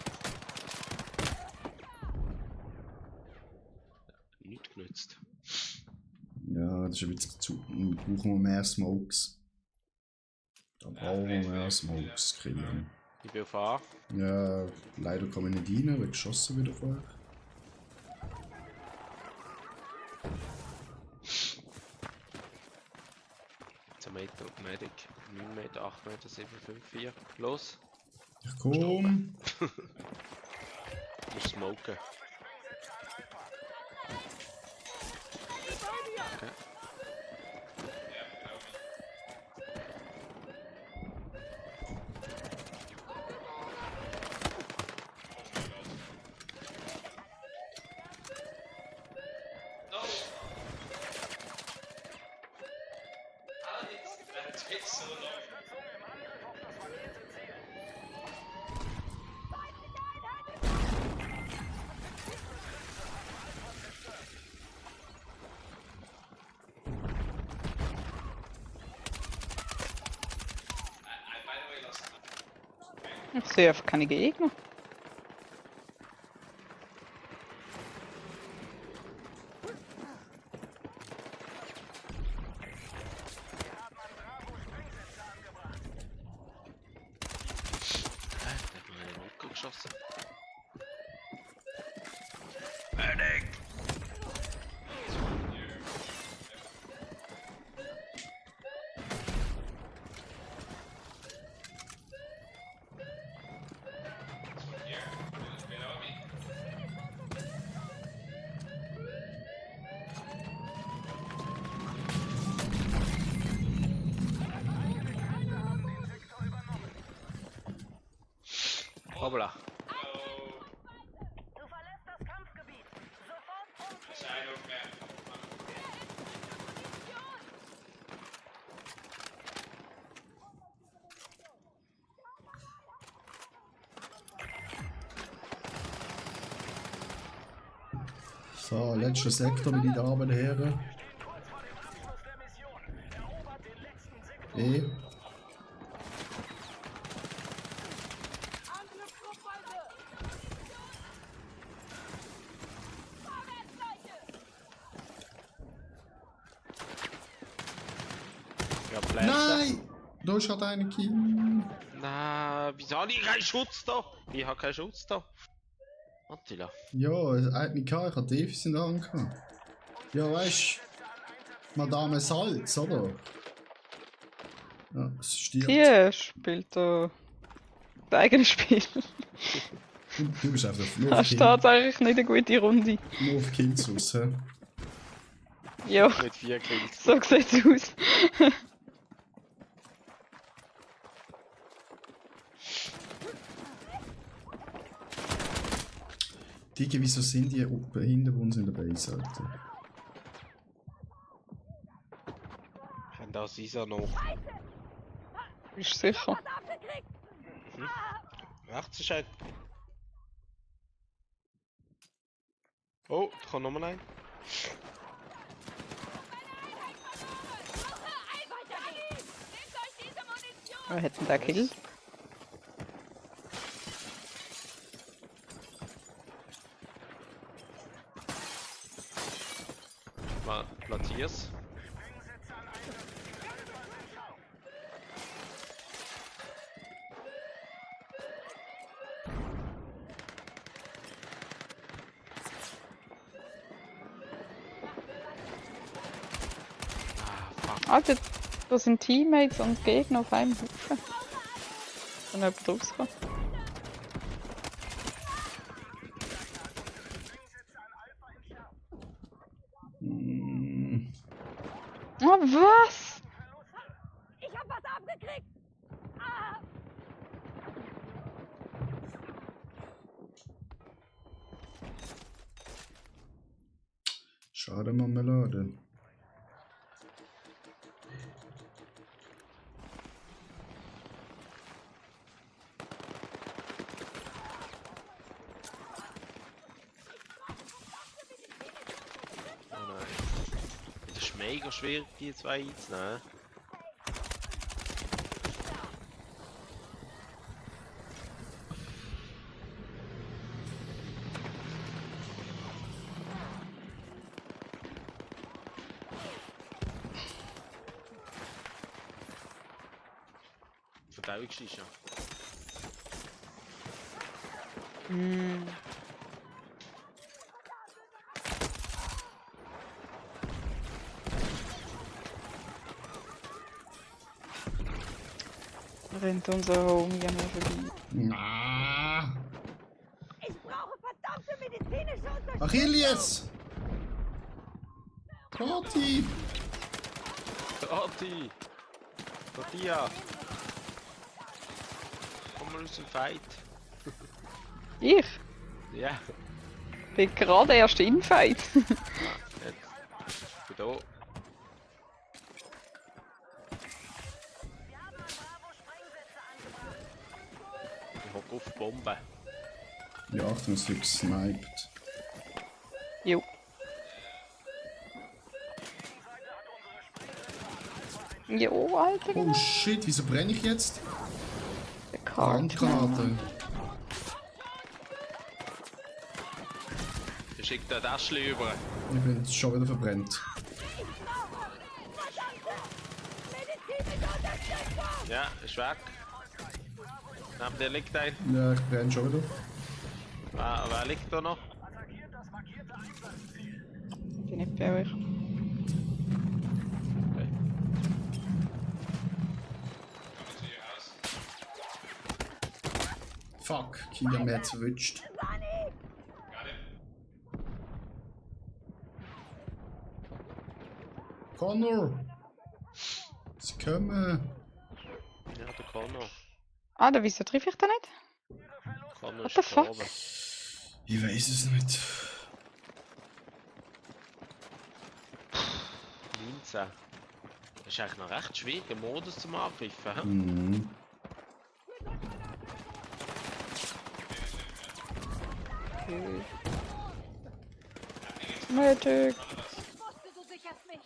Nicht genützt. Ja, das ist ein bisschen zu. Brauchen wir mehr Smokes. Da brauchen wir mehr Smokes kriegen. Ich bin auf A. Ja, leider komme ich nicht rein, weil geschossen wieder vorher. 10 Meter auf Medic. 9 Meter, 8 Meter, 7, 5, 4. Los! Ich komm! Du musst smoken. Okay. Ich sehe einfach keine Gegner. Der hat mir einen Rücken geschossen. Hoppla. Du verlässt das Kampfgebiet. Sofort umkehren. So, letzter Sektor, meine Damen und Herren. E. Ja, Bläser. Nein! Da ist halt eine Kill. Na, wieso habe ich keinen Schutz da? Ich habe keinen Schutz da. Attila. Ja, er hat mich gehabt, ich hatte Defis in der Hand gehabt. Ja, weißt du, Madame Salz, oder? Ja, es stirbt. Die spielt da das eigene Spiel. Du bist einfach nur Das auf ist Kill, tatsächlich nicht eine gute Runde. nur auf Kills raus. Hä? Ja, Mit 4 Kills. so sieht's aus. Digi, wieso sind die oben hinter uns in der Base, Alter? Haben da Sisa noch. Bist du sicher? Rechts ist ein. Oh, da kommt nochmal ein. Wer hat denn den Kill? Mal platzier's. Alter, da sind Teammates und Gegner auf einem Haufen. Kann jemand rauskommen? Oh, was? Ich hab was abgekriegt! Ah! Schade Marmelade. Oh nein. Das ist mega schwierig, die zwei einzunehmen. Verdauungsschicht. Hm. Rennt unser Homie an mir vorbei. Ah. Ich brauche verdammte medizinische Unterstützung! Achilles! Party! Ati! Tortilla! Komm mal aus dem Fight! Ich Ja! bin gerade erst in Fight. Jetzt! Ich bin da! Ich hock auf die Bombe! Ja, Achtung, es wird gesniped. Jo. Jo, Alter, Oh genau. shit, wieso brenne ich jetzt? Der Kart. Handgranate. Ich schick dir das über! Ich bin jetzt schon wieder verbrennt. Ja, ist weg! Neben dir liegt ein. Ja, ich brenne schon wieder. Wer liegt da noch? Bin nicht bei euch. Fuck, Kinder haben mich jetzt verwünscht. Connor! Sie kommen! Ja, der Connor. Ah, da wieso treffe ich den nicht? Connor What ist the fuck? gestorben. Ich weiß es nicht. 19. Das ist eigentlich noch recht schwierig, den Modus zum Angreifen. Hm? Mhm. Medic. Ich wusste, du sicherst mich!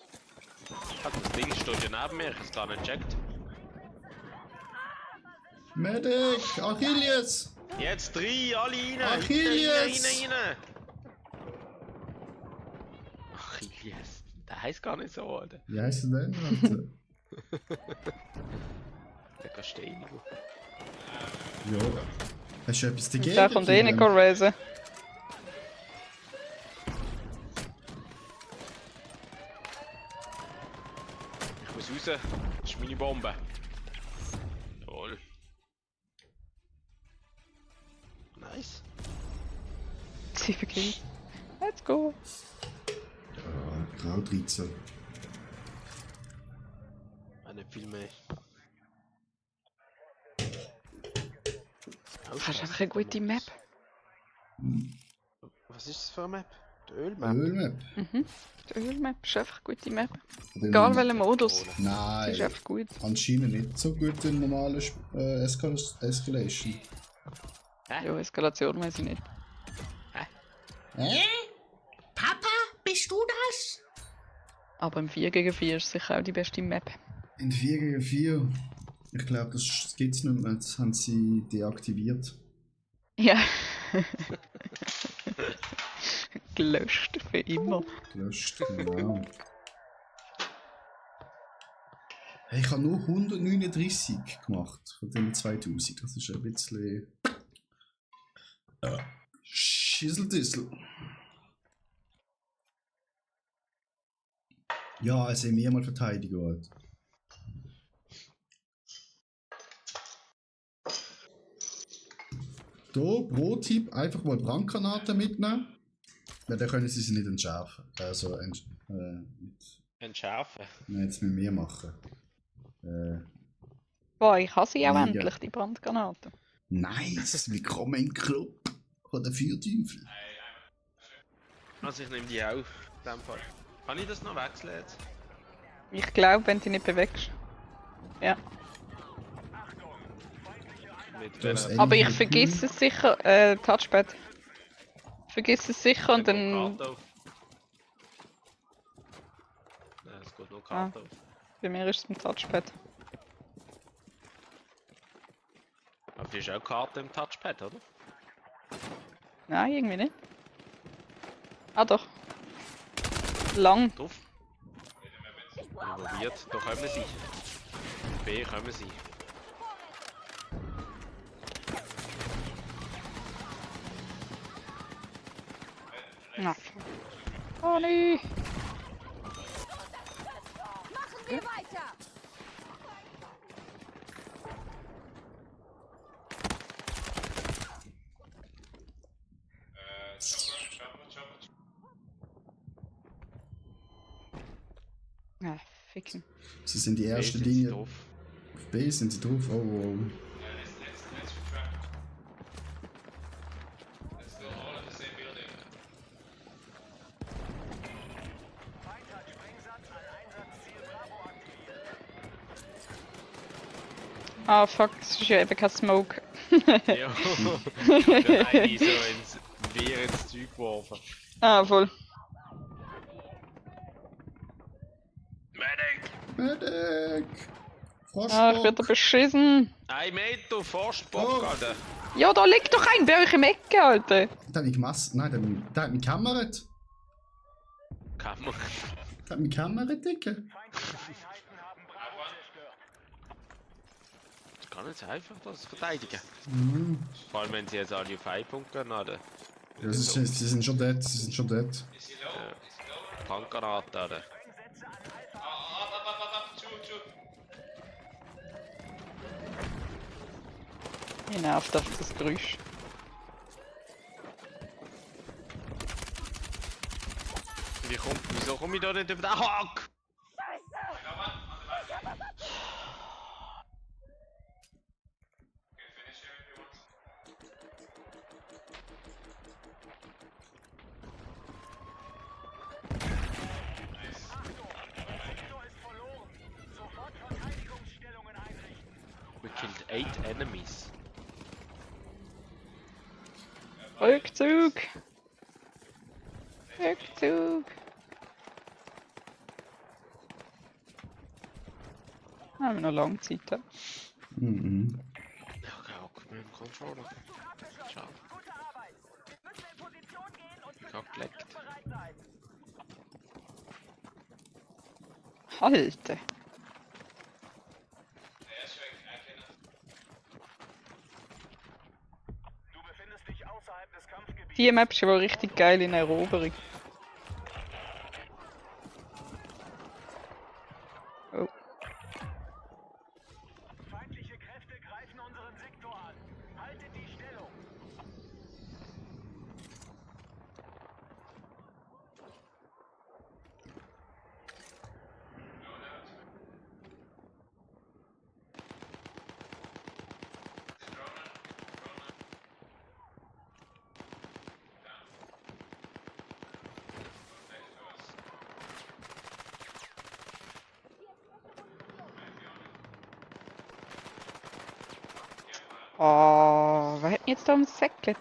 Das Ding steht ja neben mir, ich hab's gar nicht gecheckt. Medic! Achilles! Jetzt 3, alle rein! Achilles! Rein! Achilles, der heisst gar nicht so, oder? Wie heisst er denn, Alter? Der Castello. Ja. Hast du etwas dagegen? Der kommt eh nicht Kilian? raisen. Ich muss raus, das ist meine Bombe. Toll. Nice. 7 Kills. Let's go. Grau 13. Nicht viel mehr. Das ist einfach eine gute Map. Was ist das für eine Map? Die Ölmap? Ölmap. Die Ölmap ist einfach eine gute Map. Oder Egal nicht? welcher Modus. Sie ist Nein, einfach gut. anscheinend nicht so gut wie normale Escalation. Ja, Eskalation weiß ich nicht. Papa, bist du das? Aber im 4 gegen 4 ist sicher auch die beste Map. In 4 gegen 4. Ich glaube, das gibt's nicht mehr. Das haben sie deaktiviert. Ja. Gelöscht für immer. Gelöscht, genau. Hey, ich habe nur 139 gemacht von den 2000. Das ist ein bisschen. Schisseldissel. Ja, also mir mal Verteidigung. Halt. Hier, Pro-Tipp, einfach mal Brandgranaten mitnehmen. Ja, dann können sie nicht entschärfen. Also, Entschärfen. jetzt mit mir machen. Boah, ich habe sie auch Mega. endlich, die Brandgranaten. Nice, willkommen im Club von den Feuerteufeln. Also ich nehme die auch. In dem Fall. Kann ich das noch wechseln jetzt? Ich glaube, wenn du dich nicht bewegst. Ja. Mit Du hast welcher Aber ich Energie vergiss es sicher, Touchpad. Vergiss es sicher und dann. Karte auf? Nein, es geht nur Ah. Karte auf. Bei mir ist es mit Touchpad. Aber du hast auch Karte im Touchpad, oder? Nein, irgendwie nicht. Ah doch. Lang. Drauf. Involviert. Da kommen sie. B kommen sie. Na. Oh nee. Machen wir weiter! Ah, ficken. Sie sind die B ersten sind sie Dinge. drauf. Auf B sind sie drauf. Oh, oh. Ah fuck, es ist ja eben kein Smoke. Ja. Der eine so ins Wehr ins Zeug geworfen. Ah, voll. Medic! Medic! Ah, ich werde beschissen. 1 Meter Forstbock, Oh. Alter. Ja, da liegt doch ein bei euch im Ecke, Alter. Der hat mich gemacht. Nein, der hat mich gekammert. Kammer. Der hat mich gekammert, Dicke. ist gar nicht so einfach, das zu verteidigen. Mhm. Vor allem, wenn sie jetzt alle auf 1 Punkt gehen, oder? Ja, sie sind schon dead, sie sind schon dead. Brandgranaten, oder? Mir nervt einfach das Geräusch. Wieso komme ich da nicht über den Hack? We killed 8 enemies. Rückzug! Rückzug! Haben wir noch lange Zeit. Ja? Mhm. Ja, okay, auch mit dem Controller. Schade. Ich hab geleckt. Alter! Die Map ist aber richtig geil in Eroberung. Oh. Feindliche Kräfte greifen unseren Sektor an. Haltet die Stellung. Oh, wer hat mich jetzt da umsäckelt?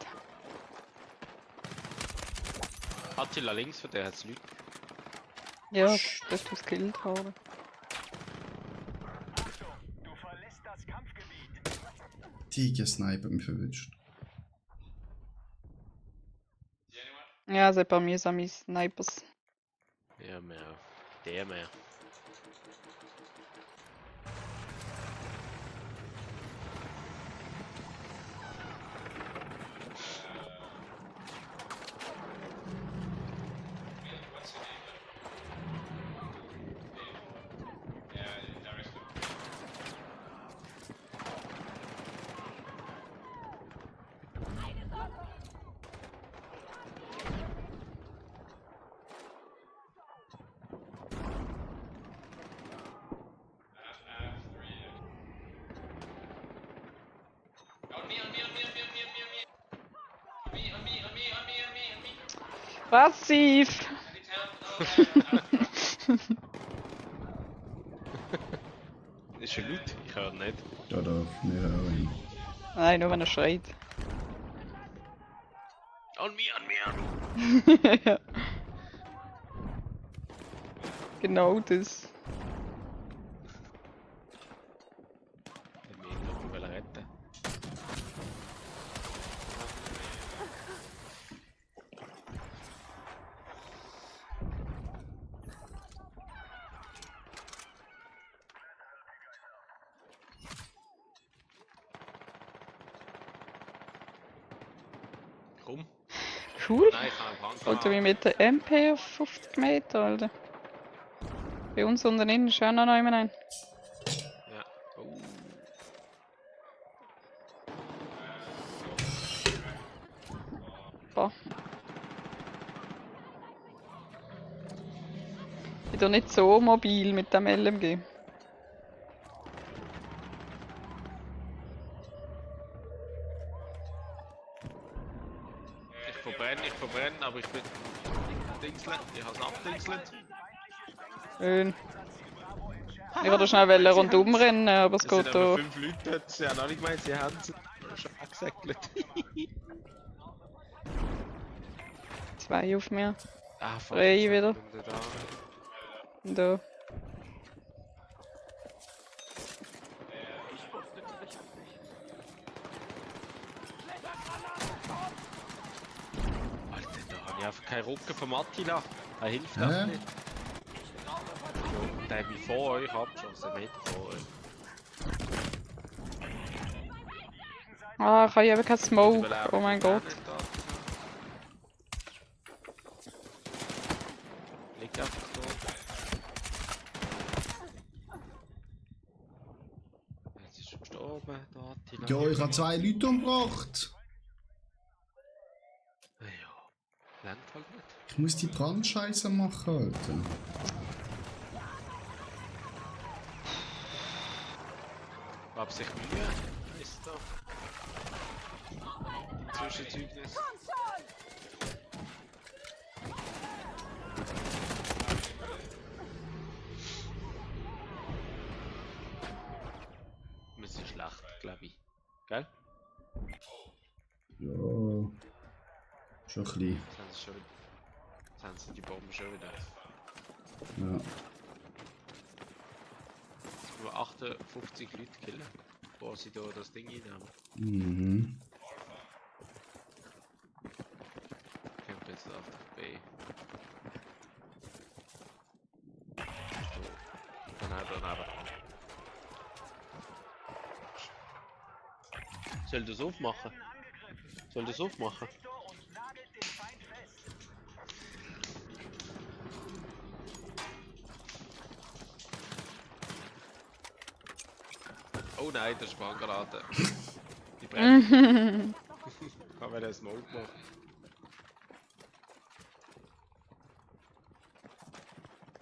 Attila links von der hat's Leute. Ja, dass du es gekillt habe. Du verlässt das Kampfgebiet. Tiger-Sniper mich verwünscht. Ja, c'est bei mir sind meine Snipers. Ja, mehr. Der mehr. Passiv! Ist er laut? Ich höre nicht. Da, wir hören ihn. Nein, nur wenn er schreit. An mir! Ja. Genau das. Ich will ihn noch retten. Komm. Cool. Nein, ich habe einen Brand. Wollte wie mit der MP auf 50 Meter, Alter. Bei uns unten innen ist auch noch jemand ein. Ja. Oh. Boah. Ich bin doch nicht so mobil mit dem LMG. Ich verbrenne, aber ich bin Dingslet. Ich habe es abdingselt. Schön. Ich wollte schnell rundum rennen, aber es Es sind geht aber da. 5 Leute, sie haben auch nicht gemeint, sie haben es schon weggesäckelt. 2 auf mir. Ah, fuck. Frei jetzt wieder. sind wir da. Und da. Alter, da habe ich einfach keinen Rücken vom Attila. Er hilft Hä? das nicht. Der hat mich vor euch abgeschossen, einen Meter vor euch. Ah, ich habe eben keinen Smoke. Oh mein Gott. Liegt einfach so. Jetzt ist er gestorben, der Attila. Ja, ich habe 2 Leute umgebracht. Ja, lernt halt nicht. Ich muss die Brandscheiße machen, Alter. Gab sich Mühe? Ist da? Zwischenzeugnis. Wir sind schlecht, glaube ich. Gell? Ja. Schon ein bisschen. Jetzt haben sie schon wieder. Jetzt haben sie die Bomben schon wieder. Ja. Jetzt nur 58 Leute killen, bevor sie da das Ding reinnehmen. Mhm. Kämpft jetzt auf der B. Daneben. Soll das aufmachen? Soll das aufmachen? Oh nein, das ist Handgranaten. Die brennen. Kann man das Smoke machen?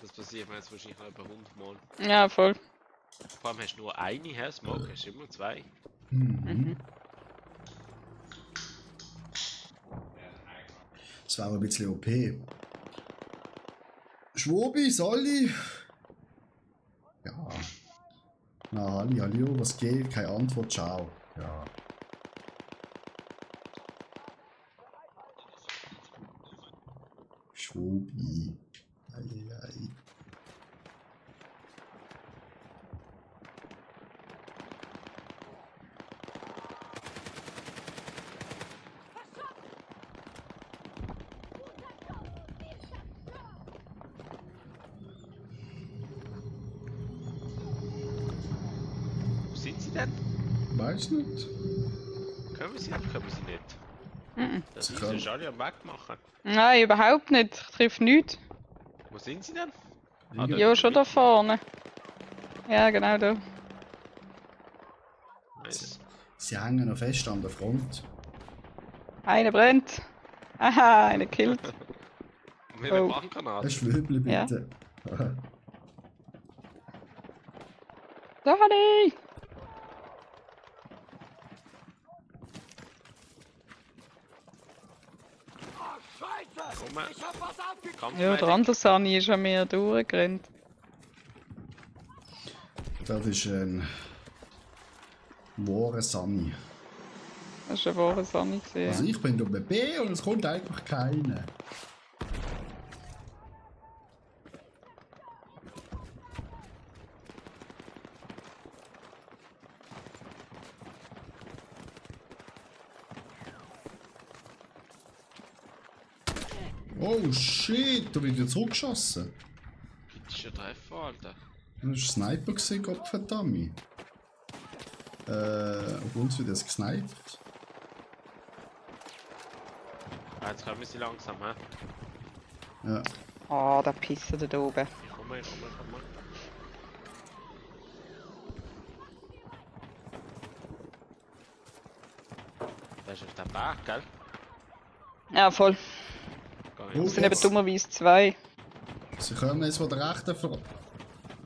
Das passiert mir jetzt wahrscheinlich noch über 100 Mal. Ja, voll. Vor allem hast du nur eine, hä? Smoke hast du immer 2. Mhm. Das war aber ein bisschen OP. Schwobi, Solli? Ja. Na, hallo, was geht? Keine Antwort, ciao. Ja. Schwobi. Eieiei. Wo sind sie denn? Weiß nicht. Können wir sie oder können wir sie nicht? Mhm. Das Sie ist können. ja alle am Wegmachen. Nein, überhaupt nicht. Ich treffe nichts. Wo sind sie denn? Irgendwo- Ja, schon da vorne. Ja, genau da. Nice. Sie hängen noch fest an der Front. Einer brennt. Aha, einer killt. Mit einer Oh. Brandgranate. Ein Schwöble bitte. Dani! Scheiße! Komm. Ja, der andere Sani ist an mir durchgerannt. Das ist ein wahrer Sani. Das ist ein wahrer Sani gesehen. Also ich bin bei B und es kommt einfach keiner. Oh shit, da wird ja zurückgeschossen. Das ist ein Treffer, Alter. Das war Sniper gewesen, Gottverdammt. Auf uns wird das gesniped. Ah, jetzt kommen sie langsam, hä? Ja. Ah, der Pisser da oben. Komm mal. Das ist auf dem Berg, gell? Ja, voll. Geh Es ich. sind eben dummerweise zwei. Sie kommen jetzt von der rechten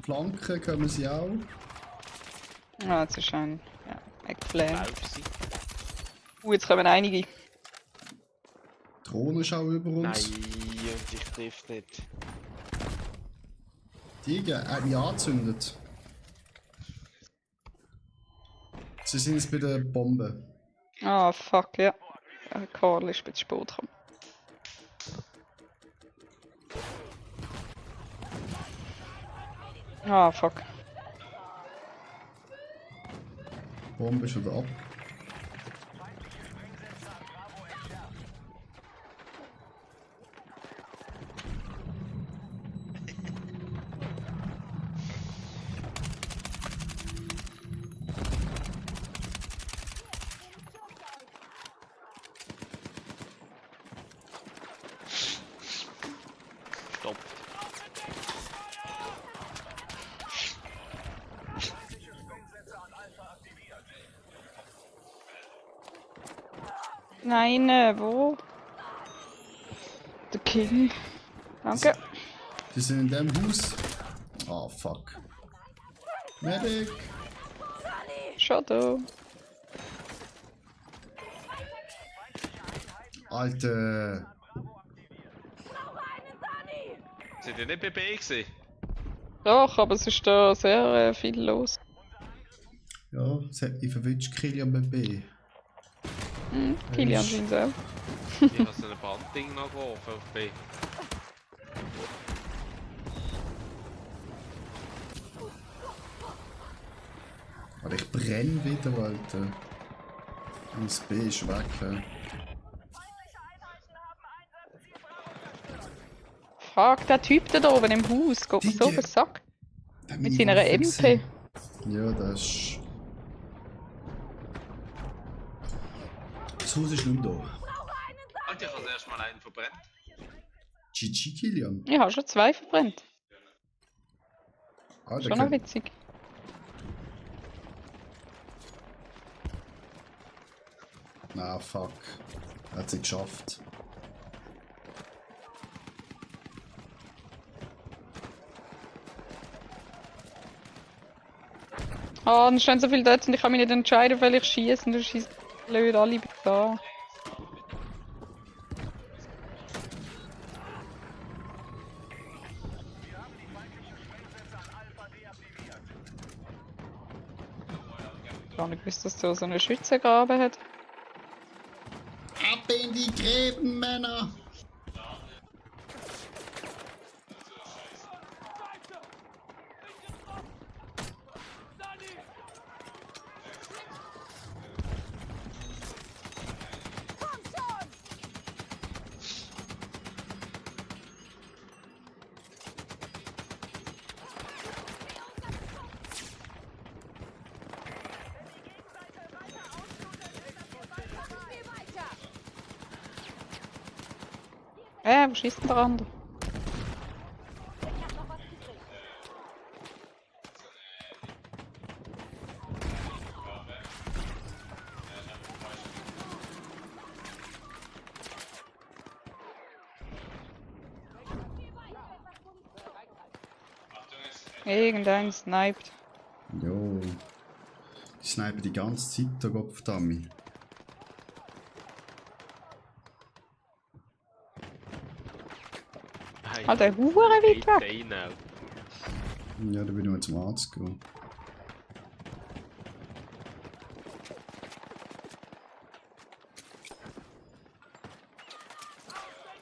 Flanke, kommen sie auch. Ah, jetzt ist ein Eckflame. Lauf sie. Jetzt kommen einige. Die Drohne ist auch über Nein, uns. und ich triff nicht. Die hat mich angezündet. Sie sind jetzt bei der Bombe. Ah, fuck, ja. Karl ist ein bisschen spät gekommen. Ah, fuck. Bombe ist wieder ab. Stopp. Nein, wo? Der King. Danke. Die sind in dem Haus. Ah, fuck. Medic! Schon da. Alter! Sind die nicht bei B gewesen? Doch, aber es ist da sehr viel los. Ja, es hat mich verwünscht, Kilian bei B. Kilian sind auch. Ich habe so ein Bandding noch geworfen auf B. Aber ich brenne wieder, Alter. Das B ist weg. Fuck, der Typ da oben im Haus geht mir so auf den Sack. Mit seiner MP. Ja, das ist. Das Haus ist nicht mehr da. Alter, ich habe erst mal einen verbrennt. GG Kilian. Ich habe schon 2 verbrennt. Ah, der Schon noch kann... witzig. Na, fuck. Er hat sie geschafft. Ah, dann stehen so viele dort und ich kann mich nicht entscheiden, weil ich schieße und dann schießen blöd alle da. Gar nicht gewusst, dass da so eine Schützengraben hat. Ab in die Gräben, Männer! Wo schießt denn der andere? Irgendein sniped. Jo. Die snipen die ganze Zeit, der Gottverdammt. Alter, hure weit weg. Day now. Ja, da bin ich mal zum Arzt gehen.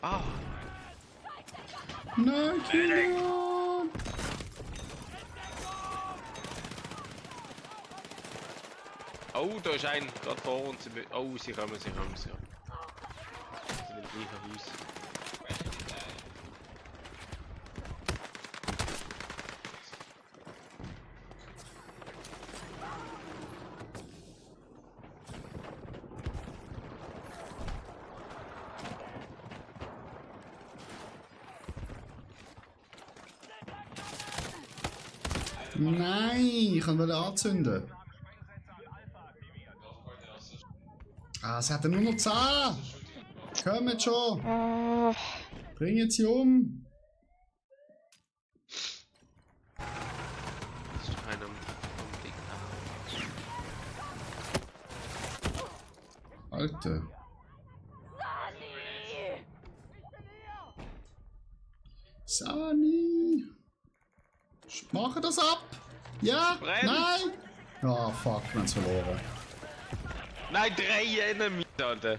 Ah, Nein, Kilian! oh, da ist ein, gerade vor uns. Oh, sie kommen. Sie sind im gleichen Haus. Nein, ich kann ihn anzünden. Ah, es hat nur noch 10. Kommt schon. Ah, Bringen sie um. Das ist einer am Ding. Alter. Sani. Machen das ab. Ja. Brennt. Nein. Ah, fuck, wir haben es verloren. Nein, 3 Enemies, Alter.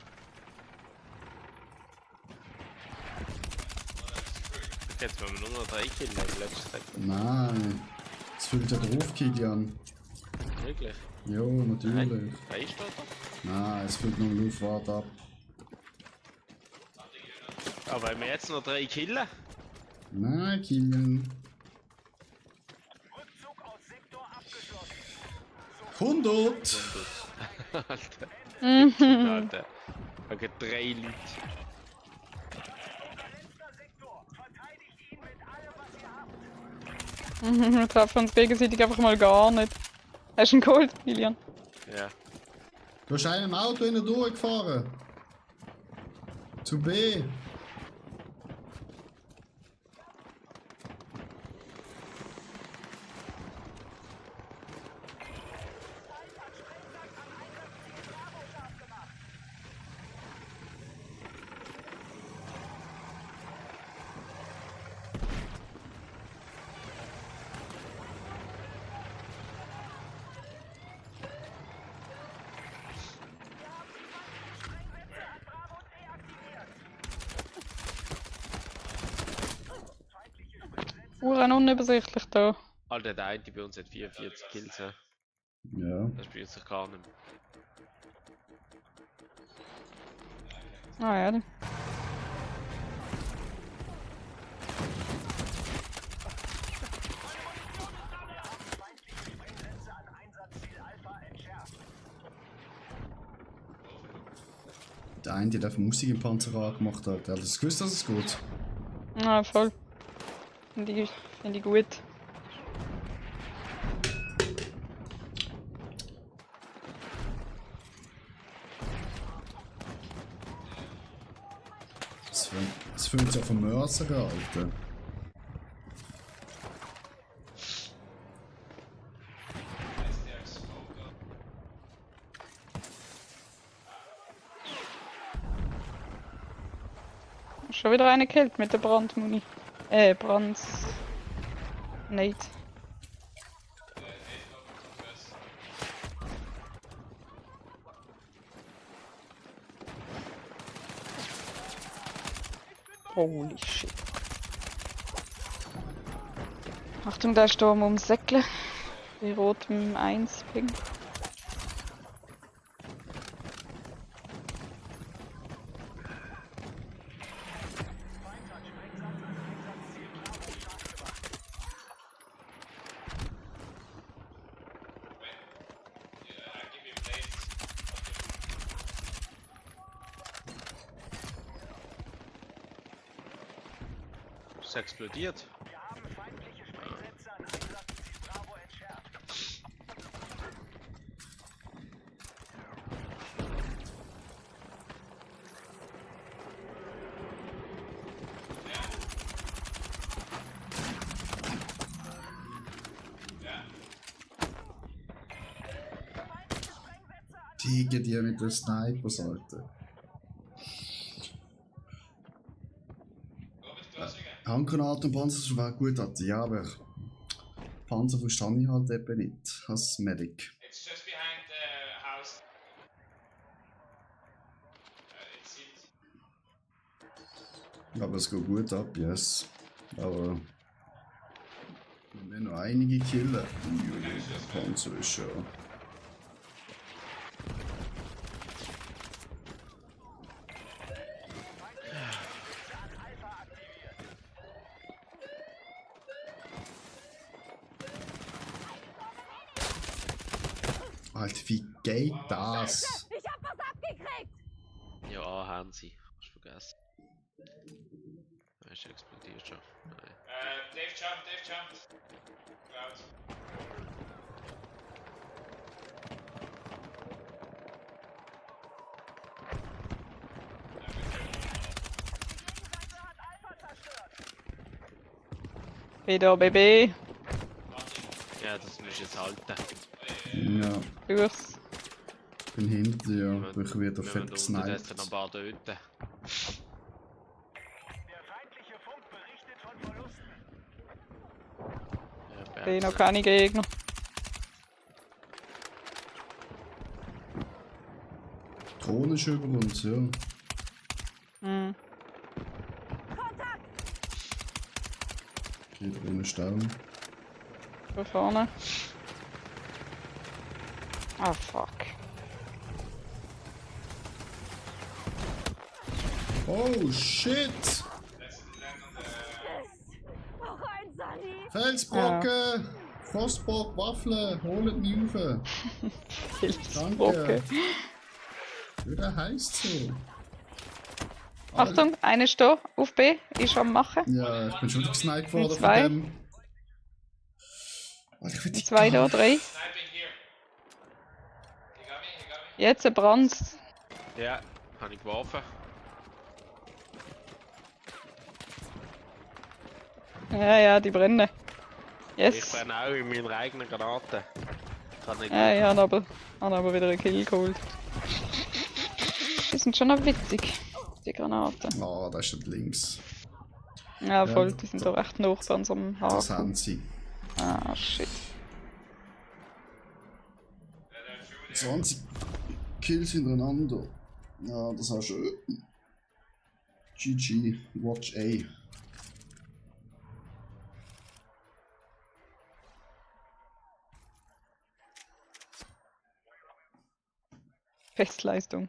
Jetzt wollen wir nur noch 3 Kills in letzter Zeit. Nein. Es füllt ja drauf, Kilian. Wirklich? Jo, natürlich. Weißt du das? Nein, es füllt noch auf, warte ab. Aber wenn wir jetzt noch 3 killen? Nein, Kilian. 100! Alter. mhm. Alter. Wegen 3 Leute. Wir treffen uns gegenseitig einfach mal gar nicht. Hast du ihn geholt, Kilian? Ja. Du hast einen im Auto innen durchgefahren. Zu B. Uhren unübersichtlich da. Alter, der eine bei uns hat 44 Kills. Ja. Ja. Das spielt sich gar nicht mehr. Ah ja, dann. Der eine, der Musik im Panzer angemacht hat, der hat das gewusst, dass es geht. Ah, voll. Find ich gut. Es fühlt sich auf den Mörser an, Alter. Schon wieder eine gekillt mit der Brandmuni. Brand. Nate. Holy shit. Achtung, da ist Sturm ums Säckle. Bei rotem 1 Ping. Ist explodiert. Tiger, die mit den Snipers, Alter. Handgranaten und Panzer wäre gut, ja, aber Panzer verstehe ich halt eben nicht als Medic. It's just behind the house. It's it. Aber es geht gut ab, yes. Aber wir werden noch einige killen. Uiuiui, der Panzer ist schon. Alter, wie geht das? Ich hab was abgekriegt! Ja, haben sie. Hast du vergessen. Weißt du, explodiert schon. Nein. Dave jumped. Cloud. Wieder Baby. Ja, das musst du jetzt halten. Ja, Durchs. ich bin hinter dir, aber ich werde Wir fett müssen unterdessen gesniped. noch ein paar töten. Der feindliche Funk berichtet von Verlusten. Ja, Ich noch keine Gegner. Die Drohne ist über uns, ja. Hm. Okay, Drohne ist down. Da vorne. Ah, fuck. Oh shit! Noch ein Sani! Felsbrocken! Frostbock, Waffeln, holt mich rauf! Hilfsbrocken. Wie der heisst so? Achtung, eine ist da, auf B, ist am Machen. Ja, ich bin schon gesniped worden von Zwei. dem. Alter, ich will die 2 da, 3. Sniping here. He got me. Jetzt ein Brand. Ja, habe ich geworfen. Ja, die brennen. Ich Yes. bin auch in meiner eigenen Granate. Kann nicht. Ja, ich habe aber wieder einen Kill geholt. Die sind schon noch witzig, die Granaten. Ah, da steht links. Ja, voll, die sind da recht nah bei unserem Das Haken. haben sie. Ah, shit. 20 Kills hintereinander. Ja, das hast du. GG, Watch A. Bestleistung.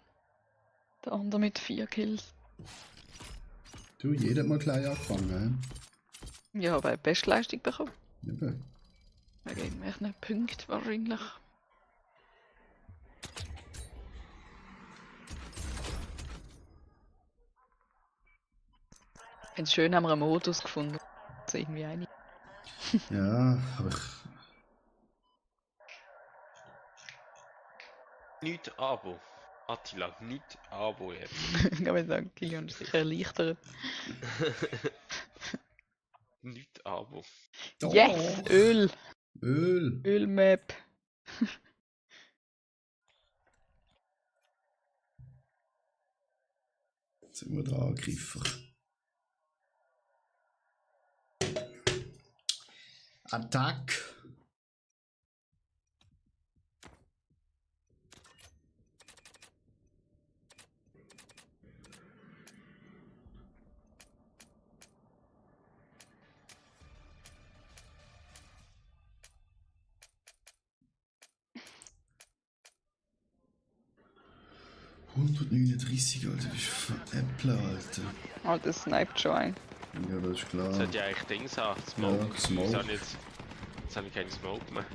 Der andere mit 4 Kills. Du, jeder hat mal klein angefangen, Ja, aber Bestleistung bekommen. hä? Eben. Wegen irgendwelchen Punkten wahrscheinlich. Ich finde es schön, haben wir einen Modus gefunden. Also irgendwie eine. Ja, aber Nicht Abo. Attila, nicht Abo jetzt. Ich kann mir sagen, Kilian ist sicher erleichtert. Nicht Abo. Yes! Öl! Öl. Ölmap! Jetzt sind wir der Angreifer. Attack! $139, Alter, bist du veräppeln, Alter. Oh, das sniped schon ein. Ja, das ist klar. Das sollte ja eigentlich Dings haben. Smoke. Ja, Smoke. Jetzt habe ich keine Smoke mehr.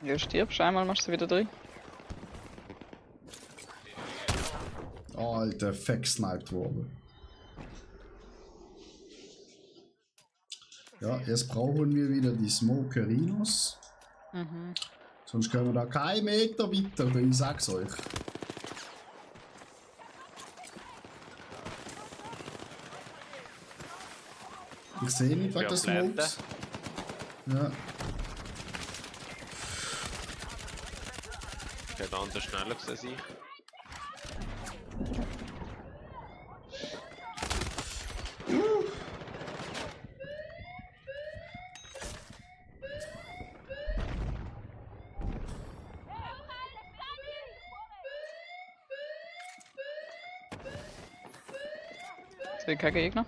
Ja, stirbst einmal, machst du wieder drin. Alter, gesniped worden. Ja, jetzt brauchen wir wieder die Smokerinos. Mhm. Sonst können wir da keinen Meter weiter, ich sag's euch. Ich sehe nicht, was das Smokes. Ja, Okay, der andere schneller gewesen als ich. Ich will kein Gegner.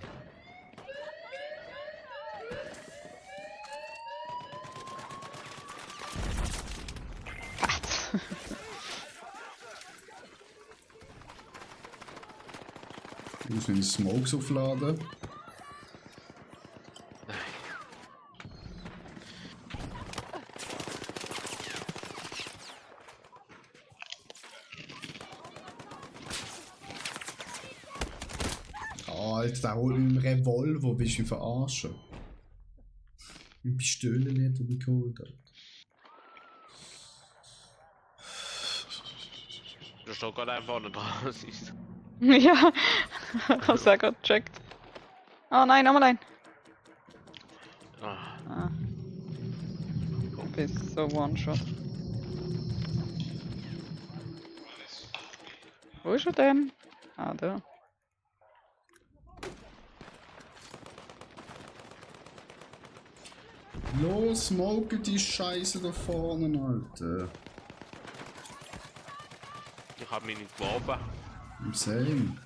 Ich muss meine Smokes aufladen. Alter, der holt mit dem Revolver, bist du verarschen? Mit Pistolen nicht mich geholt. Du steht gerade einfach nicht dran. Ja, ich hab's auch gerade gecheckt. Oh nein, nochmal ein. Ah. Du bist so One-Shot. Wo ist er denn? Ah, da. Los, smoke die Scheiße da vorne, Alter. Ich hab mich nicht geworfen. Im Same.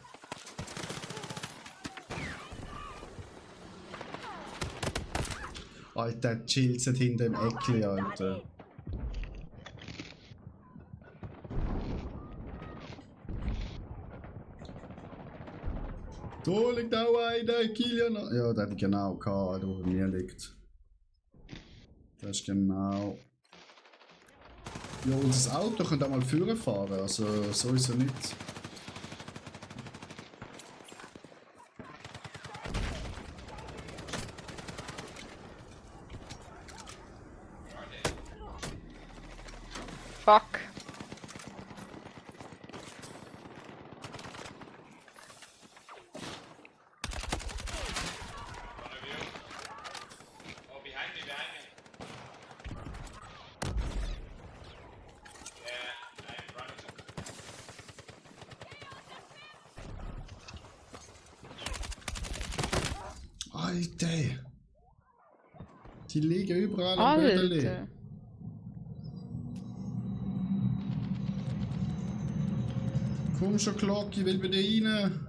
Alter, chillt hinter dem Eckli, Alter. Da liegt auch einer, Kilian. Ja, der hat genau gehabt, der bei mir liegt. Das ist genau. Ja, unser Auto könnte auch mal führen fahren, also so ist er nicht. Fuck. Oh, behind me, behind me. Yeah, I'm running. Alter! Die liegen überall am Bödeli. Alter. Komm schon, Glock, ich will bei dir rein.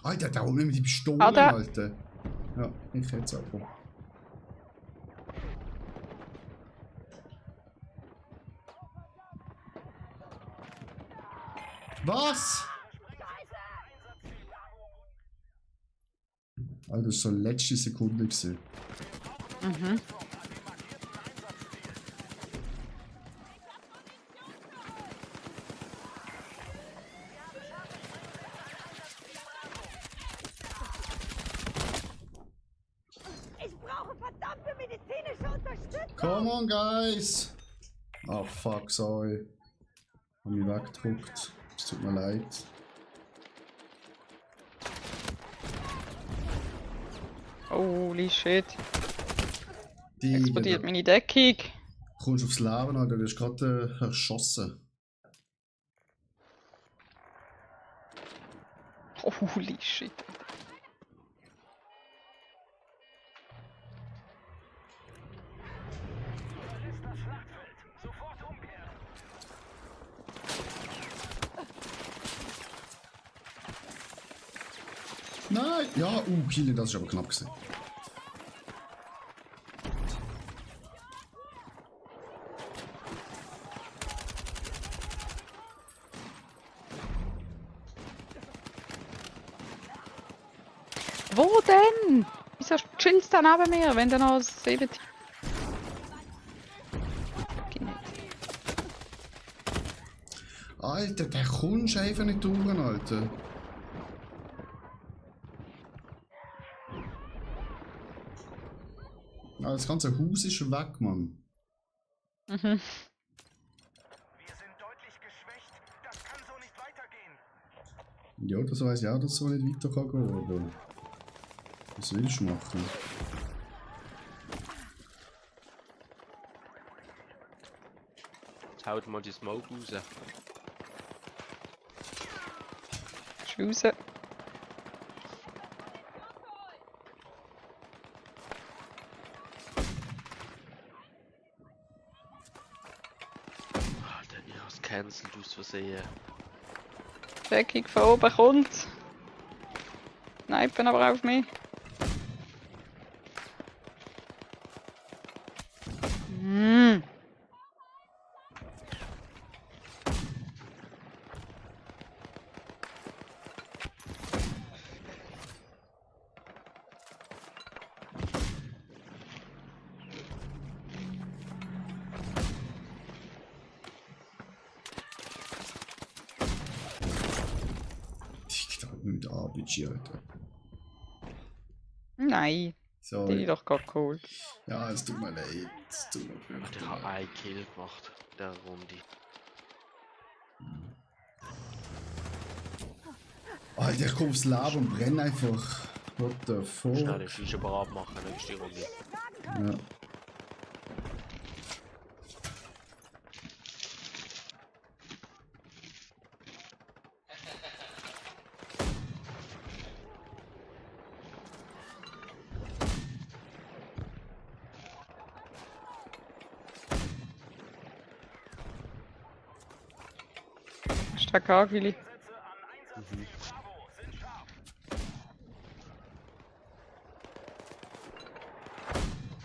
Alter, da holt mir die Pistole, Alter. Alter. Ja, ich jetzt auch. Was? Alter, das war so letzte Sekunde gewesen. Mhm. Ich brauche verdammte medizinische Unterstützung! Come on, guys! Ah, fuck, sorry. Hab mich weggedruckt. Es tut mir leid. Holy shit. Die Explodiert meine Deckung. kommst aufs Leben, Alter, du hast gerade erschossen. Holy shit. Nein! Ja, Kili, das ist aber knapp gewesen. Wo denn? Wieso chillst du neben mir, wenn du noch 7... Geht nicht. Alter, der kommst einfach nicht durch, Alter. Ah, das ganze Haus ist weg, Mann. Mhm. Wir sind deutlich geschwächt. Das kann so nicht weitergehen. Ja, das weiss ich auch, dass es so nicht weiter kann gehen, aber... Was willst du machen? Jetzt haut mal die Smoke raus. Schuse. Alter, ich hab's cancelled aus Versehen. Deckung von oben kommt. Snipen aber auf mich. Mm. Ich glaube mit RPG, Alter. Nein, die Sorry. doch gerade geholt. Ja, es tut mir leid. Es tut mir Ich wirklich habe leid. einen Kill gemacht in der Runde. Alter, ich komme aufs Leben und brenne einfach. What the fuck? Schnell den Fischer bereit machen, nächste Runde. Ja. Stark Agili.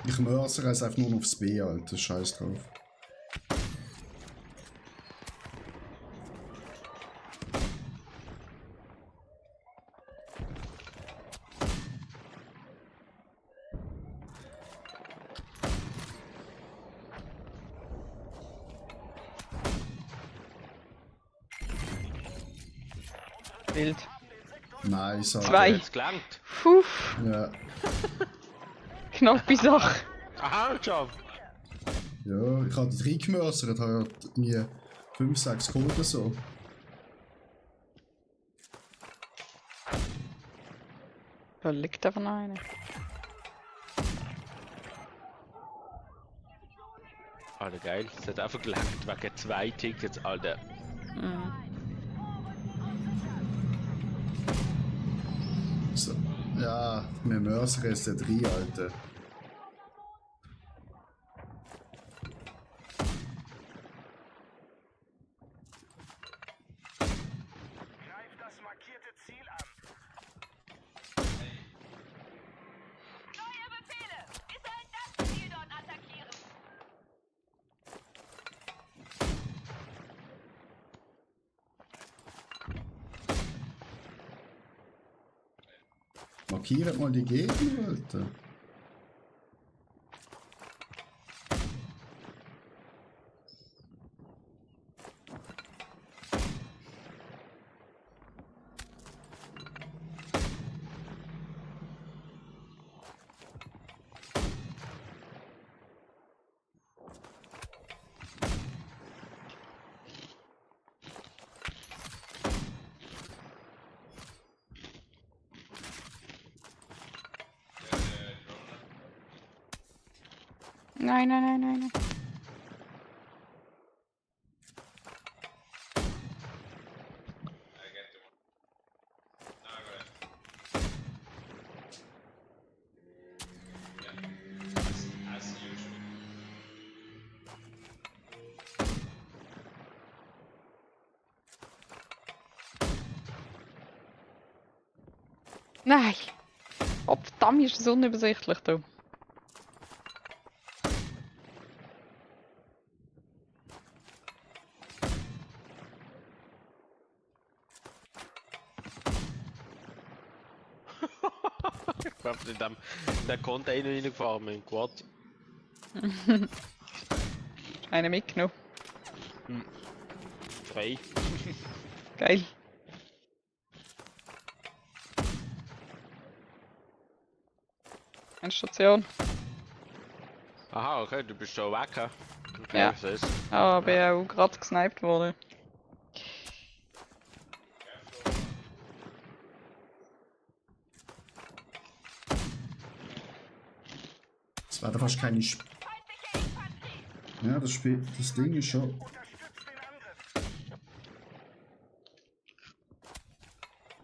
Ich mörsere es einfach nur noch aufs B, Alter. Scheiß drauf. Wild. Nice, Alter. Zwei. Jetzt gelangt. Puh, Ja. knappe Sache. Aha, Job. Ja, ich habe die 3 gemörsert, habe mir 5, 6 geholt oder so. Da liegt einfach noch einer. Alter, geil. Es hat einfach gelangt wegen 2 Tickets, Alter. Mhm. So. Ja, wir mörsern es der 3, Alter. Greif das markierte Ziel an. Neue Befehle! Wir sollen das Ziel dort attackieren! Markiert mal die Gegner, Alter. Nein, nein, nein, nein, nein. Nein! Oh, verdammt, ist es unübersichtlich da. Ich glaube, in der Container reingefahren mit dem Quad. Einer mitgenommen. frei. Geil. Endstation. Aha, okay, du bist schon weg, hä? Okay, Ja. so ist. Aber bin auch gerade gesniped worden. Es werden fast keine Ja, das Spiel, das Ding ist schon.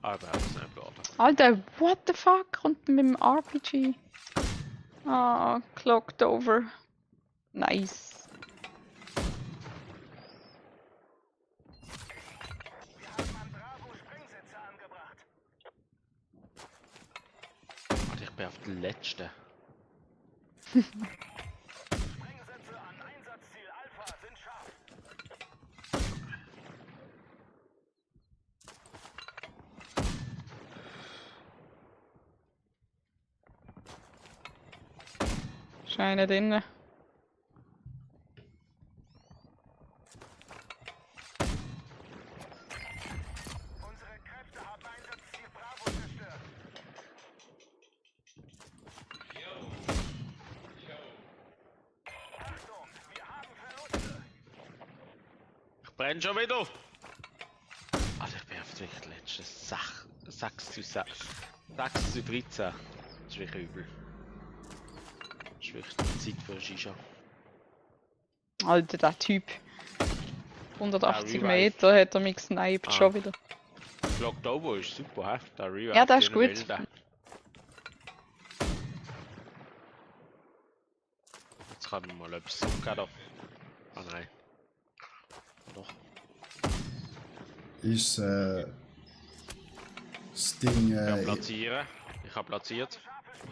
Aber er ist nicht bleiben. Alter, what the fuck? Kommt mit dem RPG. Ah, clocked over. Nice. Warte, ich bin auf der letzten. Scheine drinnen. Ich brenne schon wieder! Also ich bin auf der letzten 6 zu 13. Das ist wirklich übel. Das ist wirklich die Zeit für Shisha. Alter, der Typ. 180 Revive. Meter hat er mich gesniped, schon wieder. Clocked over ist super, hä? Der Revive. Ja, der ist den gut. Wilden. Jetzt kann man mal etwas zurückgehen da. Ah nein. Doch. Ist das Ding. Ich kann platzieren. Ich habe platziert.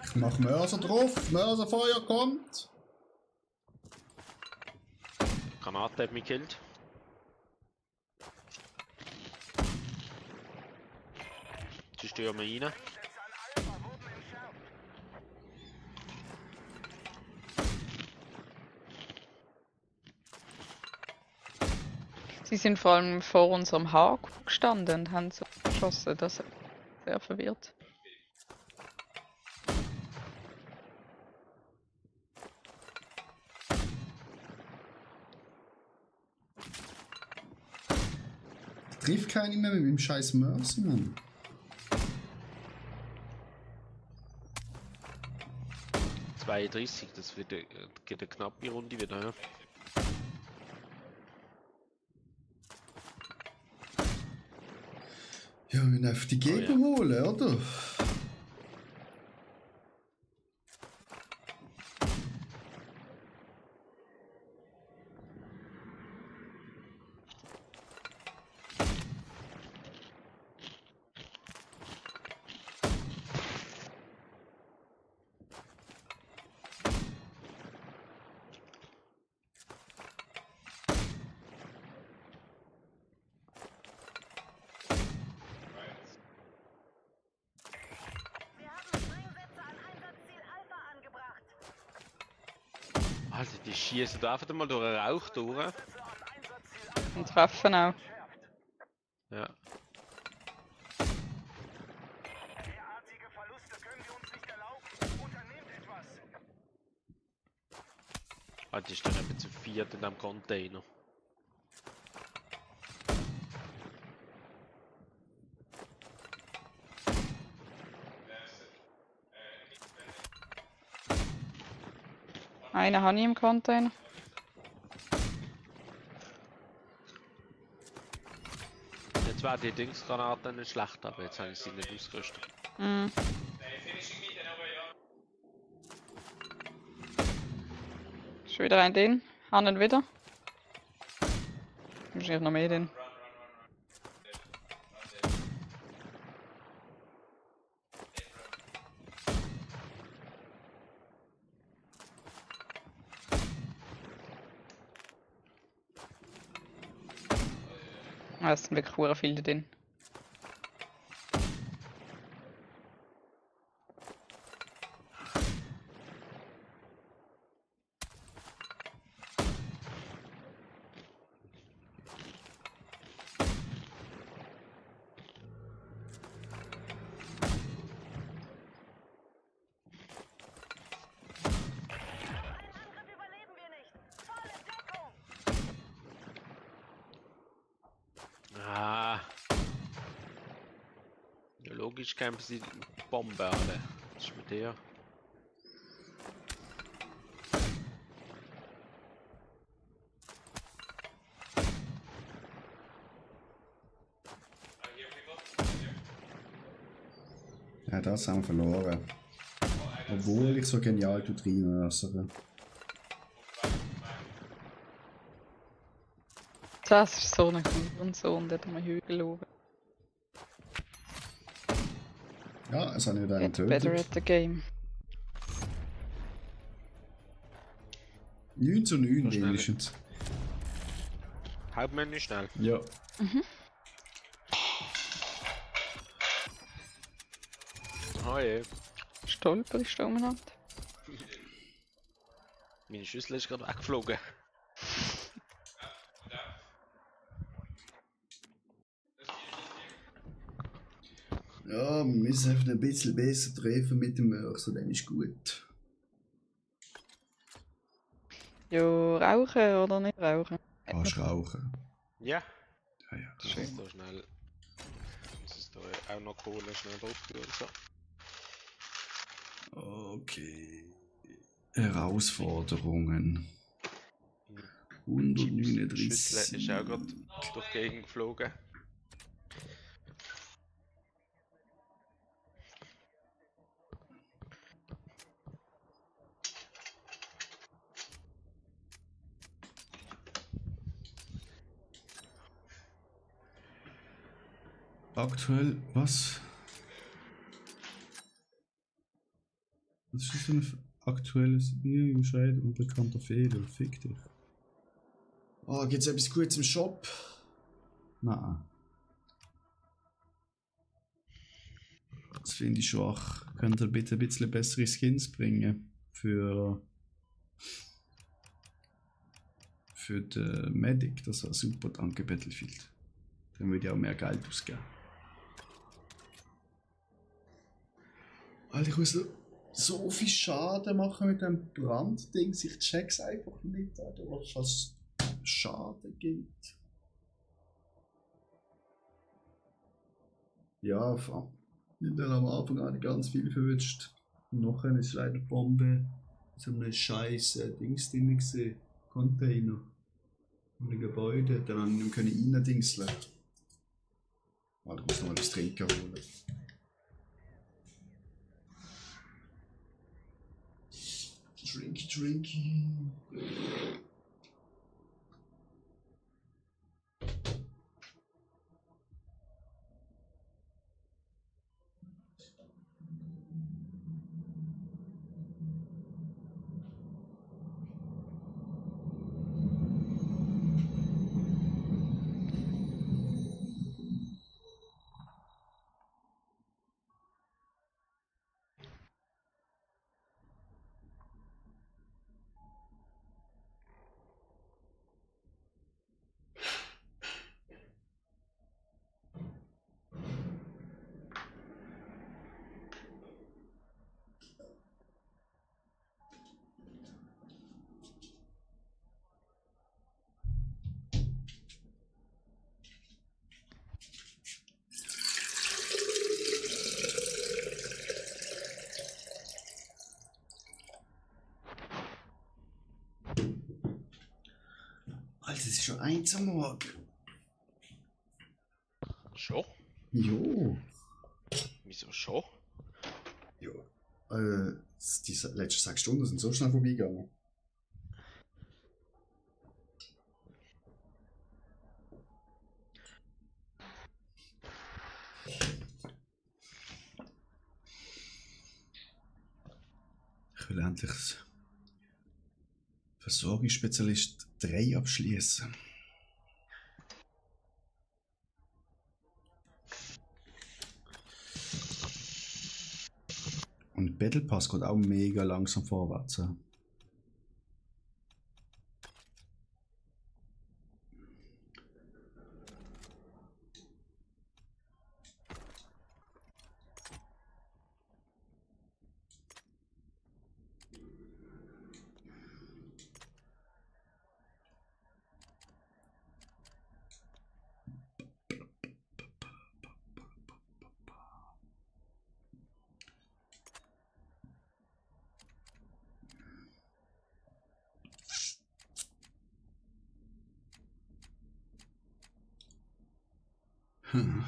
Ich mach Mörser drauf, Mörserfeuer kommt. Granate hat mich gekillt. Sie stürmen rein. Sie sind vor allem vor unserem Haken gestanden und haben so geschossen, das hat sehr verwirrt. Trifft keinen mehr mit dem scheiß Mörser, Mann. Das wird geht eine knappe Runde wieder. Ja. Ja, wir müssen einfach die Gegner holen, oder? Alter, die schießen da einfach mal durch den Rauch durch. Und treffen auch. Ja. Ah, die stehen eben zu viert in einem Container. Einen habe ich im Container. Jetzt wäre die Dingsgranate nicht schlecht, aber jetzt habe ich sie nicht ausgerüstet. Mhm. Ist wieder ein drin. Haben wieder. Wahrscheinlich noch mehr drin. Ah, es sind wirklich hure viele drin. Ja, logisch campen sie die Bombe alle. Was ist mit dir? Ja, das haben wir verloren. Obwohl ich so genial reinlasse. Das ist so ein Hurensohn, der am Hügel oben. Ja, es hat nicht einen Get better getötet. at the game. 9 zu 9 So schnell. wenigstens. Hauptmenü schnell. Ja. Oh je. Stolper ist da umeinander. Meine Schüssel ist gerade weggeflogen. Ja, wir müssen einfach ein bisschen besser treffen mit dem Mörser, dann ist gut. Ja, rauchen oder nicht rauchen? Kannst rauchen. Ja. Ja, ja. Schön. So schnell. Muss es da auch noch Kohle schnell drauf tun oder so. Okay. Herausforderungen. Die Schüssel 139. ist auch gerade durch die Gegend geflogen. Aktuell, was? Was ist das für ein aktuelles Bescheid unbekannter Fehler? Fick dich. Oh, gibt's etwas Gutes im Shop? Nein. Das finde ich schwach. Könnt ihr bitte ein bisschen bessere Skins bringen? Für den Medic, das war super, danke Battlefield. Dann würde ich auch mehr Geld ausgeben. Alter, ich muss so viel Schaden machen mit dem Brandding. Ich check's einfach nicht, Alter, was es Schaden gibt. Ja, ich habe am Anfang auch nicht ganz viel verwünscht. Nachher ist leider die Bombe so einem scheiß Dings drin gesehen. Container. In einem Gebäude. Dann habe ich nicht mehr reindingseln. Warte, ich muss noch mal das Trinken holen. Drinky. Alter, es ist schon 1 am Morgen. Schon? Jo. Wieso schon? Jo. Die letzten 6 Stunden sind so schnell vorbeigegangen. Ich will endlich als Versorgungsspezialist 3 abschließen. Und Battle Pass geht auch mega langsam vorwärts. Ja. Hm.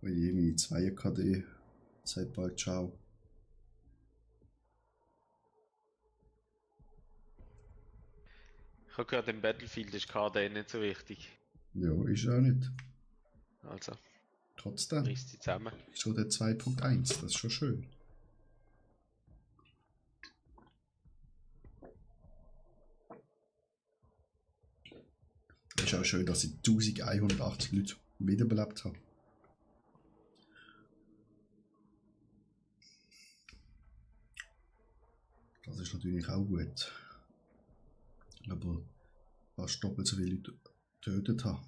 Oh je, meine 2 KD. Seid bald, ciao. Ich habe gehört, im Battlefield ist KD nicht so wichtig. Ja, ist auch nicht. Also, Trotzdem. reiss die zusammen. Schon der 2.1, das ist schon schön. Es ist auch schön, dass ich 1180 Leute wiederbelebt habe. Das ist natürlich auch gut. Aber fast doppelt so viele Leute getötet habe.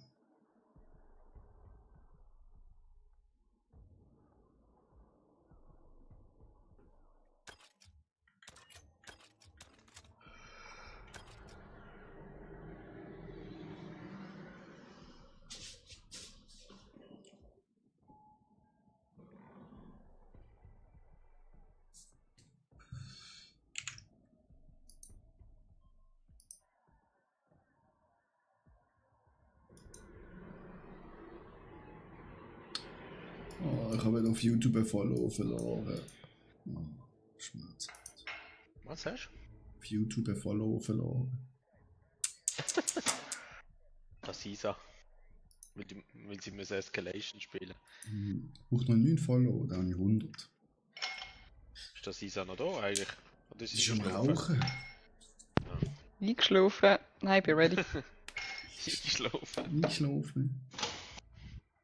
Oh, ich habe auf YouTube ein Follow verloren. Oh, Schmerz. Was hast Auf YouTube ein Follow verloren. du? Das ist er. Weil sie müssen Escalation spielen. Ich brauche noch 9 Follow, dann habe ich 100. Ist das Isa noch da eigentlich? Oder Das ist ist sie am geschlafen? Rauchen. Eingeschlafen. Nein, ich bin ready. Eingeschlafen. Eingeschlafen.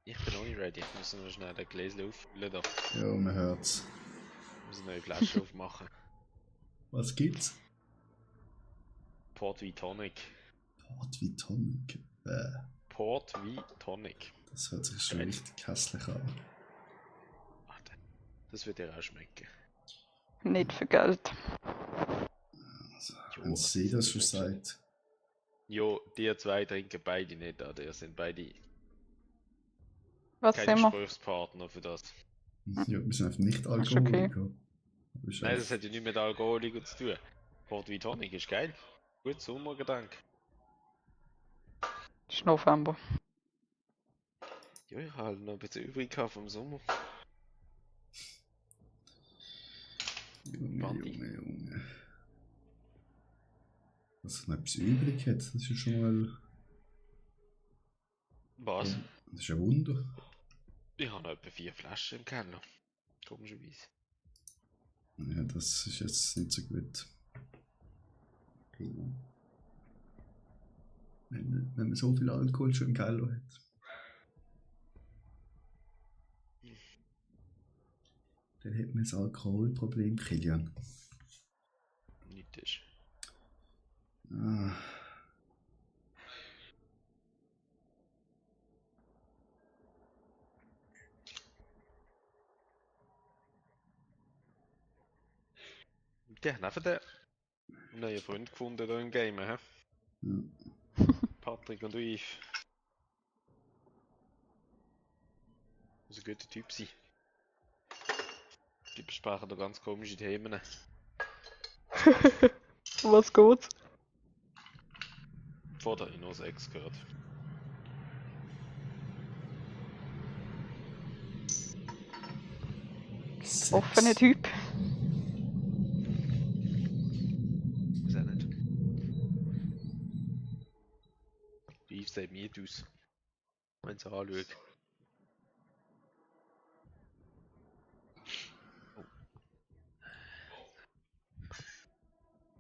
Ich bin noch nicht ready. Ich muss noch schnell ein Gläschen auffüllen. Da. Ja, man hört's. Ich muss eine neue Flasche aufmachen. Was gibt's? Port wie Tonic. Port wie Tonic. Port wie Tonic. Das hört sich schon Geil. richtig hässlich an. Warte. Das wird dir auch schmecken. Nicht für Geld. Also, Jo, wenn sie das schon ist nicht sagt. Jo, die zwei trinken beide nicht, oder? Die sind beide Was keine sind wir? Gesprächspartner für das. Ja, wir sind einfach nicht ist okay. Alkoholiker. Aber ist Nein, einfach- das hat ja nichts mit Alkoholiker zu tun. Port wie Tonic ist geil. Gut, Sommergedanke. Es ist November. Ja, ich habe halt noch ein bisschen übrig gehabt vom Sommer. Junge, Party. Junge. Dass er noch etwas übrig hat, das ist ja schon mal. Was? Das ist ein Wunder. Ich habe noch etwa 4 Flaschen im Keller. Komischerweise. Ja, das ist jetzt nicht so gut. Wenn man so viel Alkohol schon im Keller hat. Dann hat man ein Alkoholproblem, Kilian. Nicht ist. Ah. Die haben einfach einen neuen Freund gefunden hier im Game, hä? Ja. Patrick und Yves. Muss ein guter Typ sein. Die besprechen da ganz komische Themen. Was geht's? Vor der ich noch 6 gehört. Offener Typ. Weiß auch nicht. Wie sieht mir aus? Wenn ich es anschaue. Oh.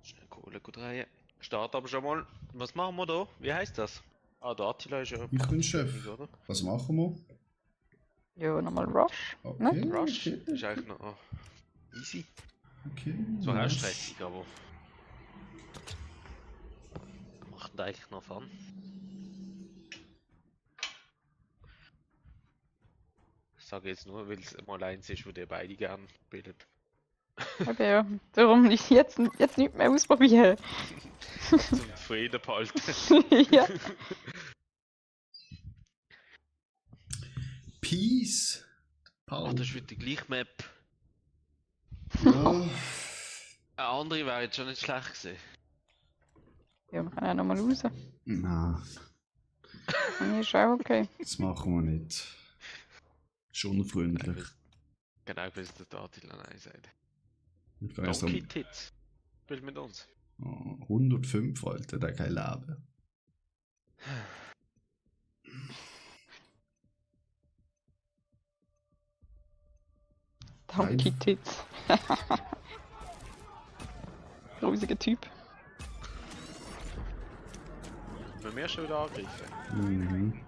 Schnell Kohle gut drehen. Start aber schon mal. Was machen wir da? Wie heißt das? Ah, der Attila ist ja. Ich bin Chef. Oder? Was machen wir? Ja, nochmal Rush. Okay. Rush Okay. ist eigentlich noch easy. Okay. Es war auch nice. stressig, aber. Macht eigentlich noch Fun. Ich sage jetzt nur, weil es mal eins ist, wo ihr beide gerne bildet. Okay, ja. Darum nicht jetzt nicht mehr ausprobieren. Zum Frieden behalten. Ja. Peace. Ach, Pow. das ist wieder die gleiche Map. Ja. Eine andere wäre jetzt schon nicht schlecht gewesen. Ja, wir können auch nochmal raus. Nein, Und ist auch okay. das machen wir nicht. Ist unfreundlich. Genau, bis der Attila Nein sagt. Ich gehe erst um Donkey Tits. Spielt mit uns. 105, Alter, der kein Leben. Donkey Tits. Grusiger Typ. Wenn wir schon wieder angreifen. Mhm.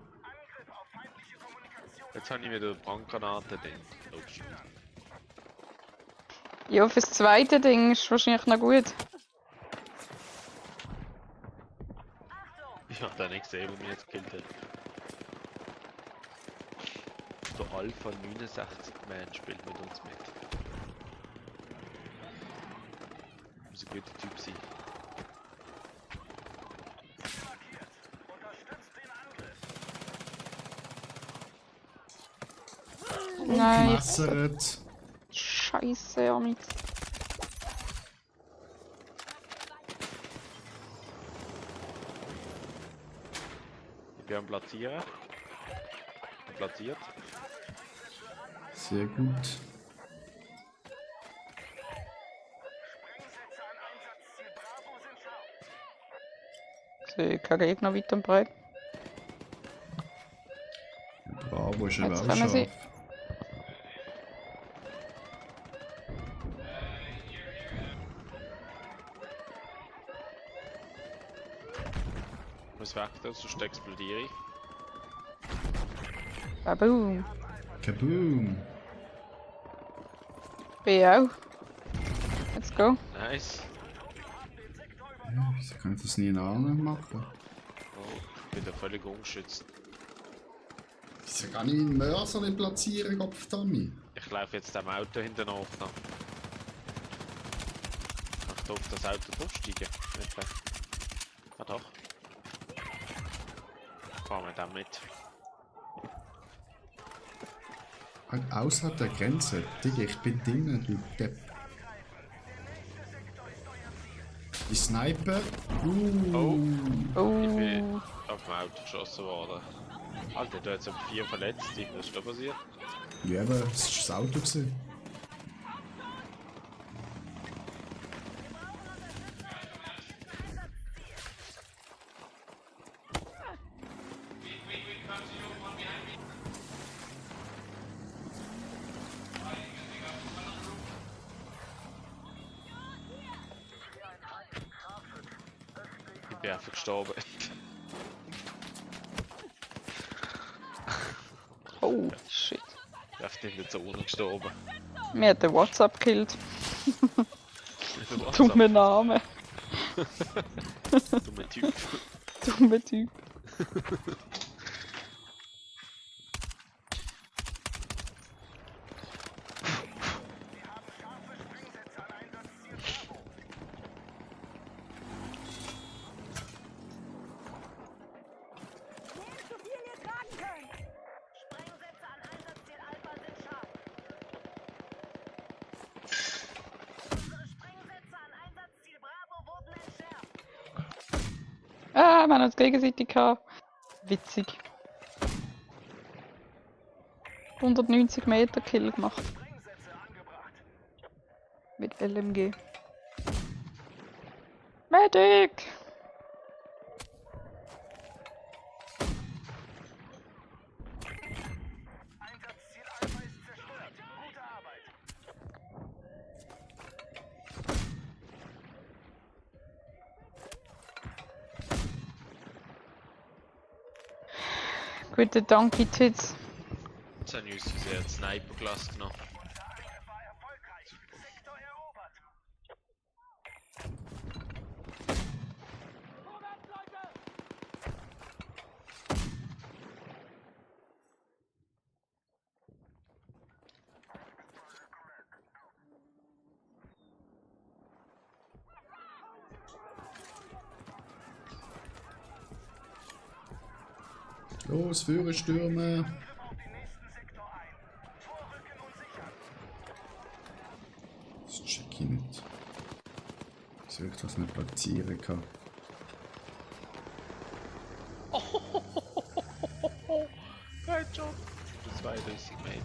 Jetzt habe ich wieder Brandgranaten drin. Oh, shit. Ja, fürs zweite Ding ist wahrscheinlich noch gut. Ich habe da nicht gesehen, wo mich jetzt gekillt hat. Der Alpha 69 Man spielt mit uns mit. Muss ein guter Typ sein. Nein, Messeret. Scheiße, Amit. Ich bin am Platzieren. Platziert. Sehr gut. Ich sehe keinen Gegner weit und breit. Bravo ist aber Jetzt auch können wir sie. scharf. Ich muss weg, sonst explodiere ich. Baboom. Kaboom. B auch. Let's go. Nice. Wieso kann ich das nie in anderen machen? Oh, ich bin da völlig ungeschützt. Wieso kann ich meinen Mörser nicht platzieren, Kopfdummy? Ich laufe jetzt dem Auto hinten nach. Kann ich da auf das Auto draufsteigen? Nicht weg. Ah doch. Fahren wir dann mit. Halt außerhalb der Grenze. Digga, ich bin drinnen, du Depp. Die Sniper. Oh. Ich Oh. bin auf dem Auto geschossen worden. Alter, da hat es 4 verletzt. Was ist da passiert? Ja, aber es ist das Auto gewesen. Ich bin einfach gestorben. Oh, shit. Ich bin einfach in der Zone gestorben. Mir hat der WhatsApp gekillt. WhatsApp. Dummer Name. Dummer Typ. Dummer Typ. Nehmt so viel ihr tragen könnt. Sprengsätze an Einsatzziel Alpha sind scharf. Unsere Sprengsätze an Einsatzziel Bravo wurden entschärft. Ah, wir haben uns gegenseitig gehabt. Witzig. 190 Meter Kill gemacht. Mit LMG. Medic! Einsatzziel Alpha ist zerstört. Gute Arbeit. Gute Donkey Tits. Jetzt habe ich uns sehr Sniper-Glas genommen. Angriff war erfolgreich. Sektor erobert. Los, Führer stürmen. Angriff auf den nächsten Sektor ein. Vorrücken und sichern. Das check ich nicht. Wieso ich das nicht platzieren kann. Kein Job. 32 Meter.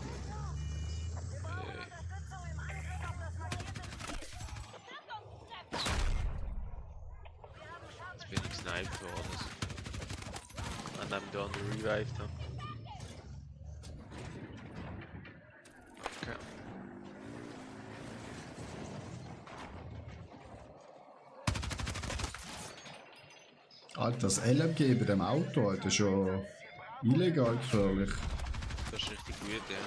Jetzt bin ich gesniped worden. Und dann da eine Revive da. Okay. Alter, das LMG bei dem Auto, Alter, ist schon illegal gefährlich. Das ist richtig gut, ja.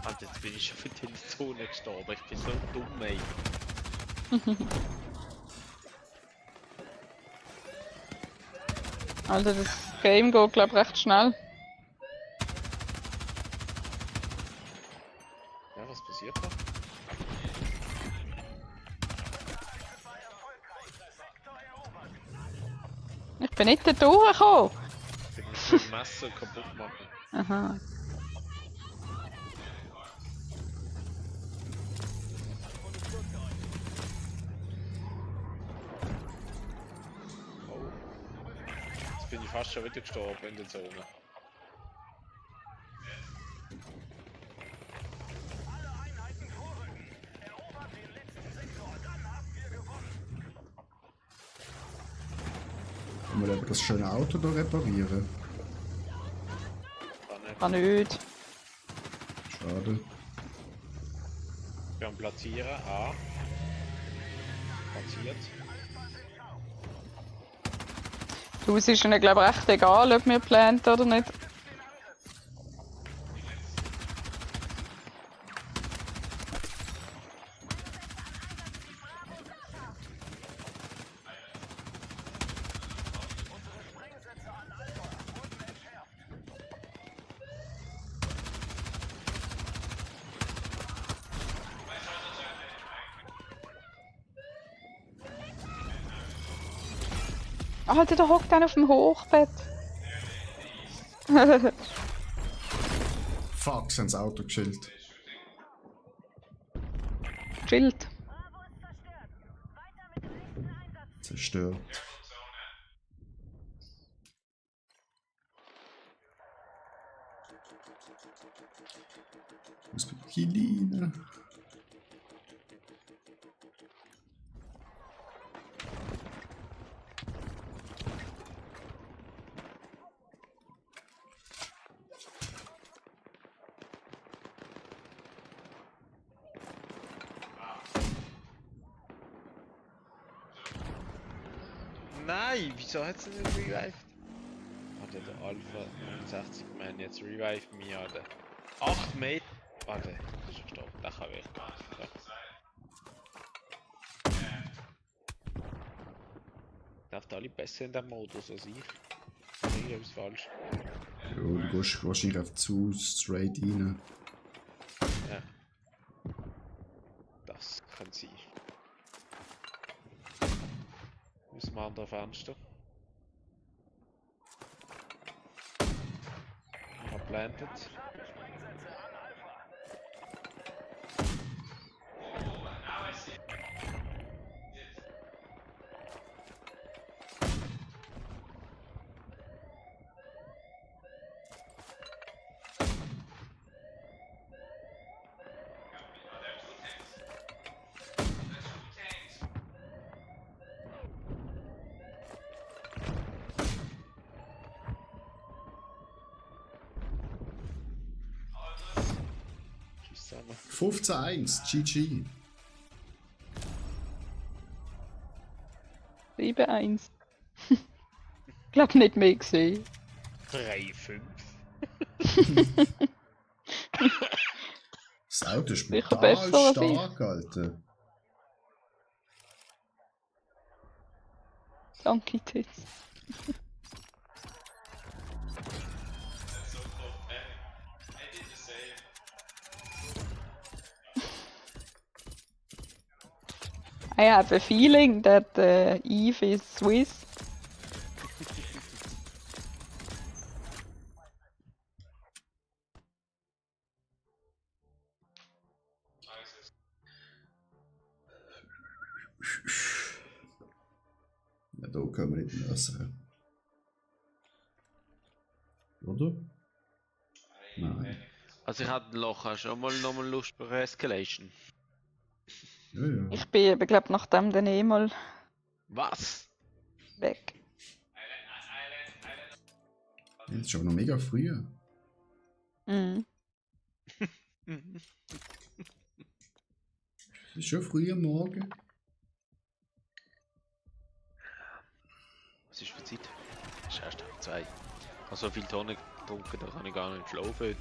Alter, jetzt bin ich schon wieder in die Zone gestorben. Ich bin so dumm, ey. Alter, das Game geht glaub recht schnell. Ja, was passiert da? Ich bin nicht da durchgekommen. Ich muss mein Messer kaputt machen. Aha. Oh. Jetzt bin ich fast schon wieder gestorben in der Zone. Alle Einheiten vorrücken. Erobert den letzten Sektor. Dann haben wir gewonnen. Können wir aber das schöne Auto da reparieren? Kann nicht. Kann nicht. Schade. Wir haben platzieren. A. Platziert. Du, es ist ihnen glaub recht egal, ob wir plant oder nicht. Alter, da hockt einer auf dem Hochbett. Fuck, sie haben das Auto geschillt. Schild. Zerstört. Muss mit Kiline. Nein, wieso hat sie nicht revived? Warte, der Alpha 69 Man, jetzt revive mich, Alter. 8 Meter. Warte, das ist schon gestorben. Das kann weg. Ja. Läuft alle besser in dem Modus als ich? Irgendwas falsch. Ja, du gehst wahrscheinlich auf zu straight rein. Ja. Das kann sein. Aus dem anderen Fenster. Ich hab planted. zusammen. 15-1, GG. 7-1. Glaub nicht mehr gesehen. 3-5. Das Auto ist Sicher brutal besser als ich. stark, Alter. Danke, Tits. So cool. I did the same. I have a feeling that Eve is Swiss. Nice. Ja, da können wir nicht lösen. Oder? Nein. Also ich hatte Loch schon nochmal Lust bei Escalation. Ja, ja. Ich bin eben, glaub nachdem dann eh mal Was? weg. Das ist aber noch mega früh. Mhm. Das ist schon früh am Morgen. Was ist für Zeit? Es ist erst 2. Ich habe so viel Tonnen getrunken, da kann ich gar nicht schlafen heute.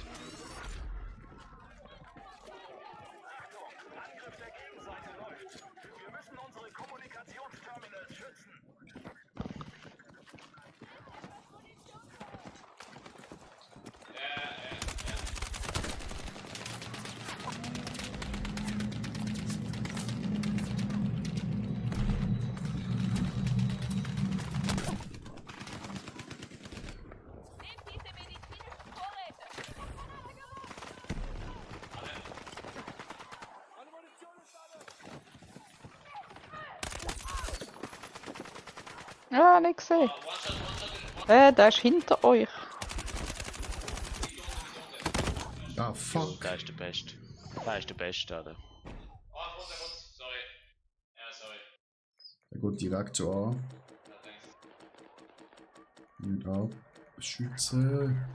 Angriff der Gegenseite läuft. Wir müssen unsere Kommunikationsterminals schützen. Nehmt diese medizinischen Vorräte. Ah, nicht gesehen. Der ist hinter euch. Ah, fuck. Der ist der Beste. Der ist der Beste, oder? Oh, Rund. Sorry. Ja, sorry. Er geht direkt so an. Ja, thanks. Nicht abschützen.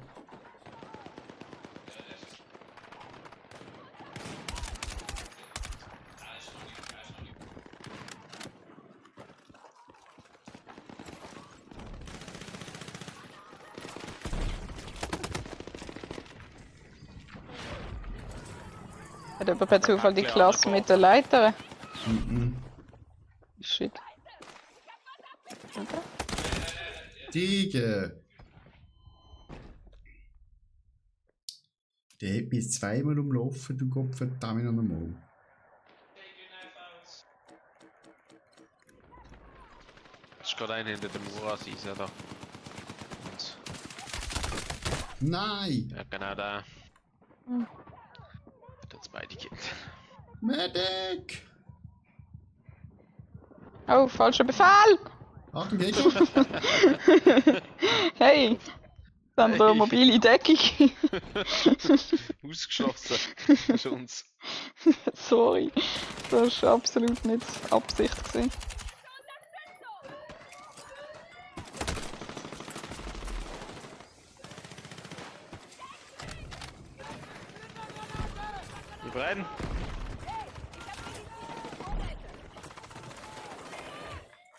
Hat jemand per Zufall die Klasse mit der Leiter? Mhm. Shit. Okay. Digga! Der hat mich zweimal umlaufen, du Gottverdammt nochmal. Es ist gerade einer hinter dem Murasis, ja da. Und, Nein! ja, genau da. Hm. Hat jetzt beide Kinder. Medic! Oh, falscher Befehl! Achtung, Gegner! Hey! Dann da mobile Deckung. Ausgeschlossen. Das ist uns. Sorry. Das war absolut nicht Absicht gewesen. Die beiden.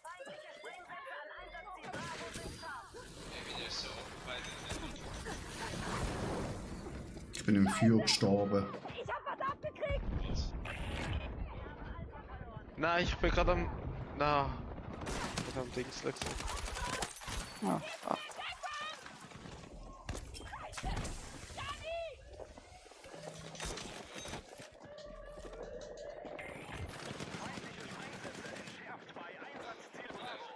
Feindliche Sprengsätze an Einsatzziel Bravo sind scharf. Wieder so weit. Ich bin im Feuer gestorben. Ich hab was abgekriegt. Nein, ich bin gerade am. Na. Gerade am Dings gewesen. Oh, fuck. Schärft bei Einsatzziel Bravo.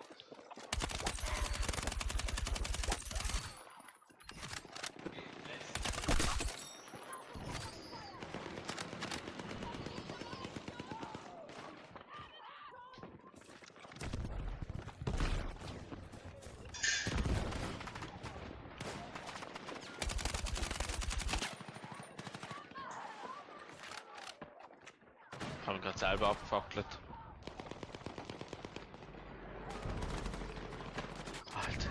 Ich habe ihn gerade selber abgefackelt. Alter.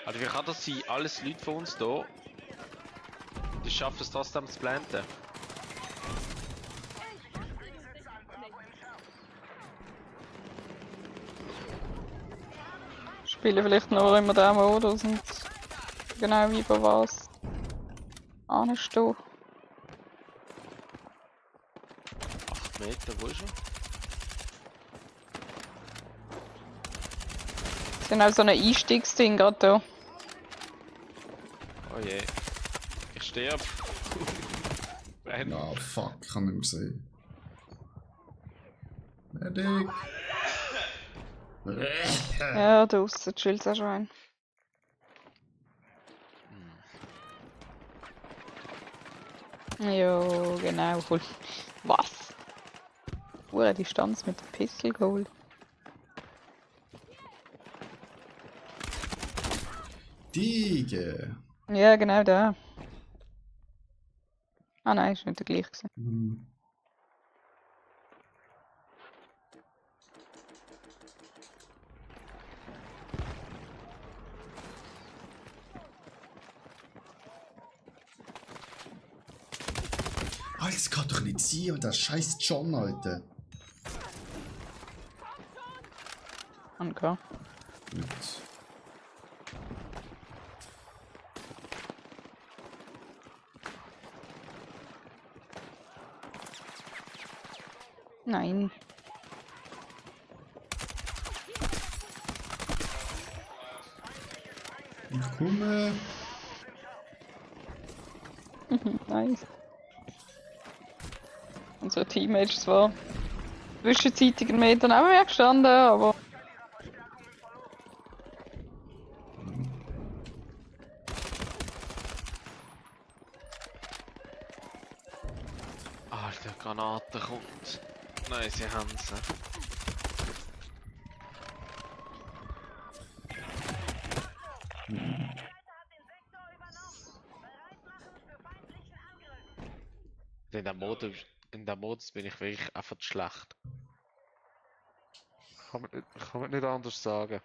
Also wie kann das sein? Alles Leute von uns hier. Die schaffen es trotzdem zu planten. Spielen vielleicht noch immer den Modus und genau wie bei was anstehen. 8 Meter, wo ist er? Es sind auch so ein Einstiegsding gerade da. Oh je. Ich sterbe. Brenn. Ja, fuck, ich kann nicht mehr sehen. Medic! Ja, da aussen chillt auch schon ein. Jo, genau. Voll. Was? Hohe Distanz mit der Pistol geholt. Dige! Ja, genau da. Ah nein, ist nicht der gleiche gewesen. Hm. Alter, das kann doch nicht sein, Alter. Scheiß John, Alter. Okay. Gut. Nein. Ich komme. Nice. Unsere Teammates zwar zwischenzeitig einen Meter neben mir gestanden, aber Alter, Granate kommt. Nein, sie haben sie. In der Modus bin ich wirklich einfach schlecht. Kann man nicht anders sagen.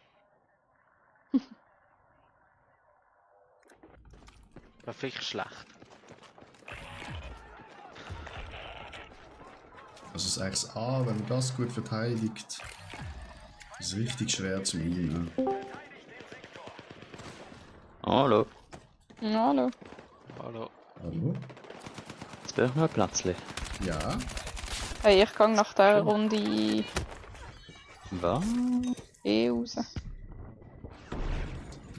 Ich bin wirklich schlecht. Also das XA, wenn man das gut verteidigt, ist richtig schwer zu aimen. Hallo, ja, hallo. Hallo. Hallo? jetzt brauchen wir ein Platzli. Ja? Hey, ich gehe nach dieser Runde Was? raus.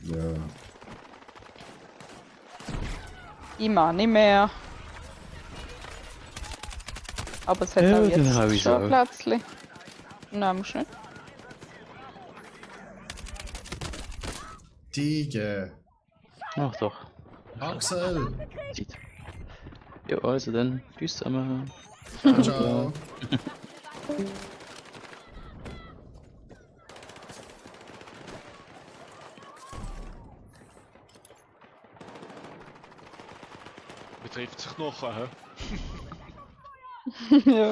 Ja. Ich mag nicht mehr. Aber es hat Ja, auch dann hau jetzt ich schon auch. ein Plätzchen. Nein, musst du nicht. Dige! Ach doch. Axel! Zeit. Ja, also dann, tschüss zusammen. Ciao, ciao! Betrifft sich noch, hä? Ja.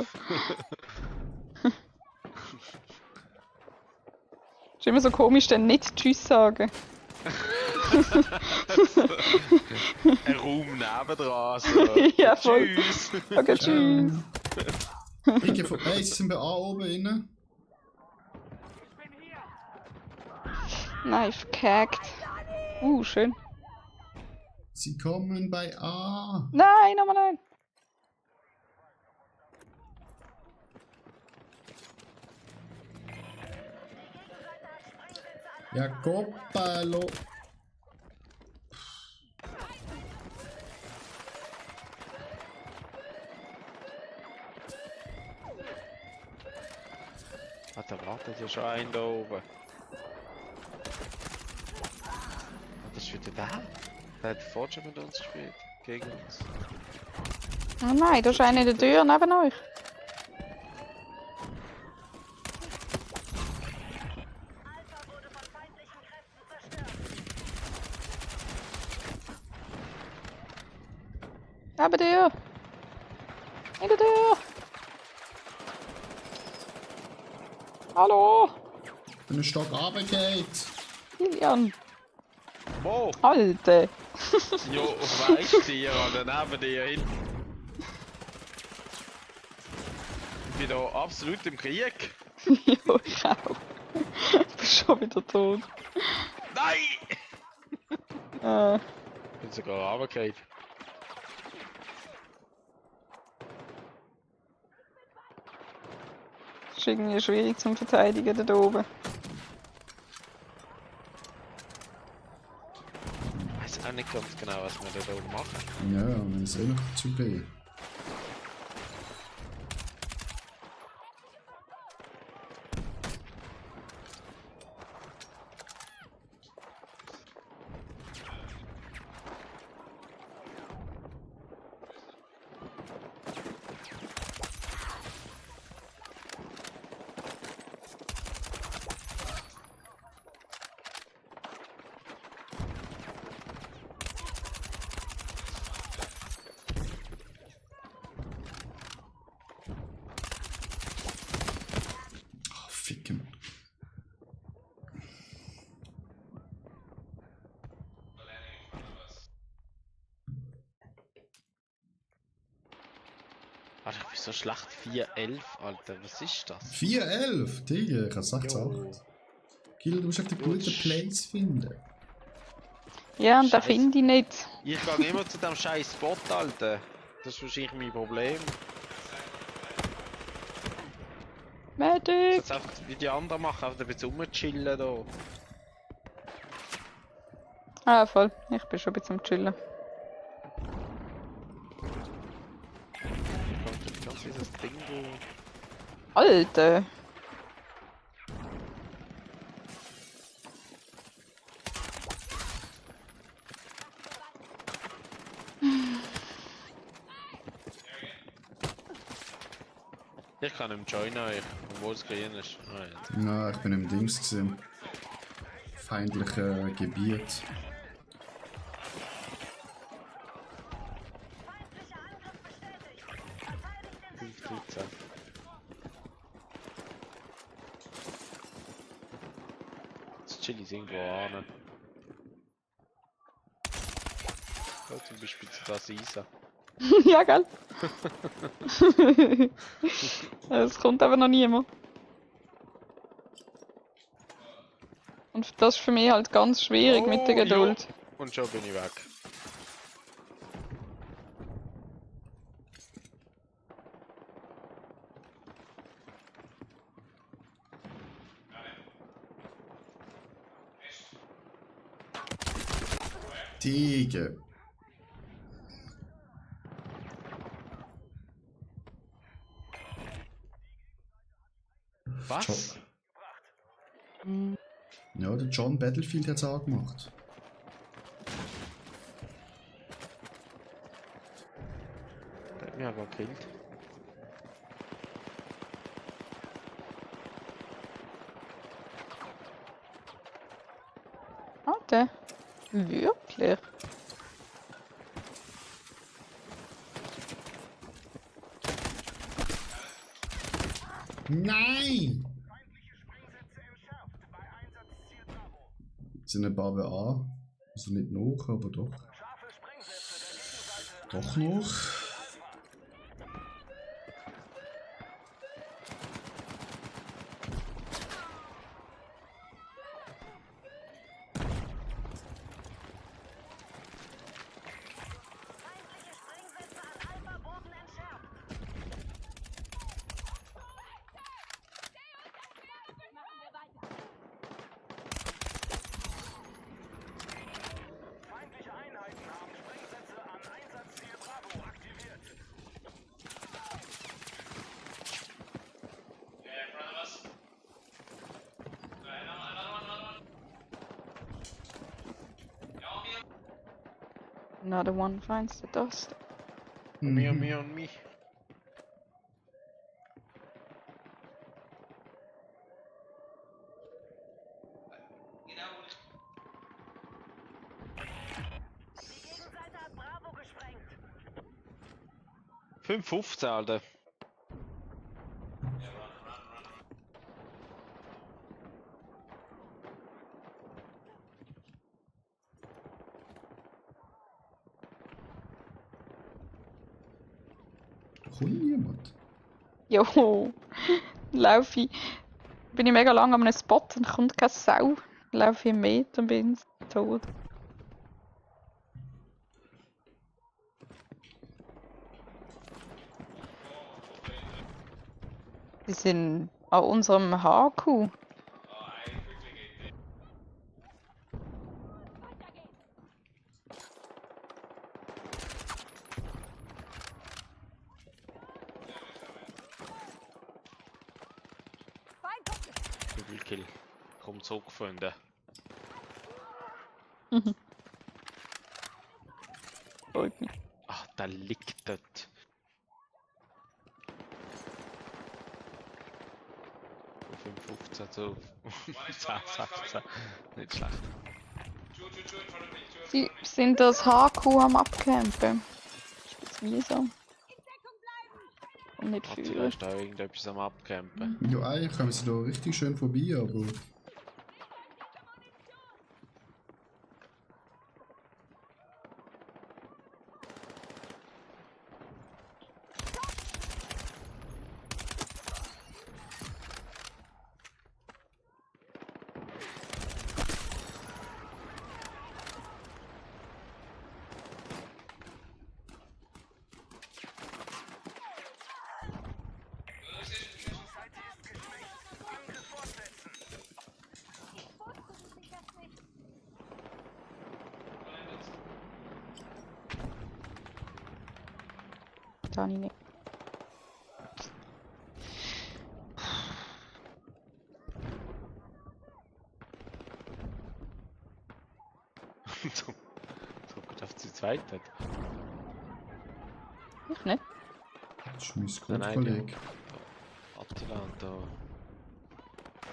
Ist immer so komisch, dann nicht Tschüss sagen. Ein Raum nebendran, so. Ja, voll. Tschüss! Okay, tschüss. Ich gehe vorbei, sie sind bei A oben innen. Nein, verkackt. Schön. Sie kommen bei A. Nein, nochmal nein. Ja, Coppalo! Da wartet ja schon ein da oben. Das ist wieder der? Der hat vorhin schon mit uns gespielt. Gegen uns. Oh nein, da ist einer in der Tür neben euch. Neben dir. In der Tür. Hallo. Wenn ein Stock runtergeht. Kilian. Wo? Alter! Jo, weißt du, oder neben dir hin. Ich bin da absolut im Krieg. Jo, ich auch. Ich bin schon wieder tot. Nein! Ich bin sogar runtergefallen. Das ist irgendwie schwierig zum Verteidigen da oben. Ich weiß auch nicht ganz genau, was wir da oben machen. Ja, wir sind noch zu B. Oh, ficken. Alter, ich bin so schlecht. 4-11, Alter, was ist das? 4-11, Digga, ich hab's 8-8. Kill, du musst auf den guten Place finden. Ja, und den Scheiße. finde ich nicht. Ich gehe immer zu dem scheiß Spot, Alter. Das ist wahrscheinlich mein Problem. Medic! Jetzt einfach wie die anderen machen, einfach ein bisschen rumchillen da. Ah, voll. Ich bin schon ein bisschen am Chillen. Ganz dieses Ding da. Alter! Ich kann ihm joinen euch, obwohl es grün ist. Ah, ja. Ja, ich bin im Dings gesehen. Feindliche Gebiet. Feindlicher Angriff bestätigt. Verteidigt den 5-13. Das Chili ist irgendwo an. Ja, zum Beispiel zu das Isa. Ja, gell? Es kommt aber noch niemand. Und das ist für mich halt ganz schwierig mit der Oh, Geduld. jo. Und schon bin ich weg. Digga. Was? Ja, der John Battlefield hat's auch gemacht. Der hat mich aber gekillt. Alter. Wirklich? Nein! Feindliche Sprengsätze entschärft. Bei Einsatz Ziel Bravo. Sind ein paar A. Also nicht noch, aber doch. Scharfe Sprengsätze der Gegenseite. Doch noch. Feindliche Sprengsätze an Alpha-Boden entschärft. Feindliche Einheiten haben Sprengsätze an Einsatzziel Bravo aktiviert. Yeah, in front of us. Another one. Yeah, on me. Another one finds the dust. Me on me on me. Get out. Die Gegenseite hat Bravo gesprengt. 5-15, Alter. kommt niemand. Jo, laufe ich. Bin ich mega lang an einem Spot und kommt keine Sau. Laufe ich einen Meter und bin tot. Die sind an unserem HQ. Double Kill. Komm zurück, Freunde. Freut mich. Ach, da liegt dort. Auf 15 zu 10, 16. Nicht schlecht. Sie sind das HQ am Abcampen. Ist mühsam. Und nicht Attila führen. ist da irgendetwas am Abcampen. Ja, eigentlich kommen sie da richtig schön vorbei, aber... Da habe ich nicht. So gut auf die zweite. Ich nicht. Das ist mein Nein, Squad-Kollege. Attila und da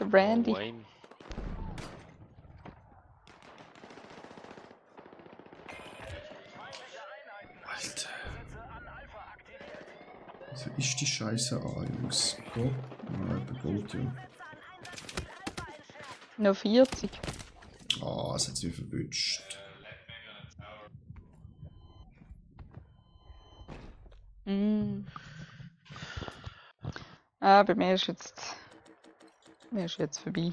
Der Randy. Wayne. Alter. Also ist die Scheiße an, Jungs. Go. Ja, eben gut, ja. Noch 40. Ah, es hat sie verwünscht. Mm. Ah, bei mir ist jetzt. Mir ist jetzt vorbei.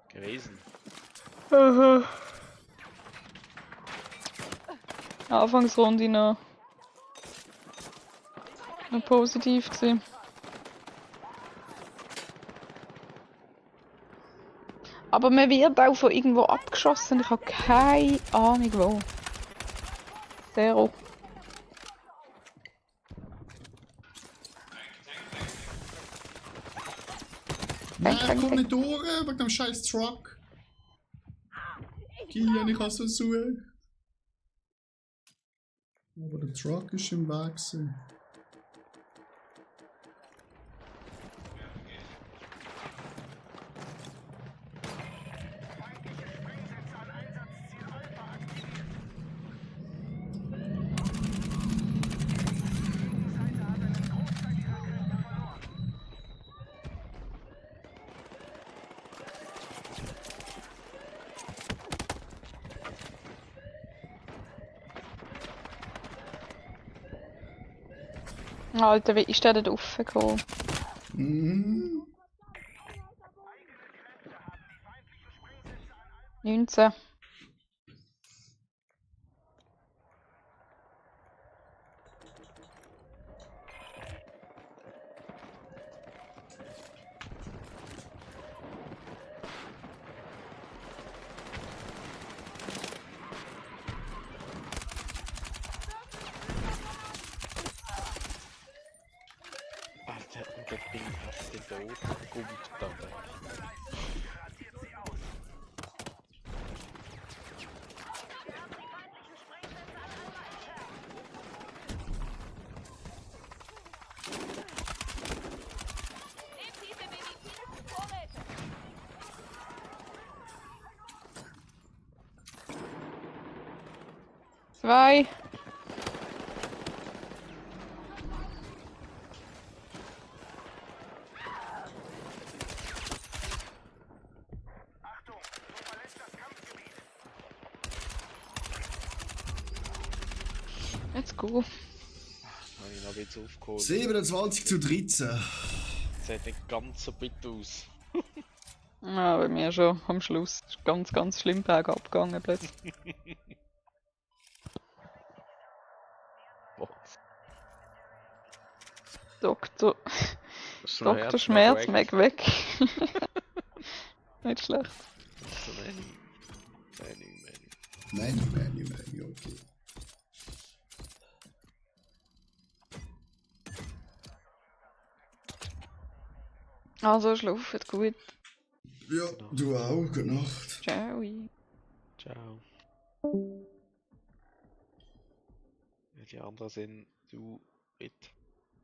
Gewesen. Anfangsrunde noch positiv gewesen. Aber man wird auch von irgendwo abgeschossen. Ich habe keine Ahnung wo. Zero. Nein, Bang, komm bang. nicht durch, wegen dem scheiß Truck. Kilian, ich kann es versuchen. Aber der Truck ist im Weg gewesen. Alter, wie ist der dort raufgekommen? Mhm. 19. Alter, und der Ding hat den Tod gut da. Zwei. Let's go. Habe ich noch ein bisschen aufgeholt. 27:13. Sieht nicht ganz so bitter aus. Ja, bei mir schon am Schluss. Ist ganz, ganz schlimm bergab gegangen plötzlich. Was? Doktor Schmerz, Schmerz, mag mag weg. Nicht schlecht. So Manny. Okay. Also schlaft gut. Ja, du auch. Gute Nacht. Ciao. Ciao. Ja, die anderen sind du mit.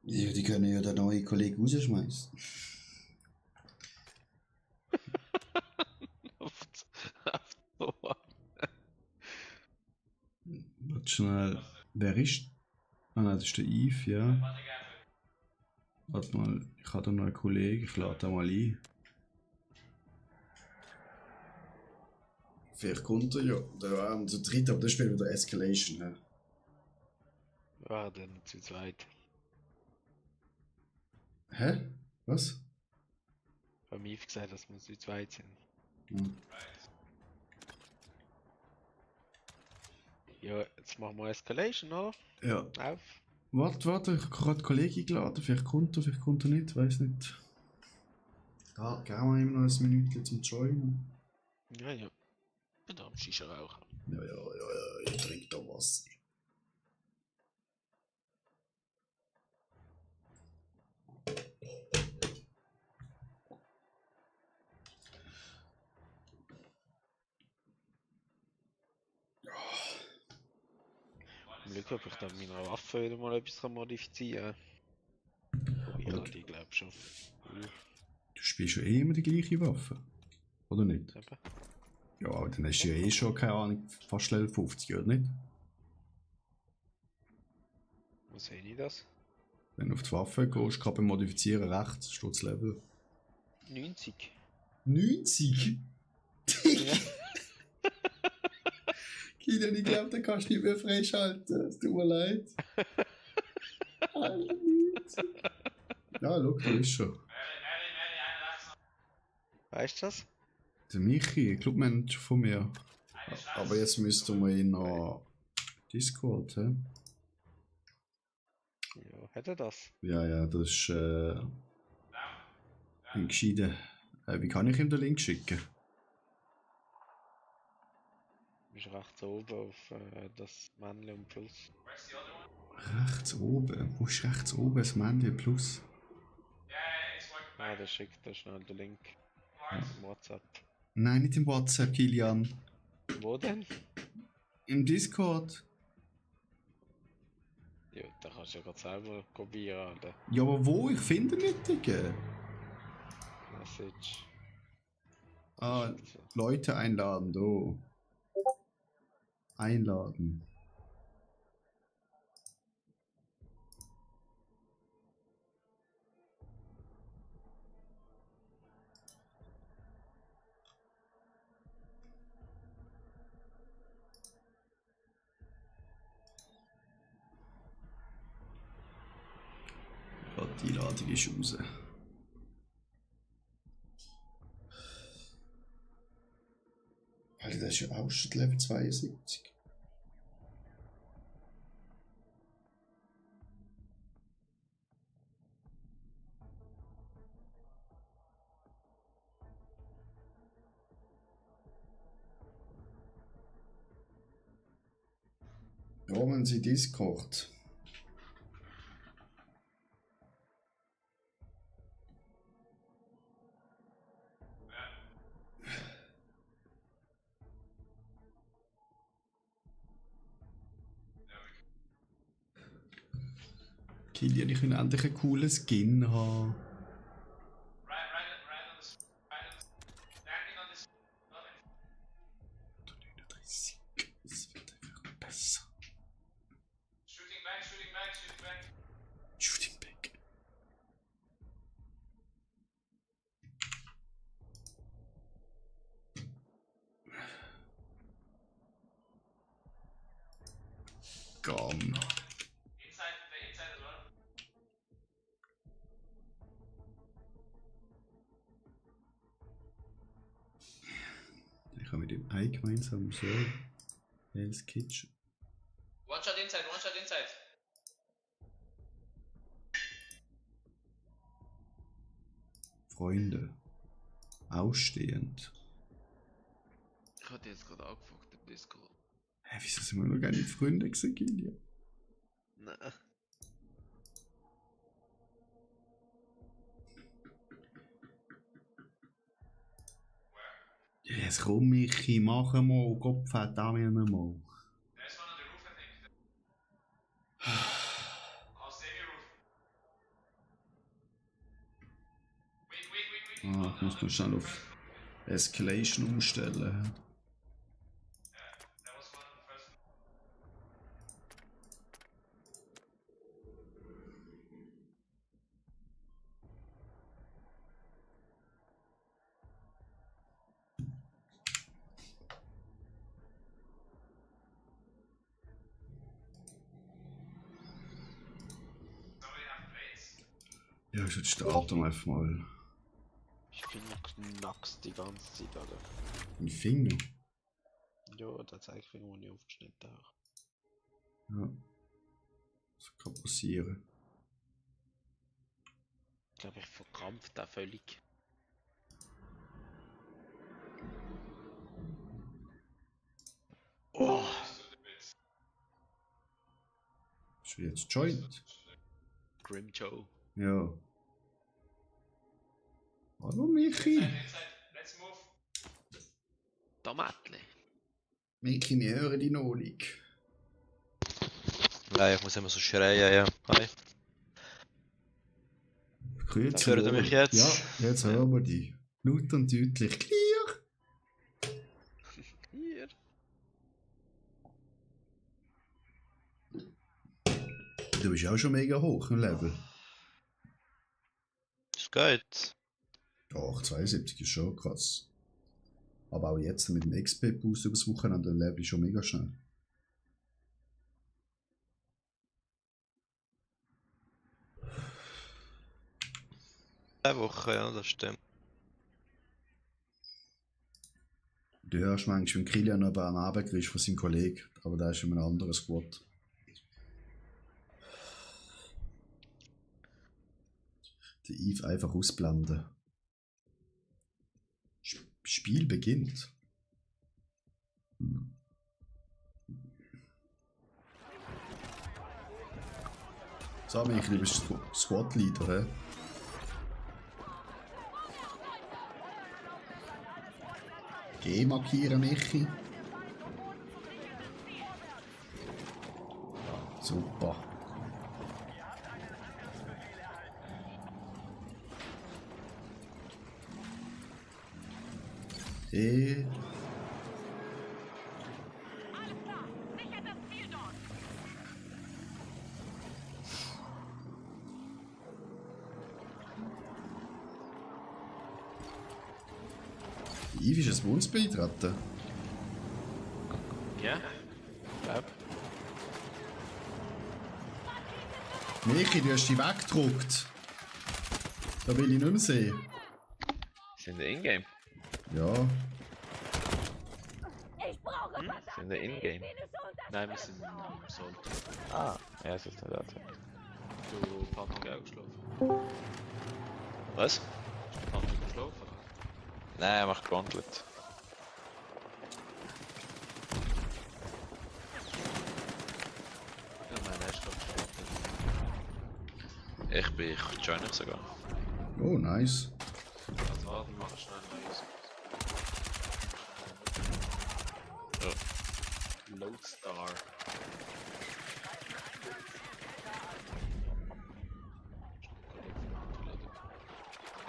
Ja, die können ja den neuen Kollegen rausschmeißen. So. Warte schnell. Wer ist? Ah nein, das ist der Yves, ja. Warte mal, ich habe da noch einen Kollegen, ich lade den mal ein. Vielleicht kommt er ja. Der dritte, aber das spielt wieder Escalation. Ne? Ja, dann zu zweit. Hä? Was? Bei mir gesagt, dass wir zu zweit sind. Hm. Ja, jetzt machen wir Escalation, oder? Ja. Auf. Warte, ich habe gerade einen Kollegen eingeladen, vielleicht kommt er nicht, weiß nicht. Ja, geben wir ihm noch ein Minütchen zum Joinen. Ja. Bin da am Shisha rauchen. Ja, ich trinke da Wasser. Zum Glück habe ich dann meine Waffe wieder mal etwas modifizieren kann. Ja, die glaube ich schon. Du spielst ja eh immer die gleiche Waffe. Oder nicht? Eben. Ja, aber dann hast du ja eh schon, keine Ahnung, fast Level 50, oder nicht? Wo sehe ich das? Wenn du auf die Waffe gehst, kann beim Modifizieren rechts, steht das Level. 90. 90? Ja. Kilian, ich glaube, den kannst du nicht mehr freischalten. Es tut mir leid. Alter, 90. Ja, schau, da ist schon. Weißt du das? Der Michi, Clubmanager von mir. Aber jetzt müssten wir ihn noch Discord, hä? Ja, hat er das? Ja, das ist ein gescheiter. Wie kann ich ihm den Link schicken? Du bist rechts oben auf das Männchen und Plus. Rechts oben? Wo ist rechts oben das Männchen Plus? Ah, der schickt da schnell den Link. Im WhatsApp. Nein, nicht im WhatsApp, Kilian. Wo denn? Im Discord. Ja, da kannst du ja gerade selber kopieren, Alter. Ja, aber wo? Ich finde ihn nicht, Digga. Message. Ah, Leute einladen, do. Einladen. Gott, die Einladung ist raus. Alter, das ist ja auch schon Level 72. Ja, wenn sie Discord. Kilian, ich will endlich einen coolen Skin haben. Es wird einfach besser. Shooting back. Gun. Inside, the inside as well. Ich habe mit dem einen gemeinsam so. Hell's Kitchen. One shot inside, one shot inside. Freunde. Ausstehend. Ich hatte jetzt gerade angefangen im Discord. Hä, wieso sind wir noch gar nicht Freunde gewesen, Kilian? Nein. Ja, jetzt komm, Michi, mach mal, Kopf hat da mir noch mal. There's one on the roof, I think. I'll save your roof. Wait. Ah, ich muss noch schnell auf Escalation umstellen. There was one on the first. Somebody have plates? Ja, jetzt starten wir einfach mal. Ich finde knackst die ganze Zeit, oder? Ein Finger. Ja, der Zeigefinger, den ich aufgeschnitten habe. Ja. Das kann passieren. Ich glaube, ich verkrampfe da völlig. Oh! Ist jetzt Joint? Grim Joe. Ja. Hallo Michi. Inside, let's move. Tomatli. Michi, wir hören dich noch nicht. Nein, ich muss immer so schreien, ja. Hi. Grüezi Hört ihr wohl. mich jetzt? Ja, jetzt hören wir dich. Laut und deutlich. Clear. Hier. Du bist auch schon mega hoch im Level. Es geht. Doch, 72 ist schon krass. Aber auch jetzt mit dem XP-Boost übers Wochenende Level ich schon mega schnell. Eine Woche, ja, das stimmt. Du hörst manchmal, wenn Kilian noch einen Abendgriff von seinem Kollegen, aber der ist in einem anderen Squad. Die Eve einfach ausblenden. Spiel beginnt. So, Michi, du bist Squad-Leader, hä? G markieren, Michi. Super. E. Alles klar. Sichert das Ziel dort. Eve ist es bei uns beitreten. Ja? Glaub. Michi, du hast dich weggedruckt. Da will ich nicht mehr sehen. Sind die Ingame? Ja. Ich brauche verdammt Sind die Ingame? Nein, wir sind im Sonntag. Ah, ja, es ist nicht da. Du Papa auch geschlafen. Was? Papa geschlafen? Nein, er macht Gauntlet. Ja, nein, er ist gerade geschlafen. Ich join euch sogar. Oh, nice. Also warte, mach schnell neues. Lodestar.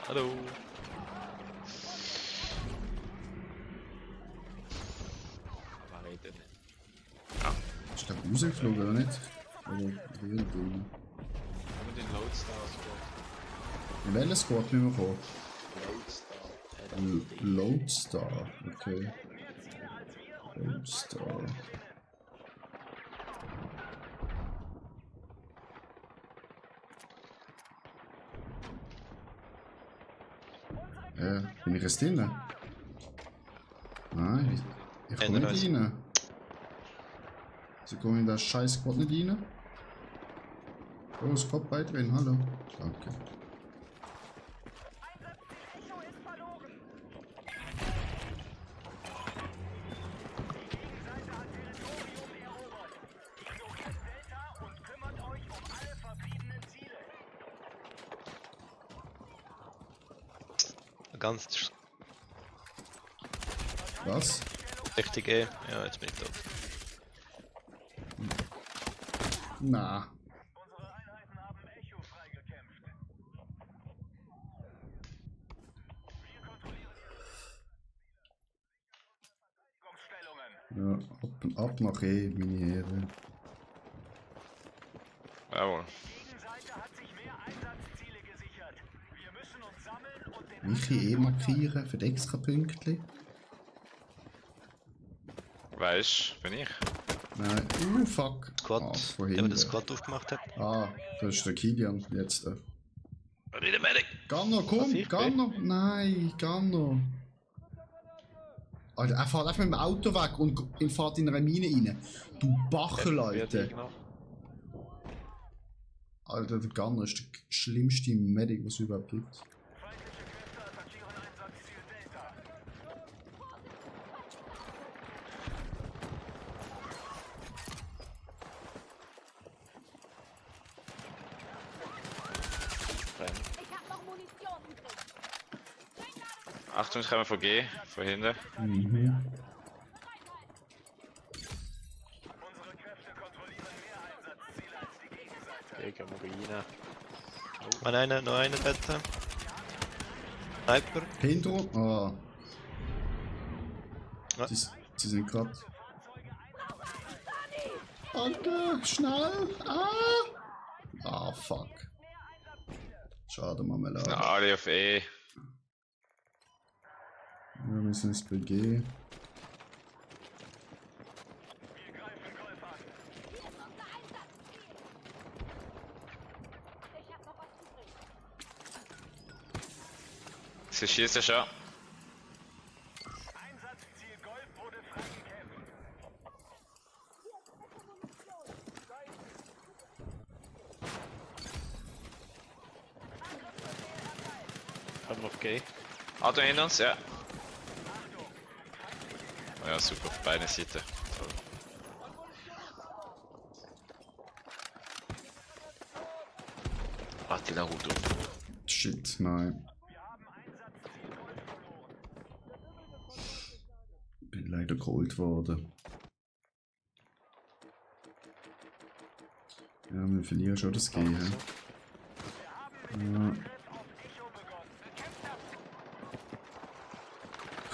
Hallo. War ich denn nicht? Ist der rausgeflogen oder nicht? Oder irgendwie. Mit den Lodestar Squad. In welchen Squad müssen wir kommen? Lodestar. Lodestar, okay. Lodestar. Bin ich jetzt drin? Nein, ich komme nicht rein. Sie kommen in das scheiß Squad nicht rein. Oh, Squad bei drin, hallo. Danke. Ganz Was? richtig ja, jetzt bin ich tot. Na. Ja, ab nach E, meine Herren. Jawohl. Michi markieren für die extra Pünktchen. Weißt, bin ich. Nein, fuck. Squad, von der hinten. das Squad aufgemacht hat. Ah, das ist der Kilian jetzt. Wieder Medic! Ganno, komm, Ganno! Nein, Ganno! Alter, er fährt einfach mit dem Auto weg und fährt in eine Mine rein. Du Bachel, Alter! Alter, der Ganno ist der schlimmste Medic, was es überhaupt gibt. Ich hab noch Munition übrig. Achtung, ich komme von G, von hinten. Mhm. Gegen Marine. Noch eine bitte. Sniper. Hinter. Ah. Ja. Sie sind gerade. Alter, schnell! Ah, fuck. Schade, Marmelade. Alle auf E. Ja, wir müssen ins BG. Sie schießen schon. Können wir auf G? Auto hinter uns, ja. Ja, super, auf beiden Seiten. Toll. Attila Hudo. Shit, nein. Bin leider geholt worden. Ja, wir verlieren schon das G. Ja.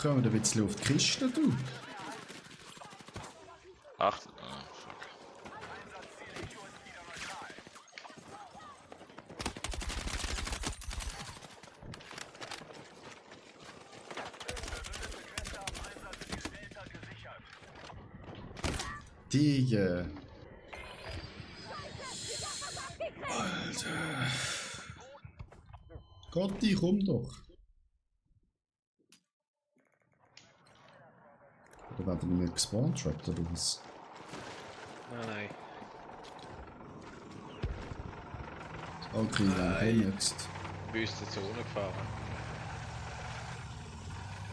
Kommen wir ein bisschen auf die Kiste, du? Ach, fuck. Digga. Alter. Gotti, komm doch. Oder werden wir nicht gespawnt-trappt oder was? Nein. Okay, dann komm jetzt. Wüste Zone gefahren.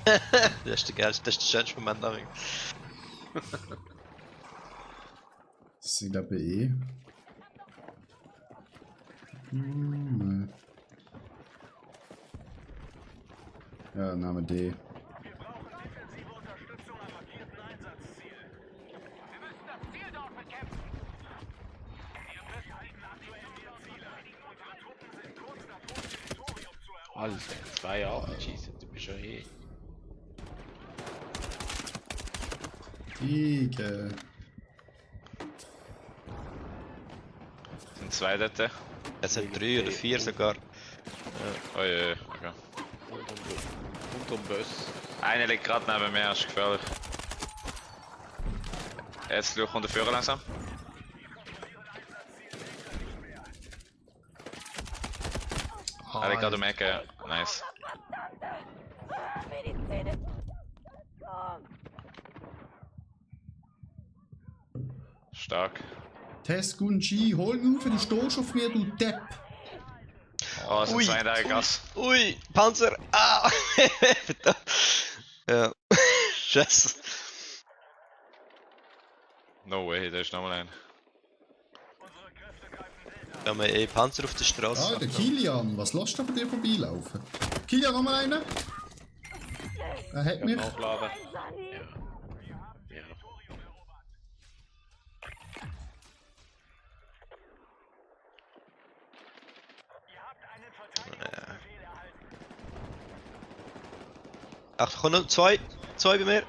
Das ist der geilste, das ist der schönste Moment darin. Das sind glaube ich eh. Nein. Ja, Name D. Alter, 2 abgeschissen, du bist schon eh. Digga. Sind 2 dort? Es sind 3 oder 4 sogar. Oh je, okay. Und um Bus. Einer liegt gerade neben mir, ist gefährlich. Jetzt kommt der Führer langsam. Er liegt gerade um die Ecke, nice. Stark. Tesgun G, hol mich auf, du stehst auf mir, du Depp. Oh, es sind zwei in der Gas. Ui, Panzer! Ah! Verdammt. Ja. Scheiße. No way, da ist nochmal ein. Da haben wir Panzer auf der Straße. Ah, der Kilian, was lässt du bei dir vorbeilaufen? Kilian, nochmal einen? Er hat mich. Aufladen. Sani! Ja. Ach, komm noch zwei. Zwei bei mir.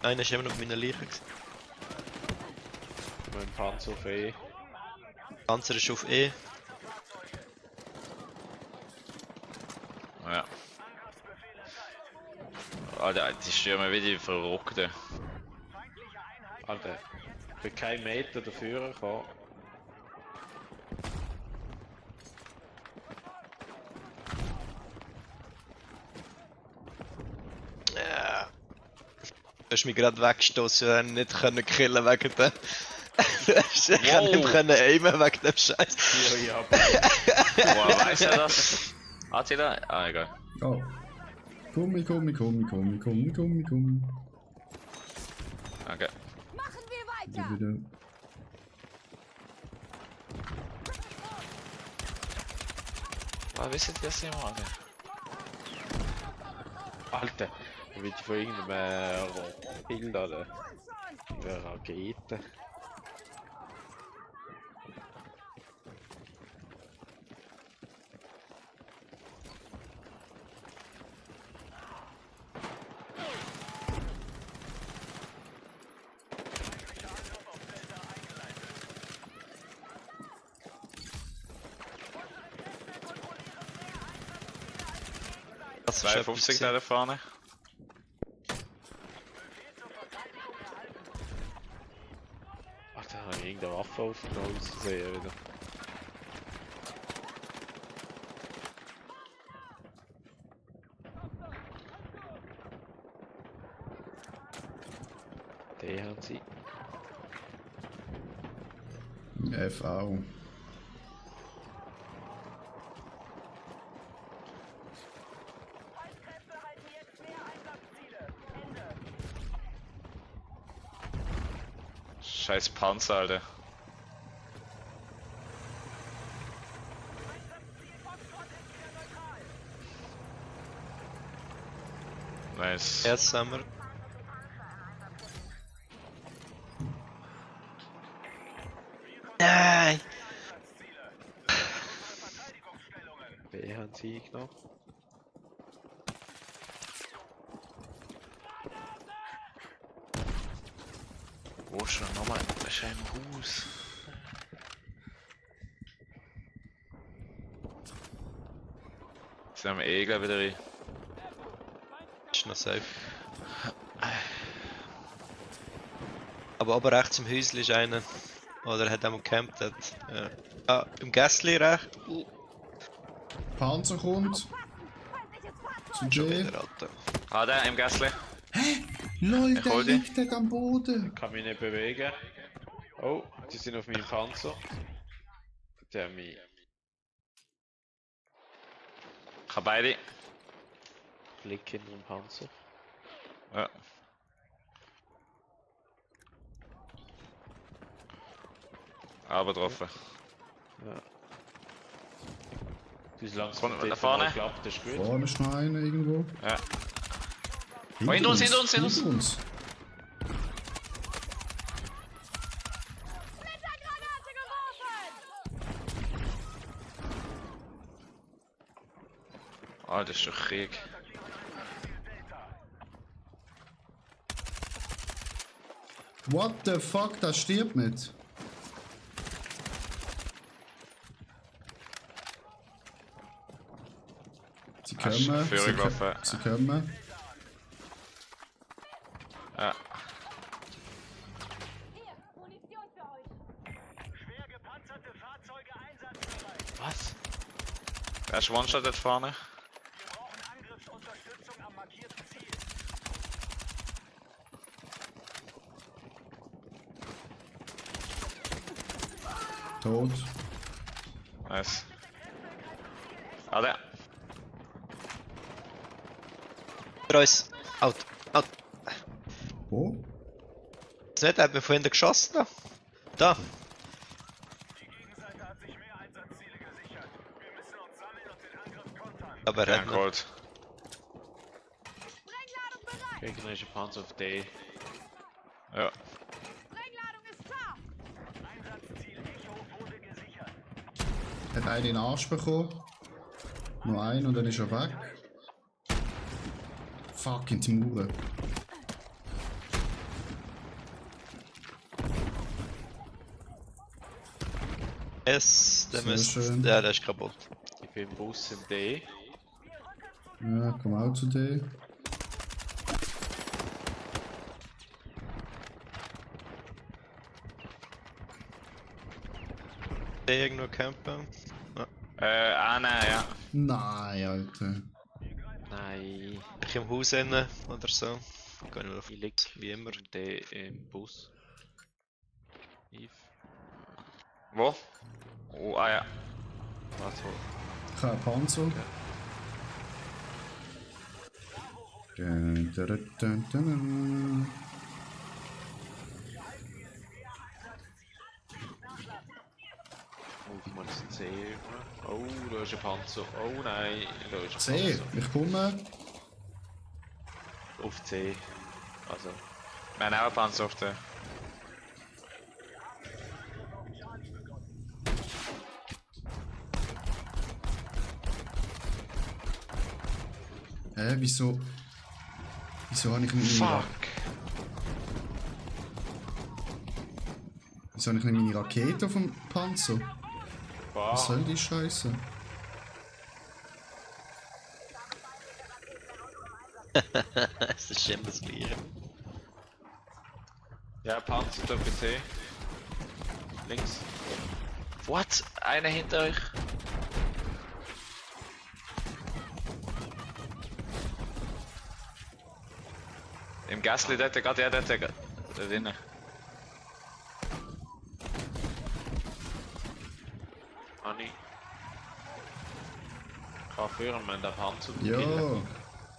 Einer ist immer noch auf meiner Leiche. Mein Panzer auf E. Panzer ist auf E. Ja. Alter, die stürmen wie die Verrückten. Alter, ich bin kein Meter dafür gekommen. Ja. Du hast mich gerade weggestoßen, ich nicht können killen wegen dem. Ich kann nicht mehr aimen wegen dem Scheiß. Ja, Woher weiß er das? Hat sie da? Ah, egal. Oh. Komm. Okay. Machen wir weiter! Wieder. Was wissen die das immer? Alter, ich bin von irgendeinem Bild oder der Rakete. Das ist 52 da vorne. Alter, habe ich irgendeine Waffe aufgenommen auszusehen wieder. Die haben sie. FV. Scheiß Panzer, Alter. Nice. Jetzt haben wir. Nein! B haben sie genommen. Wo ist er nochmal? Das ist ein Haus. Jetzt haben wir Egel wieder rein. Ist noch safe. Aber rechts im Häuschen ist einer. Oder hat einmal gecampt. Ja. Ah, im Gässli recht. Panzer kommt. Zu Schon J. wieder, Alter. Ah, der im Gässli. Lol, Ich der hol die. liegt dort am Boden. Kann mich nicht bewegen. Oh, die sind auf meinem Panzer. Der mich. Ich habe beide. Blick in den Panzer. Ja. Aber getroffen. Ja. Du bist langsam Vorne, da vorne. Klappt, das ist gut. Vorne ist noch einer irgendwo. Ja. Oh, hinter uns, hinter uns, hinter uns. Hinter uns. Splittergranate geworfen! Ah, das ist doch Krieg. What the fuck, das stirbt nicht. Sie Hast du kommen. Führung gelaufen? Sie kommen. Ja. Hier, Munition für euch! Schwer gepanzerte Fahrzeuge einsatzbereit. Was? Er ist One-Shot dort vorne. Wir brauchen Tot. Nice. Ah, der. Für uns. Out. Wo? Das nicht, hat mir vorhin geschossen. Da. Aber er Ja, hat noch. Gold. Gegnerische Panzer auf D. Ja. Sprengladung ist da! Hat einen in den Arsch bekommen. Noch einen und dann ist er weg. Fucking die Mauer. Yes, der Sehr müsste. schön. Ja, der ist kaputt. Ich bin im Bus in D. Ja, komm auch zu dir. Der irgendwo campen. Nein, ja. Nein, Alter. Nein. Ich im Haus rein oder so. Geh nur auf Ich lieg wie immer. D im Bus. Eve. Wo? Oh, ah ja. Was wo? Kein Panzer. Dun, dun, dun, dun, dun. Move mal das C. Oh, da ist ein Panzer. Oh nein, da ist ein C, Panzer. ich komme. Auf C. Also. Wir haben auch einen Panzer auf der. Wieso? Wieso habe ich nicht meine Wieso habe ich nicht meine Rakete auf dem Panzer? Was soll die Scheiße? Es ist immer das Gleiche. Ja, Panzer da auf C. Links. What? Einer hinter euch. Im Gasli dort, gerade ja dort, da drinnen. Honey. Kann führen, wenn der Panzer Ja, killen.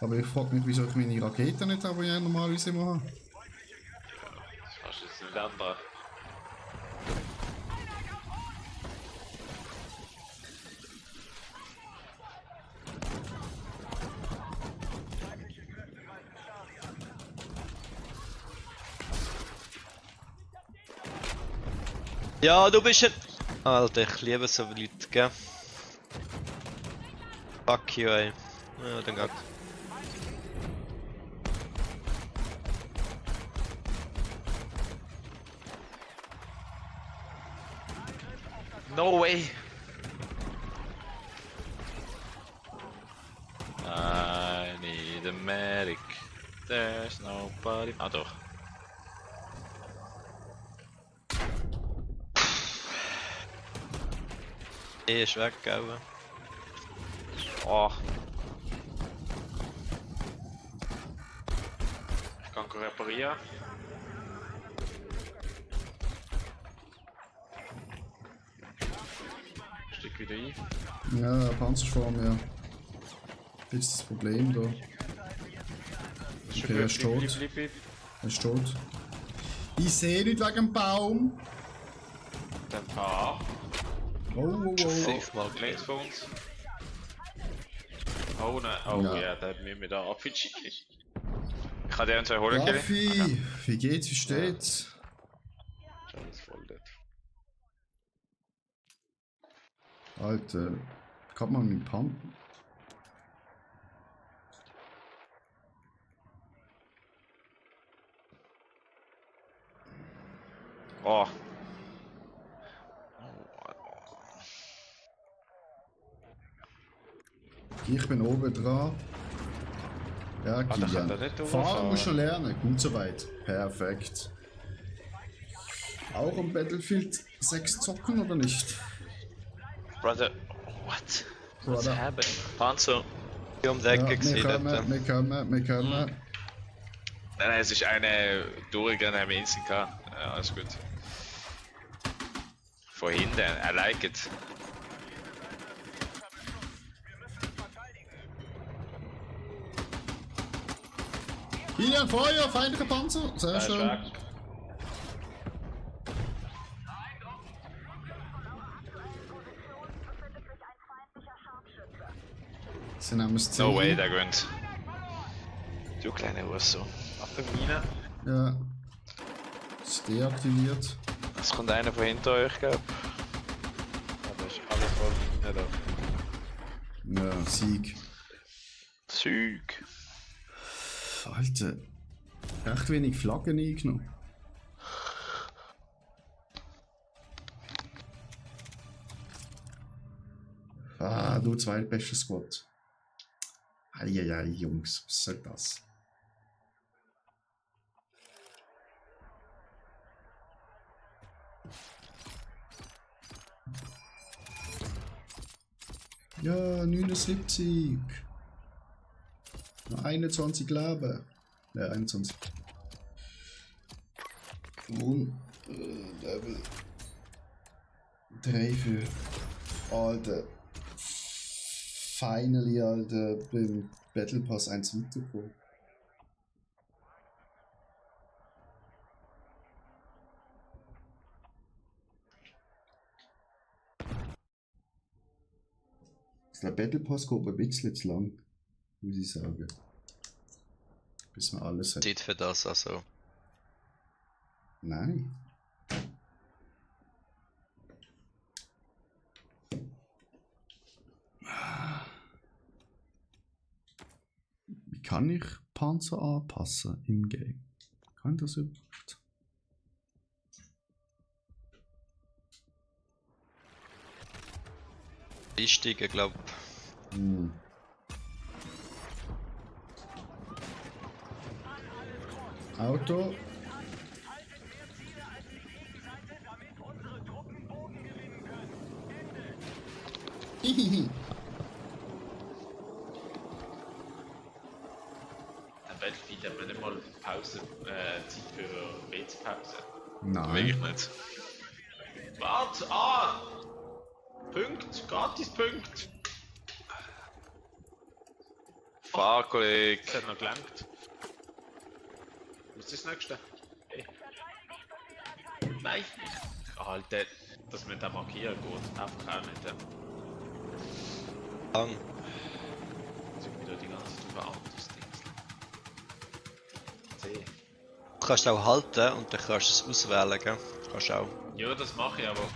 aber ich frage mich, wieso ich meine Rakete nicht habe, die ich normalerweise immer habe. Das kannst du jetzt nicht ändern. Ja, du bist ein. Alter, ich liebe so Leute, gell? Fuck you, ey. Ja, dann geht's. No way! I need a medic. There's nobody. Ah doch. Ist weg, gell? Oh. Ich kann reparieren. Stick wieder ein. Ja, der Panzer ist vor mir. Das ist das Problem da. Okay, er ist tot. Er ist tot. Ich sehe nicht wegen dem Baum. Dann fahr. Oh. Safe mal. Links von uns. Oh nein, oh Ja. ja, der hat mir mit der RPG. Ich kann den zwei holen, Kelly. Raffi, wie geht's, wie steht's? Ist alles voll dort. Alter, kann man mit Panzer? Oh. Ich bin oben dran. Ja, da kann er Kilian. nicht Fahren durchfahren. musst du lernen. Gut soweit. Perfekt. Auch am Battlefield 6 zocken oder nicht? Brother, what? What's Brother. happening? Panzer. Ich um die Ecke Ja, gesehen wir dort. kommen. Nein, nein, es ist eine durchgegangen, haben wir Instinct gehabt. Ja, alles gut. Von hinten, I like it. Kilian, Feuer, feindlicher Panzer. Sehr schön. Sie nehmen es No way, der gönnt. Du kleine Urso. Achtung, Mine. Ja. Ist deaktiviert. Es kommt einer von hinter euch, gell? Ja, da ist alles voll Mine da. Ja, Sieg. Zeug. Alter. Recht wenig Flaggen eingenommen. Ah, du zweitbester Squad. Eieiei, Jungs, was soll das? Ja, 79. Noch 21 Leben. 21. Und Level 3 für Alter. Finally, Alter, beim Battle Pass 1 weitergekommen. Der Battle Pass geht mir ein bisschen zu lang, muss ich sagen. Bis man alles hat. Zeit für das also. Nein. Wie kann ich Panzer anpassen im Game? Kann ich das überhaupt? Einsteigen, glaub. Auto. Hihihi. Ein Battlefield hat man nicht mal Pause, Zeit für WC-Pause. Nein. Wirklich nicht. Warte, Punkt, Gratis-Punkt. Fuck, Kollege. Das hat noch gelangt. Was ist das nächste? Hey. Nein! Alter, dass man da markieren geht, einfach auch nicht. Lang. Jetzt sind wieder die ganze Zeit über anderes Ding. C. Du kannst auch halten und dann kannst du es auswählen, gell? Kannst auch. Ja, das mache ich, aber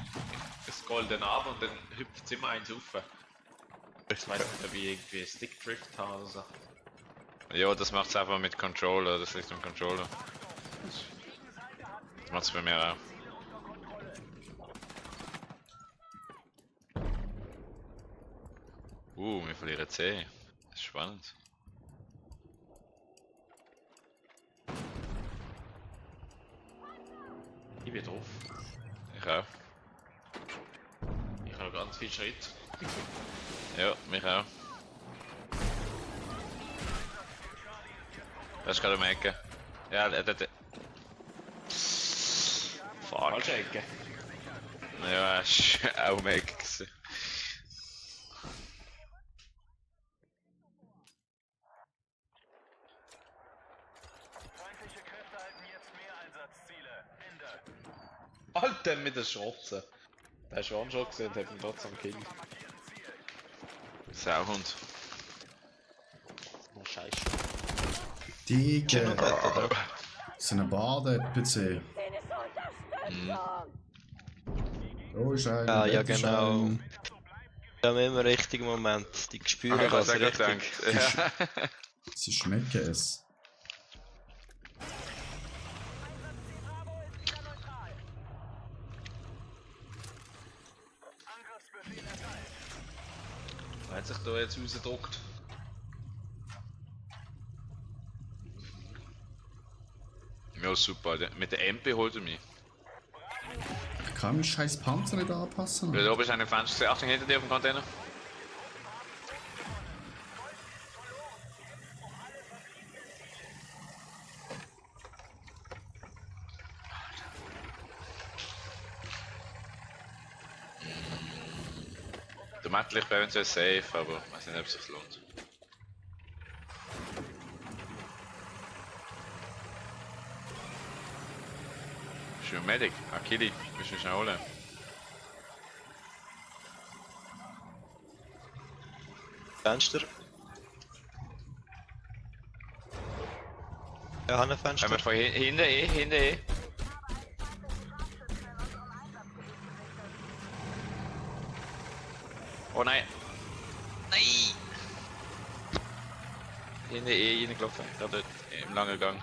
es scrollt dann ab und dann hüpft es immer eins rauf. Ich weiß nicht, ob ich irgendwie Stick-Drift habe oder so. Ja, das macht's einfach mit Controller, das liegt am Controller. Das macht's bei mir auch. Wir verlieren C. Das ist spannend. Ich bin drauf. Ich auch. Ich habe ganz viel Schritt. Ja, mich auch. Das ist gerade um die Ecke. Ja, Fuck. Falsche Ecke. Ja, ist auch um die Ecke gewesen. Feindliche Kräfte halten jetzt mehr Einsatzziele. Ende. Alter, mit der Schrotze. Der ist One-Shot gesehen und hat ihn trotzdem gekillt. Sauhund. Oh, Scheiße. Dicke. Das ist eine Bade-PC. Oh, ist ein. Ja, ja, das ist genau. ein- Ja, immer im richtigen Moment. Die spüren Ich das hab's auch richtig. gedacht. Ja. Sie schmecken es. Wer hat sich da jetzt rausgedruckt? Ja, super. Mit der MP holt er mich. Ich kann meinen scheiß Panzer nicht anpassen. Da oben ist eine Fenster. Achtung, hinter dir auf dem Container. Der Metal ist bei uns ja safe, aber ich weiß nicht, ob es sich lohnt. Bist du ein Medic? Akili, willst du mich schnell holen? Fenster. Ja, haben ein Fenster. Haben wir von hinten eh. Oh nein! Nein! Hinten reingelaufen, da dort im langen Gang.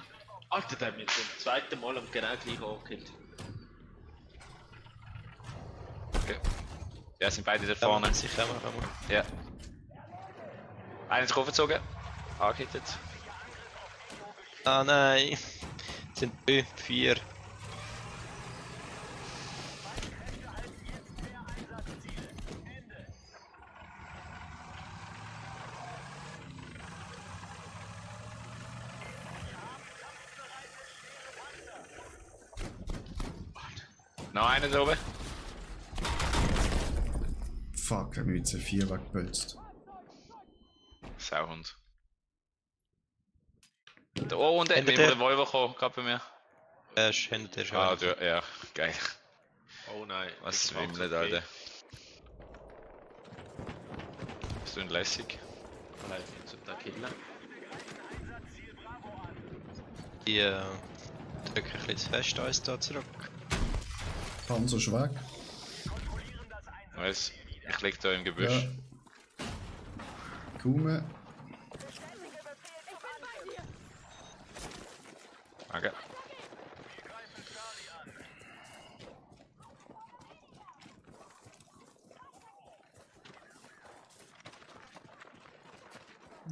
Alter, der hat mich zum zweiten Mal am genau gleich angekillt. Okay. Ja, sind beide da Vorne. vorne. Sich kommen. Ja. Einer ist aufgezogen. Angehittet. Ah nein. Es sind 4. Noch einer da oben. Fuck, er hat mich mit C4 weggepölzt. Sauhund. Oh, und Hinter mit dir. dem Revolver gekommen, gerade bei mir. Er ist hinter dir schon. Ah, du, ja, geil. Oh nein. Was wimmelt, Alter. Bist du ein lässig? Nein, ich bin zum Killen. Die drücken ein bisschen zu fest uns da zurück. Panzer ist weg. Weiss, ich lieg da im Gebüsch. Ja. Kume. Danke.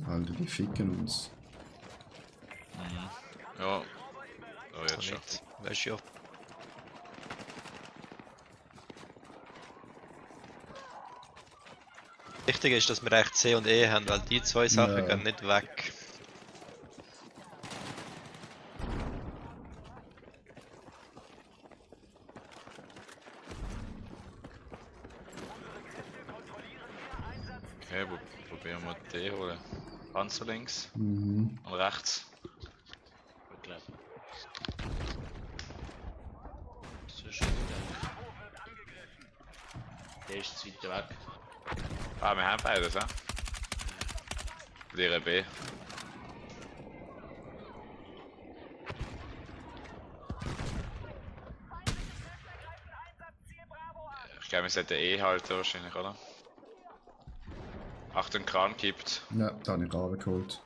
Alter, die ficken uns. Ja. Oh, jetzt schon. Nicht. Weißt du ja. Wichtig ist, dass wir echt C und E haben, weil die zwei Sachen Ja. gehen nicht weg. Okay, probieren wir den holen. Panzer links Mhm. und rechts. Ich glaube. So schön. Der ist zu weit weg. Ah, wir haben beides, ja? Lehre B. Ich glaube, wir sollten E halten wahrscheinlich, oder? Achtung, Kran kippt. Ja, da habe ich gerade geholt.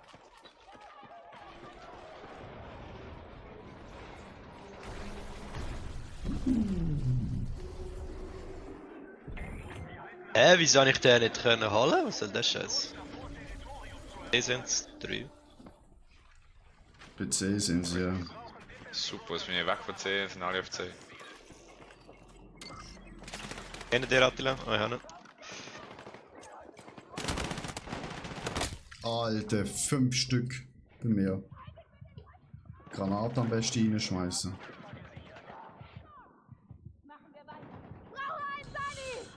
Wieso habe ich den nicht können holen? Was soll das Scheiß? Hier sind es 3. Bei C sind sie ja. Super, jetzt bin ich weg von C, sind alle auf C. Kennen der Attila? Oh, ja nicht. Alter, 5 Stück bei mir. Granate am besten reinschmeißen. Machen wir weiter. Brauche einen Sunny!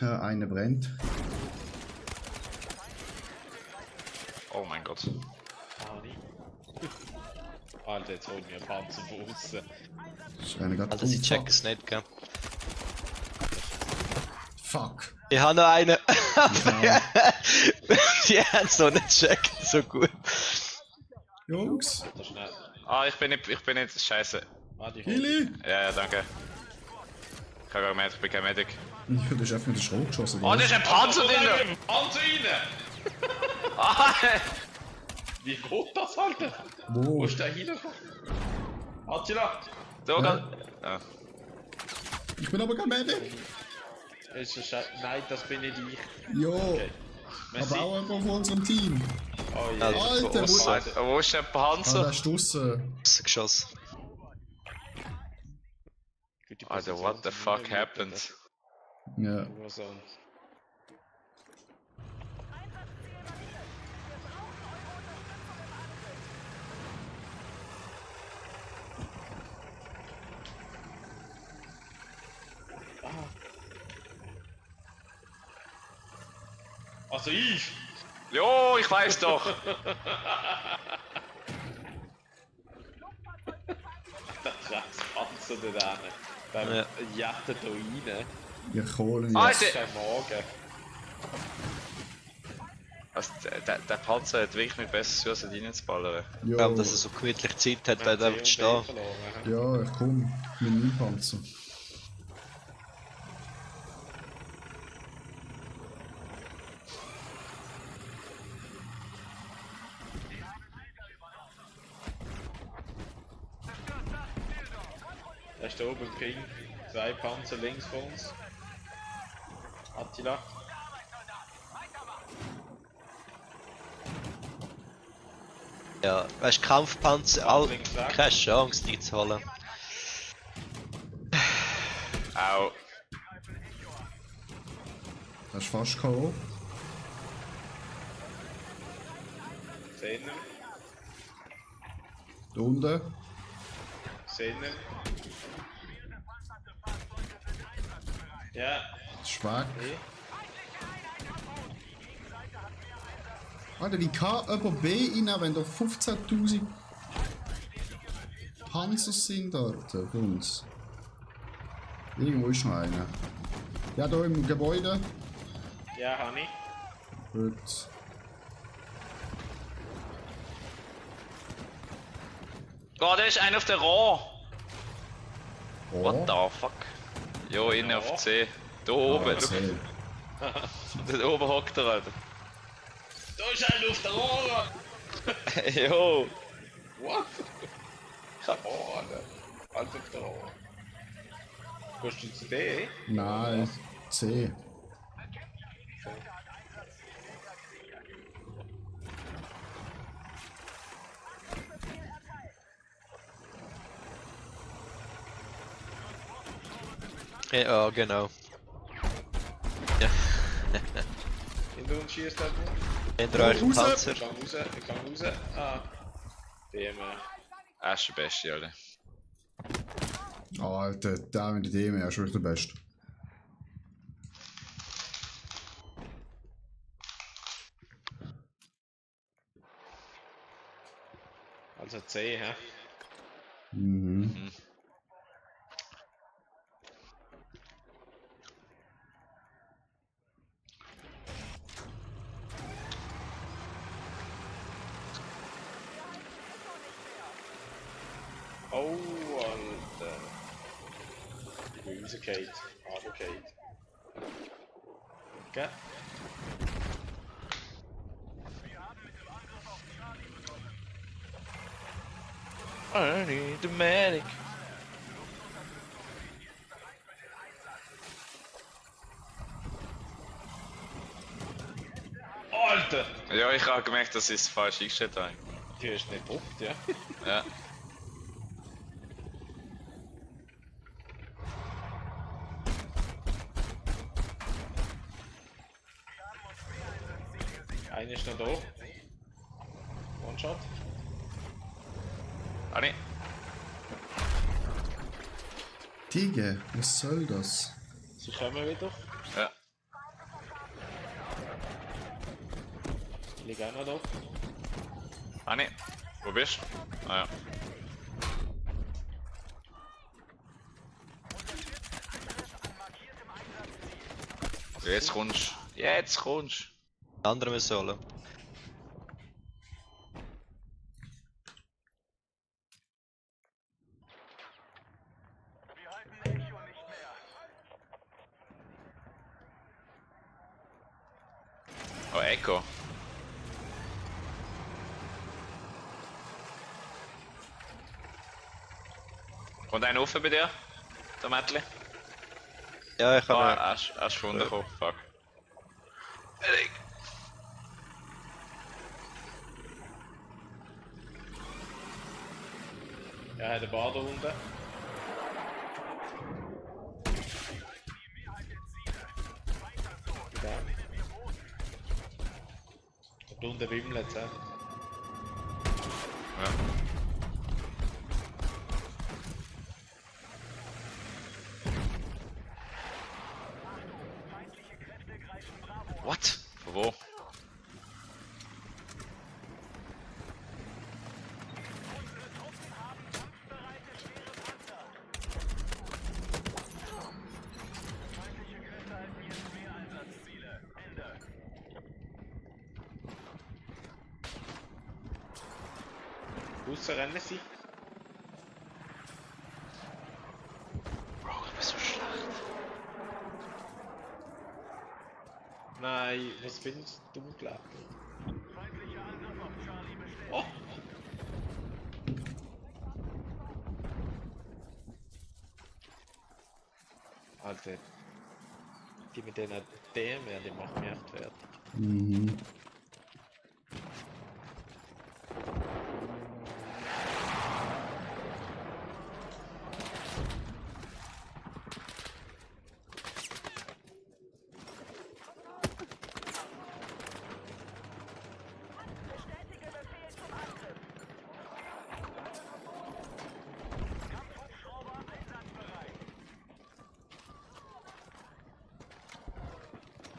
Ja, eine brennt. Oh mein Gott. Alter, jetzt holen wir Panzer von außen. Ist eine gerade Also sie checken es nicht, gell? Fuck. Ich habe noch einen. Die haben so nicht checken, so gut. Jungs. Da schnell. Ah, ich bin nicht, scheiße. Ah, die Hili! Ja, danke. Ich habe gemerkt, ich bin kein Medic. Ich habe einfach mit der Schrot geschossen. Oh, da ist ein Panzer drin! Panzer rein! Ah, Wie geht das, Alter? Wo? Wo ist der hingekommen? Attila! da Ja. kann. Ja. Ich bin aber kein Medic. Nein, das bin nicht ich. Jo. Okay. Aber auch jemand von unserem Team. Oh je. Alter, wo... Alter, wo ist der Ah, Panzer? der ist draussen. Geschossen. Gute Alter, Position what the zum fuck Nehmen, happened? Ja. Warzone. Also ich! Jo, ich weiß doch. Der Dreckspanzer da rein. Der jettet da rein. Wir holen Alter! jetzt. Kein Morgen. Also, der Panzer hat wirklich nicht besser als reinzuballern. Ich glaube, dass er so gemütlich Zeit hat, weil er einfach stehen. Ja, ich komm. Mit meinem Panzer. Da ist da oben Ping. 2 Panzer links von uns. Attila. Ja, weißt du, Kampfpanzer, all, Links weg. keine Chance, die zu holen. Au. Das ist fast K.O. Sehen wir. Da unten. Sehen wir. Ja. Das ist weg. Alter, wie kann jemand B rein, wenn da 15.000 Panzer sind dort für uns? Irgendwo ist noch einer. Ja, da im Gebäude. Ja, Hani. Gut. Oh, da ist einer auf der Rohr. Oh. What the fuck? Jo, innen auf C. Da oben, Ah, C. da oben hockt er, Alter. Da ist einer auf der Rohre! Jo. What? Keine Ahnung. Alles auf der Rohre. Gehst du zu D? Nein, C. Ja, genau. Ja. Hinter uns schießt jemand. Hinter euch ein Panzer. Ich kann raus. Ah. DM. Er ist der Beste, Alter. Alter, der mit der DM ist wirklich der Beste. Also C, hä? Mhm. Oh, Alter. Ich bin rausgefallen. Runtergefallen. Okay. I need the medic. Alter! Ja, ich habe gemerkt, dass ich es falsch eingestellt habe. Die ist nicht gedruckt, ja? Ja. Einer ist noch da. One-Shot. Ani. Digga, was soll das? Sie kommen wieder. Ja. Ich liege auch noch da. Ani. Wo bist du? Ah ja. Jetzt kommst du. Jetzt kommst Die anderen müssen holen. du. Oh, Echo. Kommt einer rauf bei dir? Der Mädchen? Ja, ich Ah, habe. hast du gefunden, gekommen. Fuck. Medic. Ja, hat eine Bar da unten. Da. Da unten wimmelt es, ja. Ja. What? Von wo? Rausrennen sie. Bro, du bist so schlecht. Nein, was bin ich dumm gelaufen? Oh! Alter, die mit denen DMR, die machen mich echt fertig. Mhm. Bestätige Befehl zum Angriff. Kampfhubschrauber einsatzbereit.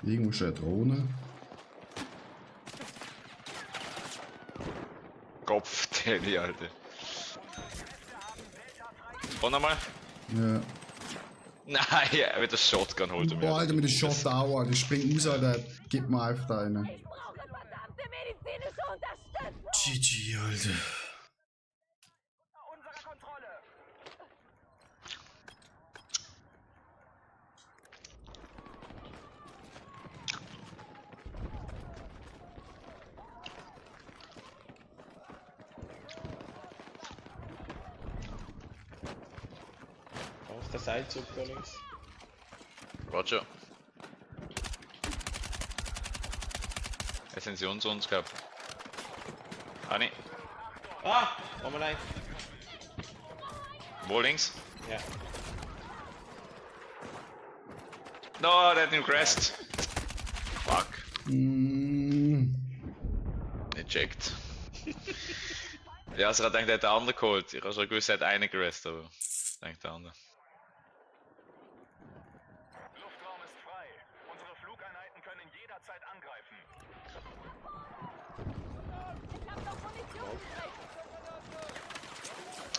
Irgendwo ist eine Drohne. Kopftelly, Alter. Und nochmal? Ja. Nein, wieder Shotgun holt er mir. Boah, Alter, mit dem Shot auch, Alter. Springt raus, Alter. Gib mir einfach da einen. Ich brauche verdammte medizinische Unterstützung. GG, Alter. Unter Kontrolle. Auf der Seilzug da links. Roger. Jetzt sind sie uns gehabt. Anni, Ah! Oh nein! wo links? Ja. No, der hat ihn crashed. Fuck, Mm, nicht checkt. Ja, also ich dachte, der hat den anderen geholt. Ich habe schon gewusst, er hat einen gerest, aber ich denke der andere. Luftraum ist frei. Unsere Flugeinheiten können jederzeit angreifen. Ich hab noch Munition übrig.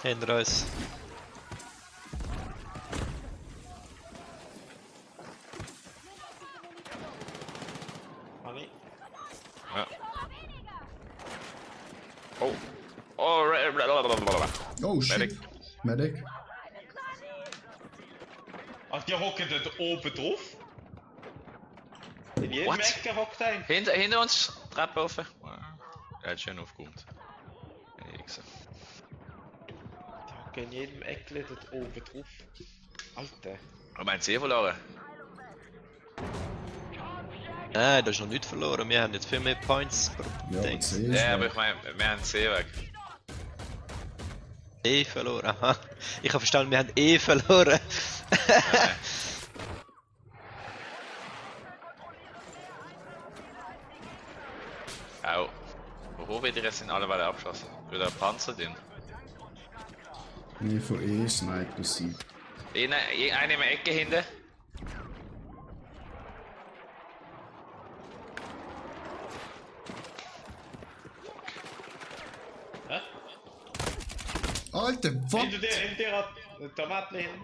Hinter uns. Anni. Ja. Oh. Oh, oh shit. Medic. Medic. Ach, die hocken dort oben drauf? In jedem What? Ecke hockt ein. Hinter uns, Treppe offen. Er hat schön aufgeräumt. Ich Die hocken in jedem Eckle dort oben drauf. Alter. Aber mein C verloren. Nein, da ist noch nichts verloren. Wir haben jetzt viel mehr Points pro Ja, Ding. C ist Ja, aber weg. ich meine, wir haben C weg. E verloren. Aha. Ich habe verstanden, wir haben E verloren. Au. Wo wird ihr jetzt in alle Welle abgeschossen? Wieder ein Panzer drin? Nee, von E sniped sie. Eine in der Ecke hinten. Hä? Alter, was? Hinter dir hat ein Tomatli hinten.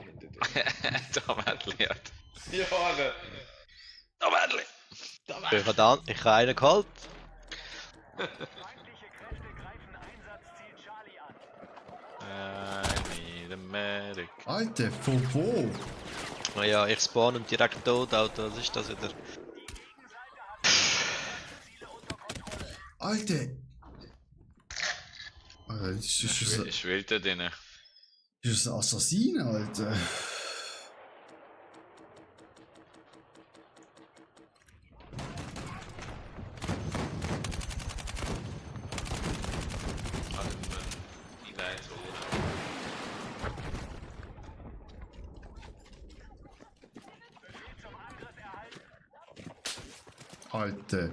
Hinter dir. Tomatli hat. Ja, Alter. Tomatli! Ich habe einen geholt. Feindliche Kräfte greifen Einsatzziel Charlie an. I need a medic. Alter, von wo? Naja, ich spawn direkt tot, Auto. Was ist das wieder? Alter! Alter, das ist Ich will da drinnen. ein Assassin, Alter. Alter.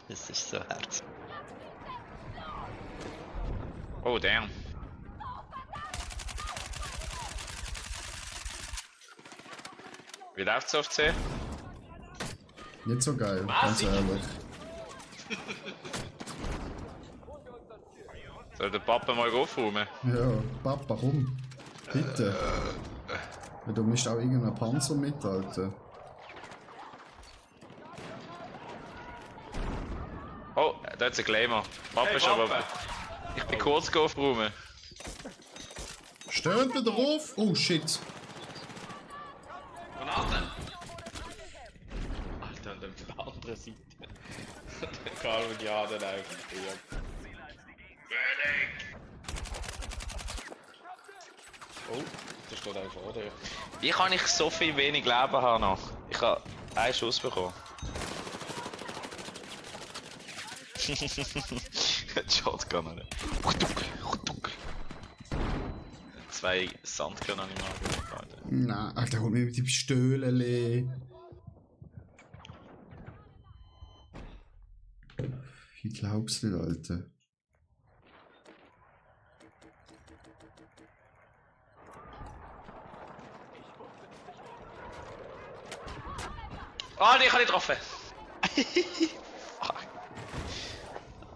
Das ist so hart. Oh, damn. Wie läuft's auf C? Nicht so geil, ganz ehrlich. Soll der Papa mal aufräumen? Ja, Papa, komm. Bitte. Ja, du musst auch irgendeinen Panzer mithalten. Oh, da hat's ein Claimer. Papa ist aber... Ich bin kurz aufräumen. Stören wir drauf? Oh shit. Granaten! Alter, und dann auf der anderen Seite. Der Karl und die anderen eigentlich. Oh, da steht einer vor dir. Wie kann ich so viel wenig Leben haben noch? Ich habe einen Schuss bekommen. Shotgun, oder? Zwei Sandkörner im Magen. Nein, Alter, hol mir mit die Pistole. Wie glaubst du, Alter? Ah, die kann ich getroffen!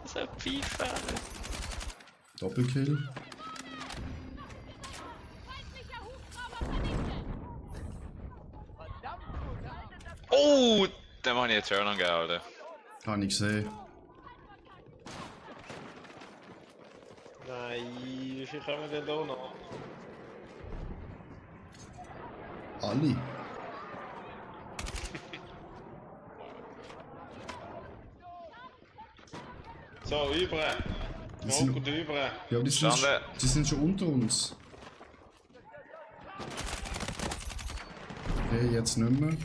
So ein Pfeife! Doppelkill. Oh! Dem habe ich einen Turn angehalten. Kann ich sehen. Nein, wie viel kommen denn da noch? Alle. So, über! Die sind, Und über! ja, die sind schon unter uns. Okay, jetzt nicht mehr.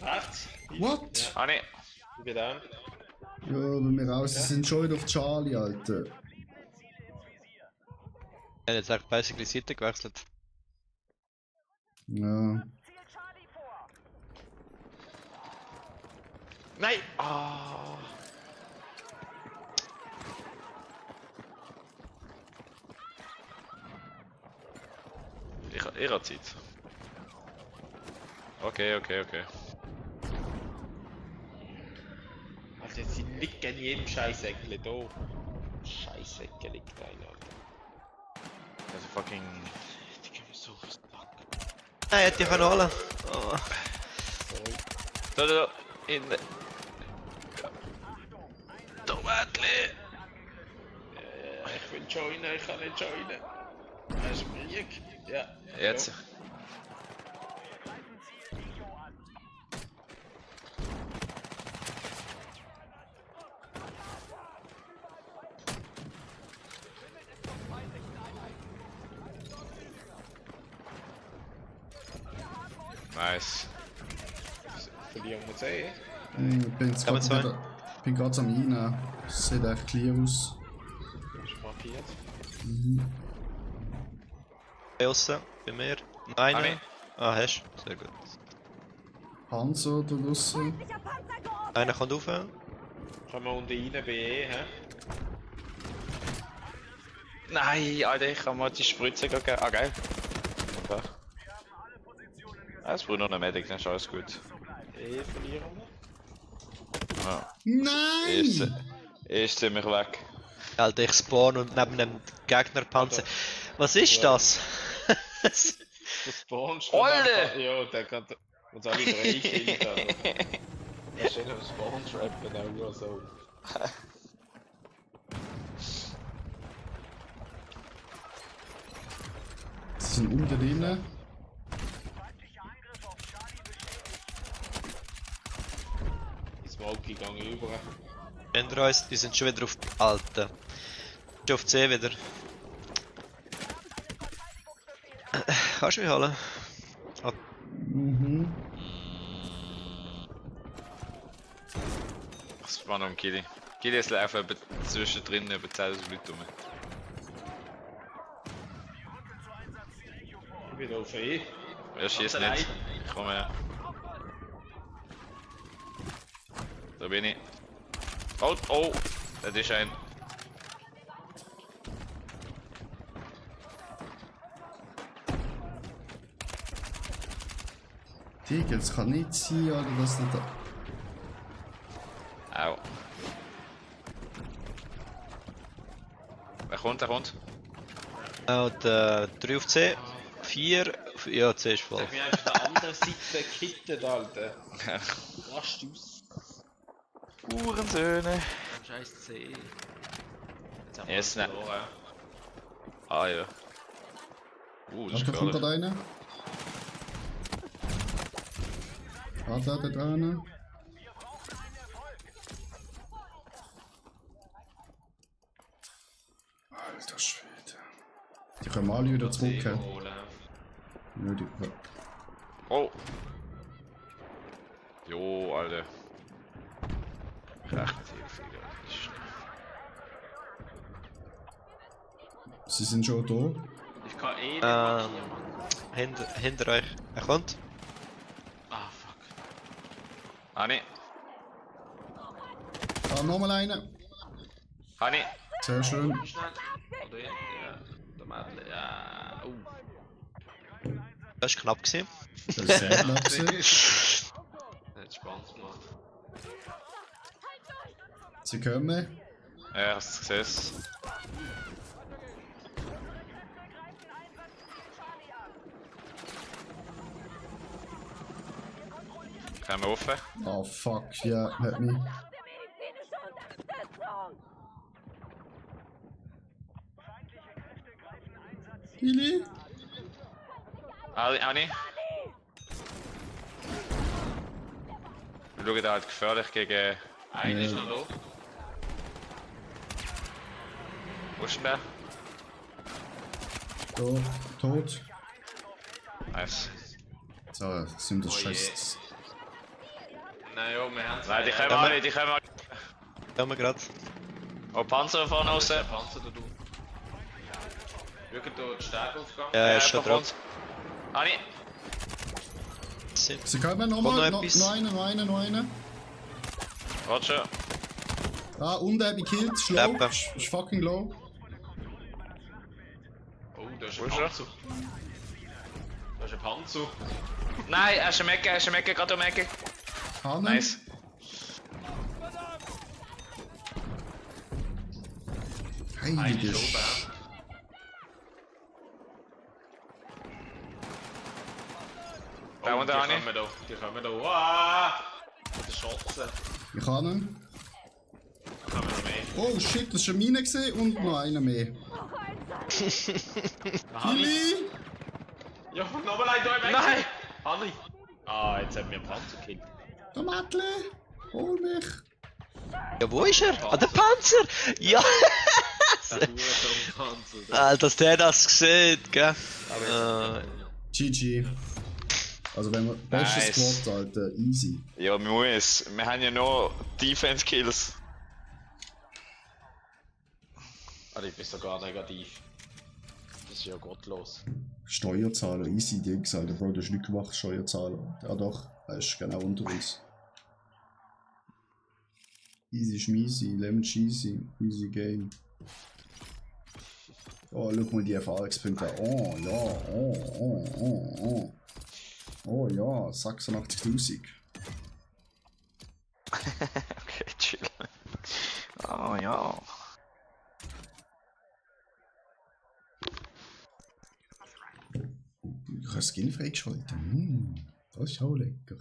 Rechts! What? Ah, nee. Ich bin down. Ja, wenn wir raus sind, schon wieder auf Charlie, Alter. Er hat jetzt echt basically Seite gewechselt. Ja. Nein! Ah! Ich habe Zeit. Okay. Alter, jetzt sind nicht in jedem Scheißeckle da. Scheißecke liegt da, Alter. Also fucking... Die gehen mir so aufs Sack. Nein, hätte ich können holen. Oh. Da, in der... Tomatli! Ich will joinen, ich kann nicht joinen. Das ist Krieg. Ja. Jetzt. Ja. Nice. Verlieren wir 10. Ich bin jetzt gerade am Rein. Es sieht echt clear aus. Ist markiert. Aussen, bei mir. Nein. Ah, hast du. Sehr gut. Panzer da draussen. Einer kommt rauf. Können wir unten rein bei E, hä? Nein, Alter, ich kann mal die Spritze geben. Ah, geil. Okay. Es braucht noch eine Medic, dann ist alles gut. E verlieren wir. Ja. Nein! Ist ziemlich weg. Alter, ich spawn und neben einem Gegnerpanzer. Was ist das? Das spawnst Alter! Ja, der kann uns alle 3 killen. Das ist ein Spawn-Trap, genau so. Sie sind unten drin. Die Smokey gegangen über. Hinter uns, die sind schon wieder auf Alten. Schon auf C wieder. Kannst du mich holen? Ah, Mhm. Was war noch ein Kili? Kili ist laufen zwischendrin über 10.000 Leute rum. Ich bin auf E. Er schießt nicht. Ich komme her. Da bin ich. Oh! Das ist ein. Digga, das kann nicht sein, oder dass du da... Au. Wer kommt, der kommt? Und 3 auf C, 4, ja, C ist voll. Sag mir einfach der andere Seite gekittet, Alter. Rast aus. Uhrensöhne. Scheiß C. Jetzt haben Yes, wir ne. verloren. Ah ja. Das ist Da kommt gefährlich. gerade einer. Da dran. Alter Schwede. Die kommen alle wieder zurück. C hä? holen. Ja, die... Oh. Jo, Alter. Recht Hilfe, Sie sind schon da. Ich kann eh nicht markieren, Mann. Hinter euch. Er kommt. Ah, fuck. Hani, Da nochmal einer. Hani. Sehr schön. Schnell. Oder ja, der Mädel, ja. Das war knapp gewesen. Das ist sehr knapp gewesen. Hat Spaß gemacht. Sie kommen. Ja, hast du gesehen? Können wir offen? Oh fuck, ja, hat mich. Medizinische Unterstützung! Billy? Ani? Wir schauen da halt gefährlich gegen... Einer ist noch da. Wo ist denn der? Da, tot. Nice. So, sind das Oh je. Scheiß. Naja, wir haben Nein, die kommen alle, die kommen alle. Kommen wir gerade. Oh, Panzer vorne raus. Der Panzer da drüben. Schaut da die Stege aufgegangen. Ja, er ist schon drauf. drauf. Ani! Sie kommen Kommt nochmal. noch etwas? Noch einer. Roger. Ah, unten habe ich gekillt. Ist low. Treppe. Ist fucking low. Oh, da ist Wo ein ist er? Panzer. Da ist ein Panzer. Nein, er ist am Ecke, gerade um die Ecke. Hannen. Nice. Einer Heilige ist oben. Sch... Da unten, Ani. Die kommen da. Wow! Der Schotze. Ich kann ihn. Da kommen noch mehr. Oh shit, das war eine Mine gesehen und noch einer mehr. Billy! Ja, nochmal ein da im Eck. Nein! Hanni! Ah, jetzt haben wir einen Panzer gekillt. Der Mädle! Hol mich! Ja, wo ist er? Ah, der Panzer! Ja! Der Hurensohn-Panzer. Alter, dass der das sieht, gell? GG. Also wenn wir... Bestes Nice. Squad, Alter. Easy. Ja, muss. Wir haben ja noch Defense-Kills. Also ich bin sogar negativ. Das ist ja gottlos. Steuerzahler, easy Dings, Alter. Bro, du hast nicht gemacht, Steuerzahler. Ja doch, er ist genau unter uns. Easy schmeezy, lemon cheesy, easy game. Oh, schau mal die Erfahrungspunkte an. Oh ja, oh. Oh ja, 86.000. Okay, chill. Oh ja. Ich habe Skin freigeschalten. Das ist auch lecker.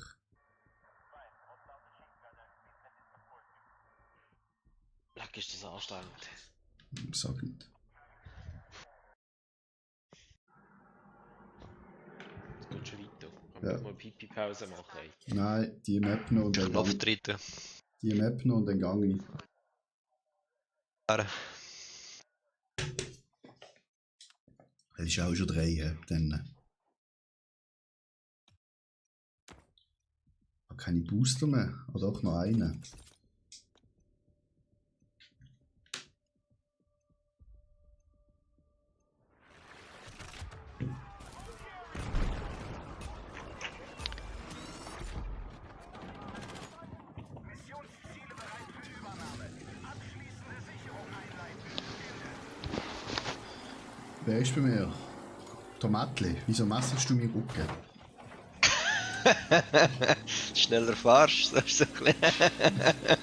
Leck, ist das anstrengend. Sag nicht. Es geht schon weiter. Können Ja. wir mal Pipi-Pause machen? Ey? Nein, die Map noch und dann Knopf treten. die Map noch und dann gang ich. Das ist auch schon 3, hä? Dann. Keine Booster mehr. Oder auch noch einen. Wer ist bei mir? Tomatli, wieso messerst du mir Rücken? Schneller fahrst, das ist so ein bisschen.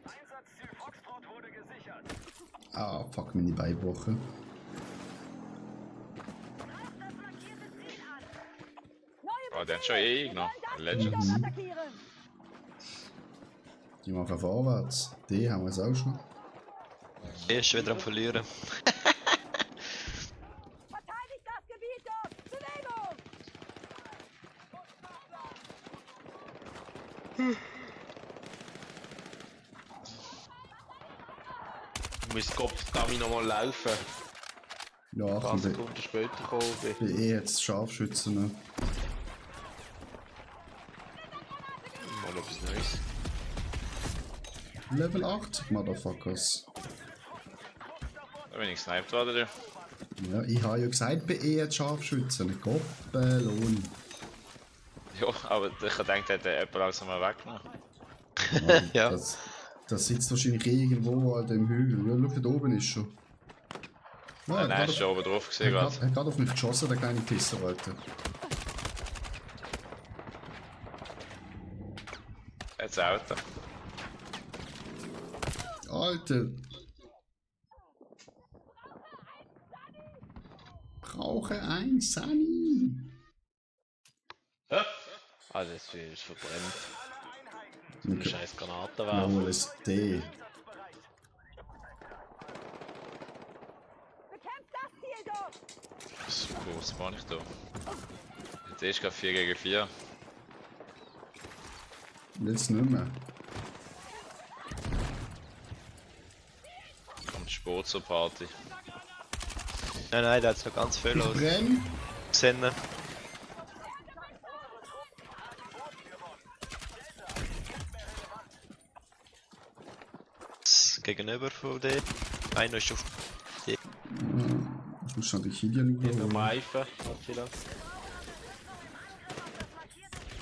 Einsatzziel Foxtrot wurde gesichert. Ah, fuck, meine Beine gebrochen. Oh, der hat schon genommen. Legends. Die machen vorwärts. Die haben wir es auch schon. Er ist wieder am Verlieren. Verteidigt das Gebiet dort! Bewegung! Muss Kopf Dummy nochmal laufen. Ja, Ein paar komm, Sekunden später kommen. bei jetzt Scharfschützen. Ne? Mal etwas Neues. Level 80, Motherfuckers. Da bin ich gesniped worden. Ja, ich habe ja gesagt, bei jetzt Scharfschützen. Nicht Goppelon. Ja, aber ich dachte, hätte jemand langsam mal weggenommen. Ja. Das sitzt wahrscheinlich irgendwo an dem Hügel. Ja, schau, da oben ist schon. Ja, Nein, ist schon oben drauf gesehen Er gerade. hat gerade auf mich geschossen, der kleine Pisser, Alter. Jetzt Auto. Alter. Brauche ein Sunny. Ah, das ist verbrennt. Okay. Scheiß Granatenwerfer. Mal ein D. Bekämpft das Ziel dort! Wo spawn ich da? Jetzt ist gerade 4 gegen 4. Jetzt nicht mehr. Kommt Sport zur Party. Nein, der hat so ganz viel Ich los. brenn. Gesehen. Gegenüber von dir. Einer ist auf dir. Ich muss schon die Kilian Hinter dem holen. Reifen. Attila.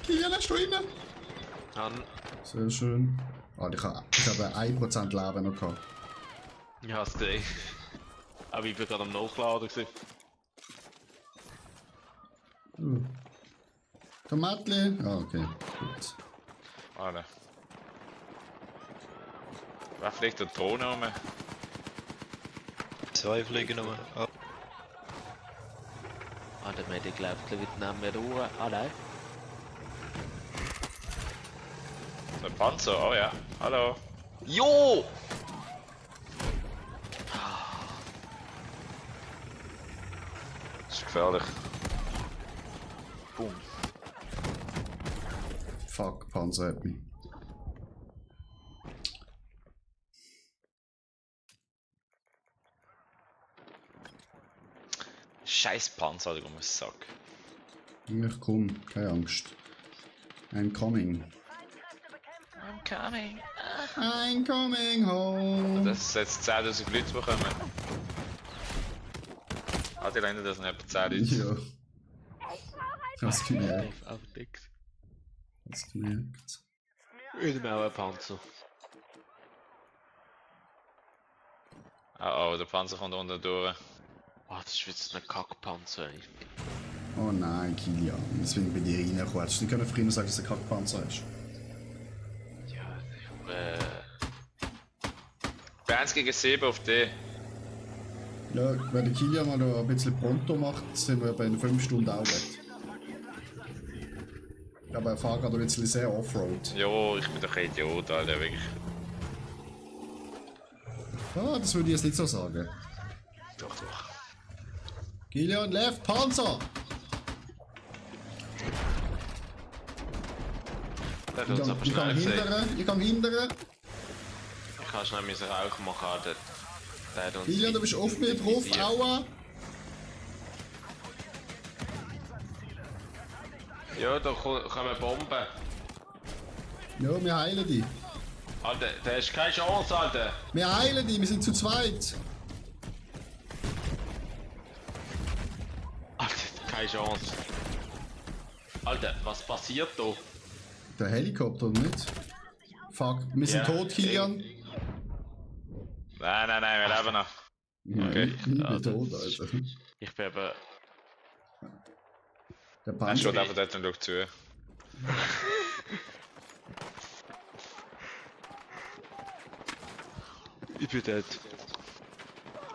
Kilian, hast du ihn? An. Sehr schön. Ah, ich habe 1% Leben noch gehabt. Ich hab's gesehen. Aber ich bin gerade am Nachladen gewesen. Tomatli. Ah, okay. Gut. Warte. Wer fliegt der Drohne um? 2 fliegen nochmal. Oh. Ah, der Medic läuft gleich wieder neben mir durch. Ah, nein. Der Panzer, oh ja. Hallo. Jo! Das ist gefährlich. Boom. Fuck, Panzer hat mich. Scheiß Panzer, du dummer Sack. Ich komm, keine Angst. I'm coming. I'm coming. I'm coming home. Das ist jetzt 10.000 Leute bekommen. Hat die Länder das nicht etwa 10 Leute? Ja. Ich hab's gemerkt. Auf Dix. Hab's gemerkt. Ich nehme auch einen Panzer. Oh, der Panzer kommt unten durch. Oh, das ist jetzt ein Kackpanzer, ey. Oh nein, Kilian. Deswegen bin ich reingekommen. Hättest du nicht früher sagen, dass es ein Kackpanzer ist? Ja, 1 gegen 7 auf D. Ja, wenn der Kilian mal noch ein bisschen pronto macht, sind wir bei 5 Stunden auch weg. Aber er fährt gerade ein bisschen sehr Offroad. Jo, ich bin doch ein Idiot, Alter, wirklich. Ah, das würde ich jetzt nicht so sagen. Doch, doch. Kilian, left, Panzer! der hat uns aber Ich kann schnell gesehen. hindern, ich kann hindern. Ich kann schnell meinen Rauch machen, der hat uns... Kilian, du bist auf mir drauf, aua! Ja, da kommen Bomben. Ja, wir heilen die. Alter, der ist keine Chance, Alter. Wir heilen die, wir sind zu zweit. Alter, keine Chance. Alter, was passiert da? Der Helikopter, oder nicht? Fuck, wir sind Ja, tot, Kilian. Nein, wir leben noch. Okay. Ich bin Ja, tot, Alter. Ich bin eben. Der Er Panzer. steht einfach dort und schaut zu. Ich bin dort.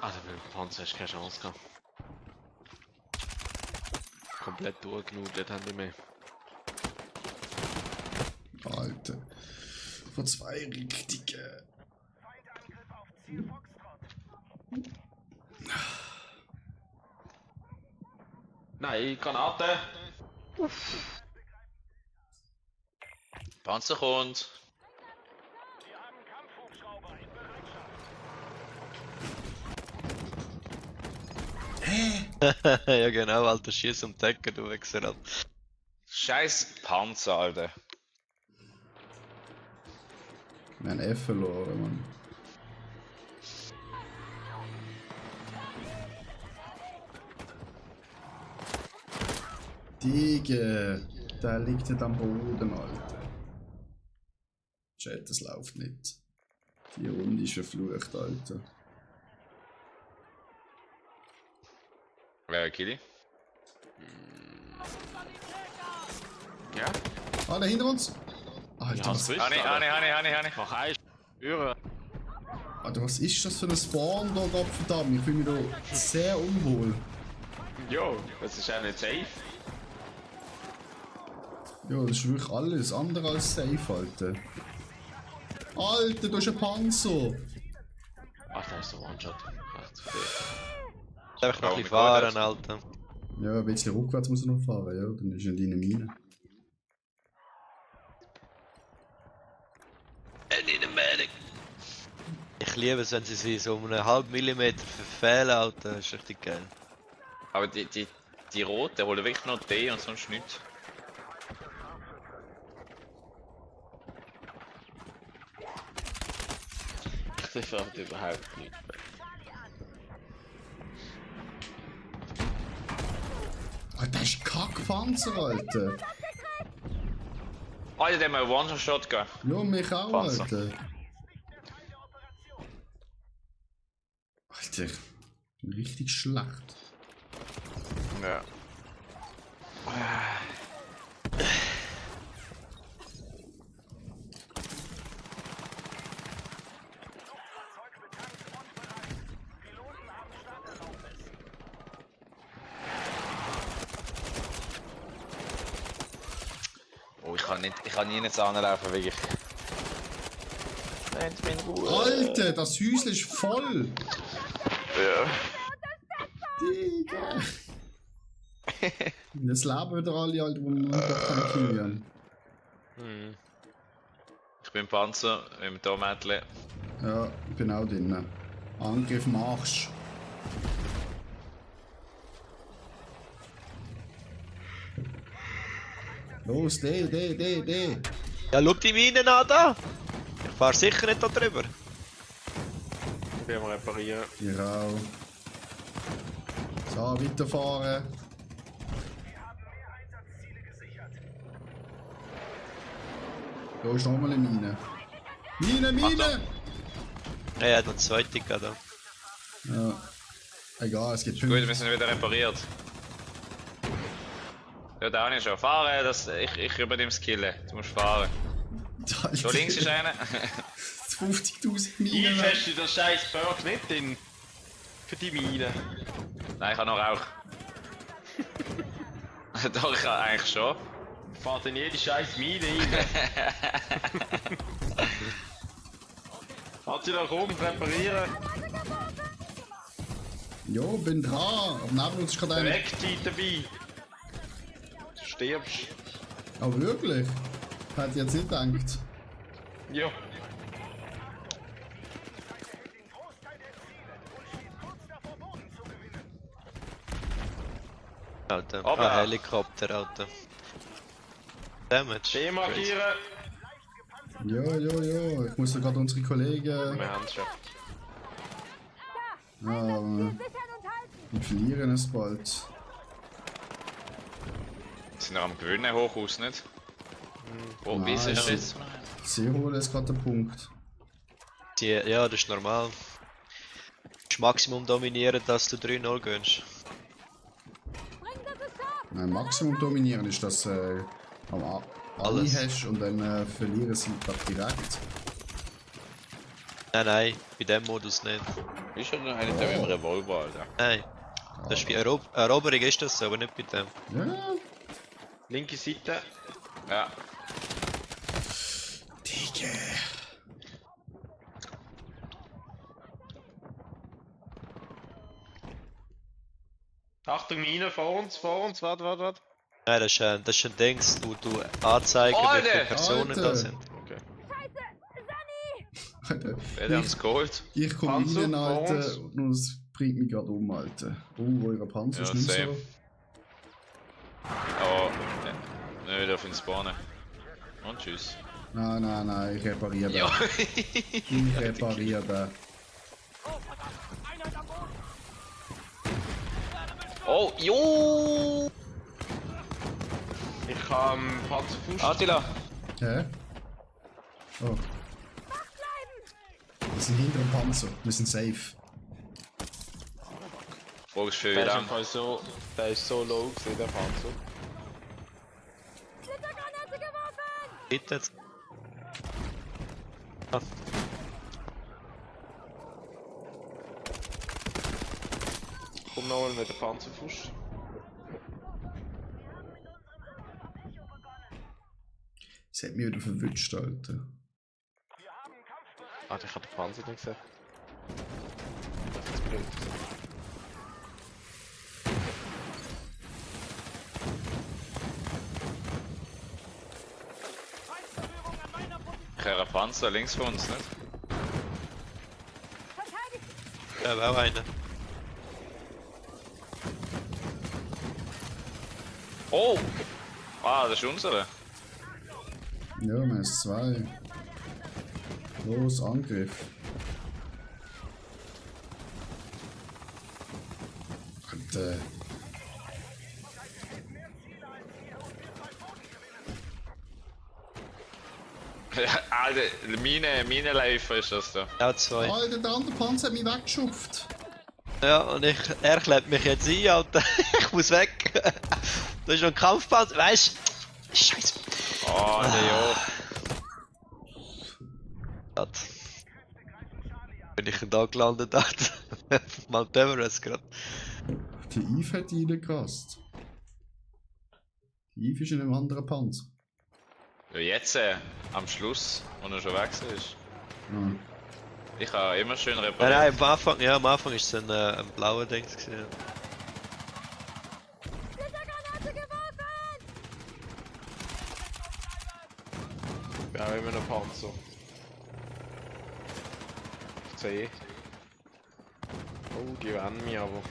Alter, mit dem Panzer hast du keine Chance gehabt. Komplett durchgenudelt haben die mehr. Alter. Von 2 richtigen. Nein, Granate! Panzer kommt. Ja genau, Alter, schieß um die Ecke, du Wichser, Alter. Scheiß Panzer, Alter. Wir haben F verloren, Mann. Digga, der liegt nicht am Boden, Alter. Chat, das läuft nicht. Die Runde ist verflucht, Alter. Wer Kili? Ja? Ah, der hinter uns! Alter, Ja, was, so ist Hani. Mach eins. Üre. Alter, was ist das für ein Spawn da, Gottverdammt? Ich fühle mich da sehr unwohl. Jo, das ist auch nicht safe. Ja, das ist wirklich alles andere als safe, Alter. Alter, da ist ein Panzer! Ach, da ist der One-Shot. Ach, zu viel. Einfach noch ein bisschen fahren, Alter. Ja, ein bisschen rückwärts muss er noch fahren, ja, dann ist er in deiner Mine. Ich liebe es, wenn sie sich so um einen halben Millimeter verfehlen, Alter. Das ist richtig geil. Aber die roten holen wirklich nur D und sonst nichts. Ich treffe überhaupt nicht. Alter, das ist Kackpanzer, Alter! Alter, der hat mir einen One-Shot gegeben. Ja, mich auch, Panzer. Alter! Alter, ich bin richtig schlecht. Ja. Oh, ich kann nie nicht anlaufen, wirklich. Alter, das Häusle ist voll! Ja. Digga! Jetzt leben wieder alle, Alter, wo wir noch keine Kill haben. Ich bin Panzer, mit dem Tomätchen. Ja, ich bin auch drin. Angriff Marsch! Los, D! Ja, schau die Minen an da! Ich fahr sicher nicht da drüber. Ich bin am Reparieren. Ihr auch. So, weiterfahren. Da ist nochmal eine Mine. Mine! Er hat noch 2 Ticker da. Ja. Egal, es gibt Gut, 5. wir sind wieder repariert. Ja, da habe ich schon. Fahren, ich übernehme das Killen. Du musst fahren. Da links ist einer. 50.000 Ich Minen. feste den scheiß Berg nicht in. Für die Mine. Nein, ich habe noch Rauch. Doch, ich habe eigentlich schon. Fahrt in jede scheiß Mine rein. Hat sie da rum, reparieren. Jo, bin dran. Aber neben uns ist gerade einer. Wegzieht dabei. Du stirbst. Aber wirklich? Hätte ich jetzt nicht gedacht. Ja. Alter, Aber- Helikopter, Alter. Damage. Demarkieren. Jo. Ich muss da gerade unsere Kollegen. Wir haben es schon. Ja, wir verlieren es bald. sind wir am Gewinnen hoch aus, nicht? Oh, wie ist es jetzt? Sie holen jetzt gerade den Punkt. Ja, das ist normal. Das Maximum dominieren, dass du 3-0 gönnst. Nein, Maximum dominieren ist, dass du alle Alles. hast und dann verlieren sie doch direkt. Nein, bei dem Modus nicht. Ist schon einer mit dem Revolver, Alter. Nein. Das ist bei Eroberung ist das so, aber nicht bei dem. Ja. Linke Seite. Ja. Digga. Achtung, Mine vor uns, warte. Nein, das ist ein Dings, wo du anzeigen, wie viele Personen Alter. da sind. Okay. Alter, Wer hat uns geholt? ich komme Panzer rein, vor Alter, uns. und es bringt mich gerade um, Alter. Oh, euer Panzer Ja, ist nicht same. so. Oh, ne, wieder auf den Spawnen. Und tschüss. Nein, ich repariere den. Ja. Ich repariere den. Oh, jo! Ich habe Panzerfuß. Attila! Hä? Oh. Wir sind hinter dem Panzer, wir sind safe. Frage ist für wie Der ist, lang? im Fall so, der ist so low gewesen, der Panzer. Bitte. Komm nochmal mit der Panzerfuß. Es hat mich wieder verwünscht, Alter. Ah, ich habe den Panzer nicht gesehen. Das ist blöd. Ich höre einen Panzer links von uns, nicht? Ja, war auch einer. Oh! Ah, das ist unsere. Ja, wir haben zwei. Los, Angriff. Und, Alter, Minenläufer ist das da. Ja, zwei. Alter, der andere Panzer hat mich weggeschupft. Ja, und er klebt mich jetzt ein, Alter. Ich muss weg. Da ist noch ein Kampfpanzer, weißt du? Scheiße. Oh, der Gott. Wenn ich da gelandet hat. Mount Everest gerade. Die Eve hat ihn reingekasst. Die Eve ist in einem anderen Panzer. Ja, jetzt, am Schluss, wo er schon weg ist. Ah. Ich habe immer schön Nein, repariert. am Anfang ist es ein blauer Dings gewesen. Ich habe immer noch Panzer. Ich sehe. Oh, die werden mich aber.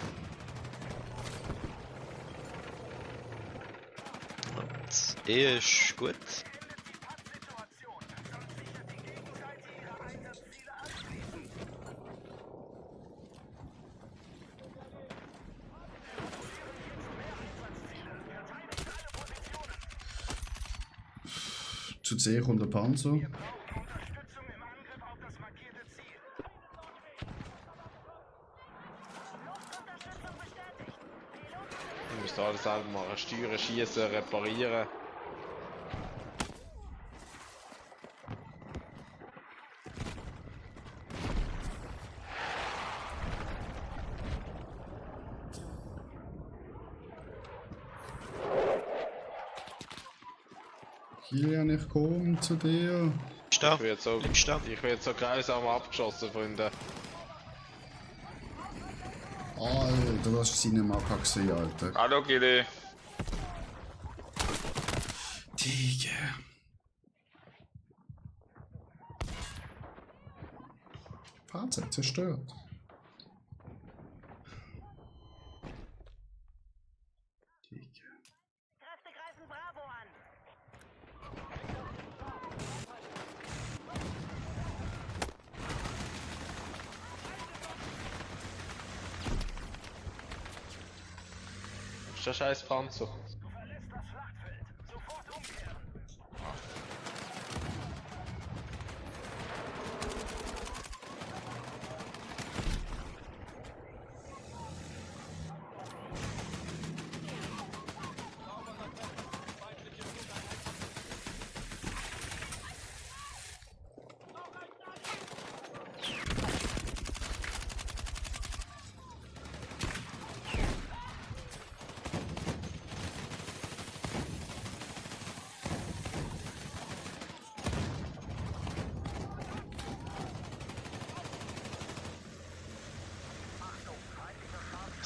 Und ist gut. Zu C kommt der Panzer. Ich müsste alles selber machen. Steuern, schießen, reparieren. Kilian, ich komme zu dir. Ist da? Ich werde so, Links da. so grausam abgeschossen, Freunde. Alter, das ist seine Maka gesehen, Alter. Hallo, Gili. Digga. Fahrzeug zerstört. Digga. Kräfte greifen Bravo an. Ist der scheiß Panzer.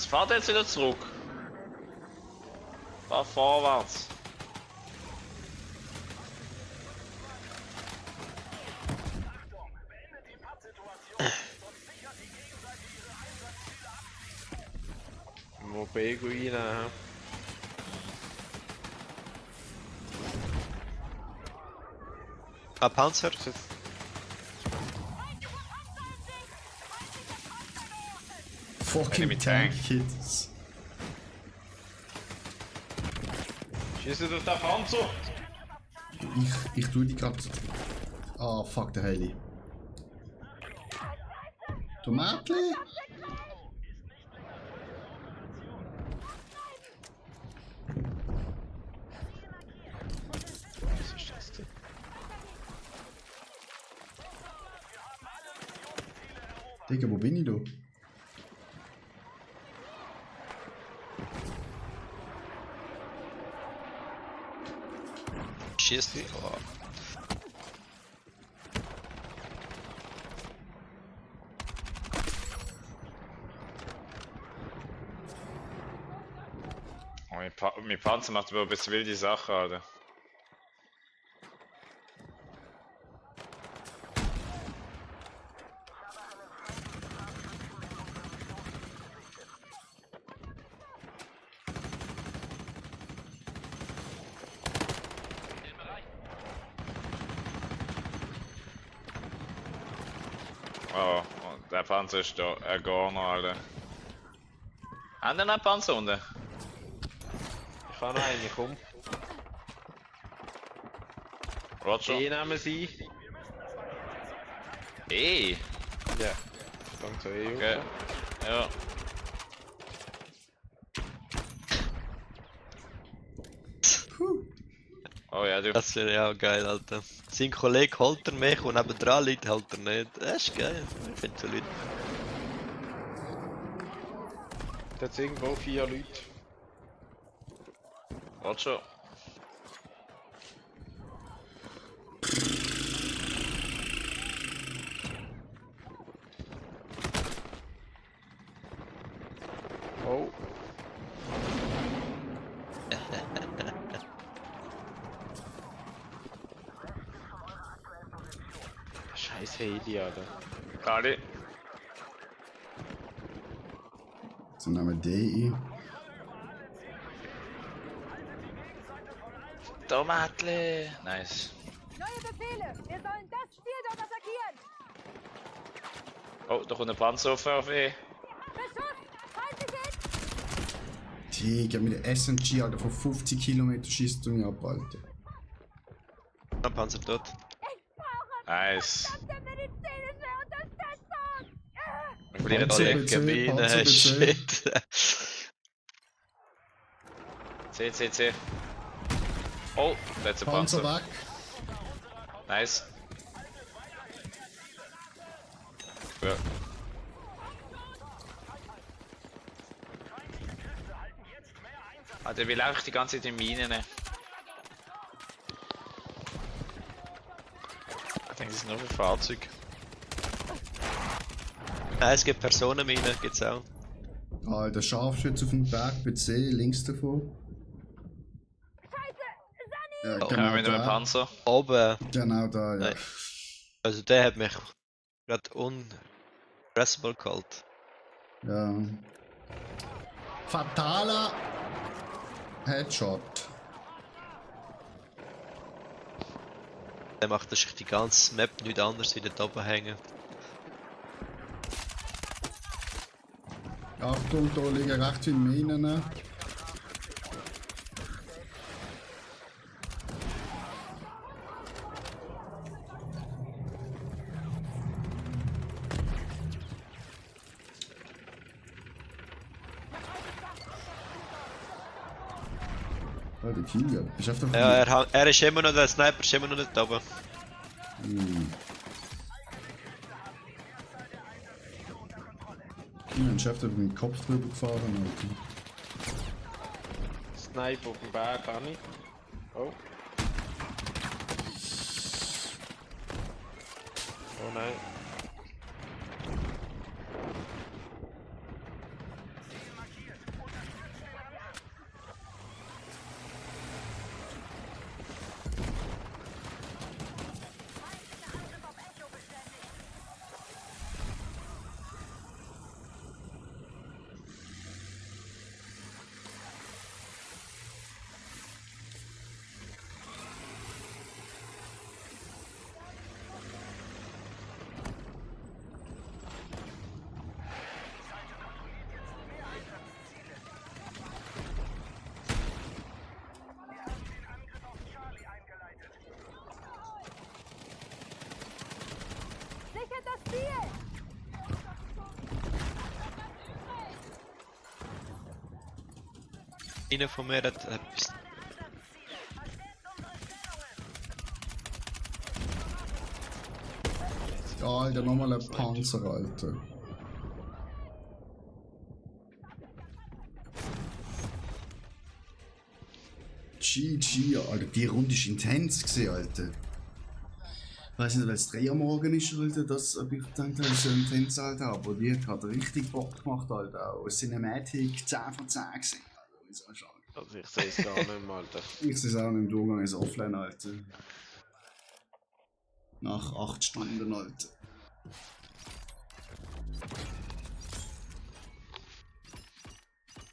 Es fährt jetzt wieder zurück. Fahr vorwärts. Wo B rein, hä? Panzer. Fucking Enemy Tank Tank. Kids. Schieße durch den Panzer! Ich tu die grad. Ah, fuck, der Heli. Tomatli? Was ist das denn? Digga, wo bin ich da? Schießt die. Oh. Oh, mein Panzer macht aber ein bisschen wilde Sachen, Alter. Oh, der Panzer ist da, gar noch, Alter. Haben wir noch einen Panzer unten? Ich habe noch einen, komm. Roger. E nehmen sie. Eh! Ja. Gang zur E. Okay. Ja. Oh ja, du. Das wäre ja geil, Alter. Sein Kollege holt er mich und nebendran liegt halt er nicht. Das ist geil. Ich finde so Leute. Da hat irgendwo 4 Leute. Roger. Oh. Scheiß Heli, Alter. Kali. So nehmen wir die ein. Tomatle. Nice. Neue Befehle! Wir sollen das Ziel dort attackieren! Oh, da kommt ein Panzer auf E. Beschuss! Halt dich hin! Digga, mit der SMG, Alter, von 50 Kilometern schießt du mich ab, Alter. Ein Panzer tot. Ich brauche Nice. verdammte medizinische Unterstützung! Wir verlieren Panzer alle. bitte. Kabine, Panzer bitte. shit. C. Oh, letzter Panzer Panzer. weg. Nice. Ja. Alter, wie laufe ich die ganze Zeit in Minen? Ich denke, das sind nur für Fahrzeuge. Es gibt Personenminen, gibt's auch. Alter, Scharfschütze auf dem Berg, PC, links davon. Ja, Kommen wir mit einem da. Panzer. Oben. Genau da, ja. Nein. Also der hat mich gerade unpressable geholt. Ja. Fataler Headshot. Der macht das die ganze Map nicht anders wie dort oben hängen. Achtung, da liegen recht viele Minen. Oh, der Kilian. Bist du auf der Ja, er ist immer noch, der Sniper ist immer noch nicht oben. Kilian ist öfter mit dem Kopf drüber gefahren, Alter. Snipe auf dem Berg kann ich. Oh. Oh nein. Einer von mir hat etwas. Ja, Alter, nochmal ein Panzer, Alter. GG, Alter, die Runde ist intens gewesen, Alter. Ich weiß nicht, weil es 3 am Morgen ist, Alter, dass ich gedacht habe, es ist so intens, Alter, aber die hat richtig Bock gemacht, Alter. Auch Cinematic 10 von 10 gewesen, Alter, muss ich auch sagen. Also ich sehe es gar nicht mehr, Alter. Ich sehe es auch nicht im Durchgang, ist offline, Alter. Nach 8 Stunden, Alter.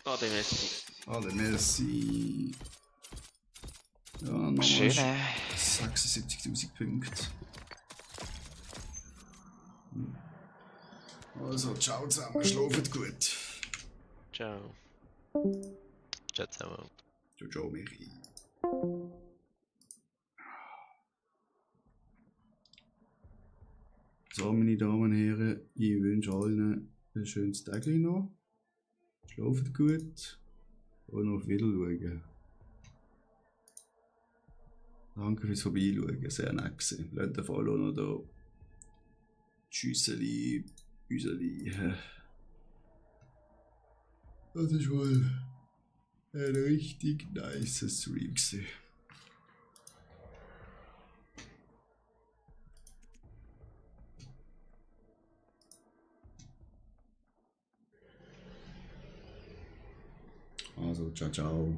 Ah, der Messi. Alle merci. Ja, nochmal Schön. 76.000 Punkte. Also, ciao zusammen, schlaft gut. Ciao. Ciao zusammen. Ciao, ciao, Michi. So, meine Damen und Herren, ich wünsche allen ein schönes Tag noch. Schlaft gut und auf Wiedersehen. Danke fürs Vorbeischauen, sehr nett gewesen. Lasst ein Follow noch da. Tschüsseli, Büseli. Das ist wohl ein richtig nice Stream gewesen. Also, ciao, ciao.